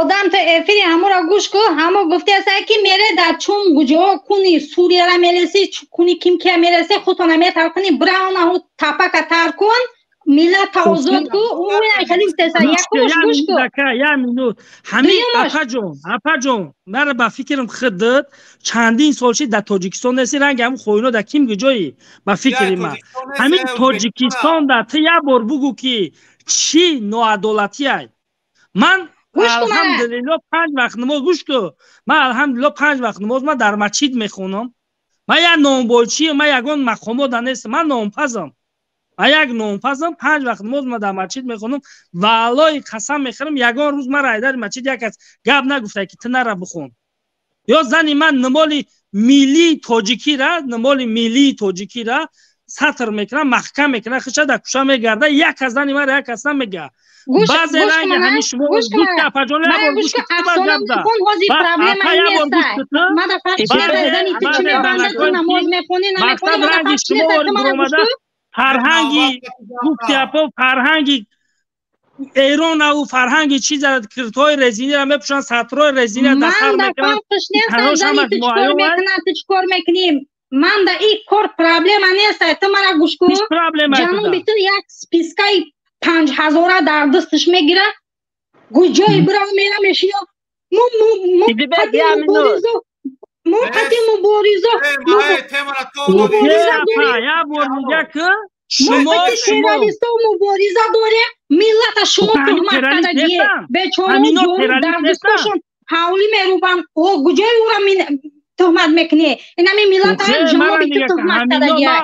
Одам то эфири ҳаморо гӯш ку, ҳамо гуфтааст ки мере дар чун гуҷо куни Сурияра мереси, куни ким кия мереси, худтона метар куни, бира онаҳу тапака тар кун, миллата озод ку. Хеле гуфтааст. Якумаш гӯш ку. Як минут. Ҳамин апаҷон, апаҷон, мара ба фикрам худат чандин сол шид дар Тоҷикистон неси, ранги ҳамин хоино дар ким гуҷои, ба фикри ман. Ҳамин Тоҷикистон дар ту як бор бугӯ ки чӣ ноадолатиай. Ман алҳамдулилло 5 вақт намоз гӯш ку. Ман алҳамдулилло 5 вақт намоз ман дар масҷид мехонам. Ман як нонбойчиам, ман ягон мақомот нестам, ман нонпазам. Ман як нонпазам, 5 вақт намоз ман дар масҷид мехонам ва Аллоҳи қасам мехӯрам, ягон рӯз ман дар масҷид як кас гап нагуфта ки ту нара бихон. Ё зани ман намоли миллии тоҷикира, намоли миллии тоҷикира сатр мекунад, маҳкам мекунад, хиша дар кӯча мегарда, як кас зани мара як кас намега. Баъзе ранги ҳамин шумо гӯш ки апаҷон, як бор гӯш ки ту ба гап да. Мақсад ранги шумо ори буромада фарҳанги гуфти апо, фарҳанги эронаву фарҳанги чиза, киртҳои резинира мепӯшанд, сатрҳои резинира дар сар мекунанд. Ту чӣ кор мекунӣ? Ман да ин кор проблема нест. Ту мара гӯш кун. Ҷануби ту як спискаи 5000 дар дасташ мегира, гуҷои бирав мера мешиё. Мо қати мубориза як бор мега ки шумо террористо мубориза дорем, миллата шумо туҳмат кардагие, бечора дар дасташон ҳавлӣ мерубанд. О гуҷои ӯра туҳмат мекунӣ? Инами миллата ҷаноби ту туҳмат кардагие.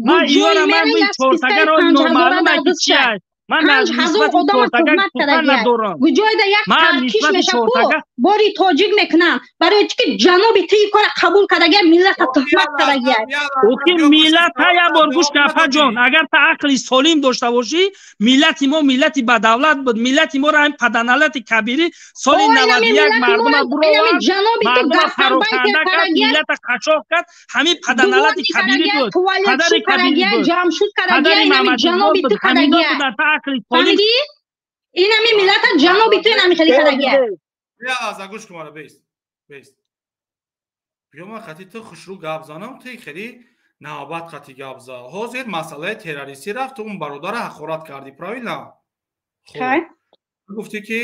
Ман иёра ман чортагаро номаълума ки чи аст. Ман аз нисбати чортага сухан надорам. Гуҷоида як таркиш меша ку бори тоҷик мекунанд. Барои чи ки ҷаноби ту ин кора қабул кардагия, миллата туҳмат кардагия. Охи миллата як бор гӯш кун апаҷон, агар та ақли солим дошта бошӣ, миллати мо миллати бадавлат буд. Миллати моро ҳамин паданалати кабирӣ соли 91 мардума буровард, мардума пароканда кард, миллата қачоқ кард. Ҳамин паданалати кабирӣ буд, падари кабирӣ буд, падари Мамадиқбол буд. Ҳамино буданд та ақли солим. Инами миллата ҷаноби ту инами хеле кардагия. Я лаҳза гӯш кун мара, бест бест. Биё ман хати ту хушрӯ гап занам, ту хеле навбат хати гап за. Ҳозир масъалаи террористӣ рафт, ту он бародара ҳақорат кардӣ, правильно? Хоб, гуфтӣ ки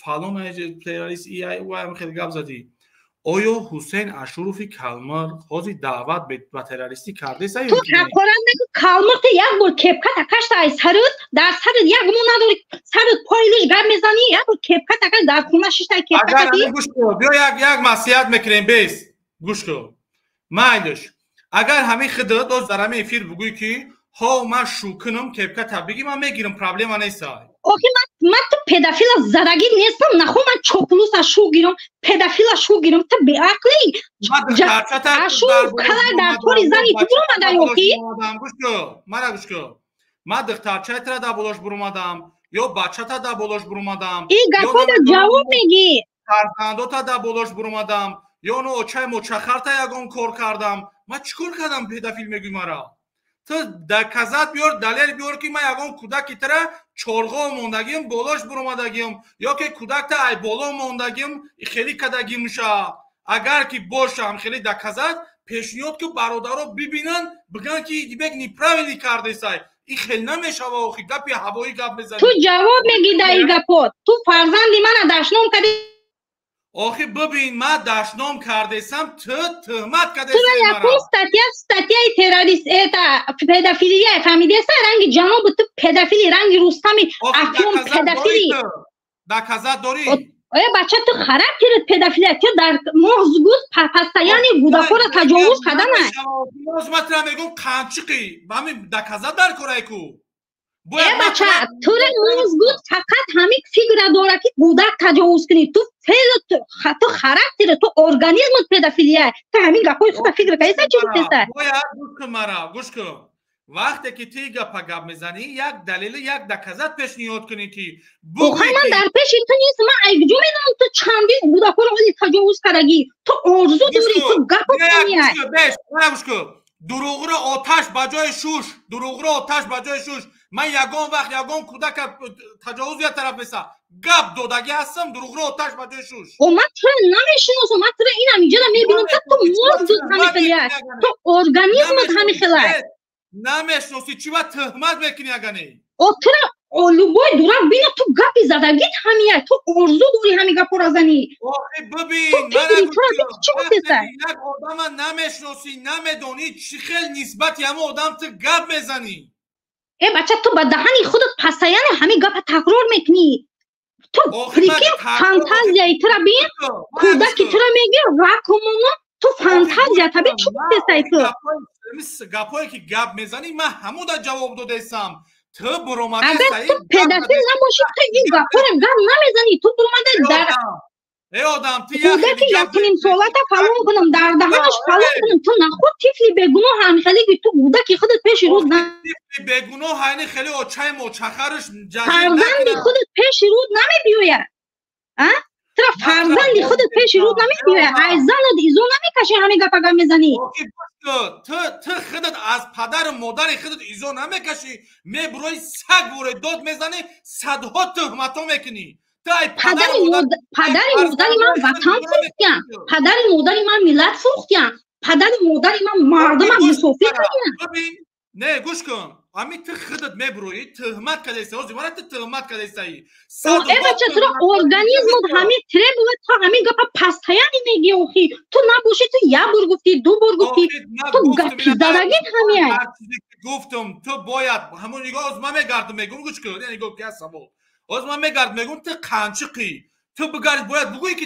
фалон террорист ам хеле гап задӣ. Оё Ҳусейн Ашурови Калмир ҳозир даъват ба террористӣ кардеса? Ту ҳақорат накун. Калмир ту як бор кепка такашта ай сарут, дар сарут як гумон надорӣ, сарут пойлиш гап мезанӣ, як бор кепка такаш дар хона шишта кепка кати. Гӯш кун, биё як маслиҳат мекунем, бес. Гӯш кун. Майлиш. Агар ҳамин худат оз дар ҳамин эфир бугӯӣ ки ҳо ман шукунам кепка та бигӣ, ман мегирам, проблема нест. Охи ман ту педофила задагӣ нестам, нахо ман чоплуса шу гирам, педофила шу гирам, ту беақлӣ. Ашу калай дар тори зани ту буромада охи? Гӯш кун, мара гӯш кун. Ман духтарчаятра дар болош буромадам, ё бачата дар болош буромадам. Ин гапҳода ҷавоб мегӣ. Фарзандота дар болош буромадам, ё но очаи мочахарта ягон кор кардам. Ман чӣ кор кардам педофил мегӯй мара? Ту доказат биёр, далел биёр ки ман ягон кӯдаки тара чорғо мондагиам, болош буромадагиам, ё ки кӯдакта ай боло мондагиам, хеле кадагимша. Агар ки бошам хеле доказат пешниҳод ки бародаро бибинанд, бигӯянд ки Идибек неправильно кардесай. Ин хел намешава охи, гапи ҳавоӣ гап мезанӣ. Ту ҷавоб мегӣ дар ин гапот. Ту фарзанди мана дашном кардӣ. Охи бибин, ман дашном кардесам, ту туҳмат кардесай мара. Ту якум статья, статьяи террорист, это педофилия, фаҳмидеса? Ранги ҷанобу ту педофили, ранги Рустами Афён педофили. Доказат дорӣ? Э бача, ту характерит педофилия, ту дар мағзгуд постоянно кӯдакҳоро таҷовуз карданай. Ман тура мегӯм қанчиқи, ба ҳамин доказат дар корай ку. Э бача, тура мағзгуд фақат ҳамин фигура дора ки кӯдак таҷовуз кунӣ. Ту феъл, ту характери, ту организмат педофилия. Ту ҳамин гапҳои худта фикр кардеса, чӣ гуфтеса? Бояд гӯш кун мара, гӯш кун. Вақте ки ту гапа гап мезанӣ, як далели, як доказат пешниҳод кунӣ, ки Охай, ман дар пеши ту нест, ман айгҷо медонам ту чандин кӯдакҳоро оли таҷовуз кардагӣ. Ту орзу дорӣ, ту гапо меай. Гӯш кун, дурӯғро оташ ба ҷои шуш, дурӯғро оташ ба ҷои шуш. Ман ягон вақт ягон кӯдака таҷовуз як тараф меса гап додагӣ ҳастам, дурӯғро оташ ба ҷои шуш. О, ман туро намешиносам, ман туро инам инҷода мебинам, ту мозгут ҳамихелия, ту организмат ҳамихелай. Намешиносӣ, чӣ ба тӯҳмат мекунӣ агане? О, тура любой дурак бина, ту гапи задагит ҳамия, ту орзу дорӣ ҳами гапора занӣ. Охи, бибин, чӣ гуфтеса? Як одама намешиносӣ, намедонӣ, чӣ хел нисбати ҳама одам ту гап мезанӣ? Э бача, ту ба даҳани худат постоянно ҳамин гапа такрор мекунӣ. Ту прикинь, фантазияи тура бин, кӯдаки тура мегӣ ракумоно, ту фантазия таби чӣ гуфтесай ту? Гапое ки гап мезанӣ, ман ҳамуда ҷавоб додаистам. Ту буромада, агар ту педофил набошӣ, ту ин гапҳоро гап намезанӣ. Ту буромада дар э одам, ту кӯдаки якунимсолата фалон кунам, дар даҳанаш фалон кунам, ту нахуд тифли бегуноҳ ҳамихеле, ту кӯдаки худат пеши руд бегуноҳ ҳайни хеле очаи мочахараш. Фарзанди худат пеши руд намебиёяд, а тура фарзанди худат пеши руд намебиёяд, ай занат изо намекашӣ, ҳамин гапа гап мезанӣ. Ту худат аз падару модари худат изо намекашӣ, мебурои саг буре дод мезанӣ, садҳо тӯҳматҳо мекунӣ. Падари модари ман ватан фурӯхтиян, падари модари ман миллат фурӯхтиян, падари модари ман мардумам мусофир кардиян. Не, гӯш кун, ҳамин ту худат мебуроӣ, тӯҳмат кардааисти, ҳозир мара ту тӯҳмат кардааистаи. Э бача, тура организмот ҳамин требует, ту ҳамин гапа постоянно мегӣ. Охи, ту набошӣ, ту як бор гуфтӣ, ду бор гуфтӣ, ту гапи задагит ҳамияй. Гуфтум, ту бояд ҳамон нигоҳ. Ҳозир ман мегардам, мегӯм, гӯш кун, нигоҳ, ки савол. Ҳозир ман мегардам, мегӯм, ту қанчиқӣ, ту бигард, бояд бугӯӣ ки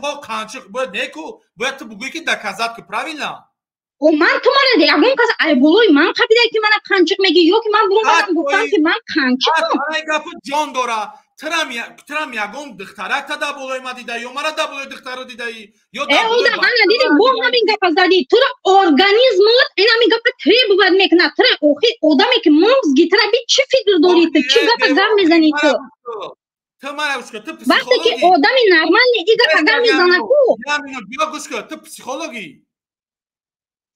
ҳо қанчиқ, бояд неку, бояд ту бугӯӣ ки доказат ки правильно. О, ман ту мара ягон кас айболои ман қабида ки мана қанчиқ мегӣ, ё ки ман буромадам гуфтам ки ман қанчиқам? Гапи ҷон дора. Тирам ягон духтарак та дар болои ма дидаӣ ё мара дар болои духтара дидаӣ? Ё ана диди, бо ҳамин гапа задӣ. Тура организмот ин ҳамин гапа требовать мекунад. Тура охи одаме ки мозги тура би, чӣ фикр дорӣ ту, чӣ гапа гап мезанӣ ту? Вақте ки одами нормальный и гапа гап мезана ку. Гӯш кун, ту психологӣ?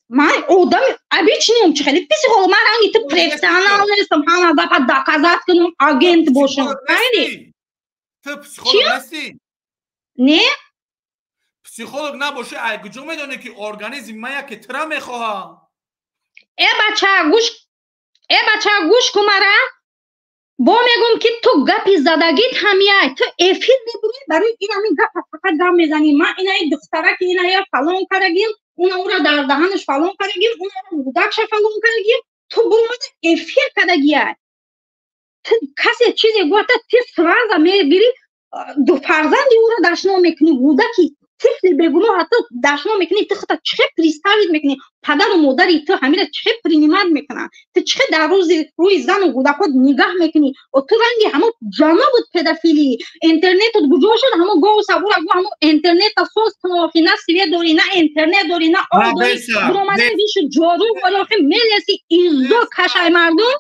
Ман одами обычный, чи хеле психолог? Ман ранги ту профессионал нестам, ҳама гапа доказать кунам, агент бошам. Фаҳмидӣ? Ту психолог нестӣ? Не. Психолог набошӣ, ай куҷо медонӣ ки организми ман яке тира мехоҳам? Э бача, гӯш, э бача, гӯш кун, мара бо мегӯм ки ту гапи задагит ҳамияй. Ту эфир мебурӣ, барои ин ҳамин гапа фақат гап мезанӣ. Ман инаи духтараки иная фалон кардагим, уна ура дар даҳанаш фалон кардагим, уна кӯдакша фалон кардагим. Ту буромада эфир кардагияй. Ту касе чизе гуфта, ту сразу мегирӣ, фарзанди ӯро дашном мекунӣ, кӯдаки тифли бегуноҳ ҳатто дашном мекунӣ. Ту худта чӣ хел представить мекунӣ? Падару модари ту ҳамира чӣ хел принимать мекунанд? Ту чӣ хел дар рӯзи рӯи зану кӯдакҳо нигаҳ мекунӣ? Ту ранги ҳамо ҷанобут педофилӣ. Интернетут куҷо шуд? Ҳамо гову сабура гу, ҳамо интернета соз кун. Охи, на свет дорӣ, на интернет дорӣ, на об дорӣ. Буромадаи вишу ҷору вори, охи мелеси иззо кашай мардум.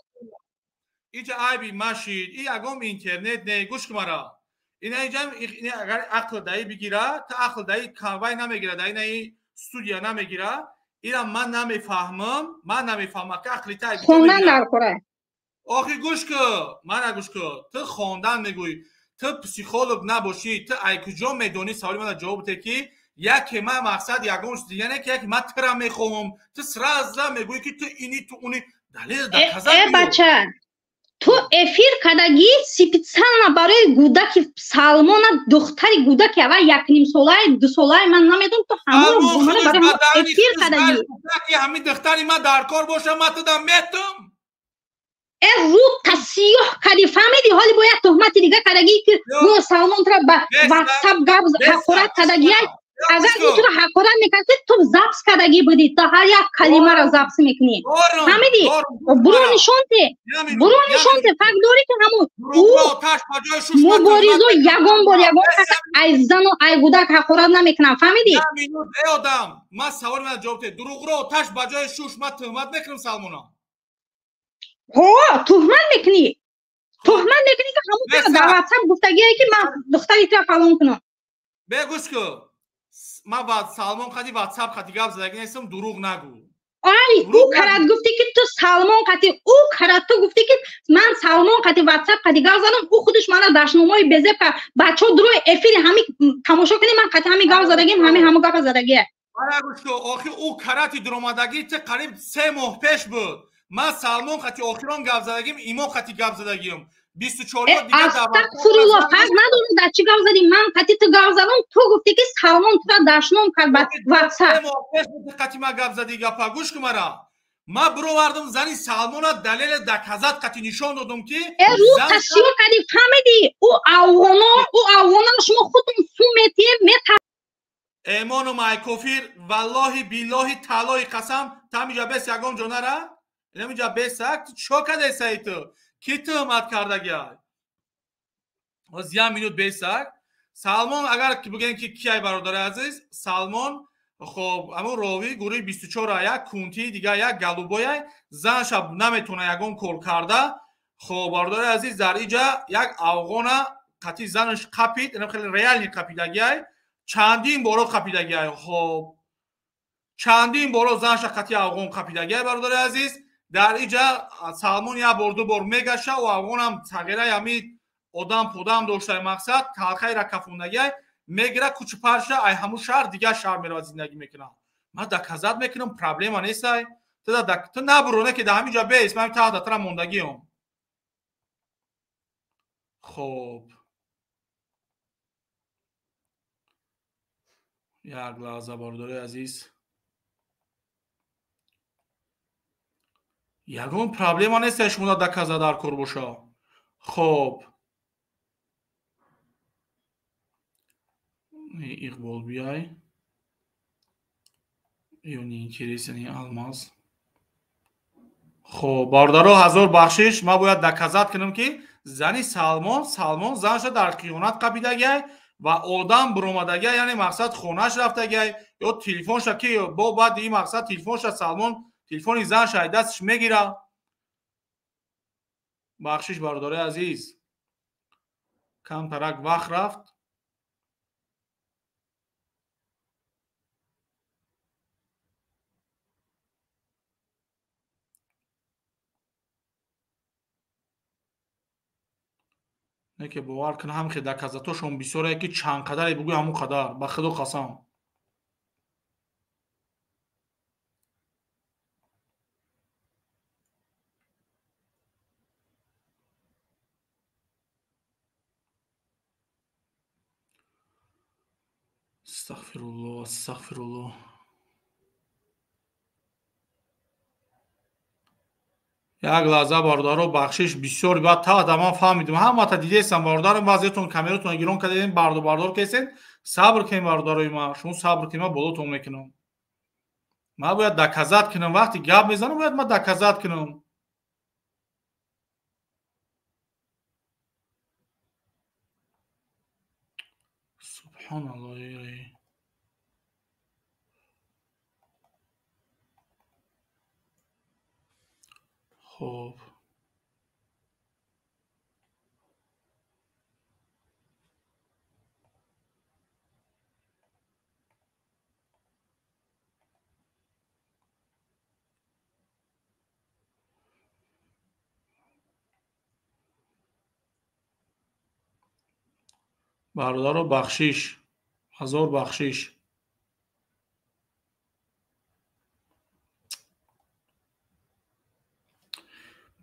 Иҷа айби машид, и ягон интернет не, гӯш кун мара. Ина иҷам агар ақл даи бигира, та ақл даи вай намегира, даи наи студия намегира. Ира ман намефаҳмам, ман намефаҳмам ки ақли та хондан дар кора. Охи, гӯш ку, мана гӯш ку, ту хондан мегӯӣ, ту психолог набошӣ, ту ай куҷо медонӣ? Саволи мана ҷавоб бите, ки яке ман мақсад ягон яне ки яке ман тира мехоҳам, ту сразу мегӯӣ ки ту ини, ту уни, далел доказать. Э бача, ту эфир кардагӣ специально барои кӯдаки Салмона, духтари кӯдаки аввал якнимсолаи, дусолаи, ман намедонам, ту ҳаморо барои эфир кардагӣ. Ҳамин духтари ман дар кор боша, ман тудам метум. Э, рӯта сиёҳ кардӣ, фаҳмидӣ? Ҳоли бо як туҳмати дига кардагӣ, ки гӯё Салмон тура ба ватсап гап ҳақорат кардагиай. Агар ӯ туро ҳақорат мекард, ту запись кардагӣ будӣ, ту ҳар як калимаро запись мекунӣ, фаҳмидӣ? Буро нишон те, буро нишон те, факт дорӣ ки ҳамун ӯ муборизо ягон бор ягон кас ай зану ай кӯдак ҳақорат намекунам, фаҳмидӣ? Э одам, ман саволи мана ҷавоб те. Дурӯғро оташ ба ҷои шуш, ман туҳмат мекунам Салмона? Ҳо, туҳмат мекунӣ. Туҳмат мекунӣ ки ҳамун дар WhatsApp гуфтагие ки ман духтари туро фалон кунам. Бе гӯш кун. Ман ба Салмон қади WhatsApp қади гап задагӣ нестам, дурӯғ нагӯ. Ай, ӯ карат гуфтӣ ки ту Салмон қати, ӯ карат ту гуфтӣ ки ман Салмон қати WhatsApp қати гап задам, ӯ худаш мана дашномҳои безеб кард. Бачаҳо дурои эфири ҳами тамошо кунед, ман қати ҳами гап задагим, ҳами ҳамун гапа задагие. Мана гӯш кун, охир ӯ карати дуромадагӣ ту қариб 3 моҳ пеш буд. Ман Салмон қати охирон гап задагим, Имон қати гап задагим. 24 дигар Астағфируллоҳ, фарқ надорад дар чӣ гап задӣ, ман қати ту гап задам, ту гуфтӣ ки Салмон тура дашном кард ба WhatsApp. 3 моҳ пеш буд қати ман гап задӣ гапа, гӯш кун мара. Ман бировардам зани Салмона далеле доказат қати нишон додам ки рӯ тасвир кардӣ, фаҳмидӣ? Ӯ афғоно, ӯ афғонаро шумо худтон сум метиҳед, мета Эмону майкофир, валлоҳи биллоҳи таълои қасам, тамиҷа бес ягон ҷо нара? Инамиҷа бесак, ту чо кардесаи ту? Ки туҳмат кардагиай? Оз як минут бесак. Салмон агар бигӯем ки кияй бародари азиз, Салмон хоб ҳамун ровии гурӯҳи 24 як кунтии дига як галубояй, занша наметавона ягон кор карда. Хоб бародари азиз, дар иҷа як афғона қати занаш қапид, инам хеле реални қапидагиай, чандин боро қапидагиай. Хоб чандин боро занша қати афғон қапидагиай бародари азиз. Дар иҷа Салмон як бор ду бор мегаша ва афғонам сағираи ҳами одам пудам доштай мақсад талхайра кафондагиай мегира кучипарша ай ҳамун шаҳр дигар шаҳр меравад зиндагӣ мекунад. Ман доказат мекунам, проблема нестай. Ту набуро не ки дар ҳамин ҷо бес, ман таҳта тара мондагиам. Хоб як лаҳза бародари азиз, ягон проблема нест, шумо доказа дар кор боша. Хоб Иқбол биай ё неинтересен алмаз. Хоб бародаро, ҳазор бахшиш, ман бояд доказат кунам ки зани Салмон, Салмон занша дар қиёнат қапидагиай ва одам буромадагиай, яъне мақсад хонаш рафтагиай ё телефонша ки бо баъди ин мақсад телефонша Салмон телефони занша ай дасташ мегира. Бахшиш бародари азиз, камтарак вақт рафт. Не ки бовар кун, ҳам хе доказатошон бисёре ки чанд қадаре бугӯй ҳамун қадар, ба худо қасам. Астағфируллоҳ, астағфируллоҳ. Як лаҳза бародаро, бахшиш бисёр баъд та ман фаҳмидам, ҳамата дидесам бародарам, баъзетон камератон гирон кардем, барду бардор кесен. Сабр кунем бародарои ман, шумо сабр кунем, ман болотон мекунам. Ман бояд доказат кунам, вақте гап мезанам бояд ман доказат кунам. Субҳоналлоҳ. Хоб бародаро, бахшиш, ҳазор бахшиш.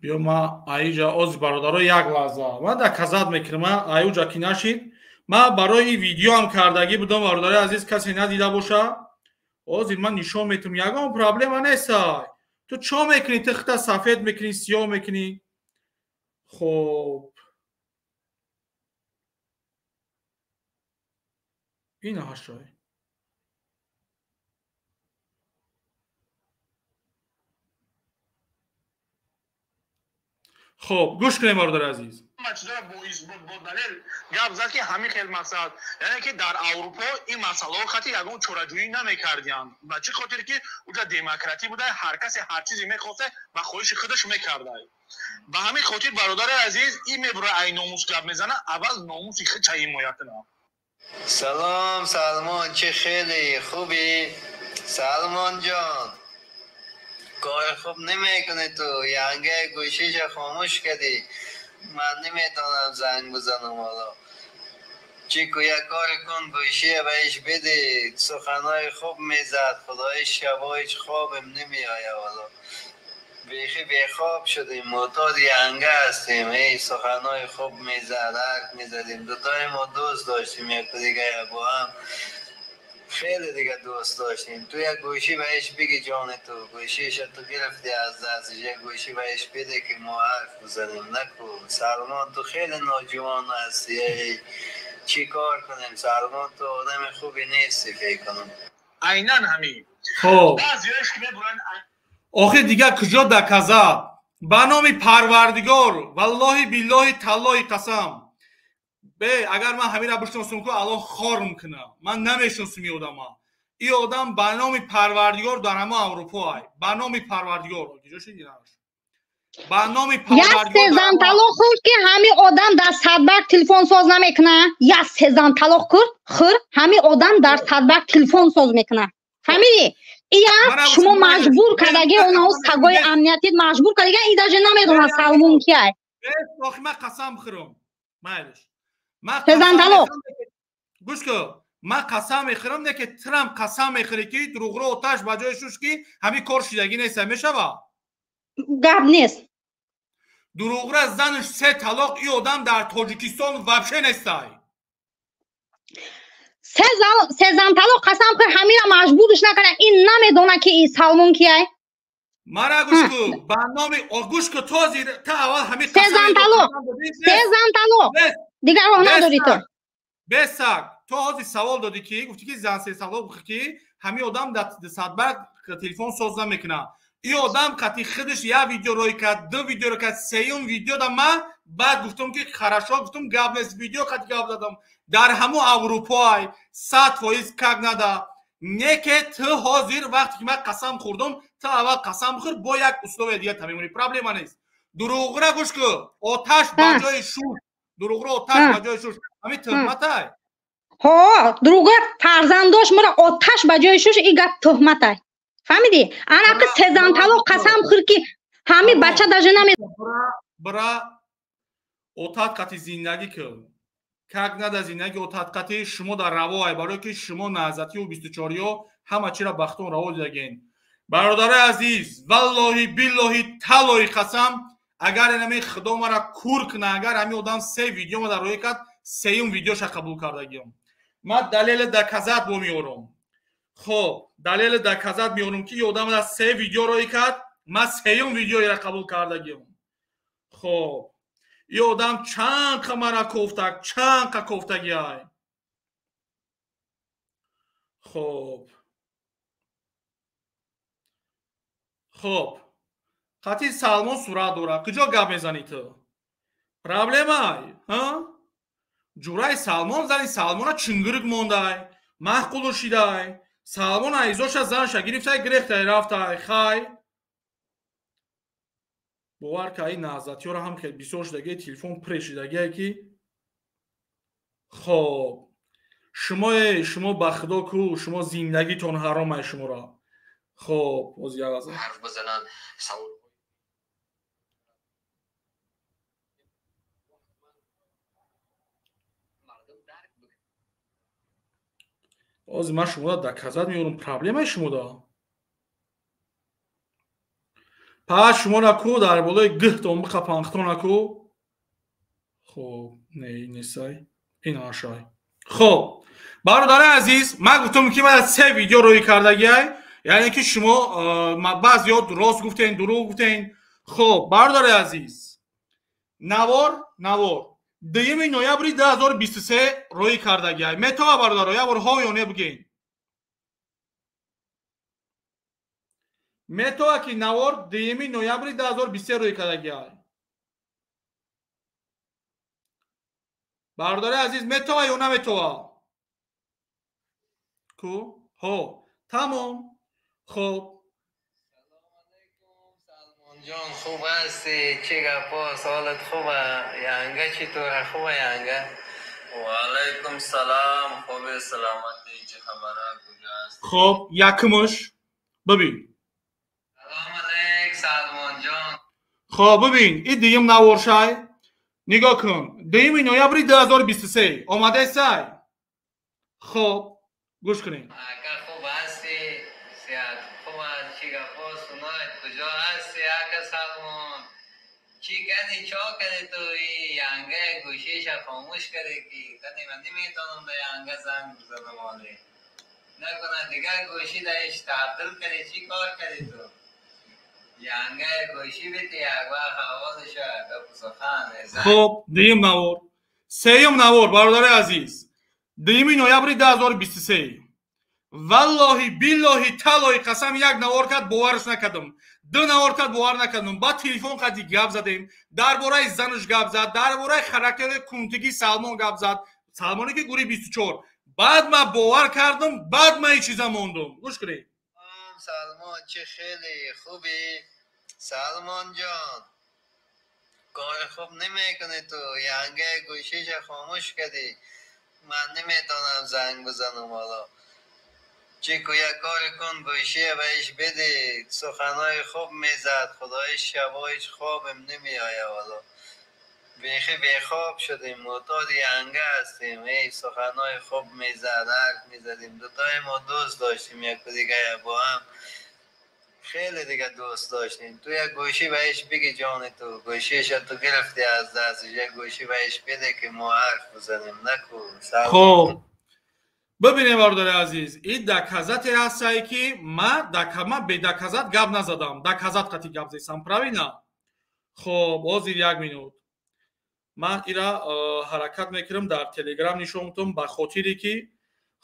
Биё ма аиҷа оз бародаро як лаҳза ман доказат мекунам, ман аюҷа ки нашид, ман барои ин видеоам кардагӣ будам бародари азиз, касе надида боша, ҳозир ман нишон метам, ягон проблема нестай. Ту чо мекунӣ? Ту хита сафед мекунӣ, сиёҳ мекунӣ. Хоб ин ҳашай. Хоб гӯш кунем бародари азиз. Чизоро бо исбот, бо далел гап зад, ки ҳамин хел мақсад, яъне ки дар Аврупо ин масъалаҳо хати ягон чораҷӯӣ намекардиянд. Ба чӣ хотир ки уҷа демократӣ буда, ҳар касе ҳар чизе мехоста ба хоҳиши худаш мекарда. Ба ҳамин хотир, бародари азиз, ин мебура ай номус гап мезана, аввал номуси худша ҳимоя кунад. Салом, Салмон, чӣ хеле хубӣ? Салмон ҷон, кори хуб намекунӣ ту, янгаи гӯшиша хомӯш кардӣ. Ман наметавонам занг бизанам ҳоло. Чӣ ку, як коре кун, гӯшия баиш биде. Суханҳои хуб мезад, худои шабо ҳеҷ хобем намеояд ҳоло. Бехӣ бехоб шудем, мӯътоди янга ҳастем. Эй, суханҳои хуб мезад, ҳарф мезадем. Дутои мо дӯст доштем якдигаре бо ҳам. Хеле дига дӯст доштем. Ту як гӯшӣ баиш биги, ҷони ту. Гӯшиша ту гирифтӣ аз дасташ, як гӯшӣ баиш биде, ки мо ҳарф бизанем. Наку, Салмон, ту хеле ноҷувон ҳастӣ. Эй, чӣ кор кунем, Салмон, ту одами хубе нестӣ, фикр кунам. Айнан ҳамин. Хоб. Баъзеҳош ки мебуранд Охир дигар куҷо доказать? Ба номи Парвардигор, валлоҳи, биллоҳи, таллоҳи қасам. Бе, агар ман ҳаминро бишносам ку, Аллоҳ хорм кунад. Ман намешиносам ин одама. Ин одам ба номи Парвардигор дар ҳама Аврупо ай. Ба номи Парвардигор. Куҷо шуд инаш? Ба номи Як Парвардигор. сезан талоқ хӯрд, ки ҳамин одам дар Садбарг телефон соз намекунад. Як сезан талоқ хӯр, ҳамин одам дар Садбарг телефон соз мекунад. Фаҳмидӣ? Ия шумо маҷбур кардаги, онаҳо сагои амниятӣ маҷбур кардаги, и даже намедонад Салмон кияй. Охи ман қасам бихӯрам. Майлиш. Ман Сезан талоқ. Гӯш кун. Ман қасам мехӯрам, не ки Трамп қасам мехӯре, ки дурӯғро оташ ба ҷои шуш, ки ҳамин кор шидагӣ нест, мешава? Гап нест. Дурӯғра занаш се талоқ, ин одам дар Тоҷикистон вообще нестай. Сезан талоқ қасам хӯр, ҳамира маҷбурш накарда, ин намедонад, ки ин Салмон кияй. Мара гӯш кун, ба номи гӯш кун, то зир та аввал ҳамин Сезан талоқ. Сезан талоқ. Дигар роҳ надорӣ ту. Бесак, ту ҳозир савол додӣ, ки гуфтӣ, ки зан се талоқ, ки ҳамин одам дар Садбарг телефон соз намекунад. Ин одам қати худаш як видео рӯй кард, ду видео рӯй кард, сеюм видео да ман баъд гуфтам, ки хорошо, гуфтам, гап нест, видео қати гап задам. Дар ҳамун Аврупоай 100% как нада. Не ке ту ҳозир вақте ки ман қасам хӯрдам, ту аввал қасам бихӯр, бо як условия дига та мемонӣ, проблема нест. Дурӯғра гӯш кун, оташ ба ҷои шуш, дурӯғро оташ ба ҷои шуш, ҳамин туҳматай. Ҳо, дурӯғра фарзандош мара оташ ба ҷои шуш, ин гап туҳматай. Фаҳмидӣ? Ана ки сезан талоқ қасам хӯр, ки ҳамин бача даже наме Бра, отат қати зиндагӣ кун. Как нада зиндагӣ отат қати шумо дар равоай, барое ки шумо наҳзативу 24-ё ҳама чиро бахтон раво дидаген. Бародарои азиз, валлоҳи, биллоҳи, таллоҳи қасам, агар инами худо мара кур куна, агар ҳамин одам се видео ма дар рӯй кард, сеюм видеоша қабул кардагиём. Ман далели доказать бо меорам. Хоб, далели доказать меорам, ки одам дар се видео рӯй кард, ман сеюм видеоеро қабул кардагиём. Хоб, ин одам чанд қа мара кофтак, чанд қа кофтагиай. Хоб. Хоб. Қати Салмон сурат дорад. Куҷо гап мезанӣ ту? Проблемай, ҳа? Ҷураи Салмон зани Салмона чунгурик мондай, маҳқулу шидай. Салмон айзоша занша гирифтай, гирехтай, рафтай, хай. Бовар ка, ин наҳзатиёро ҳам хел бисёр шудагие, телефон пре шудагие, ки хоб, шумое, шумо ба худо ку, шумо зиндагитон ҳаромай шуморо. Хоб, боз як лаҳза. Ҳарф бизананд, савол Ҳозир ман шуморо доказать меорам, проблемаи шумода. Пас шуморо ку дар болои гӯҳтон биқапанхтона ку. Хоб, не, несай. Ин ашай. Хоб, бародари азиз, ман гуфтам, ки ман се видео рӯй кардагиай, яъне ки шумо баъзеҳо рост гуфтен, дурӯғ гуфтен. Хоб, бародари азиз, навор 2 ноябри 2023 рӯй кардагиай. Метава, бародаро, як бор ҳо ё не бигӯен. Метава, ки навор 2 ноябри 2023 рӯй кардагиай? Бародари азиз, метова ё наметова? Ку? Ҳо, тамом. Хоб. Ҷон, хуб ҳастӣ? Чӣ гапо? Ҳолат хуба? Янга читура хуба янга? Ва алайкум салом. Хуби, саломатӣ. Чӣ хабара? Куҷо ҳастӣ? Хоб, якумаш бибин. Салом алейк, Салмон ҷон. Хоб, бибин, ин дуюм наворшай. Нигоҳ кун. 2 ноябри 2023 омадаесай. Хоб, гӯш кунед. Ака, хуб ҳастӣ? Сиҳат хуб аст? Чӣ гапо? Суноид, куҷо ҳастӣ, ака Салмон? Чӣ кардӣ, чо кардӣ ту? Янга гӯшиша хомӯш кардӣ ки? Кани ман наметавонам ба янга занг бизанам оле. Накунад дигар гӯшӣ даиш табдил кардӣ, чӣ кор кардӣ ту? Янга гӯшӣ бити як вақт ҳаволаша гапу сухан. Хоб, дуюм навор. Сеюм навор, бародари азиз. 2 ноябри 2023. Валлоҳи, биллоҳи, таллоҳи қасам, як навор кард, боварш накардам. Ду навор кард, бовар накардам. Баъд телефон қади гап задем. Дар бораи занаш гап зад, дар бораи характери кунтигии Салмон гап зад. Салмоне ки гурӯҳи 24. Баъд ман бовар кардам, баъд ман ин чиза мондум. Гӯш кунед. Салмон, чӣ хеле хубӣ? Салмон ҷон, кори хуб намекунӣ ту. Янга гӯшиша хомӯш кардӣ. Ман наметавонам занг бизанам ҳоло. Чӣ ку, як кор кун, гӯшия баиш биде. Суханои хуб мезад. Худои шабоиш хобем намеояд ҳоло. Бехи бехоб шудем, мӯътоди янга ҳастем. Эй, суханои хуб мезад, ҳарф мезадем. Дутои мо дӯст доштем яку дига бо ҳам. Хеле дига дӯст доштем. Ту як гӯшӣ баиш биги, ҷони ту. Гӯшиша ту гирифтӣ аз дасташ. Як гӯшӣ баиш биде ки мо ҳарф бизанем. Наку. Хоб. Бибинем, бародари азиз, ин доказате ҳастае ки ман бедаказат гап назадам. Доказат қати гап зесам, правильно? Хоб, ҳозир як минут. Ман ира ҳаракат мекунам дар Телеграм нишон медиҳам, ба хотире ки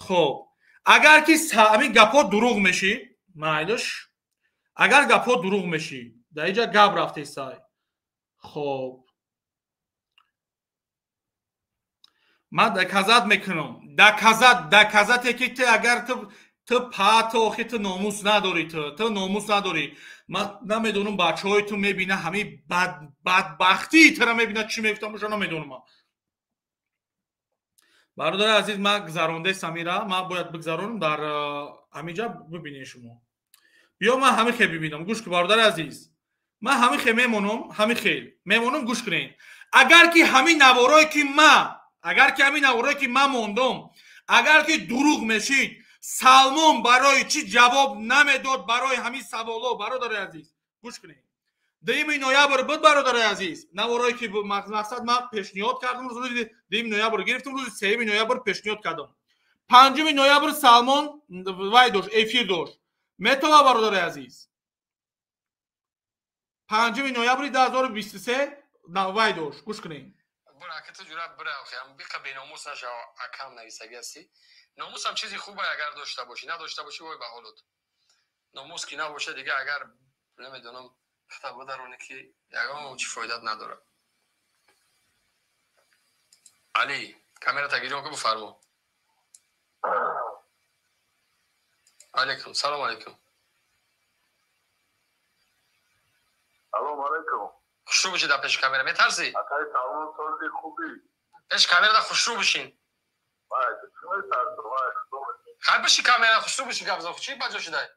хоб, агар ки ҳамин гапҳо дурӯғ мешӣ, майлиш, агар гапҳо дурӯғ мешӣ, дар инҷа гап рафтесай. Хоб, ман доказат мекунам. Доказат, доказате ки ту агар ту пата охи ту номус надорӣ, ту номус надорӣ. Ман намедонам, бачаҳои ту мебина ҳамин бадбахтии тура мебина, чӣ мегуфтам, уша намедонам. Бародари азиз, ман гузарондесам ира, ман бояд бигзаронам дар ҳаминҷа бибинед шумо. Биё ман ҳамин хел бибинам. Гӯш кун, бародари азиз. Ман ҳамин хел мемонам, ҳамин хел мемонам, гӯш кунед. Агар ки ҳамин наворое ки ман, агар ки ҳамин наворое ки ман мондам, агар ки дурӯғ мешид, Салмон барои чӣ ҷавоб намедод барои ҳамин саволо, бародари азиз? Гӯш кунед. 2 ноябр буд, бародари азиз. Наворое ки мақсад ман пешниҳод кардам, рӯзи 2 ноябр гирифтам, рӯзи 3 ноябр пешниҳод кардам. 5 ноябр Салмон вай дошт, эфир дошт. Метова, бародари азиз? 5 ноябри 2023 вай дошт. Гӯш кунед. Бура, ту ҷуръат бура, охи, ам биқа беномус наша, акам нависагӣ ҳастӣ. Номус ҳам чизи хубе, агар дошта бошӣ, надошта бошӣ, вой ба ҳолат. Номус ки набоша, дига агар намедонам, хата будароне ки ягон чӣ фоидат надорад. Али, камерата гирён ку, бифармо. Алейкум, салом алейкум. Салом алейкум. Хушрӯ биши дар пеши камера, метарсӣ? Акай Салмон, сози хубӣ? Пеши камера да хушрӯ бишин. Вай, чӣ метарсам? Вай, худо. Хай биши камера, хушрӯ биши, гап зан. Чӣ баҷо шудай?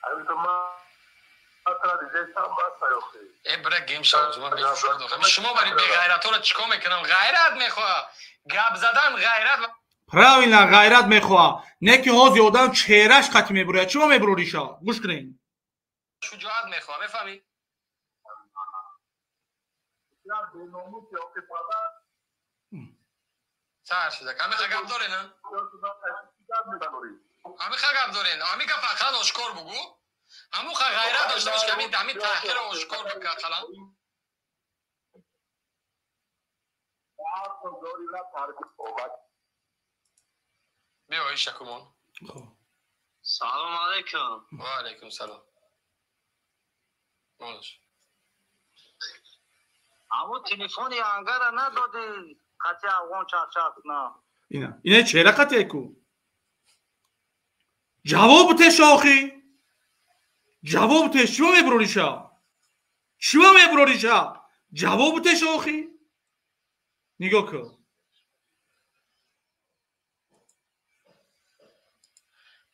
Ҳамин ман тра дидесам, бас охи. Э, бира гем шав, ман бехушрӯ дохам. Шумо бари беғайратҳоро чӣ кор мекунам? Ғайрат мехоҳа. Гап задан ғайрат. Правильно, ғайрат мехоҳа. Не ки ҳозир одам чеҳраш қати мебурояд. Чиро мебурориша? Гӯш кунед. Шуҷоат мехоҳа, мефаҳмӣ? Сар шуда. Ҳамиха гап дорен, а? Ҳамиха гап дорен. Ҳамин гап ақаллан ошкор бугӯ. Ҳамуха ғайрат дошта бош ки ҳамин таҳқирро ошкор бикун ақаллан. Биё иша кумон. Салом алейкум. Ва алейкум салом. Монаш. Аммо телефони ангара надодӣ, қати афғон чақчақ кунам. Ина, ина чера қати ку? Ҷавоб те шохи? Ҷавоб те чима мебурориша? Чима мебурориша? Ҷавоб те шохи? Нигоҳ кун.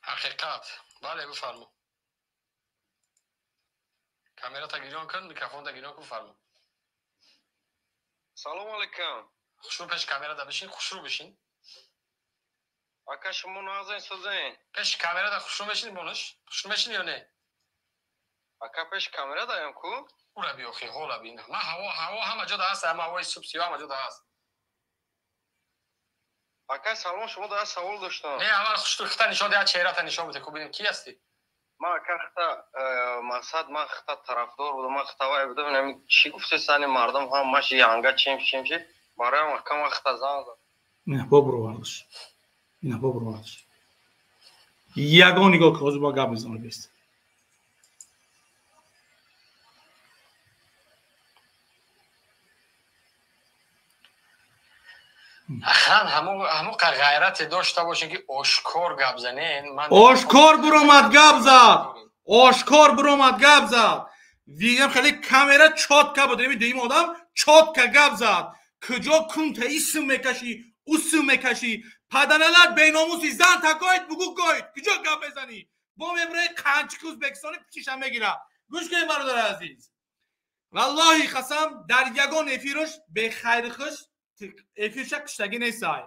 Ҳақиқат. Бале, бифармо. Камерата гирён кун, микрофонта гирён кун, бифармо. Салом алейкум. Хушрӯ пеши камерада бишин, хушрӯ бишин. Ака, шумо нағзен, созен? Пеши камерада хушрӯ мешини, бонаш? Хушрӯ мешини ё не? Ака, пеши камера даям ку? Ура би охи, ҳола би. Ма ҳаво, ҳаво ҳама ҷода ҳаст, ҳама ҳавои суб сиё ҳама ҷода ҳаст. Ака, салом, шумо да савол доштам. Не, аввал хушрӯ хита нишон деҳ, чеҳрата нишон биде, ку бинем ки ҳастӣ. Ман ака хита мақсад, ман хита тарафдор будам, ман хита вай будам, ҳамин чӣ гуфтесани мардум ҳамаш янга чем чем чи, бароям ака ман хита зан зад. Ина бобуровардаш. Ина бобуровардаш. Ягон нигоҳ кун, ҳозир бо гап мезанам бест. Ахан ҳамон ғайрате дошта бошем ки ошкор гап занен. Ошкор буромад гап зад. Ошкор буромад гап зад. Видам хеле камера чётка буд. Еми дуюм одам чётка гап зад. Куҷо кунта исм мекашӣ, усм мекашӣ. Паданалат беномуси зан такоид бугу гоид. Куҷо гап мезанӣ? Бо мебураи қанчики ӯзбекистони пичиша мегира. Гӯш кунед, бародари азиз. Валлоҳи қасам, дар ягон эфирш бехайрихуш эфирша киштагӣ несай.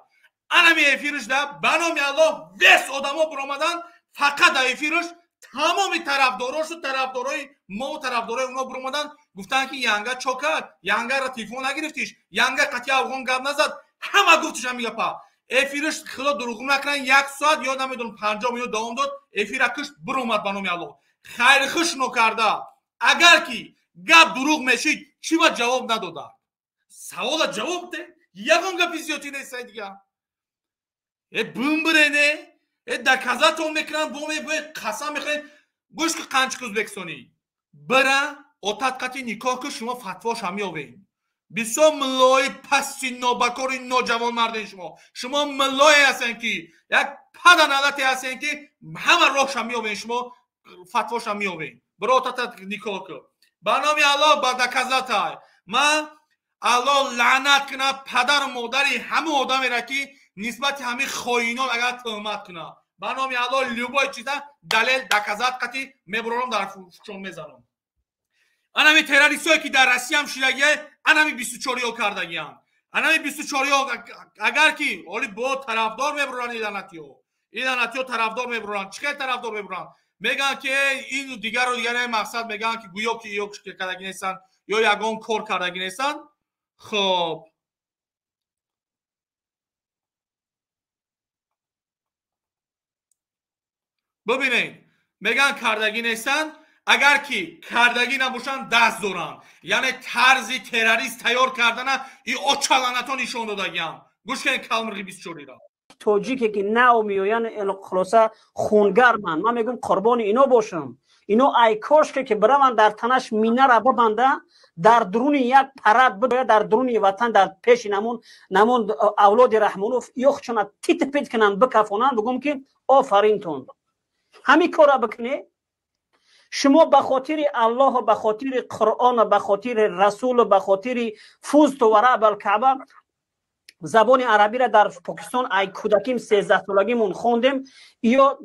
Анами эфирш да ба номи Аллоҳ вес одамо буромадан, фақат да эфирш тамоми тарафдорошу тарафдорои мо тарафдорои уно буромадан, гуфтанд ки янга чо кард, янгаро телефон нагирифтиш, янга қатъи афғон гап назад, ҳама гуфтиш ҳами гапа. Эфирш худо дурӯғ накунан, як соат ё намедонам 50 минут давом дод, эфира кишт буромад ба номи Аллоҳ. Хайрхуш нокарда. Агар ки гап дурӯғ мешид, чӣ ба ҷавоб надода? Савола ҷавоб де. Ягон гапи зиёдӣ нестай дига. Э бумбирене, э доказатон мекунанд, бо мебоед қасам мехӯред. Гӯш ки қанчики ӯзбекистонӣ. Бира отат қати никоҳ ки шумо фатвоша меёвед. Бисёр муллои пасти нобакори ноҷавонмарден шумо. Шумо муллое ҳастен ки як паданалате ҳастен ки ҳама роҳша меёвед, шумо фатвоша меёвед. Бира отата никоҳ ки. Ба номи Аллоҳ ба доказатай. Ман Аллоҳ лаънат кунад падару модари ҳама одамеро ки нисбати ҳамин хоинон агар тӯҳмат кунад. Ба номи Аллоҳ любой чиза далел доказат қати мебурорам дар фучон мезанам. Анами террористое ки дар Россиям шидагия, анами 24-ё кардагиянд. Анами 24-ё агар ки оли бо тарафдор мебуроранд иланатиё. Иланатиё тарафдор мебуроранд. Чӣ хел тарафдор мебуроранд? Мегӯянд ки ину дигару дигаре мақсад мегӯянд ки гӯё ки ё кардагӣ нестанд ё ягон кор кардагӣ нестанд. Хоб. Бибинед, мегӯянд кардагӣ нестанд, агар ки кардагӣ набошанд даст доранд. Яъне тарзи террорист тайёр кардана и очаланато нишон додагианд. Гӯш кунед калмирғи 24-ро. Тоҷике ки нав меоянд, хулоса хунгарманд. Ман мегӯям қурбони ино бошам. Ино ай кошке ки бираванд дар танаш минара бибанда, дар дуруни як парад бидояд, дар дуруни ватан, дар пеши намун авлоди Раҳмонов ёхчона тит пит кунанд, бикафонанд, бигӯм ки офаринтон. Ҳамин корро бикунед. Шумо ба хотири Аллоҳу, ба хотири Қуръону, ба хотири Расулу, ба хотири фузту ва рабал Каъба забони арабиро дар Покистон ай кӯдаким 13 солагимон хондем. Ё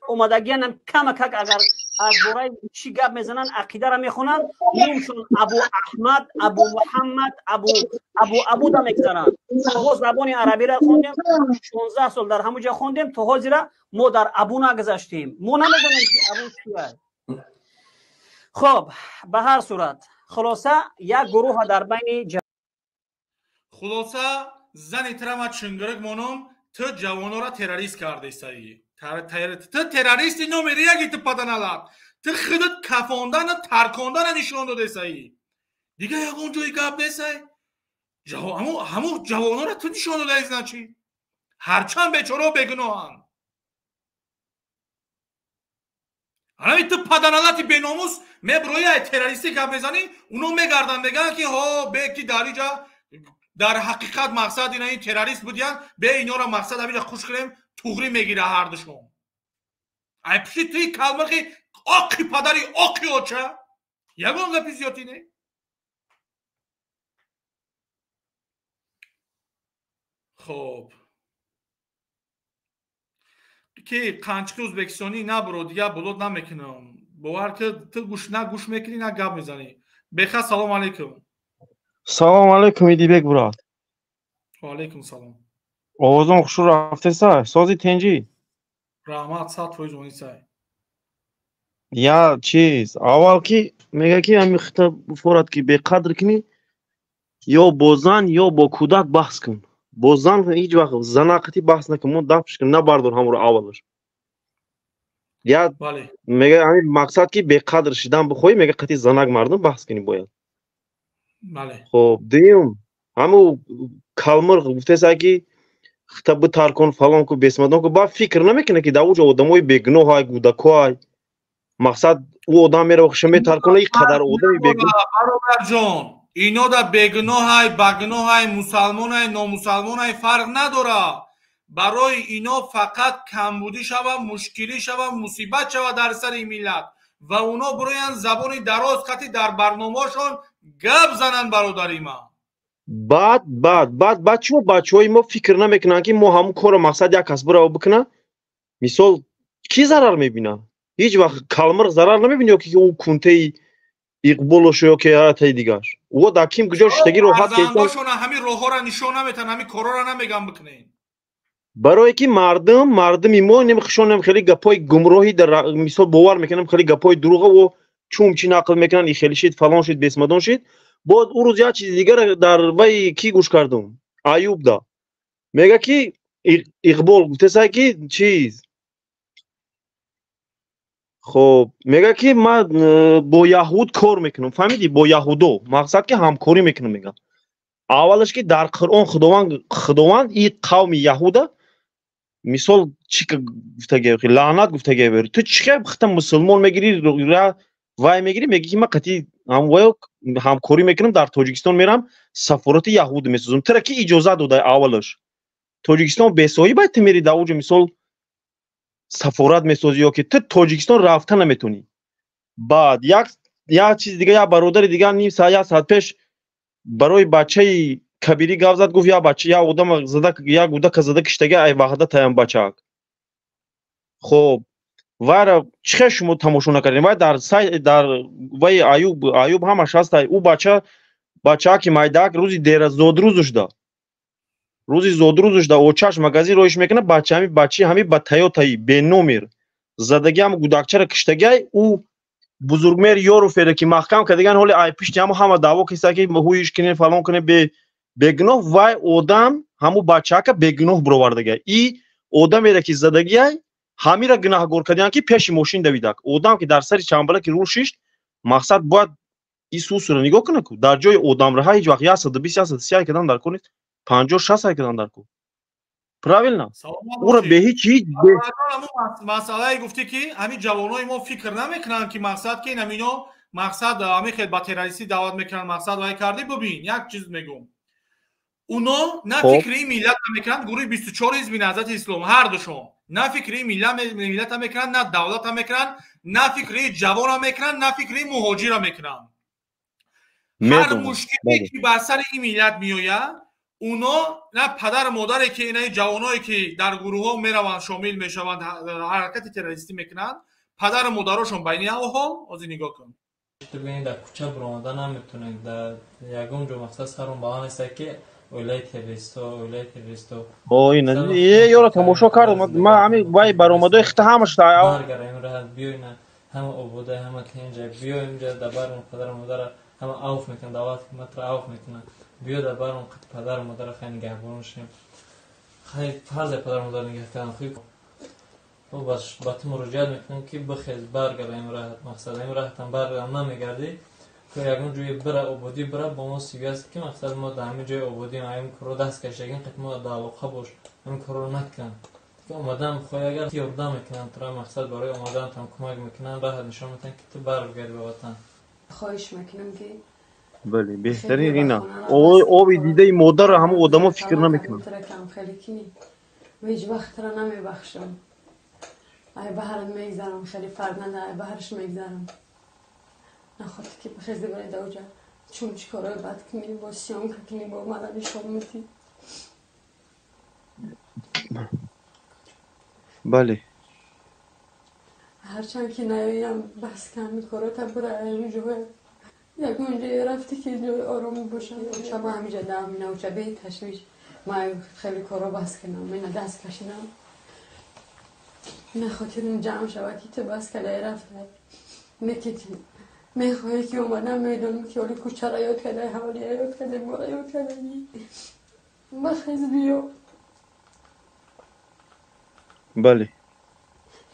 омадагиянам камакак агар аз бораи чӣ гап мезананд, ақидаро мехонанд, номшон Абу Аҳмад, Абу Муҳаммад, Абу Абуда мегузаранд. Мо забони арабиро хондем, 16 сол дар ҳамон ҷо хондем, то ҳозира мо дар Абу нагузаштем. Мо намедонем ки Абу чист. Хоб, ба ҳар сурат, хулоса як гурӯҳа дар байни Хулоса зани трама чунгирик монум, ту ҷавонора террорист кардесаи. Ту террористи номери яки, ту паданалат. Ту худат кафондана таркондана нишон додесаи. Дига ягон ҷои гап несай. Ҳамун ҷавонора ту нишон додаи, значит. Ҳарчанд бечорао бегуноҳанд. Ҳамин ту паданалати беномус меброи, ай террористӣ гап мезанӣ, уно мегарданд, мегӯянд ки ҳо бе ки дар иҷа дар ҳақиқат мақсад ина ин террорист будиянд, бе инора мақсад ҳамиҷа хуш кунем, туғрӣ мегира ҳардушон. Ай пушти туи калмирқи оқи падари оқи оча ягон гапи зиёдӣ не. Хоб, ки қанчиқи ӯзбекистонӣ набуро, дигар булот намекунам. Бовар ки ту гӯш на гӯш мекунӣ, на гап мезанӣ. Беха, салом алейкум. Салом алейкум, Идибек брат. Ва алейкум салом. Овозам хушрӯ рафтеса, сози тенҷӣ? Раҳмат, 100% онисай. Я чиз, аввал ки мега ки ҳами хита буфорад ки беқадр кунӣ, ё бо зан, ё бо кӯдак баҳс кун. Бо зан ҳеҷ вақт занақати баҳс накун, мо дафш кун, набардор ҳамро аввалаш. Я мега ҳамин мақсад ки беқадр шидан бихоҳӣ, мега қати занак мардум баҳс кунӣ бояд. Хоб, дуюм, ҳаму калмир гуфтеса ки хита битаркун, фалон ку, бесмадон ку, баъд фикр намекунад ки дар уҷо одамои бегуноҳай, кӯдакоай. Мақсад ӯ одам мерава хуша метаркуна, ин қадар одами бегуноҳ. Бародарҷон, ино да бегуноҳай, багуноҳай, мусалмонай, номусалмонай фарқ надора. Барои ино фақат камбудӣ шава, мушкилӣ шава, мусибат шава дар сари миллат ва уно бироянд забони дароз қати дар барномаошон гап зананд, бародари ман. Баъд баъд баъд баъд чимо бачаҳои мо фикр намекунанд ки мо ҳамун корро мақсад як кас бирава бикуна, мисол кӣ зарар мебинад? Ҳеҷ вақт калмир зарар намебинад ё ки ӯ кунтаи иқболошо ё ки ҳаятаи дигарш. Ӯ дар ким куҷо шиштагӣ роҳат фарзандошона ҳамин роҳҳоро нишон наметаҳанд, ҳамин корҳоро намеган бикунед. Барое ки мардум, мардуми мо немхишонем хеле гапҳои гумроҳӣ дар мисол бовар мекунам, хеле гапҳои дурӯға о чум чӣ нақл мекунанд, и хеле шид, фалон шид, бесмадон шид. Боз ӯ рӯз як чизи дигар дар вай кӣ гӯш кардум, Аюб да мега ки Иқбол гуфтесай ки чиз, хоб мега ки ман бо яҳуд кор мекунам, фаҳмидӣ, бо яҳудо мақсад ки ҳамкорӣ мекунам. Мега аввалаш ки дар Қуръон Худованд и қавми яҳуда мисол чӣ гуфтагӣ, лаънат гуфтагӣ. Ту чӣ хита мусулмон мегирӣ, вай мегирӣ, мегӣ ки ман қатъи ҳамкорӣ мекунам, дар Тоҷикистон мерам сафорати яҳуд месозам. Тура ки иҷозат дода аввалаш? Тоҷикистон бесоҳиб ту мери дар уҷо мисол сафорат месозӣ ё ки ту Тоҷикистон рафта наметонӣ. Баъд як чизи дига, як бародари дигар ним саат, як саат пеш барои бачаи кабирӣ гап зад, гуфт як бача, як одама зада, як кӯдака зада киштага, ай ваҳдат аям бачаак. Хоб, вайра чӣ хел шумо тамошо накардем? Вай дар сай дар вай Аюб ҳамаш ҳаст. Ӯ бача, бачааки майдаак, рӯзи дера зодрӯзу шуда, рӯзи зодрӯзу шуда очаш магазин роиш мекунад, бача ҳами бачи ҳами ба Тойотаи беномер задаги ҳам гудакчара киштагай. Ӯ бузургмер ёру фере ки маҳкам кардаган, ҳоли ай пишти ҳамо ҳама даъво киста ки ҳуиш кунем, фалон кунем, бегуноҳ. Вай одам ҳаму бачаака бегуноҳ бировардагай. И одамере ки задагиай ҳамира гунаҳгор кардиянд ки пеши мошин давидак. Одам ки дар сари чамбалаки рул шишт, мақсад бояд исусуро нигоҳ кунад ку. Дар ҷои одамраҳа ҳеҷ вақт 120, 130 ай кардан дар кор нест, 50, 60 ай кардан дар кор. Правильно? Ӯро бе ҳеҷ ҳеҷ масъалае гуфтӣ ки ҳамин ҷавонои мо фикр намекунанд ки мақсад ки инамино мақсад ҳамин хел ба террористӣ даъват мекунанд, мақсад вай кардӣ. Бубин, як чиз мегӯм, уно на фикри миллат мекунанд, гурӯҳи 24 ҳизби Наҳзати Ислом ҳардушон на фикри миллата мекунанд, на давлата мекунанд, на фикри ҷавона мекунанд, на фикри муҳоҷира мекунанд. Ҳар мушкиле ки бар сари ин миллат меояд, уно на падару модаре ки инаи ҷавоное ки дар гурӯҳҳо мераванд, шомил мешаванд, ҳаракати террористӣ мекунанд, падару модарошон байни ҳол ҳозир нигоҳ кун. Дар кӯча баромада наметонед, дар ягон ҷо мақсад сарон баланд нест ки оилаи террористо, оилаи террористо. Ёро тамошо кардам ман ҳамин вай баромадои хита ҳамаш. Баргараем раҳат, биёина ҳама обода, ҳама тинҷа, биё инҷа дар барон падару модара ҳама авф мекунад, давлат ҳукуматро авф мекунад, биё дар барон падару модара хай нигаҳбон шем, хай фарзе падару модар нигаҳ кардан. Ба ту муроҷиат мекунам ки бихез, баргараем раҳат, мақсад ҳамин раҳатам баргарам намегардӣ, то ягон ҷое бира, ободӣ бира, бо мо связь ки мақсад мо дар ҳамин ҷои ободием, ҳамин корро даст кашидагим, қат мо дар алоқа бош, ҳамин корро накун. Омадан хоҳӣ, агар ёрдам мекунанд тура, мақсад барои омаданатам кӯмак мекунанд, роҳат нишон медиҳанд, ки ту барбигарди ба ватан. Хоҳиш мекунам, ки Бале, беҳтарин ина. Оби дидаи модарро ҳамон одамо фикр намекунанд. Тура кам хеле кини, ҳеҷ вақт тура намебахшам. Ай баҳрат мегзарам, хеле фарқ надорад, ай баҳраш мегзарам. Нахоҳӣ ки бихези барои давҷа, чун чӣ корҳои бад кунӣ, бо съёмка кунӣ, бо мара нишон медиҳӣ. Бале. Ҳарчанд ки наёям, бас ками корота бира ҷоя. Ягон ҷое рафте ки ҷои оромӣ бошад. Оча ма ҳамиҷа дам науча бе ташвиш. Ма хеле коро бас кардам, ина даст кашидам. На хотирам ҷамъ шава, ки ту бас кардаи рафта. Мекити мехоҳӣ ки омадам, медонам ки оли кӯчара ёд кардаи, ҳавлия ёд кардаи, мора ёд кардаи. Бахез, биё. Бале.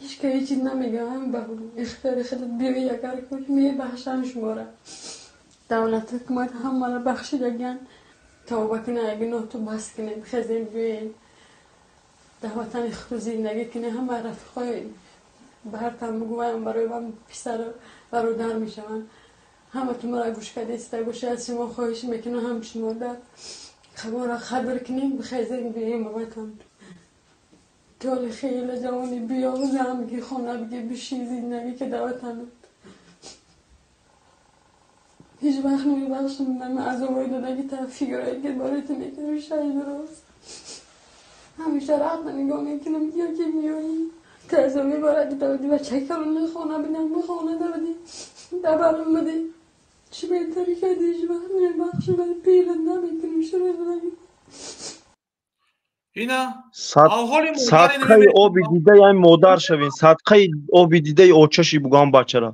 Ҳеҷ ка ҳеҷ чиз намегӯям, ба ихтиёри худат биёӣ, агар кунӣ мебахшам шумора. Давлат, ҳукумат ҳамаро бахшидагиян. Тавба кунед, як гуноҳту бас кунед, бихезем, биёед. Дар ватани худ зиндагӣ кунед, ҳама рафиқҳои баҳртан бигӯям, барои ман писару бародар мешаванд. Ҳаматон маро гӯш карда бошед, аз шумо хоҳиш мекунам, ҳамчун модар моро қадр кунем, бихезем, биёем ба ватан. Ту ҳоли хеле ҷавонӣ, биё, зан бигир, хона бигир, бишин, зиндагӣ ки дар ватанат. Ҳеҷ вақт намебахшам нами азобҳои додагӣ та фигурое ки барои ту мекунам, шаҳиду рост. Ҳамеша рақла нигоҳ мекунам, ё ки меоӣ. Ту азоб мебарад, даводи бачакалони хона бидам, хона даводи, дабарам бидӣ. Чӣ беҳтарӣ кардӣ, ҳеҷ вақт намебахшам, вале пират намекунам, шуро додагӣ. Ина садқаи оби дидаи ай модар шавем, садқаи оби дидаи очаши бугам бачара.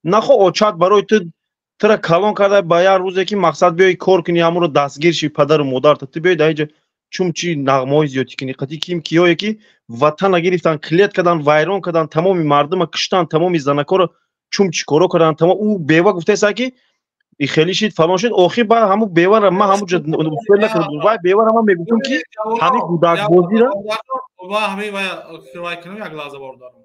Нахо очат барои ту тура калон карда, ба як рӯзе ки мақсад биёи кор кунӣ, ҳамонро дастгир ши падару модарта. Ту биёи дар иҷа чум чи нағмаҳои зиёдӣ кунӣ, қати ким киёе ки ватана гирифтан, клет кардан, вайрон кардан, тамоми мардума киштан, тамоми занакоро чум чӣ коро кардан, тамом ӯ бева гуфтаеса ки хеле шид, фалон шид, охир ба ҳамун бевара ман ҳамун ҷо накардам. Вай бевара ман мегуфтам ки ҳамин гудакбозира ва ҳамин вай кунам як лаҳза, бародарам.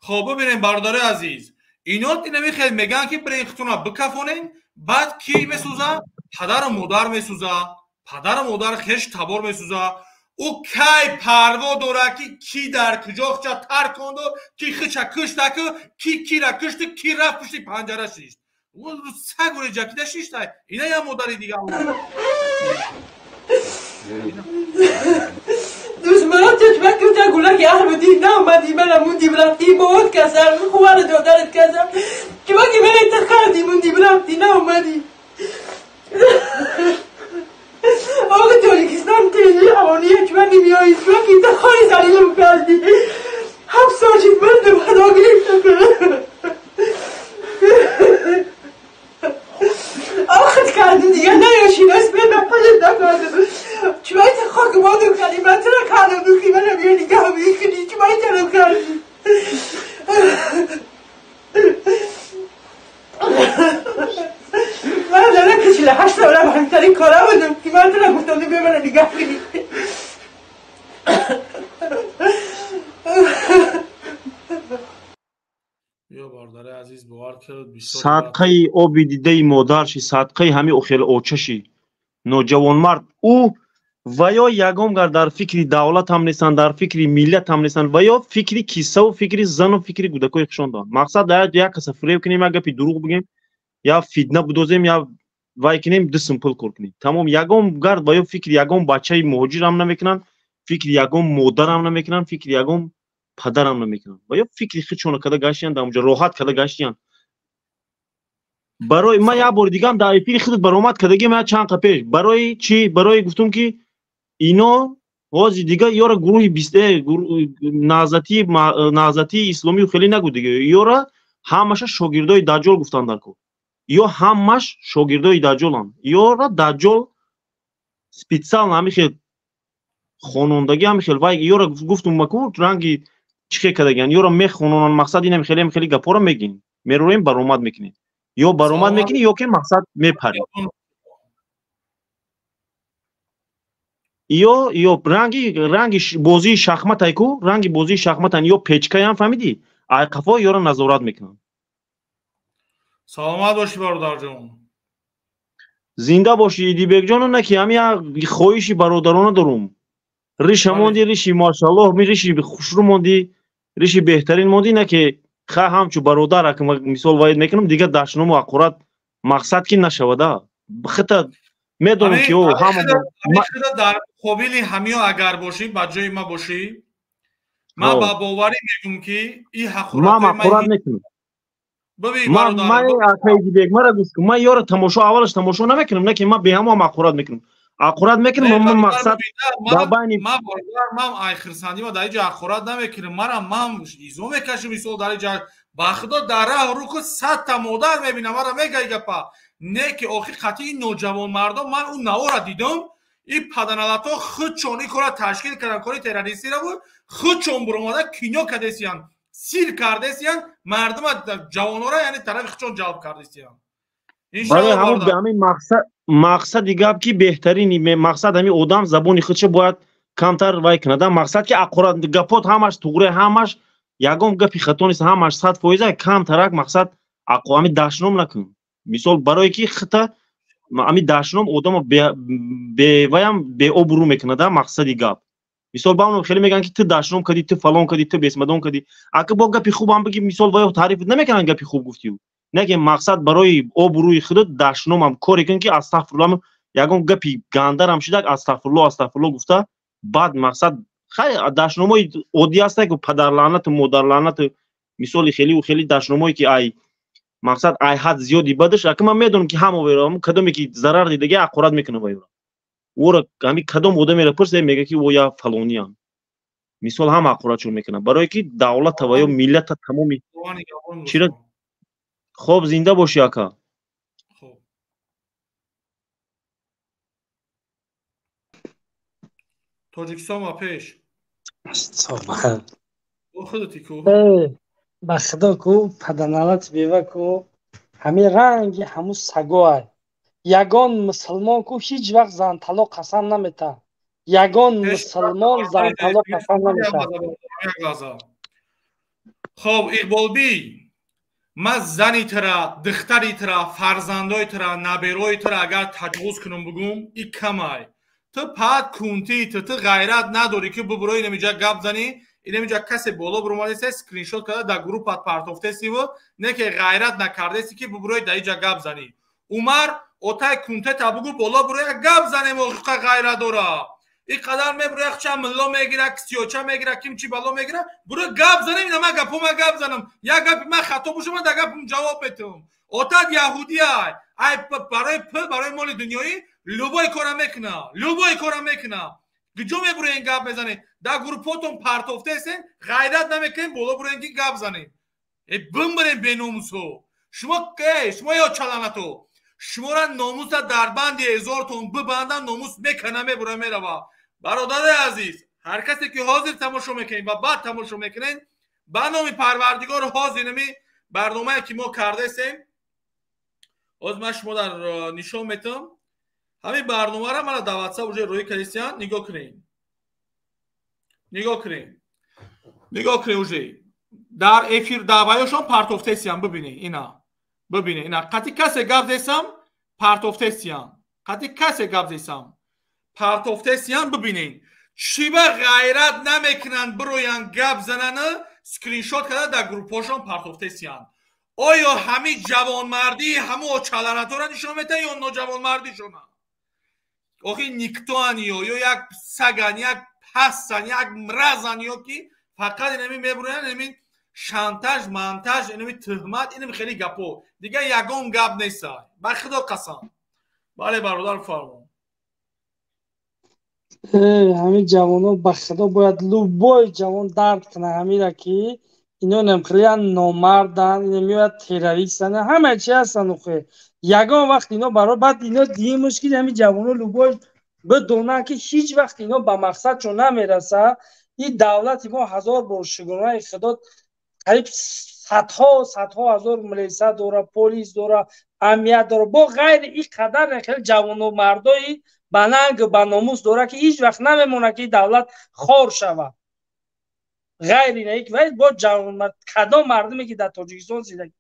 Хоб, бибинем, бародари азиз, ино инами хел мегӯянд ки бирен хутуна бикафонем, баъд ки месӯза? Падару модар месӯза, падару модар, хеш табор месӯза. Ӯ кай парво дорад, ки ки дар куҷо хича тарконду, ки хича киштаку, ки кира кишту, ки рафт пушти панҷара шишт. Сагуре ҷакида шиштай. Ина як модари дига. دشمنات چشمک که گوله که اهل بودی نامدی من موندی رفتی بود کسر خوار دادرت کسر چما که من انتخابی موندی رفتی نامدی. آقا تاجیکستان تیزی حوانیه چما نمیایی، چما که انتخابی زلیلم کردی. 7 سال شد بند خدا گرفتم، آخد کردم دیگه نیاشین اسم من پدر نکردم. چما خاک بادم کردی، من تو را کردم دوکی من هم یه نگاه میکنی، چما طرف کردی؟ من دارم که 48 سالم مهمترین کارم بودم که من تو را گفتم بیا من نگاه کنی. Садқаи оби дидаи модарши, садқаи ҳамин охел очаши ноҷавонмард. Ӯ ва ё ягон гар дар фикри давлат ҳам нестанд, дар фикри миллат ҳам нестанд, ва ё фикри кисаву фикри зану фикри кӯдакои хушон доранд. Мақсад дар як каса фиреб кунем, як гапи дурӯғ бигем, я фитна будозем, я вай кунем, ду сум пул кор кунем, тамом. Ягон гард ва ё фикри ягон бачаи муҳоҷирам намекунанд, фикри ягон модарам намекунанд, фикри ягон падарам намекунанд, ва ё фикри худшона када гаштиянд, дар онҷо роҳат када гаштиянд. Барои ман як бори дигам дар эфири худат баромад кардагим як чанд қа пеш. Барои чӣ? Барои гуфтум ки ино ҳозир дига ёра гурӯҳи наҳзатии исломию хеле нагу дига, ёра ҳамаша шогирдои даҷҷол гуфтанд дар кор. Ё ҳамаш шогирдои даҷҷоланд. Ёра даҷҷол специально ҳамин хел хонондагӣ, ҳамин хел вай ёра гуфтум маку ранги чӣ хел кардагиянд, ёра мехононанд, мақсад инам хеле хеле гапҳоро мегӯем, мероем, баромад мекунем, ё баромад мекунӣ, ё ки мақсад мепарӣ. Ё ранги бозии шахматай ку, ранги бозии шахматан ё печкаям, фаҳмидӣ? Ай қафо ёро назорат мекунанд. Саломат бошӣ, бародарҷон. Зинда бошӣ, Идибекҷону. На ки ҳами як хоҳиши бародарона дорум. Риша монди, риши машаллоҳ, риши хушрӯ монди, риши беҳтарин монди. На ки ха ҳамчу бародар мисол ваид мекунам, дигар дашному ҳақорат мақсад ки нашавада. Хита медонам ки ҳама дар муқобили ҳамиё агар бошӣ, ба ҷои ма бошӣ, ман ба боварӣ мегӯм ки ин ҳақорат ҳақорат мекунам. Ман акаи мара гӯш кун, ман ёро тамошо аввалаш тамошо намекунам, на ки ман беҳамоам ҳақорат мекунам. Ҳақорат мекунам, ман мақсад дар байни ман бародар, ман ай хирсандӣ ма дар инҷа ҳақорат намекунам. Марам ман изо мекашам мисол дар инҷа. Ба худо дар раҳ рӯ садта модар мебинам, мара мегай гапа. Не ки охир қатъи ин ноҷавонмардон, ман он навора дидам, ин паданалато худшон ин кора ташкил кардан, кори террористиро буд, худшон буромада кино кардесиян, сир кардесиян, мардума ҷавонора, яъне тарафи худшон ҷалб кардесиян. Барои ҳамон ҳамин мақсади гап ки беҳтарин мақсад ҳамин одам забони худша бояд камтар вай кунад. Мақсад ки ақурат гапот ҳамаш туғре, ҳамаш ягон гапи хато нест, ҳамаш 100%. Камтарак мақсад ҳамин дашном накун. Мисол барое ки хита ҳамин дашном одамо беваям беобрӯ мекунад. Мақсади гап мисол ба хеле мегӯянд ки ту дашном кардӣ, ту фалон кардӣ, ту бесмадон кардӣ. Ака бо гапи хубам бигӣ, мисол ваё таъриф намекунанд, гапи хуб гуфтию. Не ки мақсад барои обрӯи худат дашномам коре кун ки астағфирулло, ягон гапи гандарам шидак, астағфирулло, астағфирулло гуфта, баъд мақсад хай дашномои оддӣ ҳаста ки падарлаънату модарлаънату, мисоли хелиу хели дашномое ки ай мақсад ай ҳад зиёди бадаш. Ака ман медонам ки ҳама верам кадоме ки зарар дидаги ҳақорат мекунад вайро. Ӯро ҳами кадом одамеро пурсе, мега ки ӯ я фалониям. Мисол ҳама ҳақоратшон мекунад, барое ки давлата ва ё миллата тамоми чира. Хоб, зинда бошӣ, ака. Тоҷикистон ва пеш. Ба худо ку паданалат бева ку ҳамин ранги ҳамун сагоай. Ягон мусулмон ку ҳеҷ вақт занталоқ қасам наметаҳад. Ягон мусулмон занталоқ қасам наметаҳад. Хоб, Иқболбий, ман зани тра, духтари тра, фарзандои тра, наберои тра агар таҷовуз кунам бугум, и камай. Ту паат кунтӣ, ту ғайрат надорӣ ки бубурои инамиҷа гап занӣ, инамиҷа касе боло буромадеса, скриншот карда дар группат партофтесиву, не ки ғайрат накардеси ки бубурои дар иҷа гап занӣ. Умар отай кунтета бугу боло буроя гап занем, охиқа ғайрат дора. Ин қадар мебуроя хча милло мегира, ксиёча мегира, ким чи бало мегира, буро гап занем, ина ман гапо ма гап занам. Як гапи ман хато боша, ман дар гапам ҷавоб метавам. Отат яҳудиай, ай барои пул, барои моли дунёӣ любой кора мекуна, любой кора мекуна. Куҷо мебуроен гап мезанем? Дар группотон партофтаесен, ғайрат намекунем, боло буроен ки гап занем. Э бимбирем беномусо. Шумо шумо ё чаланато. Шуморо номуса дар банди эзортон бибандан, номус мекана, мебура, мерава. Бародари азиз, ҳар касе ки ҳозир тамошо мекунед ва баъд тамошо мекунед, ба номи Парвардигор ҳозир нами барномае ки мо кардесем, ҳозир ман шумо дар нишон метам. Ҳамин барномаро мана дар WhatsApp уже рӯй кардисиян, нигоҳ кунед. Нигоҳ кунед. Нигоҳ кунед уже. Дар эфир даъваёшон партофтесиян, бибинед ина. Бибинед ина. Қатъи касе гап зесам, партофтесиян. Қатъи касе гап зесам, партофтесиян, бибинед. Чӣ ба ғайрат намекунанд бироянд гап зананд, скриншот карда дар группҳошон партофтесиян. Оё ҳамин ҷавонмардии ҳамун очаланаторо нишон метаҳад ё ноҷавонмардишона? Охи никтоан ё як саган, як пассан, як мразан, ё ки фақат инами мебуроянд, инами шантаж, монтаж, инами туҳмат, инами хеле гапо. Дигар ягон гап неста. Ба худо қасам. Бале, бародар, фармон. Ҳамин ҷавонон ба худо бояд любой ҷавон дард кунад ҳамира ки ино намхелиян номардан, ино меояд террористан, ҳама чи ҳастанд охе. Ягон вақт ино барои баъд ино дигар мушкил ҳамин ҷавонон любой бидонанд ки ҳеҷ вақт ино ба мақсадшон намерасад. Ин давлати мо ҳазор бор шукронаи худо қариб садҳо садҳо ҳазор милиса дора, полис дора, амният дора. Бо ғайри ин қадар хеле ҷавону мардои ба нанг ба номус дорад ки ҳеҷ вақт намемонад ки давлат хор шавад. Ғайри ин ки бо кадом мардуме ки дар Тоҷикистон зиндагӣ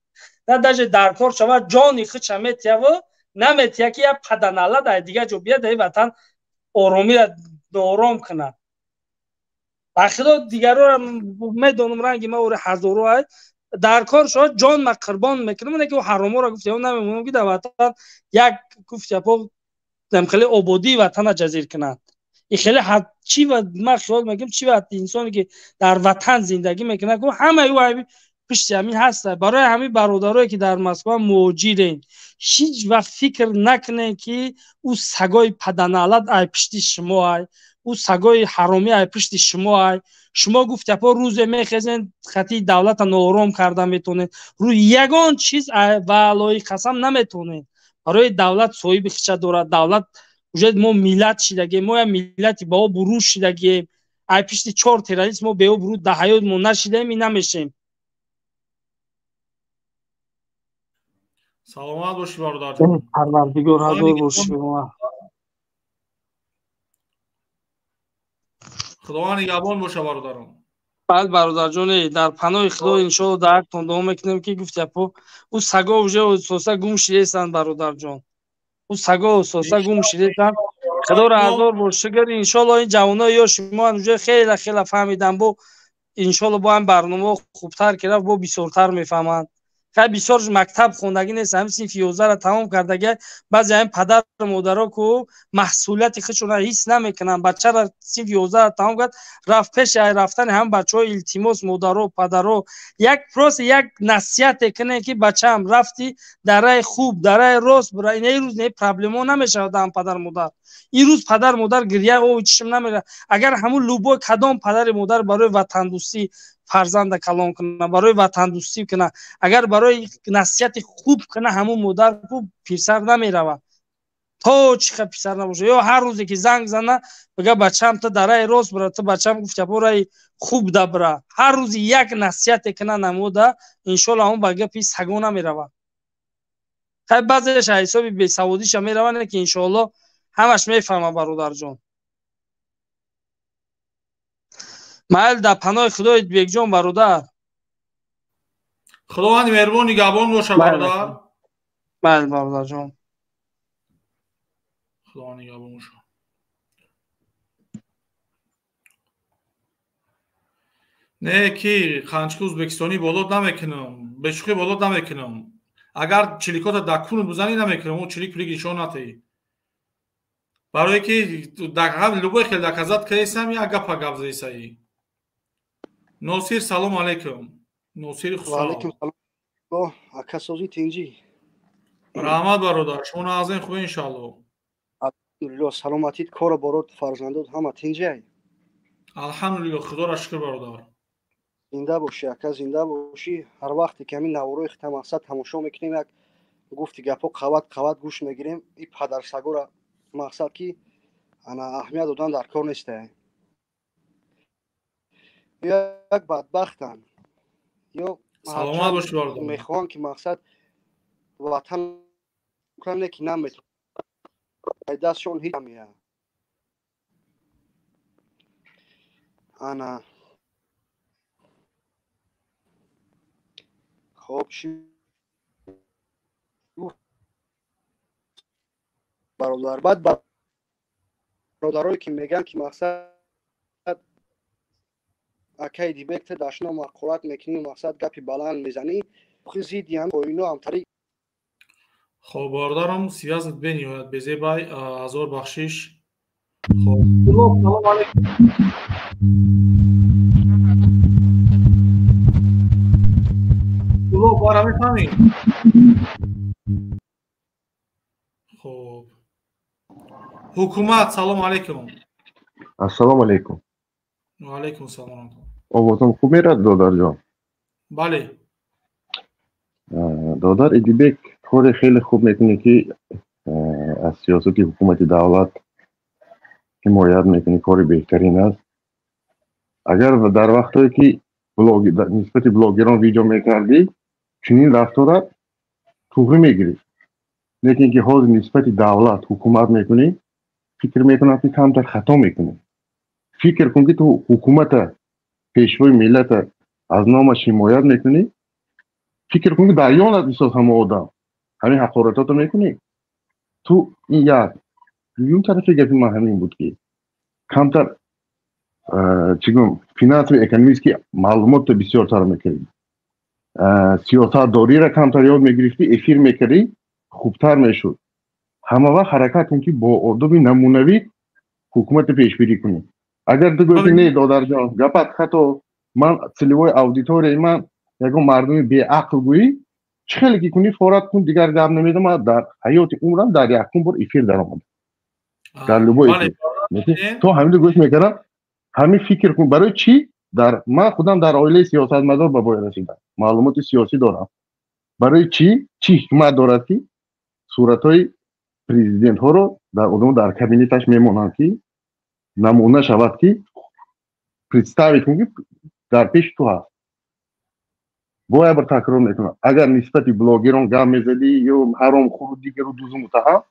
на даже дар кор шавад, ҷони худша метияву наметия ки як паданала дар дигар ҷо бияд, дар ин ватан оромиро ноором кунад. Ба худо дигарора медонам, ранги ма ори ҳазоро ай дар кор шавад, ҷон ма қурбон мекунам, не ки ҳароморо гуфта намемонам ки дар ватан як гуфтяпо хеле ободии ватана ҷазир кунад. И хеле чи ма хиёл мекунам, чи вақт инсоне ки дар ватан зиндагӣ мекунад, ҳамаи ӯ пишти ҳамин ҳаста. Барои ҳамин бародарое ки дар Москва муҳоҷирен, ҳеҷ вақт фикр накунед ки ӯ сагои паданалат ай пишти шумо ай, ӯ сагои ҳаромӣ ай пишти шумо ай. Шумо гуфтяпо рӯзе мехезен, хати давлата ноором карда метонед, рӯи ягон чиз ваълои қасам наметонед. Барои давлат соҳиби хича дорад, давлат уже мо миллат шидагем, мо як миллати ба обрӯ шидагем. Ай пишти чор террорист мо беобрӯ дар ҳаёт мо нашидаем и намешем. Саломат бошӣ бародарҷон. Парвардигор ҳазор бошӣ. Худованд нигаҳбон боша бародарон. Баъд бародарҷоне, дар паноҳи Худо иншоалло дар ҳақтон дуо мекунем ки гуфтяпо ӯ саго уже соса гум шидестанд бародарҷон. Ӯ саго соса гум шидестанд. Худоро ҳазор бор шукр. Иншоалло ин ҷавонои ёши мо уже хеле хеле фаҳмиданд, бо иншоалло бо ҳам барномаҳо хубтар ки рафт, бо бисёртар мефаҳманд. Хай бисёр мактаб хондагӣ нест, ҳамин синфи 11-ро тамом кардагӣ. Баъзе ҳамин падару модаро ку маҳсулияти худшонро ҳис намекунанд. Бачаро синфи 11-ро тамом кард, рафт пеши рафтани ҳам бачаҳо илтимос, модаро, падаро, як просто як насиҳате кунед ки бачаам рафти дар раи хуб, дар раи рост бира. Ин рӯз не проблемо намешавад ҳам падар модар. Ин рӯз падар модар гиря о чишм намера. Агар ҳамун любой кадом падари модар барои ватандӯстӣ фарзанда калон кунад, барои ватандӯстӣ кунад, агар барои насиҳати хуб кунад, ҳамун модар хуб писар намеравад. То чӣ ха писар набошад. Ё ҳар рӯзе ки занг зана, бига бачаам ту дар раи рост бира, ту бачаам гуфтяпо раи хуб да бира. Ҳар рӯзи як насиҳате кунад намода, иншоалло ҳамун ба гапи саго намеравад. Хай баъзеаш ҳисоби бесаводиша меравад, не ки иншоалло ҳамаш мефаҳмад бародарҷон. Майл дар паноҳи Худои Бекҷон бародар. Худованди меҳрубон нигаҳбон боша бародар. Бале бародарҷон. Худованд нигаҳбон боша. Не ки қанчики ӯзбекистонӣ болот намекунам, бешӯхӣ болот намекунам. Агар чиликота дар кун бизанӣ намекунам, ӯ чилик пулик нишон натаӣ. Барое ки любой хел доказат кардесам, як гапа гап задесаӣ. Носир, салом алейкум. Носири Хусрав. Алейкум салом. Ака созӣ тинҷӣ. Раҳмат бародар, шумо наазин хуб иншоалло. Алҳамдулилло, саломатит, кору борот, фарзандот ҳама тинҷай. Алҳамдулилло, худоро шукр бародар. Зинда бошӣ ака, зинда бошӣ. Ҳар вақте ки ҳамин наворои хита мақсад тамошо мекунем, як гуфти гапҳо қават қават гӯш мегирем. И падарсагора мақсад ки ана аҳамият додан дар кор нестай. Як бадбахтанд ё саломат бошӣ бародар. Мехоҳанд ки мақсад ватан кунанд, ки наметавонанд, дастшон ҳеҷ намеяд. Ана хоб чӣ бародар, баъд бародарое ки мегӯянд ки мақсад акаи Дибек ту дашном ҳақорат мекунӣ, мақсад гапи баланд мезанӣ, зидди ҳам оино ҳамтари. Хоб бародарам, связат бениҳоят безебай, ҳазор бахшиш. Хоб салом алейкум. Кулоб бара мефаҳмӣ? Хоб ҳукумат, салом алейкум. Ассалому алейкум. Ва алейкум салом. Овозам хуб мерад, додарҷон? Бале. Додар Идибек, кори хеле хуб мекунӣ ки аз сиёсати ҳукумати давлат ҳимоят мекунӣ, кори беҳтарин аст. Агар дар вақтҳое ки нисбати блогерон видео мекардӣ, чунин рафторат туғрӣ мегирифт. Лекин ки ҳозир нисбати давлат ҳукумат мекунӣ, Фикр мекунам, ки камтар хато мекунӣ. Фикр кун, ки ту ҳукумата, пешвои миллата аз номаш ҳимоят мекунӣ. Фикр кун, ки дар ёнат бисоз ҳама одам ҳамин ҳақоратото мекунӣ ту. Ин як. Дуюм тарафи гапи ман ҳамин буд, ки камтар, чӣ гӯям, финансови экономический маълумотро бисёртар мекардӣ, сиёсатдориро камтар ёд мегирифтӣ, эфир мекардӣ, хубтар мешуд. Ҳама вақт ҳаракат кун, ки бо одоби намунавӣ ҳукуматро пешбирӣ кунӣ. Агар ту гӯӣ, ки не, додарҷон, гапат хато, ман целевой аудиторияи ман ягон мардуми беақл гӯӣ, чӣ хеле ки кунӣ, форат кун, дигар гап намедам. Ман дар ҳаёти умрам дар якум бор эфир даромадам, дар любой эфир то ҳамино гӯш мекардам. Ҳамин фикр кун, барои чӣ дар ман худам дар оилаи сиёсатмадор ба боя расидам, маълумоти сиёсӣ дорам. Барои чӣ, чӣ ҳикмат дорад, ки суратҳои президентҳоро дар одамо дар кабинеташ мемонанд, ки намуна шавад, ки представить кун, ки дар пеши ту ҳаст? Бо як бор такрор мекунам, агар нисбати блогерон гап мезадӣ ё ҳаромхӯру дигару дузу муттаҳам,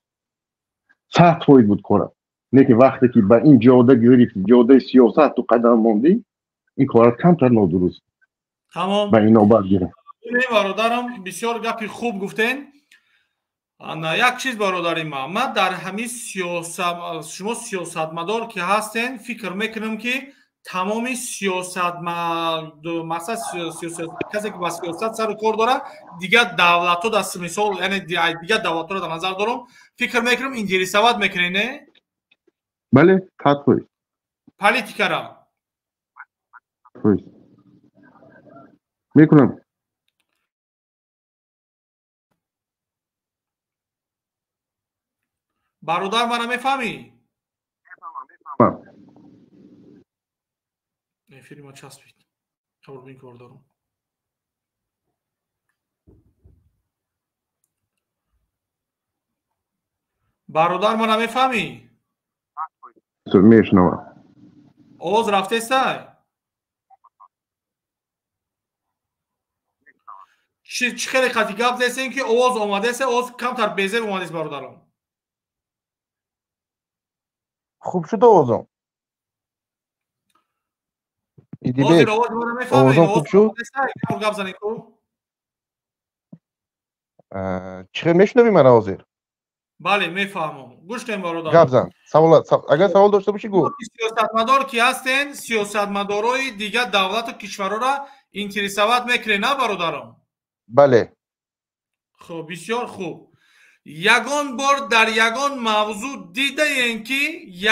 100% буд корат. Лекин вақте ки ба ин ҷода гирифти, ҷодаи сиёсат ту қадам мондӣ, ин корат камтар нодуруст. Тамом. Ба инобат гирам. Бародарам, бисёр гапи хуб гуфтен. Як чиз, бародари ман дар ҳамин сиёсат, шумо сиёсатмадор ки ҳастен, фикр мекунам, ки тамоми мақсад касе ки ба сиёсат сару кор дорад, дигар давлатҳо дар мисол, яъне дигар давлатҳоро дар назар дорам, фикр мекунам, интересовать мекунед, не? Бале, 100%. Политикара. Фоиз мекунам. Бародар, мана мефаҳмӣ? Эфири ма часпид, қабул кор дорам. Бародар, мана мефаҳмӣ? Мешунавам. Овоз рафтестай? Чӣ хеле қатъи гап зесем, ки овоз омадеса, овоз камтар безеб омадест, бародарам. Хуб шуд овозом? Идибек, овозом хуб шуд? Гап занед ку. Чӣ хел мешунавӣ мана ҳозир? Бале, мефаҳмам. Гӯш кунем, бародар. Гап зан, савол, агар савол дошта бошӣ, гӯ. Сиёсатмадор ки ҳастен, сиёсатмадорои дигар давлату кишварҳоро интересовать мекунед, на, бародарам? Бале. Хуб, бисёр хуб. Ягон бор дар ягон мавзӯъ дидаем, ки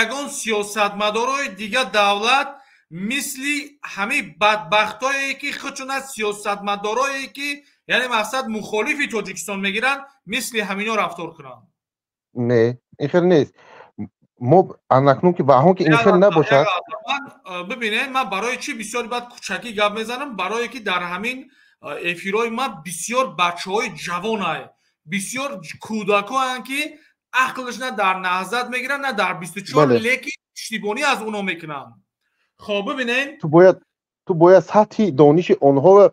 ягон сиёсатмадорои дигар давлат мисли ҳамин бадбахтое, ки худшона сиёсатмадорое, ки яъне мақсад мухолифи Тоҷикистон мегиранд, мисли ҳамино рафтор кунанд? Не, ин хел нест. Мо анакнун ки баҳон ки ин хел набошад. Бибинед, ман барои чӣ бисёр баъд кӯчакӣ гап мезанам? Барое ки дар ҳамин эфирҳои ман бисёр бачаҳои ҷавонае, бисёр кӯдакоанд, ки ақлш на дар наҳзат мегиранд, на дар 24, лекин пуштибонӣ аз оно мекунанд. Хоб, бибинед, ту бояд сатҳи дониши онҳоро,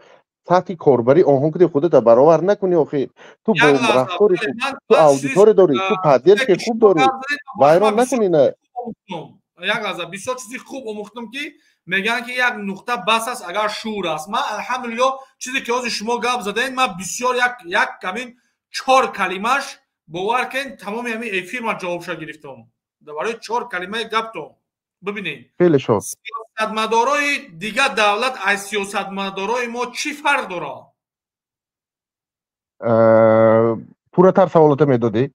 сатҳи корбарии онҳо ки худата баровар накунӣ. Охир ту бо рафтори хуб, ту аудитория дорӣ, ту поддержка хуб дорӣ, вайрон накунӣ на. Як лаҳза, бисёр чизи хуб омӯхтам, ки мегӯянд, ки як нуқта бас аст, агар шуур аст. Ман, алҳамдулилло, чизе ки ҳозир шумо гап задаед, ман бисёр як ҳамин чор калимаш, бовар кунед, тамоми ҳамин эфир ман ҷавобша гирифтам барои чор калимаи гаптон. Бибинед, хеле шод. Сиёсатмадорои дигар давлат аз сиёсатмадорои мо чӣ фарқ дорад? Пурратар саволото медодӣ?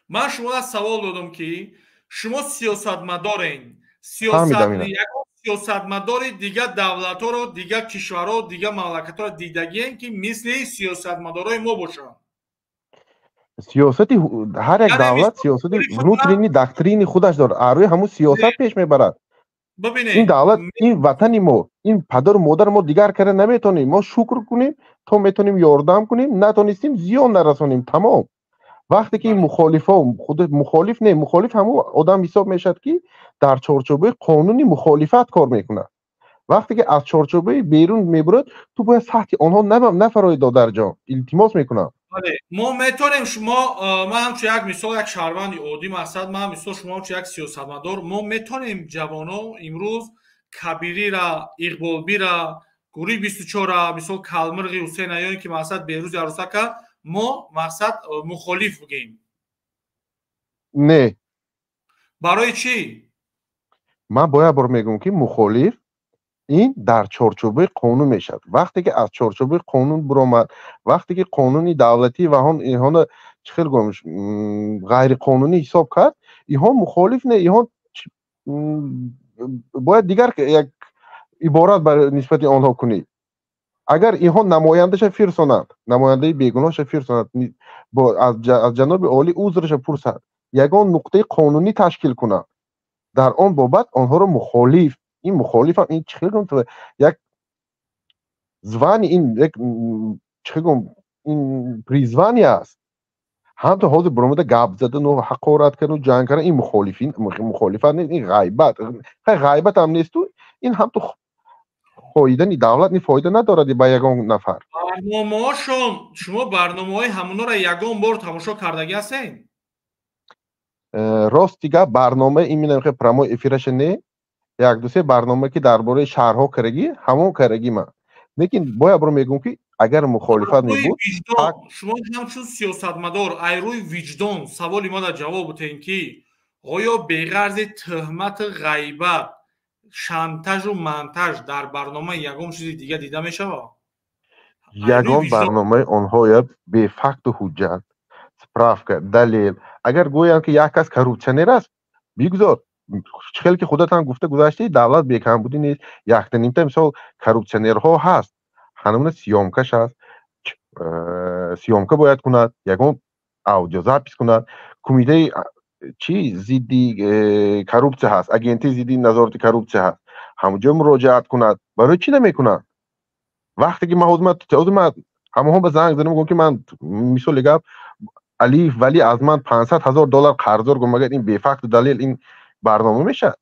Ман шуморо савол додам, ки шумо сиёсатмадорен, сиёсатмадори дигар давлатҳоро, дигар кишварҳо, дигар мамлакатҳоро дидагием, ки мисли сиёсатмадорои мо бошанд? Сиёсати ҳар як давлат сиёсати внутренний доктрини худаш дорад, рӯи ҳамун сиёсат пеш мебарад. Ин давлат, ин ватани мо, ин падару модари мо, дигар карда наметонем. Мо шукр кунем, то метонем ёрдам кунем, натонистем, зиён нарасонем, тамом. Вақте ки мухолифо, худ мухолиф не, мухолиф ҳамун одам ҳисоб мешавад, ки дар чорчӯбаи қонуни мухолифат кор мекунад. Вақте ки аз чорчӯбаи берун мебурад, ту бояд сатҳи онҳо нафарои, додарҷон, илтимос мекунам. Мо метавонем шумо, ман ҳамчун як мисол, як шаҳрванди оддӣ, мақсад ман мисол шумо ҳамчун як сиёсатмадор, мо метавонем ҷавоно имрӯз Кабирира, Иқболбира, гурӯҳи 24-ра, мисол Калмирғи Ҳусейна ё ин ки мақсад Беҳрӯзи Арӯсака мо мақсад мухолиф бигем? Не. Барои чӣ? Ман бояд бор мегӯям, ки мухолиф ин дар чорчӯбаи қонун мешавад. Вақте ки аз чорчӯбаи қонун биромад, вақте ки қонуни давлатӣ ва инҳоро чӣ хел гӯям, ғайриқонунӣ ҳисоб кард, инҳо мухолиф не, инҳо бояд дигар як иборат бар нисбати онҳо кунӣ. Агар инҳо намояндаша фирсонанд, намояндаи бегуноҳша фирсонанд, аз ҷаноби олӣ узрша пурсад, ягон нуқтаи қонунӣ ташкил кунанд, дар он бобат онҳоро мухолиф, ин мухолифам, ин чӣ хел гӯям, як звани, ин як чӣ хел гӯям, ин призвание аст. Ҳамто ҳозир биромада гап задану ҳақорат кардану ҷанг кардан, ин мухолифин, мухолифат нест, ин ғайбат. Хай, ғайбат ҳам несту, ин ҳамто хоидани давлат, ин фоида надорад ба ягон нафар. Барномаҳошон, шумо барномаҳои ҳамонҳоро ягон бор тамошо кардагӣ ҳастед? Рости гап, барнома именно хе прямой эфираша не, як ду се барнома ки дар бораи шаҳрҳо карагӣ, ҳамон карагӣ ман. Лекин бояд бор мегӯям, ки агар мухолифат мебуд, шумо ҳамчун сиёсатмадор ай рӯи виҷдон саволи мо дар ҷавоб бутем, ки оё беғарзи тӯҳмату ғайбат, шантажу мантаж дар барнома ягон чизи дига дида мешавад? Ягон барномаи онҳоя бефакту ҳуҷҷат, справка, далел. Агар гӯянд, ки як кас коррупсионер аст, бигузор. Чӣ хеле ки худат ҳам гуфта гузаштӣ, давлат бекамбудӣ нест. Якта нимта мисол коррупсионерҳо ҳаст, ҳанумна съёмкаш ҳаст, съёмка бояд кунад, ягон аудиозапись кунад. Кумитаи чӣ зидди коррупсия ҳаст, агентии зидди назорати коррупсия ҳаст, ҳамонҷо муроҷиат кунад. Барои чӣ намекунад? Вақте ки ман ҳозир ман ҳамонҳо ба занг задам, гуфтам, ки ман мисоли гап Алиев Валӣ аз ман 500 ҳазор доллар қарздор, гуфт, магар ин бефакту далел ин барнома мешавад?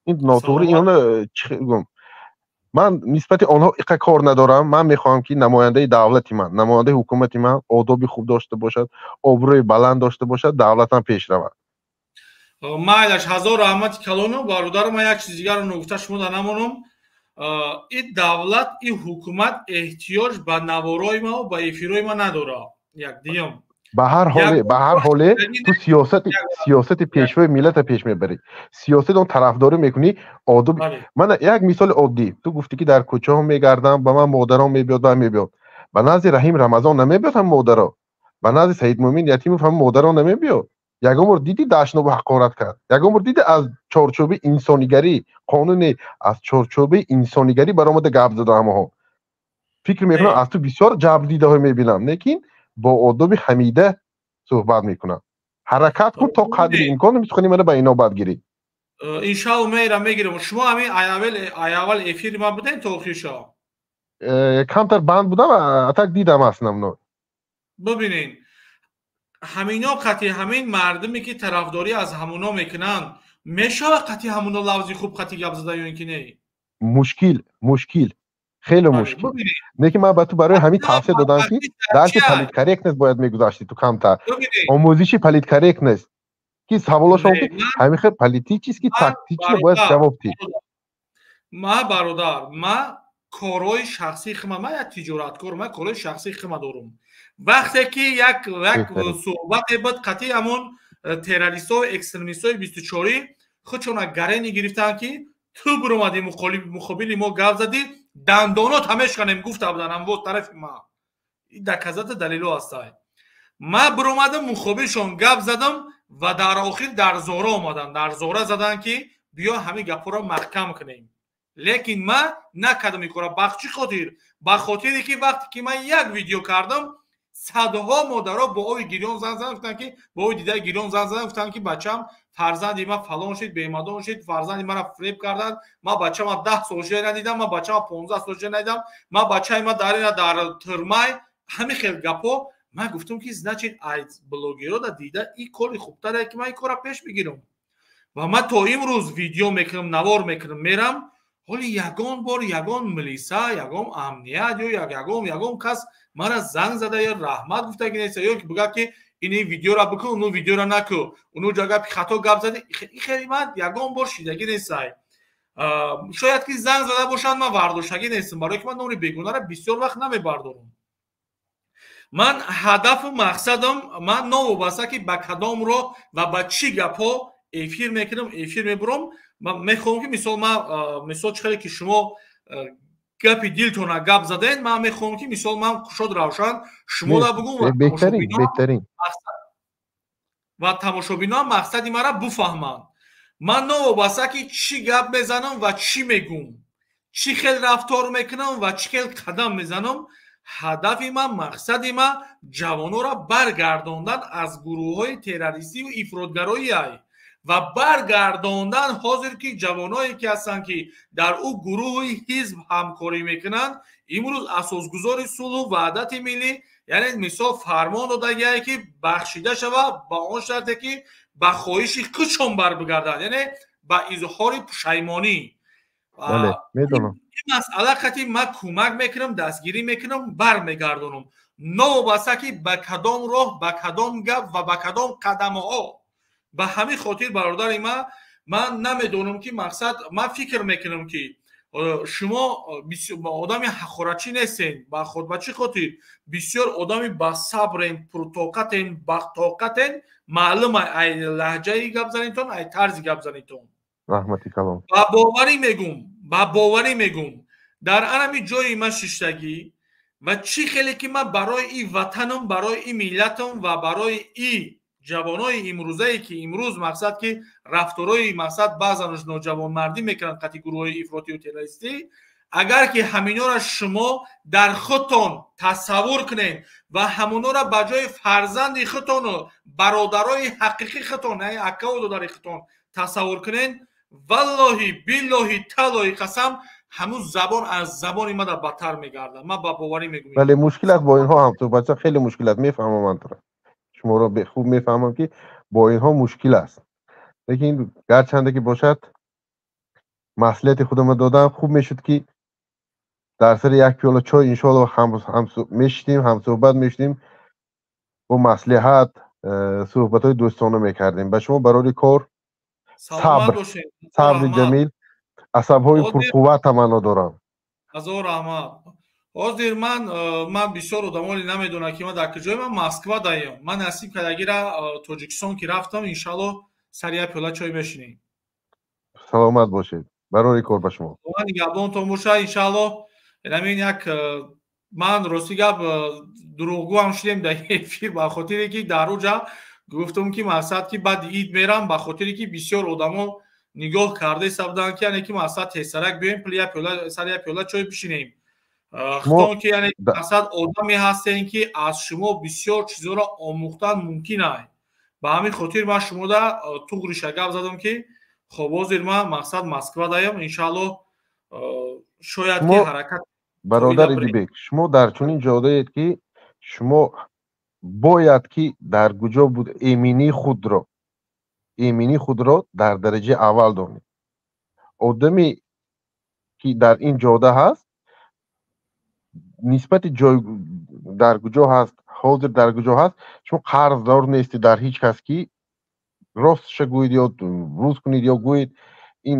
Ин нотуғри, инона чӣ гӯям, ман нисбати онҳо иқа кор надорам. Ман мехоҳам, ки намояндаи давлати ман, намояндаи ҳукумати ман одоби хуб дошта бошад, обрӯи баланд дошта бошад, давлатам пеш равад. Майлаш, ҳазор раҳмати калону бародару. Ман як чизи дигарро ногуфта шумо да намонам. Ин давлат, ин ҳукумат эҳтиёҷ ба наворои ма ба эфирои ма надорад. Як диюм, ба ҳар ҳоле, ба ҳар ҳоле ту сиёсати пешвои миллата пеш мебарӣ, сиёсати он тарафдорӣ мекунӣ. Одоб, мана як мисоли оддӣ. Ту гуфтӣ, ки дар кӯчаҳо мегардам, ба ман модарон мебиёд, ба мебиёд. Ба назди Раҳим Рамазон намебиёд ҳам модаро, ба назди Саидмӯмин Ятимов ҳам модарон намебиёд. Ягон бор диди дашнобу ҳақорат кард? Ягон бор диди аз чорчӯби инсонигарӣ, қонуне, аз чорчӯби инсонигарӣ баромада гап зада? Ҳамаҳо фикр мекунам, аз ту бисёр ҷабрдидаҳо мебинам, лекин бо одоби ҳамида суҳбат мекунам. Ҳаракат кун то қадри имкон, сухани мана ба инобат гирӣ. Иншоалло, меира мегирам. Шумо ҳамин айаввал эфири ман будем то охирша? Камтар банд будам, атак дидам аснамно. Бибинед, ҳамино қатъи ҳамин мардуме, ки тарафдорӣ аз ҳамуно мекунанд, мешавад қатъи ҳамуно лавзи хуб қатъи гап зада ё ин ки не? Мушкил, мушкил, хеле мушкил. Лекин ман ба ту барои ҳамин тавсия додам, ки дарси политкорректность бояд мегузаштӣ ту, камтар омӯзиши политкорректность, ки саволошон ки ҳамин хел политически тактично бояд ҷавоб дӣ. Ма бародар, ма корҳои шахсии хима, ман як тиҷораткор, ман корҳои шахсии хима дорум. Вақте ки як суҳбате буд қатъи ҳамон террористҳо, экстремистҳои 24-ӣ, худшона гарени гирифтанд, ки ту биромадӣ муқобили мо гап задӣ, дандонот ҳамешканем, гуфта буданд ҳамво тарафи ма. Ин доказата далело ҳастай. Ман биромадам, муқобилшон гап задам ва дар охир дар зора омаданд, дар зора заданд, ки биё ҳамин гапҳоро маҳкам кунем. Лекин ман накардам ин кора. Ба чӣ хотир? Ба хотире ки вақте ки ман як видео кардам, садҳо модаро бо оби гирён занг заданд, гуфтанд, ки бо оби дидаи гирён занг заданд, гуфтанд, ки бачам, фарзанди ман фалон шид, бемадон шид, фарзанди маро фиреб карданд, ман бачама 10 сол шуда надидам, ман бачама 15 сол шуда надидам, ман бачаи ман дар ина дар тюрьмай. Ҳамин хел гапҳо. Ман гуфтам, ки значит ай блогеро да дида ин кори хубтаре, ки ман ин корро пеш бигирам. Ва ман то имрӯз видео мекунам, навор мекунам, мерам. Ҳоли ягон бор ягон милиса, ягон амният ё ягон кас мара занг зада ё раҳмат гуфтаги нест, ё ки бигӯяд ки ини видеора бикун, уну видеора накун, уну ҷо гапи хато гап зади. Хеле ман ягон бор шидагӣ нестай. Шояд ки занг зада бошанд, ман вардоштагӣ нестам, барое ки ман номри бегонара бисёр вақт намебардорам. Ман ҳадафу мақсадам, ман новобаста ки ба кадом роҳ ва ба чӣ гапҳо эфир мекунам, эфир мебурам, ман мехоҳам ки мисол ман мисол чӣ хеле ки шумо гапи дилтона гап заден, ман мехоҳам ки мисол ман кушод равшан шумода бугум ва тамошобиноам мақсади мара буфаҳманд. Ман новобаста ки чӣ гап мезанам ва чӣ мегӯм, чӣ хел рафтор мекунам ва чӣ хел қадам мезанам, ҳадафи ман, мақсади ман ҷавононро баргардондан аз гурӯҳҳои террористию ифротгароӣ ва баргардондан ҳозир ки ҷавоное ки ҳастанд ки дар ӯ гурӯҳи ҳизб ҳамкорӣ мекунанд, имрӯз асосгузори сулҳу ваҳдати миллӣ, яъне мисол фармон додагие ки бахшида шавад ба он шарте ки ба хоҳиши худшон барбигарданд, яъне ба изҳори пушаймонӣ. Ин масъала қати ман кӯмак мекунам, дастгирӣ мекунам, бармегардонам, новобаста ки ба кадом роҳ, ба кадом гап ва ба кадом қадамҳо. Ба ҳамин хотир бародари ман намедонам ки мақсад, ман фикр мекунам ки шумо одами ҳақорачӣ нестен. Ба чӣ хотир? Бисёр одами басабрен, пуртоқатен, бахтоқатен, маълум ай лаҳҷаи гап занитон, ай тарзи гап занитон. Раҳмати калом. Ба боварӣ мегӯм, дар анами ҷои ман шиштагӣ ва чӣ хеле ки ман барои и ватанам, барои и миллатам ва барои и ҷавонои имрӯзае ки имрӯз мақсад ки рафторои мақсад баъзанаш ноҷавонмардӣ мекунанд қати гурӯҳҳои ифротию террористӣ, агар ки ҳаминора шумо дар худтон тасаввур кунед ва ҳамонора ба ҷои фарзанди худтону бародарои ҳақиқии худтон, яъне акаву додари худтон тасаввур кунед, валлоҳи биллоҳи таллоҳи қасам, ҳамун забон аз забони ман бадтар мегардад. Ман ба боварӣ мегӯям. Бале, мушкил аст бо инҳо ҳамсӯҳбатча, хеле мушкил аст, мефаҳмам ман туро. Шуморо хуб мефаҳмам ки бо инҳо мушкил аст, лекин гарчанде ки бошад маслиҳати худамро додам. Хуб мешуд ки дар сари як пиёла чой иншоалло мешидем, ҳамсӯҳбат мешудем, бо маслиҳат суҳбатҳои дӯстона мекардем. Ба шумо барори кор сабри ҷамил, асабҳои пурқувват таманно дорам. Ҳазор раҳмат. Ҳозир ман бисёр одамоне намедонам ки ман дар куҷое, ман Москва даем. Ман насиб кардагира Тоҷикистон ки рафтам, иншалло сари як пиёла чой мешинем. Саломат бошед. Барори кор ба шумо. Худо нигаҳбонтон бошад иншалло. Ҳамин як ман рости гап дурӯғгӯ ҳам шудем дар эфир, ба хотире ки дар уҷа гуфтам ки мақсад ки баъди ид мерам, ба хотире ки бисёр одамо нигоҳ карда ҳисаб ки яъне ки мақсад тезсарак биёем, сари як пиёла чой бишинем. Худон ки яъне мақсад одаме ҳастем ки аз шумо бисёр чизҳоро омӯхтан мумкин аст. Ба ҳамин хотир ман шумода туғриша гап задам ки хоб ҳозир ман мақсад Москва даям, иншаалло шояд ки ҳаракат. Бародар Идибек, шумо дар чунин ҷодаед ки шумо бояд ки дар куҷо буд эминии худро дар дараҷаи аввал донед. Одаме ки дар ин ҷода ҳаст, нисбати ҷой дар куҷо ҳаст, ҳозир дар куҷо ҳаст, шумо қарздор нестед дар ҳеҷ кас ки ростша гӯед ё рӯз кунед ё гӯед. Ин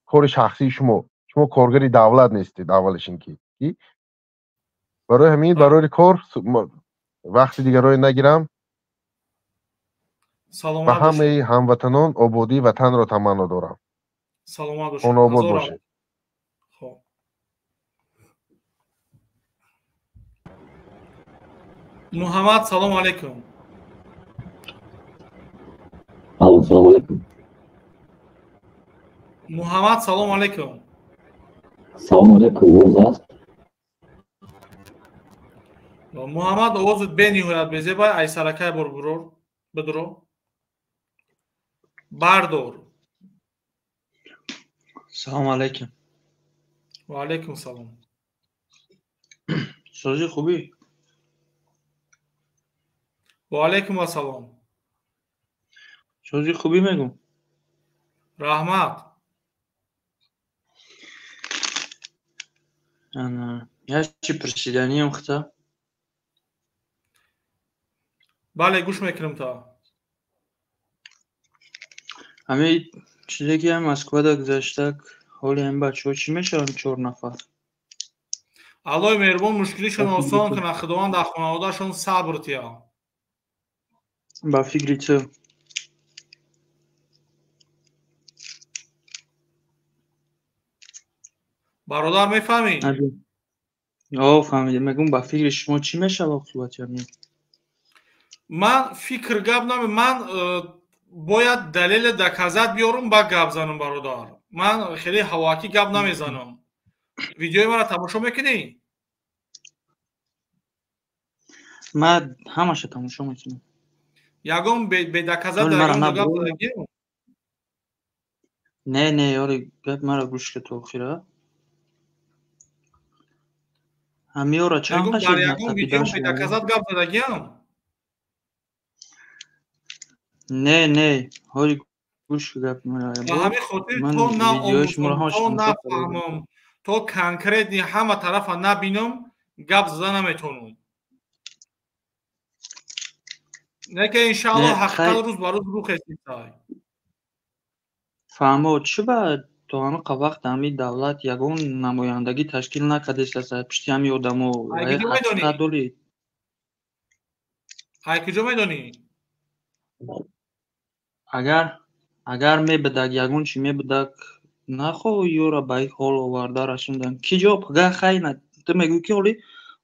кори шахсии шумо. Шумо коргари давлат нестед, аввалаш ин ки. Барои ҳамин барори кор вақти дигарое нагирам. Ба ҳамаи ҳамватанон ободии ватанро таманно дорам. Саломат бошед. Хонобод бошед. Муҳаммад, салом алейкум. Алло, салом алейкум. Муҳаммад, салом алейкум. Салом алейкум, овоз аст? Муҳаммад, овозат бениҳоят безебай, ай саракай бор бурор, бидро. Бардор. Салом алейкум. Ва алейкум салом. Сози хубӣ? Ва алейкум ассалом. Сози хубӣ мегум. Раҳмат. Як чи пурсиданиам хита. Бале, гӯш мекунам та. Ҳамин чизе ки Москвада гузаштак, ҳоли ҳамин бачаҳо чӣ мешаванд 4 нафар? Аллоҳи меҳрубон мушкилишон осон кунад, Худованд дар хонаводаашон сабр тиҳад. Ба фикри ту? Бародар, мефаҳмӣ? О, фаҳмидем. Мегӯм, ба фикри шумо чӣ мешавад оқибати ҳамин? Ман фикр гап наме, ман бояд далеле доказат биёрум, ба гап занам, бародар. Ман хеле ҳавоакӣ гап намезанам. Видеои маро тамошо мекунӣ? Ман ҳамаша тамошо мекунам. Ягон бедаказат ягон гап задагием? Не, не, ёри, гап маро гӯш ка то охира. Ҳамиёра чанд дар ягон видео бедаказат гап задагиам? Не, не, ҳоли гӯш ка гап маро. Ба ҳамин хотир то наомӯзам, то нафаҳмам, то конкретни ҳама тарафа набинам, гап зада наметавонам. Не ки иншааллоҳ ҳақиқат рӯз ба рӯз рӯ хестисай. Фаҳмо, чӣ ба то ҳамин вақт ҳамин давлат ягон намояндагӣ ташкил накардест аз пишти ҳамин одамо? Ҳақиқат дорӣ? Ай куҷо медонӣ? Агар мебудак, ягон чи мебудак, нахоҳ ёра ба ин ҳол оварда расондан. Ки ҷо пага хайна, ту мегӯӣ ки ҳоли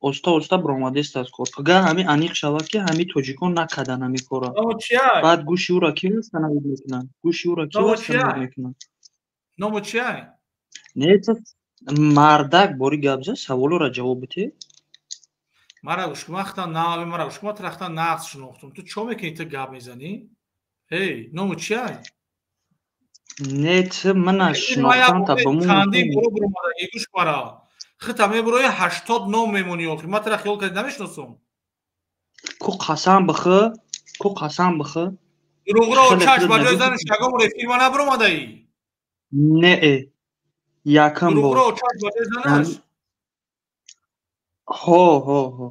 оста оста баромадест аз кор. Пага ҳамин аниқ шавад ки ҳамин тоҷикон накардан ҳамин корро. Баъд гӯши ӯро ки вастанавид мекунанд? Гӯши ӯро ки вастанавид мекунанд? Ному чия? Не, мардак бори гап зад, саволоро ҷавоб бите. Мара гӯш кун, ман хитан нави, мара гӯш кун, ман туро хитан нағз шинохтум. Ту чо мекунӣ, ту гап мезанӣ? Эй, ному чия? Не, ту мана шинохтан та ба мо чандин боро буромадаги, гӯш мара. Хита мебурои 80 ном мемонӣ охир. Ман туро хиёл кардӣ намешиносум. Ку қасам бихӯ, ку қасам бихӯ. Дурӯғро чашм ба ҷои занаш ягон бор эфирма набуромадаӣ? Не, якам бор. Дурӯғро чашм ба ҷои занаш? Ҳо, ҳо, ҳо.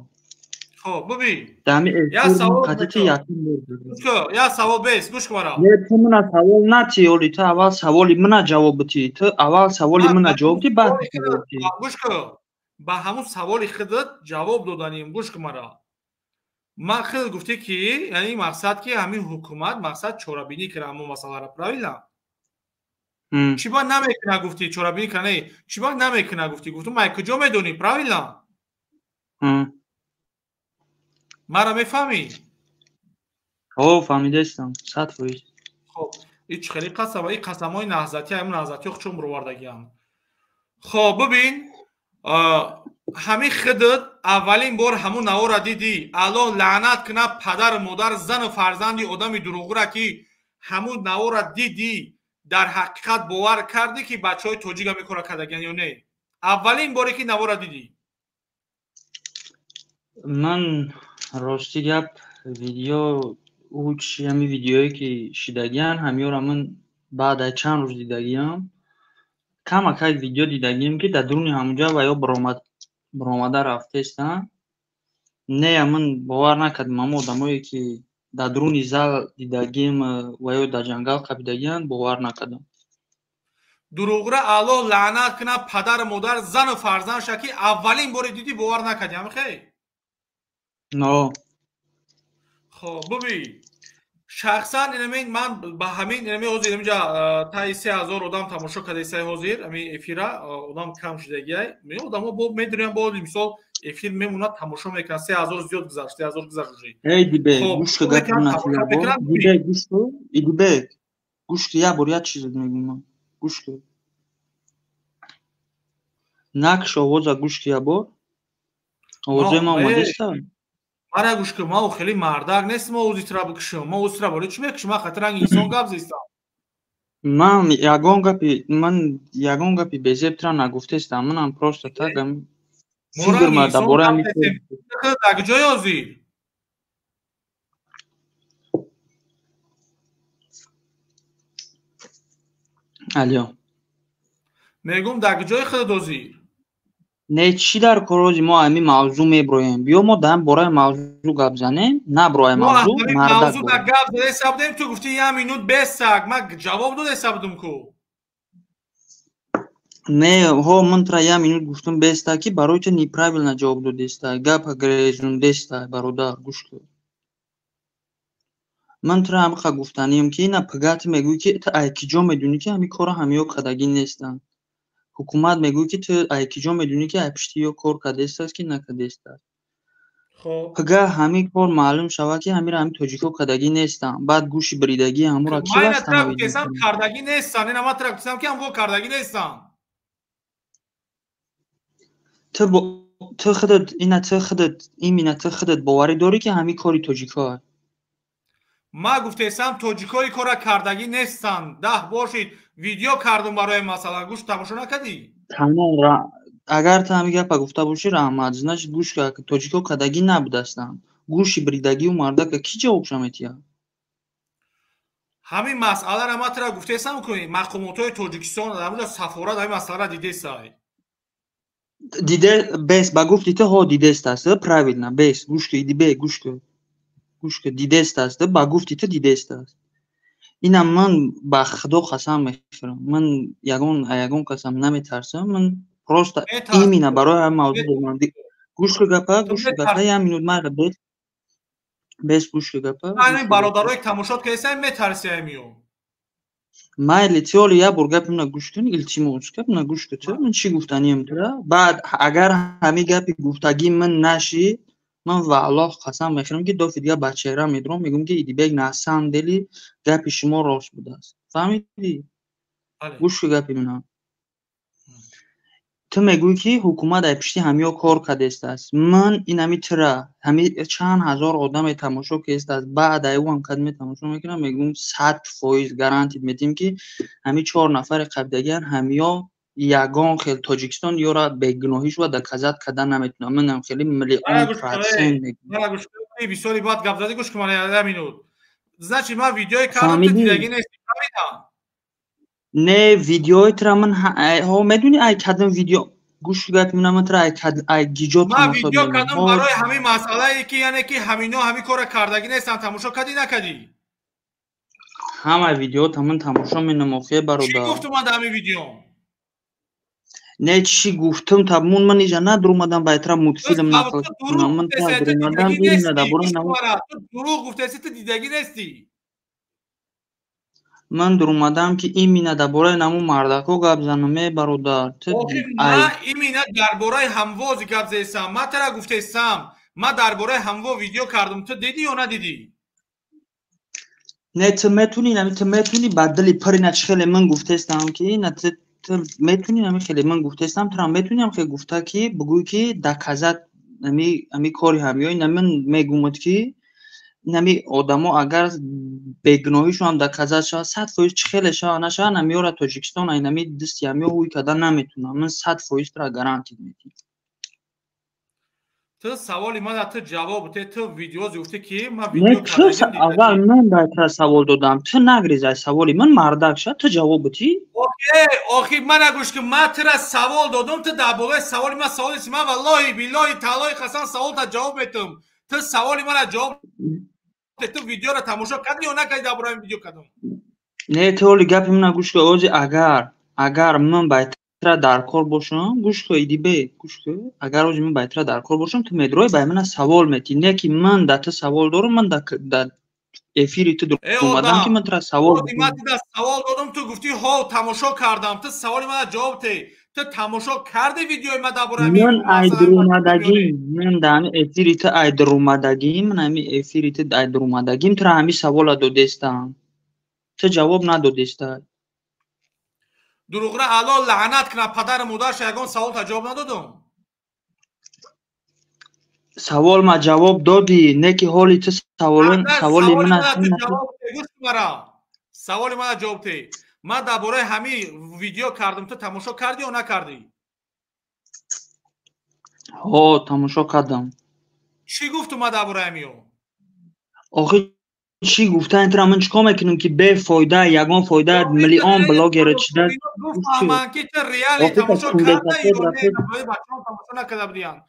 Хоб, бибин. Дами Я савол қатити якам бор. Гӯш кун, я савол бес, гӯш кун мара. Не, ту мана савол натӣ, оли, ту аввал саволи мана ҷавоб битӣ. Ту аввал саволи мана ҷавоб дӣ, баъд савол дӣ. Гӯш кун. Ба ҳамун саволи худат ҷавоб доданим, гӯш кун мара. Ман худ гуфтӣ ки, яъне мақсад ки ҳамин ҳукумат мақсад чорабинӣ кара ҳамун масъаларо, правильно? Чӣ ба намекуна гуфтӣ, чорабинӣ кара, не, чӣ ба намекуна гуфтӣ? Гуфтум, май куҷо медонӣ, правильно? Маро мефаҳмӣ? Ҳо, фаҳмидаистам, 100%. Хоб, ин чӣ хеле қасам, ин қасамҳои наҳзатӣ, ҳамин наҳзатиҳо чун бировардагианд. Хоб, бибин, ҳамин худат аввалин бор ҳамун наворо дидӣ. Аллоҳ лаънат кунад падару модар, зану фарзанди одами дурӯғгӯра ки ҳамун наворо дидӣ, дар ҳақиқат бовар кардӣ ки бачаҳои тоҷик ҳамин корро кардагианд ё не? Аввалин боре ки наворо дидӣ. Ман рости гап видео ҳамин видеое ки шидагианд, ҳамиёро ман баъд аз чанд рӯз дидагиам. Камакак видео дидагиам ки дар дуруни ҳамунҷа ва ё баромада рафтаистанд. Не, ман бовар накардам, ҳамон одамое ки дар дуруни зал дидагиам ва ё дар ҷангал қапидагианд, бовар накардам. Дурӯғра Аллоҳ лаънат кунад падару модар, зану фарзандша ки аввалин боре дидӣ бовар накардӣ, ҳамин хел? Но. Хоб, бибин, шахсан инамин ман ба ҳамин инами ҳозир инҷа таи 3000 одам тамошо кардаистай ҳозир ҳамин эфира, одам кам шудагиай. Одамо бо медурян, бо мисол эфир мемонад, тамошо мекунад, 3000 зиёд гузашт, 3000 гузашт уже. Эй Дибек, гӯш кун гапи мана Дибек, гӯш кун, Дибек, гӯш кун, як бор як чиз мегӯям ман. Гӯш кун. Накш овоза гӯш кун як бор. Овозаи ман омадеста? Мара гӯш кун, ман хеле мардак нестам, овози туро бикушам. Ман овози туро барои чӣ мекушам? Ман хатар ранги инсон гап зистам. Ман ягон гапи безеб туро нагуфтестам. Манам просто так фикр ма дар бораи ҳамин. Дар куҷои ҳозир? Алё. Мегӯм, дар куҷои худат ҳозир? Не, чӣ дар корози мо ҳамин мавзӯъ меброем? Биё мо дар бораи мавзӯъ гап занем, наброи мавзӯъ, мардак. Мавзӯъ дар гап задаеса будем, ту гуфтӣ як минут бесак, ман ҷавоб додаеса будум ку. Не, ҳо, ман тра як минут гуфтум беста, ки барои ту неправильно ҷавоб додеста, гапа грезундеста, бародар, гӯш кун. Ман тра ҳамиқа гуфтанием, ки ина пага ту мегӯӣ, ки ту ай киҷо медонӣ, ки ҳамин кора ҳамиё кардагӣ нестанд. Ҳукумат мегӯяд, ки ту ай киҷо медонӣ, ки ай пишти ё кор кардестааст, ки накардестааст. Пага ҳамин кор маълум шавад, ки ҳамира ҳамин тоҷико кардагӣ нестанд. Баъд гӯши бридагӣ ҳамура ки вастан? Кардагӣ нестанд. Ина ман тра гуфтам, ки ҳамво кардагӣ нестанд. Ту худат ина, ту худат имина, ту худат боварӣ дорӣ, ки ҳамин кори тоҷико аст? Ман гуфтаистам, тоҷикои кора кардагӣ нестанд. Даҳ бошид видео кардум барои масъала, гӯш тамошо накардӣ? Тамом, агар ту ҳамин гапа гуфта бошӣ, раҳмат. Значит, гӯш, тоҷико кардагӣ набудастанд. Гӯши бридагию мардака кӣ ҷавобша метиҳад? Ҳамин масъаларо ман тура гуфтаистам, ки мақомотҳои Тоҷикистон дар сафорат ҳамин масъаларо дидесай. Диде бес, ба гуфти ту, ҳо, дидестааст, правильно, бес, гӯш ки, бе, гӯш ки, гӯш ки, дидестааст, ба гуфти ту дидестааст. Ина ман ба худо қасам мехӯрам, ман ягон касам наметарсам, ман просто именно барои ҳамин мавзӯъ дорам. Гӯш ки гапа, гӯш ки гапа, як минут майра, бес, бес, гӯш ки гапа. Бародарое тамошот кардесай, метарси ҳамиё. Майли, тиёли як бор гапи мана гӯш кун, илтимос, гап мана гӯш кун, ту ман чӣ гуфтанием тура. Баъд агар ҳамин гапи гуфтагии ман нашид, ман ва Аллоҳ қасам мехӯрам, ки дофи дигар ба чеҳра медурам, мегӯям, ки Идибек на самом деле гапи шумо рост будааст. Фаҳмидӣ? Гӯш ки гапи мана. Ту мегӯӣ, ки ҳукумат ай пишти ҳамиё кор кардестааст. Ман инами тира ҳами чанд ҳазор одаме тамошо кардестааст, баъд ай ӯ ҳам кадме тамошо мекунам, мегӯям, 100% гарантит медиҳем, ки ҳами чор нафари қабдагиан ҳамиё ягон хел Тоҷикистон ёра бегуноҳӣ шуда доказать кардан наметавонам. Манам хеле миллион процент мегӯям. Бисёри бад гап задӣ, гӯш кун мана як минут. Значит, ман видеои кардам, ту дидагӣ нестӣ, фаҳмидам? Не, видеои тра ман ҳо, медонӣ, ай кадом видео, гӯш гап мина, ман тра ай гиҷо ман видео кардам барои ҳамин масъалае, ки яъне ки ҳамино ҳамин кора кардагӣ нестанд, тамошо кардӣ, накардӣ? Ҳама видеота ман тамошо менам, охе, бародар. Чӣ гуфтум ман дар ҳамин видео? Не, чӣ гуфтум, табмун ман иҷа надурумадам ба этра мультфилм нақл кунам, ман дурумадам именно дар бораи дурӯғ гуфтаси, ту дидагӣ нестӣ. Ман дурумадам, ки именно дар бораи наму мардако гап занам, е бародар. Ман именно дар бораи ҳамвози гап заесам, ман тара гуфтаистам, ман дар бораи ҳамво видео кардум, ту дидӣ ё надидӣ? Не, ту метунӣ, нами ту метунӣ ба дили пир ина чӣ хеле ман гуфтаистам, ки ина ту метунӣ ами хеле ман гуфтаистам, тура метунӣ ам хеле гуфта, ки бигӯӣ, ки доказать ами кори ҳамиё. Ина ман мегӯмад, ки инами одамо агар бегуноҳишонам доказать шавад, 100% чӣ хеле шава нашава, намиёра Тоҷикистон айнами дасти ҳамиё ҳуй карда наметунам. Ман 100% тура гарантит медиҳам. Ту саволи мана ту ҷавоб те, ту видео гуфтӣ, ки ман видео аввал ман ба тра савол додам, ту нагрез аз саволи ман, мардак ша, ту ҷавоб битӣ. Охи, мана гӯш ки, ман тура савол додум, ту дар болои саволи ман савол исти. Ман валлоҳи биллоҳи таълои қасам саволта ҷавоб метум, ту саволи мана ҷавоб. Ту видеоро тамошо кардӣ ё накардӣ? Дар бораи видео кардам. Не, ту оли гапи мана гӯш ки, ози агар ман ба тра дар кор бошам, гӯш ку, Идибе, гӯш ку, агар ози ман ба тра дар кор бошам, ту медрои ба мана савол метӣ, не ки ман да ту савол дорам, ман да эфири ту омадам, ки ман тура савол. Ман ту савол додам, ту гуфтӣ ҳо, тамошо кардам. Ту саволи мана ҷавоб те, ту тамошо карди видеои ма дар бораи ман айдурумадагим, ман да ҳами эфири ту айдурумадагим, ман ҳами эфири ту айдурумадагим, тура ҳами савола додестам, ту ҷавоб надодеста. Дурӯғра Алло лаънат кунад падару модарша, ягон саволта ҷавоб надодум. Савол ма ҷавоб додӣ, не ки ҳоли ту саволи мана. Саволи мана ҷавоб те. Ман дар бораи ҳамин видео кардам, ту тамошо кардӣ ё накардӣ? Ҳо, тамошо кардам. Чӣ гуфту ман дар бораи ҳамиё? Охи. Чӣ гуфтан тра ман чикор мекунам ки бефоида, ягон фоида миллион блогер чида. Фаҳман ки ту реали тамошо карда ё не, бачаҳо тамошо накарда будиянд.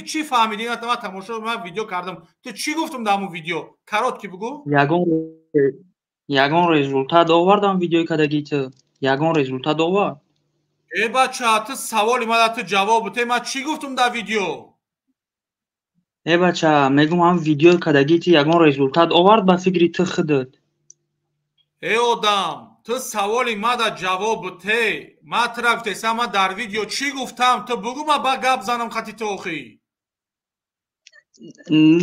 Чӣ фаҳмидӣ? Ман тамошо, ман видео кардам. Ту чӣ гуфтум дар ҳамун видео? Коротко бугӯ. Ягон результат овардам видеои кардагии ту? Ягон результат овард? Э бача, ту саволи мана ту ҷавоб бите. Ман чӣ гуфтум дар видео? Э бача, мегум ҳам видеои кардагии ту ягон результат овард ба фикри ту худат? Э одам, ту саволи мада ҷавоб бите. Ман тура гуфтесам, ман дар видео чӣ гуфтам? Ту бугӯ, ман ба гап занам хати ту охӣ.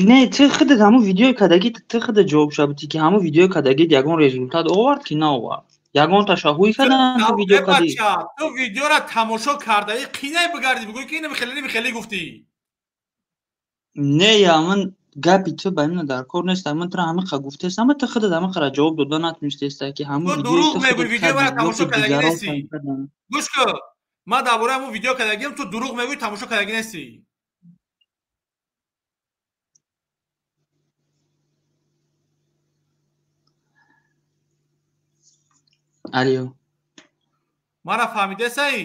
Не, ту худат ҳамун видеои кардагӣ ту худат ҷавоб шабудӣ ки ҳамун видеои кардагит ягон результат овард ки наовард? Ягон ташаҳҳуй кардан ту видео кардӣ? Ту видеора тамошо кардаӣ, қинай бигардӣ бигӯӣ ки инам хеле хеле гуфтӣ. Не, я ман гапи ту ба ман дар кор нест. Ман тура ҳамин қа гуфтестам, ту худат ҳамин қара ҷавоб дода натунистеста ки ҳамун видео дурӯғ мегӯӣ, видеоро тамошо кардагӣ нестӣ. Гӯш кун, ман дар бораи ҳамун видео кардагиам, ту дурӯғ мегӯӣ, тамошо кардагӣ нестӣ. Алло. Мана фаҳмидесаи?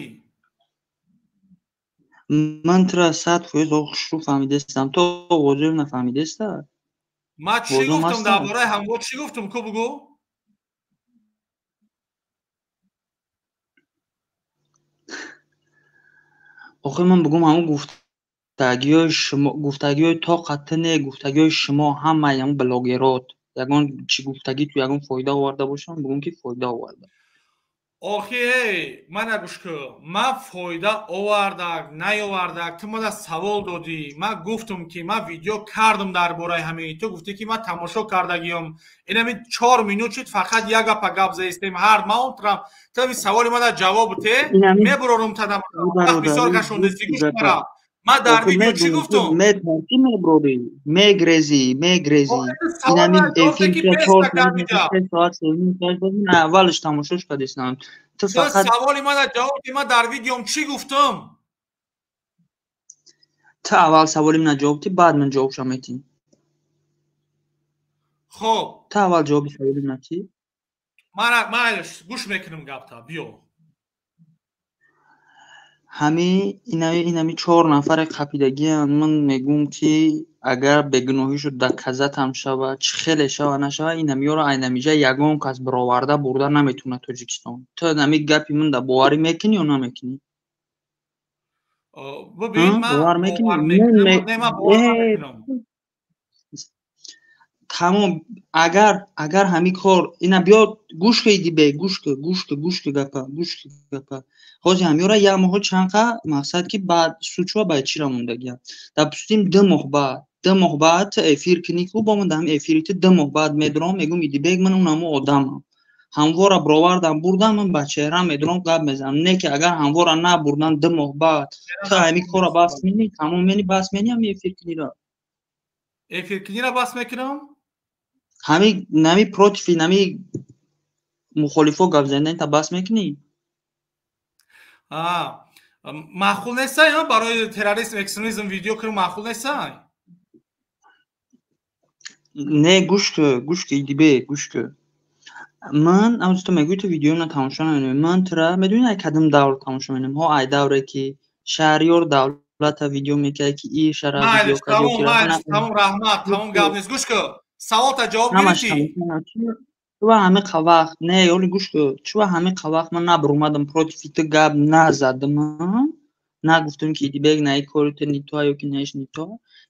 Ман тура 100% хушрӯ фаҳмидестам. Ту овозоям нафаҳмидеста? Ман чӣ гуфтам дар бораи ҳамво, чӣ гуфтам, ку бугӯ? Охир ман бугум ҳамун гуфтагиҳои шумо, гуфтагиҳои тоқати не, гуфтагиҳои шумо ҳамаи ҳамун блогерот. Ягон чӣ гуфтагӣ ту ягон фоида оварда бошам, бугум ки фоида оварда. Охи эй, мана гӯш кун, ман фоида овардак, наёвардак, ту мана савол додӣ. Ман гуфтум ки ман видео кардам дар бораи ҳамин. Ту гуфтӣ ки ман тамошо кардагиём. Инами 4 минут шуд, фақат як гапа гап заистем. Ҳар ман онтрам. Ту ҳамин саволи мана ҷавоб бите, мебурорум тадам. Вақт бисёр кашондасти, гӯш мара. Ман дар видео чӣ гуфтум? Метарсӣ мебурорӣ, мегрезӣ, мегрезӣ. Инами эфир 4 соат, 3 соат, аввалаш тамошош кардистам. Ту фақат саволи мана ҷавоб ди, ман дар видеом чӣ гуфтум? Ту аввал саволи мана ҷавоб ди, баъд ман ҷавобша метим. Хоб. Ту аввал ҷавоби саволи мана чӣ? Ман гӯш мекунам гапта, биё. Ҳами инами 4 нафаре қапидагианд. Ман мегӯм ки агар бегуноҳишу доказатам шава, чӣ хеле шава нашава, инамиёро айнамиҷа ягон кас бароварда бурда наметавонад Тоҷикистон. Ту ҳами гапи ман да боварӣ мекунӣ ё намекунӣ? Бибин, ман бовар мекунӣ? Не, ман бовар намекунам. Тамом, агар ҳами кор ина биё гӯш кӣ дибе, гӯш кӣ, гӯш кӣ, гӯш кӣ гапа, гӯш кӣ гапа. Ҳозир ҳамёра як моҳо чанқа мақсад ки баъд сучва ба чира мондагиам. Допустим 2 моҳ баъд, 2 моҳ баъд ту эфир кунӣ ку бо ман дар эфири ту 2 моҳ баъд медурам, мегӯм Идибек ман унамо одамам. Ҳамвора бировардам бурдам, ман ба чеҳрам медурам гап мезанам. Не ки агар ҳамвора набурдан 2 моҳ баъд ту ҳами кора бас менӣ, тамом менӣ, бас менӣ ҳами эфир кунира. Эфир кунира бас мекунам? Ҳами нами против нами мухолифо гап задан та бас мекунӣ? Маъқул нестай барои терроризм, экстремизм видео кунам, маъқул нестай? Не, гӯш кун, гӯш кун, Идибе, гӯш кун. Ман ҳамз ту мегӯӣ ту видеоро тамошо намекунӣ. Ман тура медонӣ ай кадом давр тамошо мекунам? Ҳо ай давре ки Шаҳриёр Давлата видео мекард ки и шара видео кард. Тамом, раҳмат, тамом гап нест. Гӯш кун, саволта ҷавоб гирифтӣ? Чува ҳамин вақт, не, ёли гӯш кун, чува ҳамин вақт ман набуромадам против ту гап назадам, нагуфтам ки Идибек на и кори ту не то ё ки наиш не то,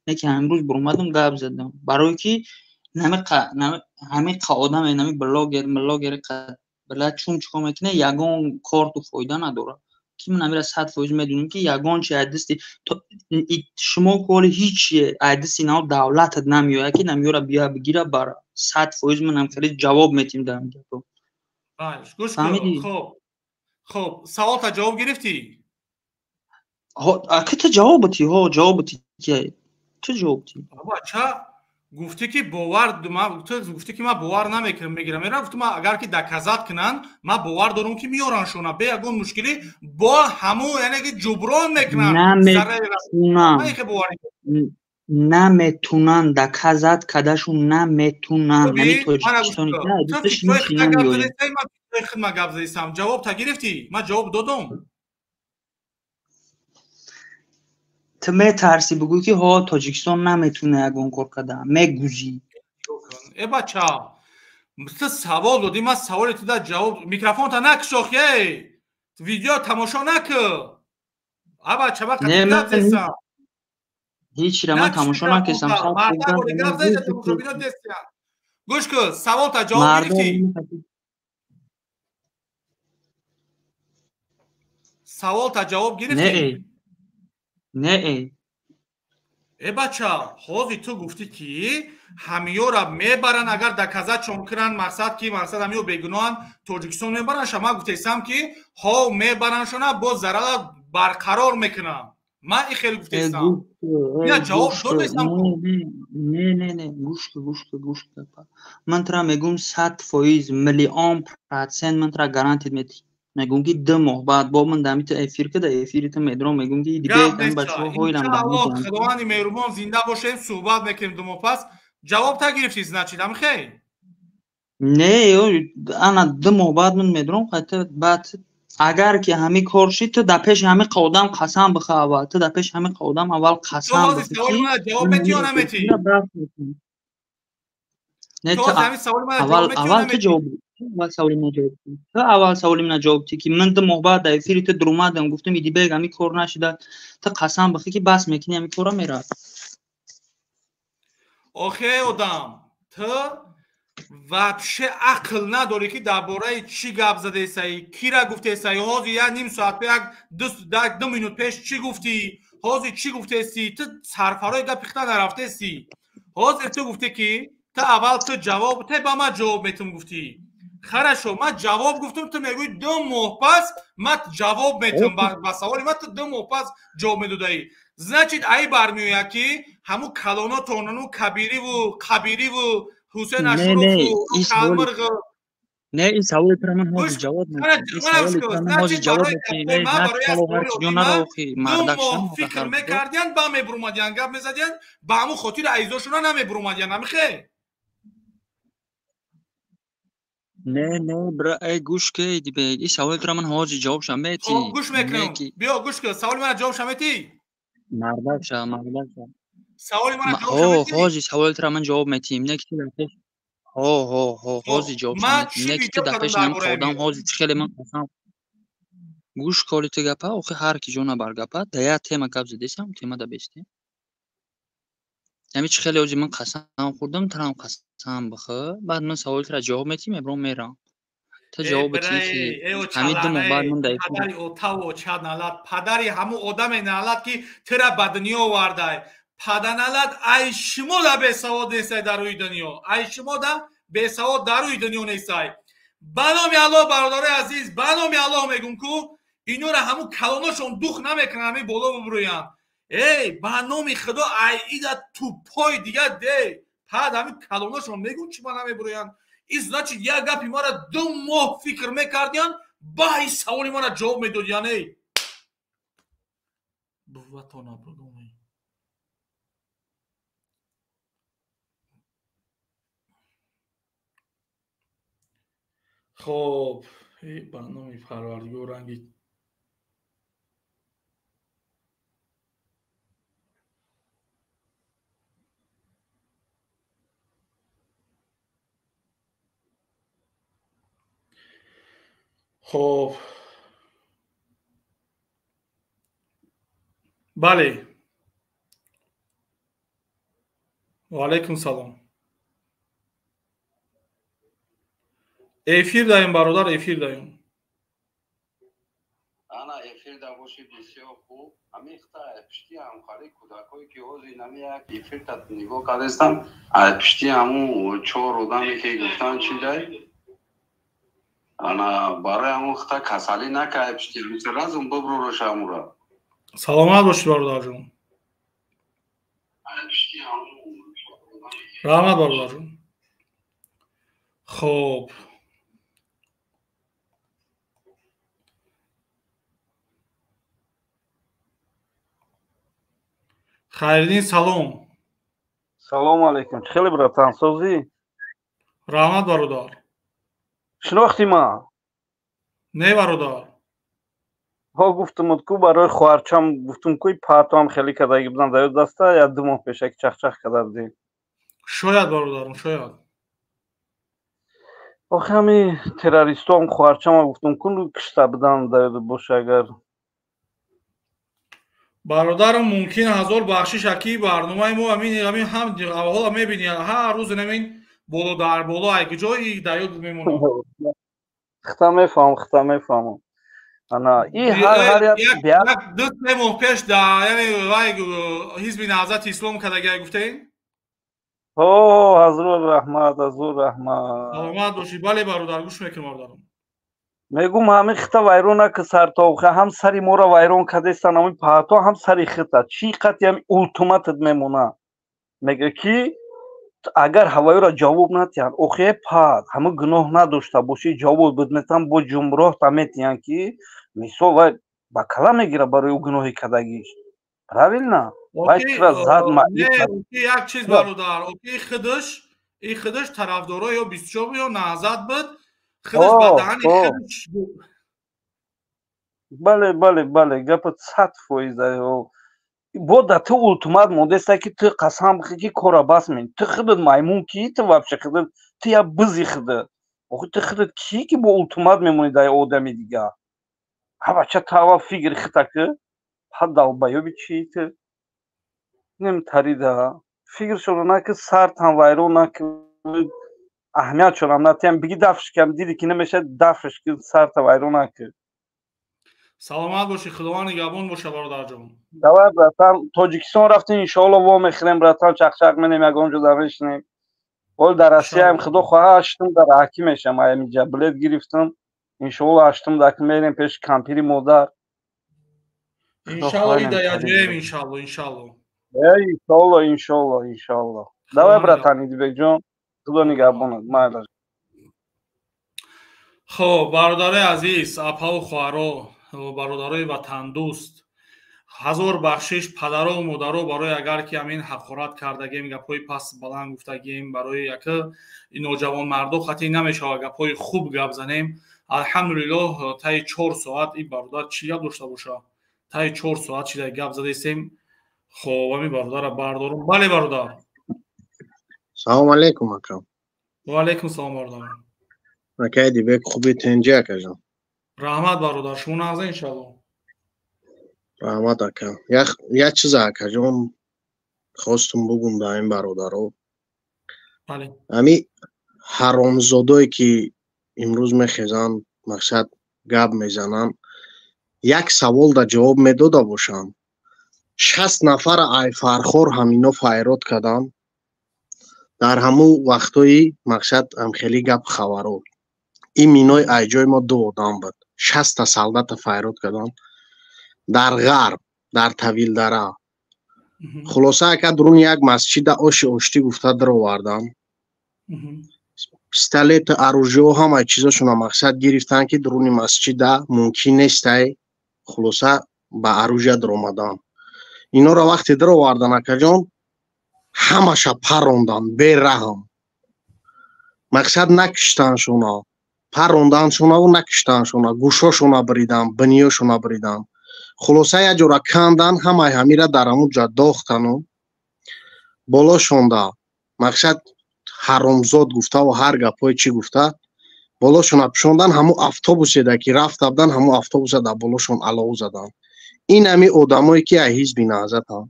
не ки ҳамин рӯз буромадам гап задам. Барои ки ҳамин одаме, ҳамин блогер, блогер била чун чикор мекунад, ягон кор ту фоида надорад. Ки ман ҳамира 100% медонам ки ягон чи аз дасти шумо коли ҳеч аз дасти нав давлатат намеояд ки намеёра биё бигира бара. 100% ман ҳам хеле ҷавоб метим дар ин гапо. Гӯш кун, хоб, хоб, саволта ҷавоб гирифтӣ? Ҳо, аки ту ҷавоб битӣ, ҳо, ҷавоб битӣ ки ту ҷавоб битӣ. Бача, гуфтӣ ки бовар, ту гуфтӣ ки ман бовар намекунам, мегирам. Мера гуфтам агар ки доказат кунанд, ман бовар дорам ки меёранд шона, бе ягон мушкилӣ бо ҳамун, яъне ки ҷуброн мекунанд. Намекунам. Наметунанд доказать кадашон наметунанд. Ҳамин Тоҷикистони Ман гап задисам, ҷавоб та гирифтӣ? Ман ҷавоб додум. Ту метарсӣ бигӯй ки ҳо Тоҷикистон наметуна ягон кор карда, мегузӣ. Э бача, ту савол додӣ, ман саволи ту да ҷавоб. Микрофонта накушох, эй видео тамошо накӣ. А бача, ман қати гап задисам. Ҳечра ман тамошо накардам. Гӯш кун, саволта ҷавоб гирифтӣ? Саволта ҷавоб гирифтӣ? Не. Э бача, ҳозир ту гуфтӣ ки ҳамиёра мебаранд, агар доказатшон кунанд, мақсад ки мақсад ҳамиё бегуноҳанд, Тоҷикистон мебаранд. Ман гуфтесам ки ҳо мебарандшона, боз зарара барқарор мекунанд. Ман ин хеле гуфтесам. Я ҷавоб додесам. Не, не, не, гӯш кун, гӯш кун, гӯш кун. Ман тура мегӯм 100%, миллион процент ман тура гарантия медиҳам. Мегӯм ки 2 моҳ баъд бо ман дамита эфир када, эфири ту медром, мегӯм ки дибек бачаҳо ҳойлам. Иншааллоҳ Худованди меҳрубон зинда бошем, суҳбат мекунем 2 моҳ пас. Ҷавоб та гирифтӣ, значит, амихей? Не, ана 2 моҳ баъд ман медром, қайта баъд агар ки ҳамин кор шид, ту дар пеши ҳамин одам қасам бихӯ аввал. Ту дар пеши ҳамин одам аввал қасам бихӯ. Саволи мана ҷавоб метӣ ё наметӣ? Не, ту аввал ту ҷавоб аввал саволи мана ҷавоб диҳ. Ту аввал саволи мана ҷавоб диҳ ки ман 2 моҳ баъд дар эфири ту дуромадам, гуфтам идибег ҳамин кор нашуда, ту қасам бихӯ ки бас мекунӣ ҳамин корро меравад. Охе одам, ту вообще ақл надорӣ ки дар бораи чӣ гап задесаӣ, кира гуфтесаӣ. Ҳозир як ним соат як ду минут пеш чӣ гуфтӣ, ҳозир чӣ гуфтесӣ, ту сарфарои гапи хита нарафтесӣ. Ҳозир ту гуфтӣ ки ту аввал ту ҷавоб те ба ман ҷавоб метум гуфтӣ. Хорошо, ман ҷавоб гуфтум, ту мегӯӣ 2 моҳ пас ман ҷавоб метум ба саволи ман, ту 2 моҳ пас ҷавоб медодаӣ. Значит, ай бармеояд ки ҳамун калонотонану кабириву қабириву Ҳусейн Ашурову Қалмирғ. Не, ин саволи тура ман ҳозир ҷавоб медиҳам. Ин саволи тура ман ҳозир ҷавоб медиҳам. На кало ҳар чиҷо наро, охи мардак 2 моҳ фикр мекардиянд, ба мебурумадиянд, гап мезадиянд, ба ҳамун хотири аизошона намебурумадиянд, амихе? Не, не, бра, эй гӯш ке, дибек, ин саволи тура ман ҳозир ҷавобшам метӣ. Гӯш мекунам. Биё гӯш кун, саволи мана ҷавобшам метӣ? Мардак ша, мардак ша. Саволи мана ҷавобшам метӣ? Ҳозир саволи тура ман ҷавоб метиҳем. Не ки ту дар пеш. Ҳо, ҳо, ҳо, ҳозир ҷавобшам метиҳем. Не ки ту дар пеши ҳамин одам ҳозир чӣ хеле ман қасам. Гӯш коли ту гапа, охи ҳар ки ҷо набар гапа, да як тема гап задесам, тема да бестем. Ҳамин чӣ хеле ҳозир ман қасам хӯрдам, турам қасам бихӯ, баъд ман саволи тура ҷавоб метиҳем, мебаром мерам. Ту ҷавоб битиҳӣ ки ҳамин 2 моҳ баъд ман дар падари отаву оча налат, падари ҳамун одаме налат ки тура ба дунё овардай. Паданалат ай шумо да бесавод нестай дар рӯи дунё, ай шумо да бесавод дар рӯи дунё нестай. Ба номи Аллоҳ, бародарои азиз, ба номи Аллоҳ мегӯм ку инора ҳамун калоношон дух намекунанд, ҳамин боло бубурӯянд. Эй, ба номи Худо, ай ида тупои дига де. Пад ҳамин калоношон мегӯм чӣ ба намебурӯянд. Ин значит як гапи мара 2 моҳ фикр мекардиянд, ба ин саволи мара ҷавоб медодиянд. Эй буватона будум. Хоб, эй ба номи Парвардигор ранги хоб, бале, ва алайкум салом. Эфир даем, бародар, эфир даем. Ана эфир да боши, бисёр хуб. Амихта пишти ҳамкори кӯдакое ки ҳозир инами як эфир та нигоҳ кардастам, пишти ҳамун 4 одаме ки гуфтан чи дай, ана барои ҳамун хита касалӣ накай, пишти разум бибророш ҳамура. Саломат бошед, бародарҷон. Раҳмат, бародарҷон. Хоб, Хайриддин, салом. Салому алейкум. Чӣ хеле братан, созӣ? Раҳмат бародар. Шинохтӣ ма? Не бародар. Ҳо гуфтумуд ку барои хоҳарчам гуфтум ку паҳтоам хеле кадаги будам дар ёд даста я 2 моҳ пешаки чахчах када будем. Шояд бародарам, шояд. Охи ҳами террористом хоҳарчама гуфтум ку кишта будан дар ёд боша агар. Бародарам мумкин ҳазор бахшиш аки барномаи мо ҳамин ҳамин ҳам ҳола мебини ҳар рӯз ҳамин боло дар боло ай куҷои дар ёд мемонад. Хита мефаҳмам, хита мефаҳмам. Ана и ҳар як 2-3 моҳ пеш да яъне вай ҳизби Наҳзати Ислом кадагия гуфтем? Ҳо, ҳазор раҳмат, ҳазор раҳмат. Саломат бошӣ. Бале бародар, гӯш мекунам бародарам. Мегум ҳамин хита вайрон наки сартоха, ҳам сари моро вайрон кардестан ҳамин паҳто, ҳам сари хита. Чӣ қати ҳами ултиматат мемона? Мега ки агар ҳавоиро ҷавоб натиҳанд, охе паҳт, ҳама гуноҳ надошта бошӣ ҷавоб бидметан бо ҷумроҳта метиҳанд ки мисол вай ба кала мегира барои ӯ гуноҳи кардагиш. Правильно? Вай чира зад як чиз бародар, охи худаш, и худаш тарафдоро ё 24 ё Наҳзат буд. Худаш ба даҳани худаш. Бале, бале, бале, гапа 100%. Бо да ту ултимат мондеста ки ту қасам бихӯр ки кора бас мен. Ту худат маймун ки ту вообще худат ту я бизи худат. Охи ту худат ки ки бо ултимат мемонӣ дар одами дигар. Ҳа бача ту аввал фикри худта ки ҳа долбоёби чи ту. Немтарида. Фикршонро наки сартам вайрон наки аҳамиятшонам натиям биги дафш кам диди ки намешавад дафш ки сарта вайрон наки. Саломат бошӣ, Худованд нигаҳбон боша бародарҷон. Давай братан, Тоҷикистон рафтем иншоалло во мехӯрем братан, чақчақ менем ягон ҷо мешинем. Ҳол дар Россияам худо хоҳа ҳаштум дар ҳакӣ мешам, ҳаминҷа билет гирифтам. Иншоалло ҳаштум дар мерем пеши кампири модар. Иншоалло ида яҷоем иншоалло, иншоалло. Иншоалло, иншоалло, иншоалло. Давай братан, Идибекҷон, худо нигаҳбонат, майлаш. Хоб, бародарои азиз, апаву хоҳаро, бародарои ватандӯст, ҳазор бахшиш падару модаро барои агар ки ҳамин ҳақорат кардагем, гапҳои паст баланд гуфтагем, барои яка ноҷавонмардо хати намешавад гапҳои хуб гап занем. Алҳамдулиллоҳ таи 4 соат ин бародар чӣ гап дошта боша? Таи 4 соат чида гап задестем. Хоб, ҳамин бародарро бардорум. Бале бародар. Салом алейкум ака. Ва алейкум салом бародар. Ака Идибек хуби тенҷи акаҷон. Раҳмат бародар, шумо нағза иншалло. Раҳмат ака. Як чиз акаҷон хостум бугум ба ин бародаро. Бале. Ҳами ҳаромзодое ки имрӯз мехезанд, мақсад гап мезананд, як савол да ҷавоб медода бошанд. 60 нафар ай Фархор ҳамино файрод карданд. Дар ҳамун вақтҳои мақсад ҳамхели гап хабаро. Ин минои ай ҷои мо 2 одам буд. 60 солдата файрод карданд дар ғарб, дар Тавилдара. Хулоса ака дуруни як масҷида оши оштӣ гуфта дароварданд. Пистолет, оружиё ҳамаи чизошона мақсад гирифтанд ки дуруни масҷида мумкин нестай. Хулоса ба оружия даромадан. Инора вақте даровардан акаҷон, ҳамаша паронданд бераҳм. Мақсад накиштаншона, паронданшонаву накиштаншона, гӯшошона бириданд, биниёшона бириданд. Хулоса як ҷора кандан, ҳамаи ҳамира дар ҳамун ҷо дохтану боло шонда. Мақсад ҳаромзод гуфтаву ҳар гапҳое чӣ гуфта, болошона пӯшондан, ҳамун автобуседа ки рафта будан, ҳамун автобуса дар болошон алов заданд. Ин ҳами одамое ки аз ҳизби Наҳзатанд.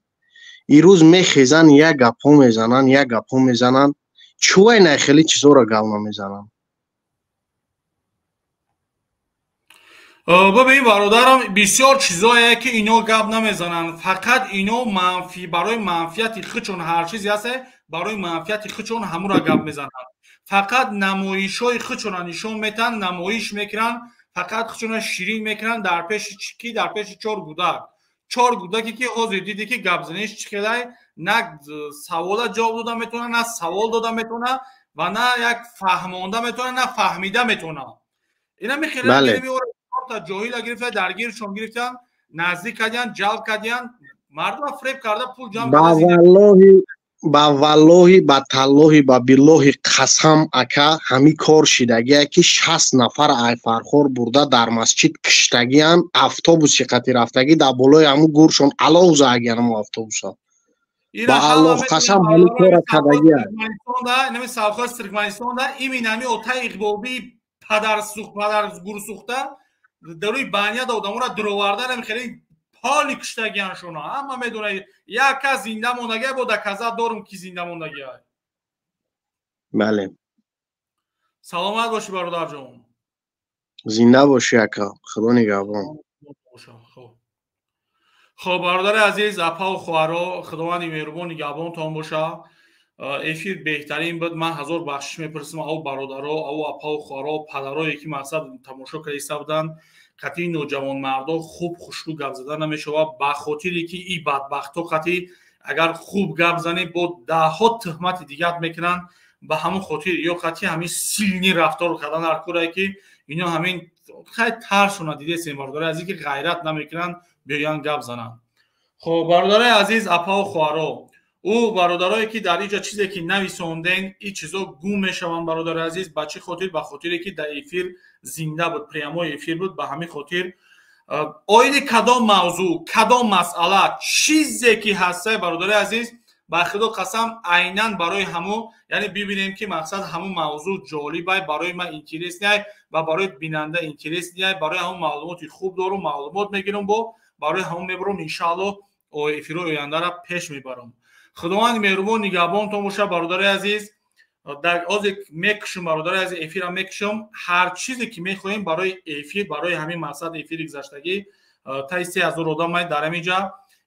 Ирӯз мехезанд, як гапҳо мезананд, як гапҳо мезананд. Чӯвай най хеле чизҳоро гап намезананд. Бибин бародарам, бисёр чизое ки ино гап намезананд. Фақат ино манфӣ барои манфиати худшон ҳар чизе ҳаст, барои манфиати худшон ҳамура гап мезананд. Фақат намоишҳои худшонро нишон метаҳанд, намоиш мекунанд, фақат худшонро ширин мекунанд дар пеши ки дар пеши 4 гудак. 4 гудаке ки ҳозир диди ки гапзаниш чӣ хелай, на савола ҷавоб дода метавона, на савол дода метавона ва на як фаҳмонда метавона, на фаҳмида метавона. Ина мехеланд та ҷоҳила гирифта, даргиршон гирифтан, наздик кардиян, ҷалб кардиян, мардума фреб карда пул ҷамъ карда. Ба валлоҳи, Ба валлоҳи, ба таллоҳи, ба биллоҳи қасам, ака, ҳами кор шидагия, ки 60 нафар ай Фархор бурда дар масҷид киштагиян, автобуси қати рафтагӣ, дар болои ҳаму гуршон алов заагиян ҳаму автобуса. Ба Аллоҳ қасам, ҳами кора кардагия. Инами совхоз Туркманистонда имин ҳами отаи иқболбии падарсух, падар гурсухта дар рӯи баняда одаморо дуровардан, ҳами хеле ҳоли киштагианшона ҳама медонад. Як кас зинда мондагия, бо доказат дорум, ки зинда мондагия. Бале. Саломат бошӣ, бародарҷон. Зинда бошӣ, ака, Худо нигаҳбон. Хоб, бародари азиз, апаву хоҳаро, Худованди меҳрубон нигаҳбонтон боша. Эфир беҳтарин буд. Ман ҳазор бахшиш мепурсам аву бародаро, аву апаву хоҳаро, падарое, ки мақсад тамошо карда буданд. Қатъи ноҷавонмардо хуб хушрӯ гап зада намешавад, ба хотире ки и бадбахтҳо қатъи агар хуб гап занӣ, бо даҳҳо тӯҳмати дигар мекунанд. Ба ҳамон хотир ё қатъи ҳамин силни рафтор кардан дар корае, ки ино ҳамин хай тарсона дидесем, бародари азиз, ки ғайрат намекунанд биёянд гап зананд. Хоб, бародари азиз, апаву хоҳаро, ӯ бародарое, ки дар инҷа чизе ки нависонден, ин чизо гум мешаванд, бародари азиз. Ба чӣ хотир? Ба хотире ки дар эфир зинда буд, прямой эфир буд. Ба ҳамин хотир оиди кадом мавзӯъ, кадом масъала, чизе ки ҳаста, бародари азиз, ба Худо қасам, айнан барои ҳамун, яъне бибинем, ки мақсад ҳамун мавзӯъ ҷолибай, барои ман интересный ва барои бинанда интересный, барои ҳамун маълумоти хуб дорум, маълумот мегирам, бо барои ҳамун мебарам, иншааллоҳ, эфирҳои ояндара пеш мебарам. Худованди меҳрубон нигаҳбонтон боша, бародари азиз. Дар ҳозир мекушам, бародари азиз, эфирам мекушам. Ҳар чизе ки мехоҳем барои эфир, барои ҳамин мақсад, эфири гузаштагӣ таи 3000 одам дар ҳамин ҷа,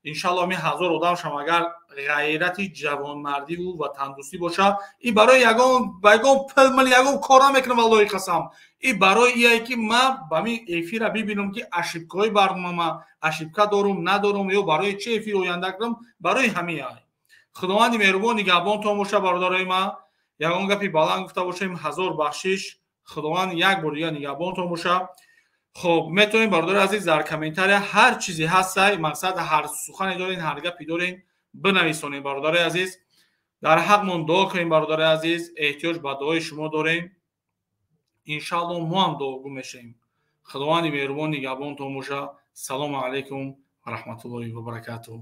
иншалло, ҳамин 1000 одамшам агар ғайрати ҷавонмардиву ватандӯстӣ боша, и барои ягон ба ягон пил мил ягон кор намекунам, валлоҳи қасам. И барои ие ки ман ба ҳамин эфира бибинам, ки ошибкаҳои барномама, ошибка дорум, надорум, ё барои чӣ эфир оянда кунам, барои ҳамин ай. Худованди меҳрубон нигаҳбонтон боша, бародарои ман. Ягон гапи баланд гуфта бошем, ҳазор бахшиш. Худованд як бор дигар нигаҳбонтон боша. Хоб, метавонем, бародари азиз, дар комментария ҳар чизе ҳастай, мақсад ҳар сухане дорен, ҳар гапе дорен, бинависонем, бародари азиз. Дар ҳақмон дуо кунем, бародари азиз, эҳтиёҷ ба дуои шумо дорем. Иншаалло, мо ҳам дуогӯ мешавем. Худованди меҳрубон нигаҳбонтон боша. Салому алайкум ва раҳматуллоҳи ва баракатуҳ.